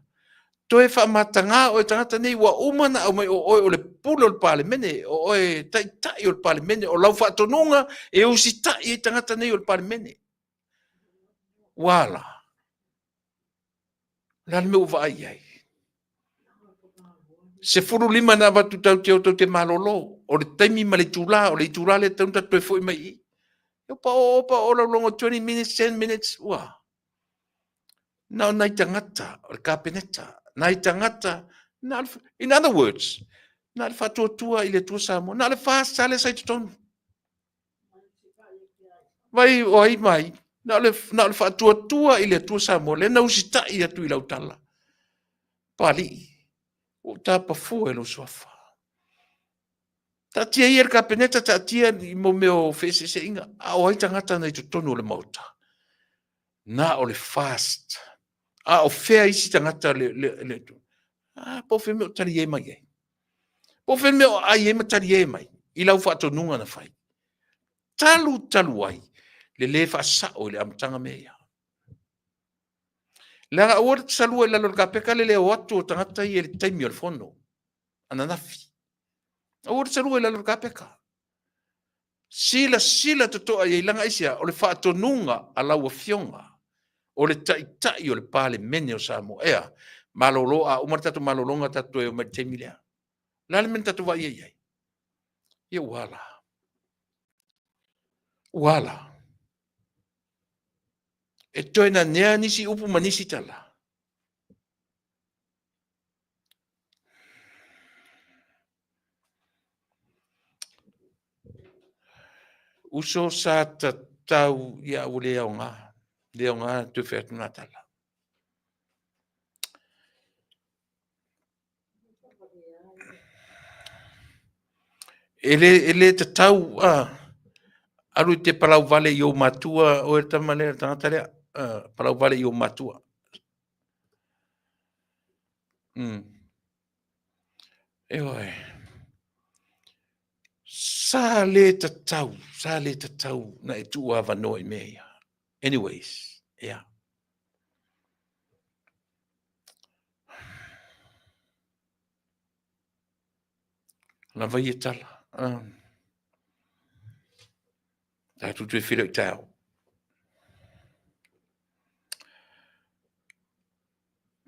Speaker 2: Toe faamatagā oe i tagata nei, ua uma ona aumai o oe o le pule o le Palemene, o oe taitai o le Palemene, o lau faatonuga e usitai ai tagata nei o le Palemene. Ua a la? O le a le mea ua vaai i ai? 15 na avatu tatou te o tatou te malolo. O le taimi ma le itula, o le itula lea e tatau ona tatou toe foi mai i i. E paoo paoo lau logo 20 minutes, 10 minutes, ua. Na o nai tagata o le Kapeneta, nai tagata, na o le, in other words, na o le faatuatua i le Atua Samoa, na o le FAST lava lea sa i totonu. Vai o ai mai, na o le, na o le faatuatua i le Atua Samoa, lea na usitai atu i lau tala. Papalii. Ua ou tapafua i lou suafa. Taatia ia le Kapeneta, taatia i mo mea o feeseeseaiga, a o ai tagata na i totonu o le Maota? Na o le FAST. A o fea isi tagata le, le, le, ah, po o fea mea o talie mai ai? Po o fea mea o aai ai ma talie mai i lau faatonuga na fai? Talu talu ai le le faasao i le amataga mea ia. Leaga aua le salua i lalo o le kapeka le le o atu o tagata ia i le taimi o le fono ananafi. Aua le salua i lalo o le kapeka. Silasila totoa i ai leaga aisea? O le faatonuga a lau Afioga o le Taitai o le Palemene o Samoa. Ea, malolo, a uma le tatou malologa tatou toe omai i le taimi lea. O le a le mea na tatou vaai ai i ai? Ia ua a la? Ua a la? E toe nanea nisi upu ma nisi tala. Uso sa tatau ia ua le aoga, le aoga toe fai atu na tala. E le, e le tatau a alu i te palau vale i ou matua oe le tama lea, le tagata lea, palau vale i ou matua. Ioe. Sa le tatau, sa le tatau na e tuu avanoa i mea ia. Anyways, yeah. Lava ia tala. Tatou toe feiloai taeao.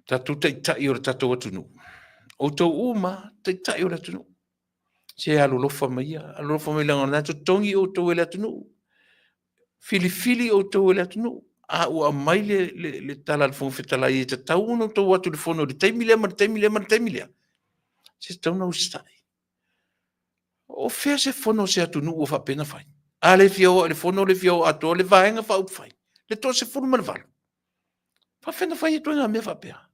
Speaker 2: Tatou taitai o le tatou atunuu, outou uma taitai o le atunuu, se alolofa mai ia, alolofa mai leaga o lena e totogi outou e le atunuu, filifili outou e le atunuu, a ua aumai le, le, le tala a le Fofoga Fetalai e tatau ona outou o atu i le fono i le taimi lea ma le taimi lea ma le taimi lea, se tatau ona usitai. O fea se fono a se atunuu ua faapea ona fai? A le fia o i le fono, le fia o atoa le Vaega Faaupufai, le 18. Faafefea ona fai ituaiga mea faapea?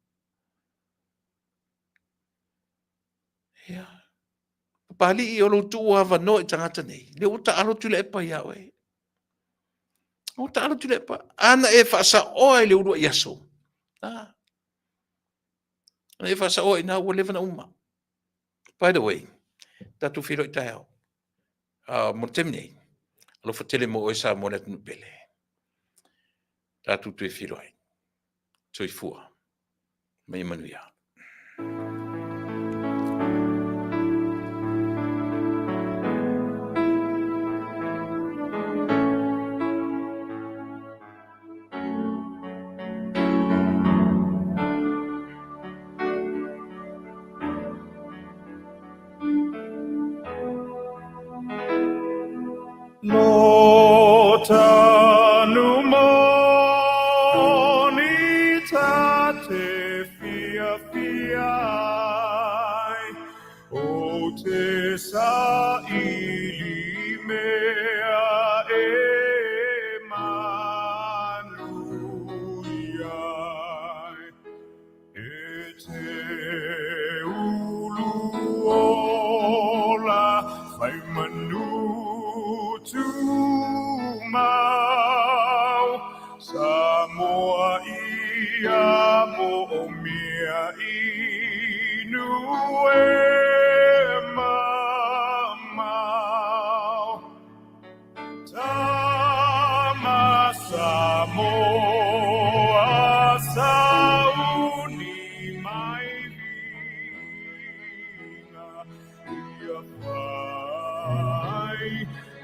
Speaker 2: Ia. Papalii, o lou tuu avanoa i tagata nei, lea ua taalo Tuilaepa ia oe. Ua taalo Tuilaepa. A na e faasaoa i le uluai aso, a, na e faasaoa i ina ua leva ona uma. By the way, tatou feiloai taeao. Mo le taimi nei, alofa tele mo oe Samoa le atunuu pele. Tatou toe feiloai. Soifua. Ma ia manuia.
Speaker 1: Lo tanu moni ta te fia fia ai, o te sa ili mea e manu ai. E te ulu ola whai manu tumau, Samoa ia mo o mea inu e mamao. Tama Samoa sauni mai viga ia whai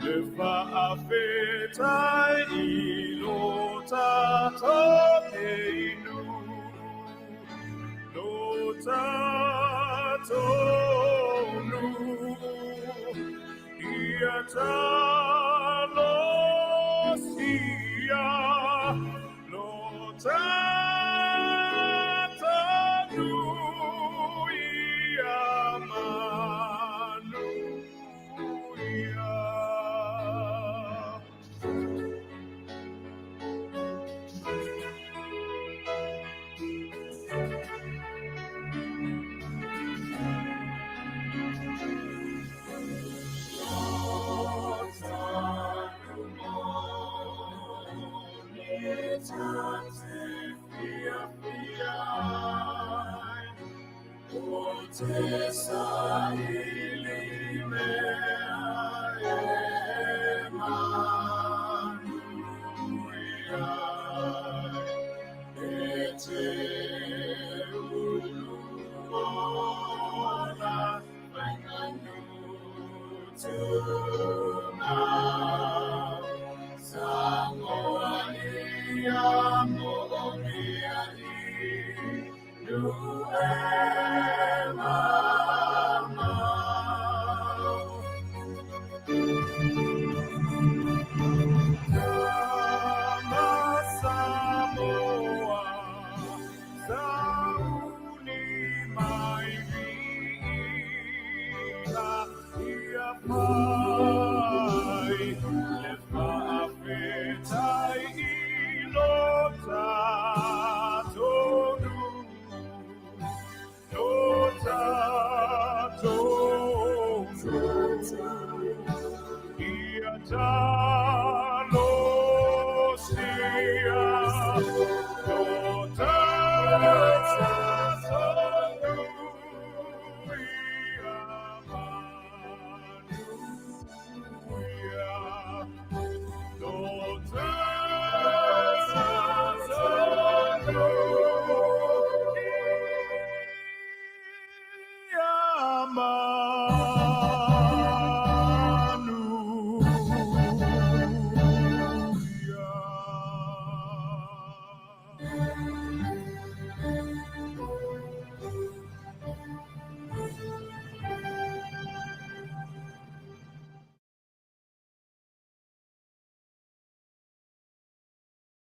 Speaker 1: le whaafetai i lo tatou te inu lo tatou nu. Ia talosia lo tatou ia manuia.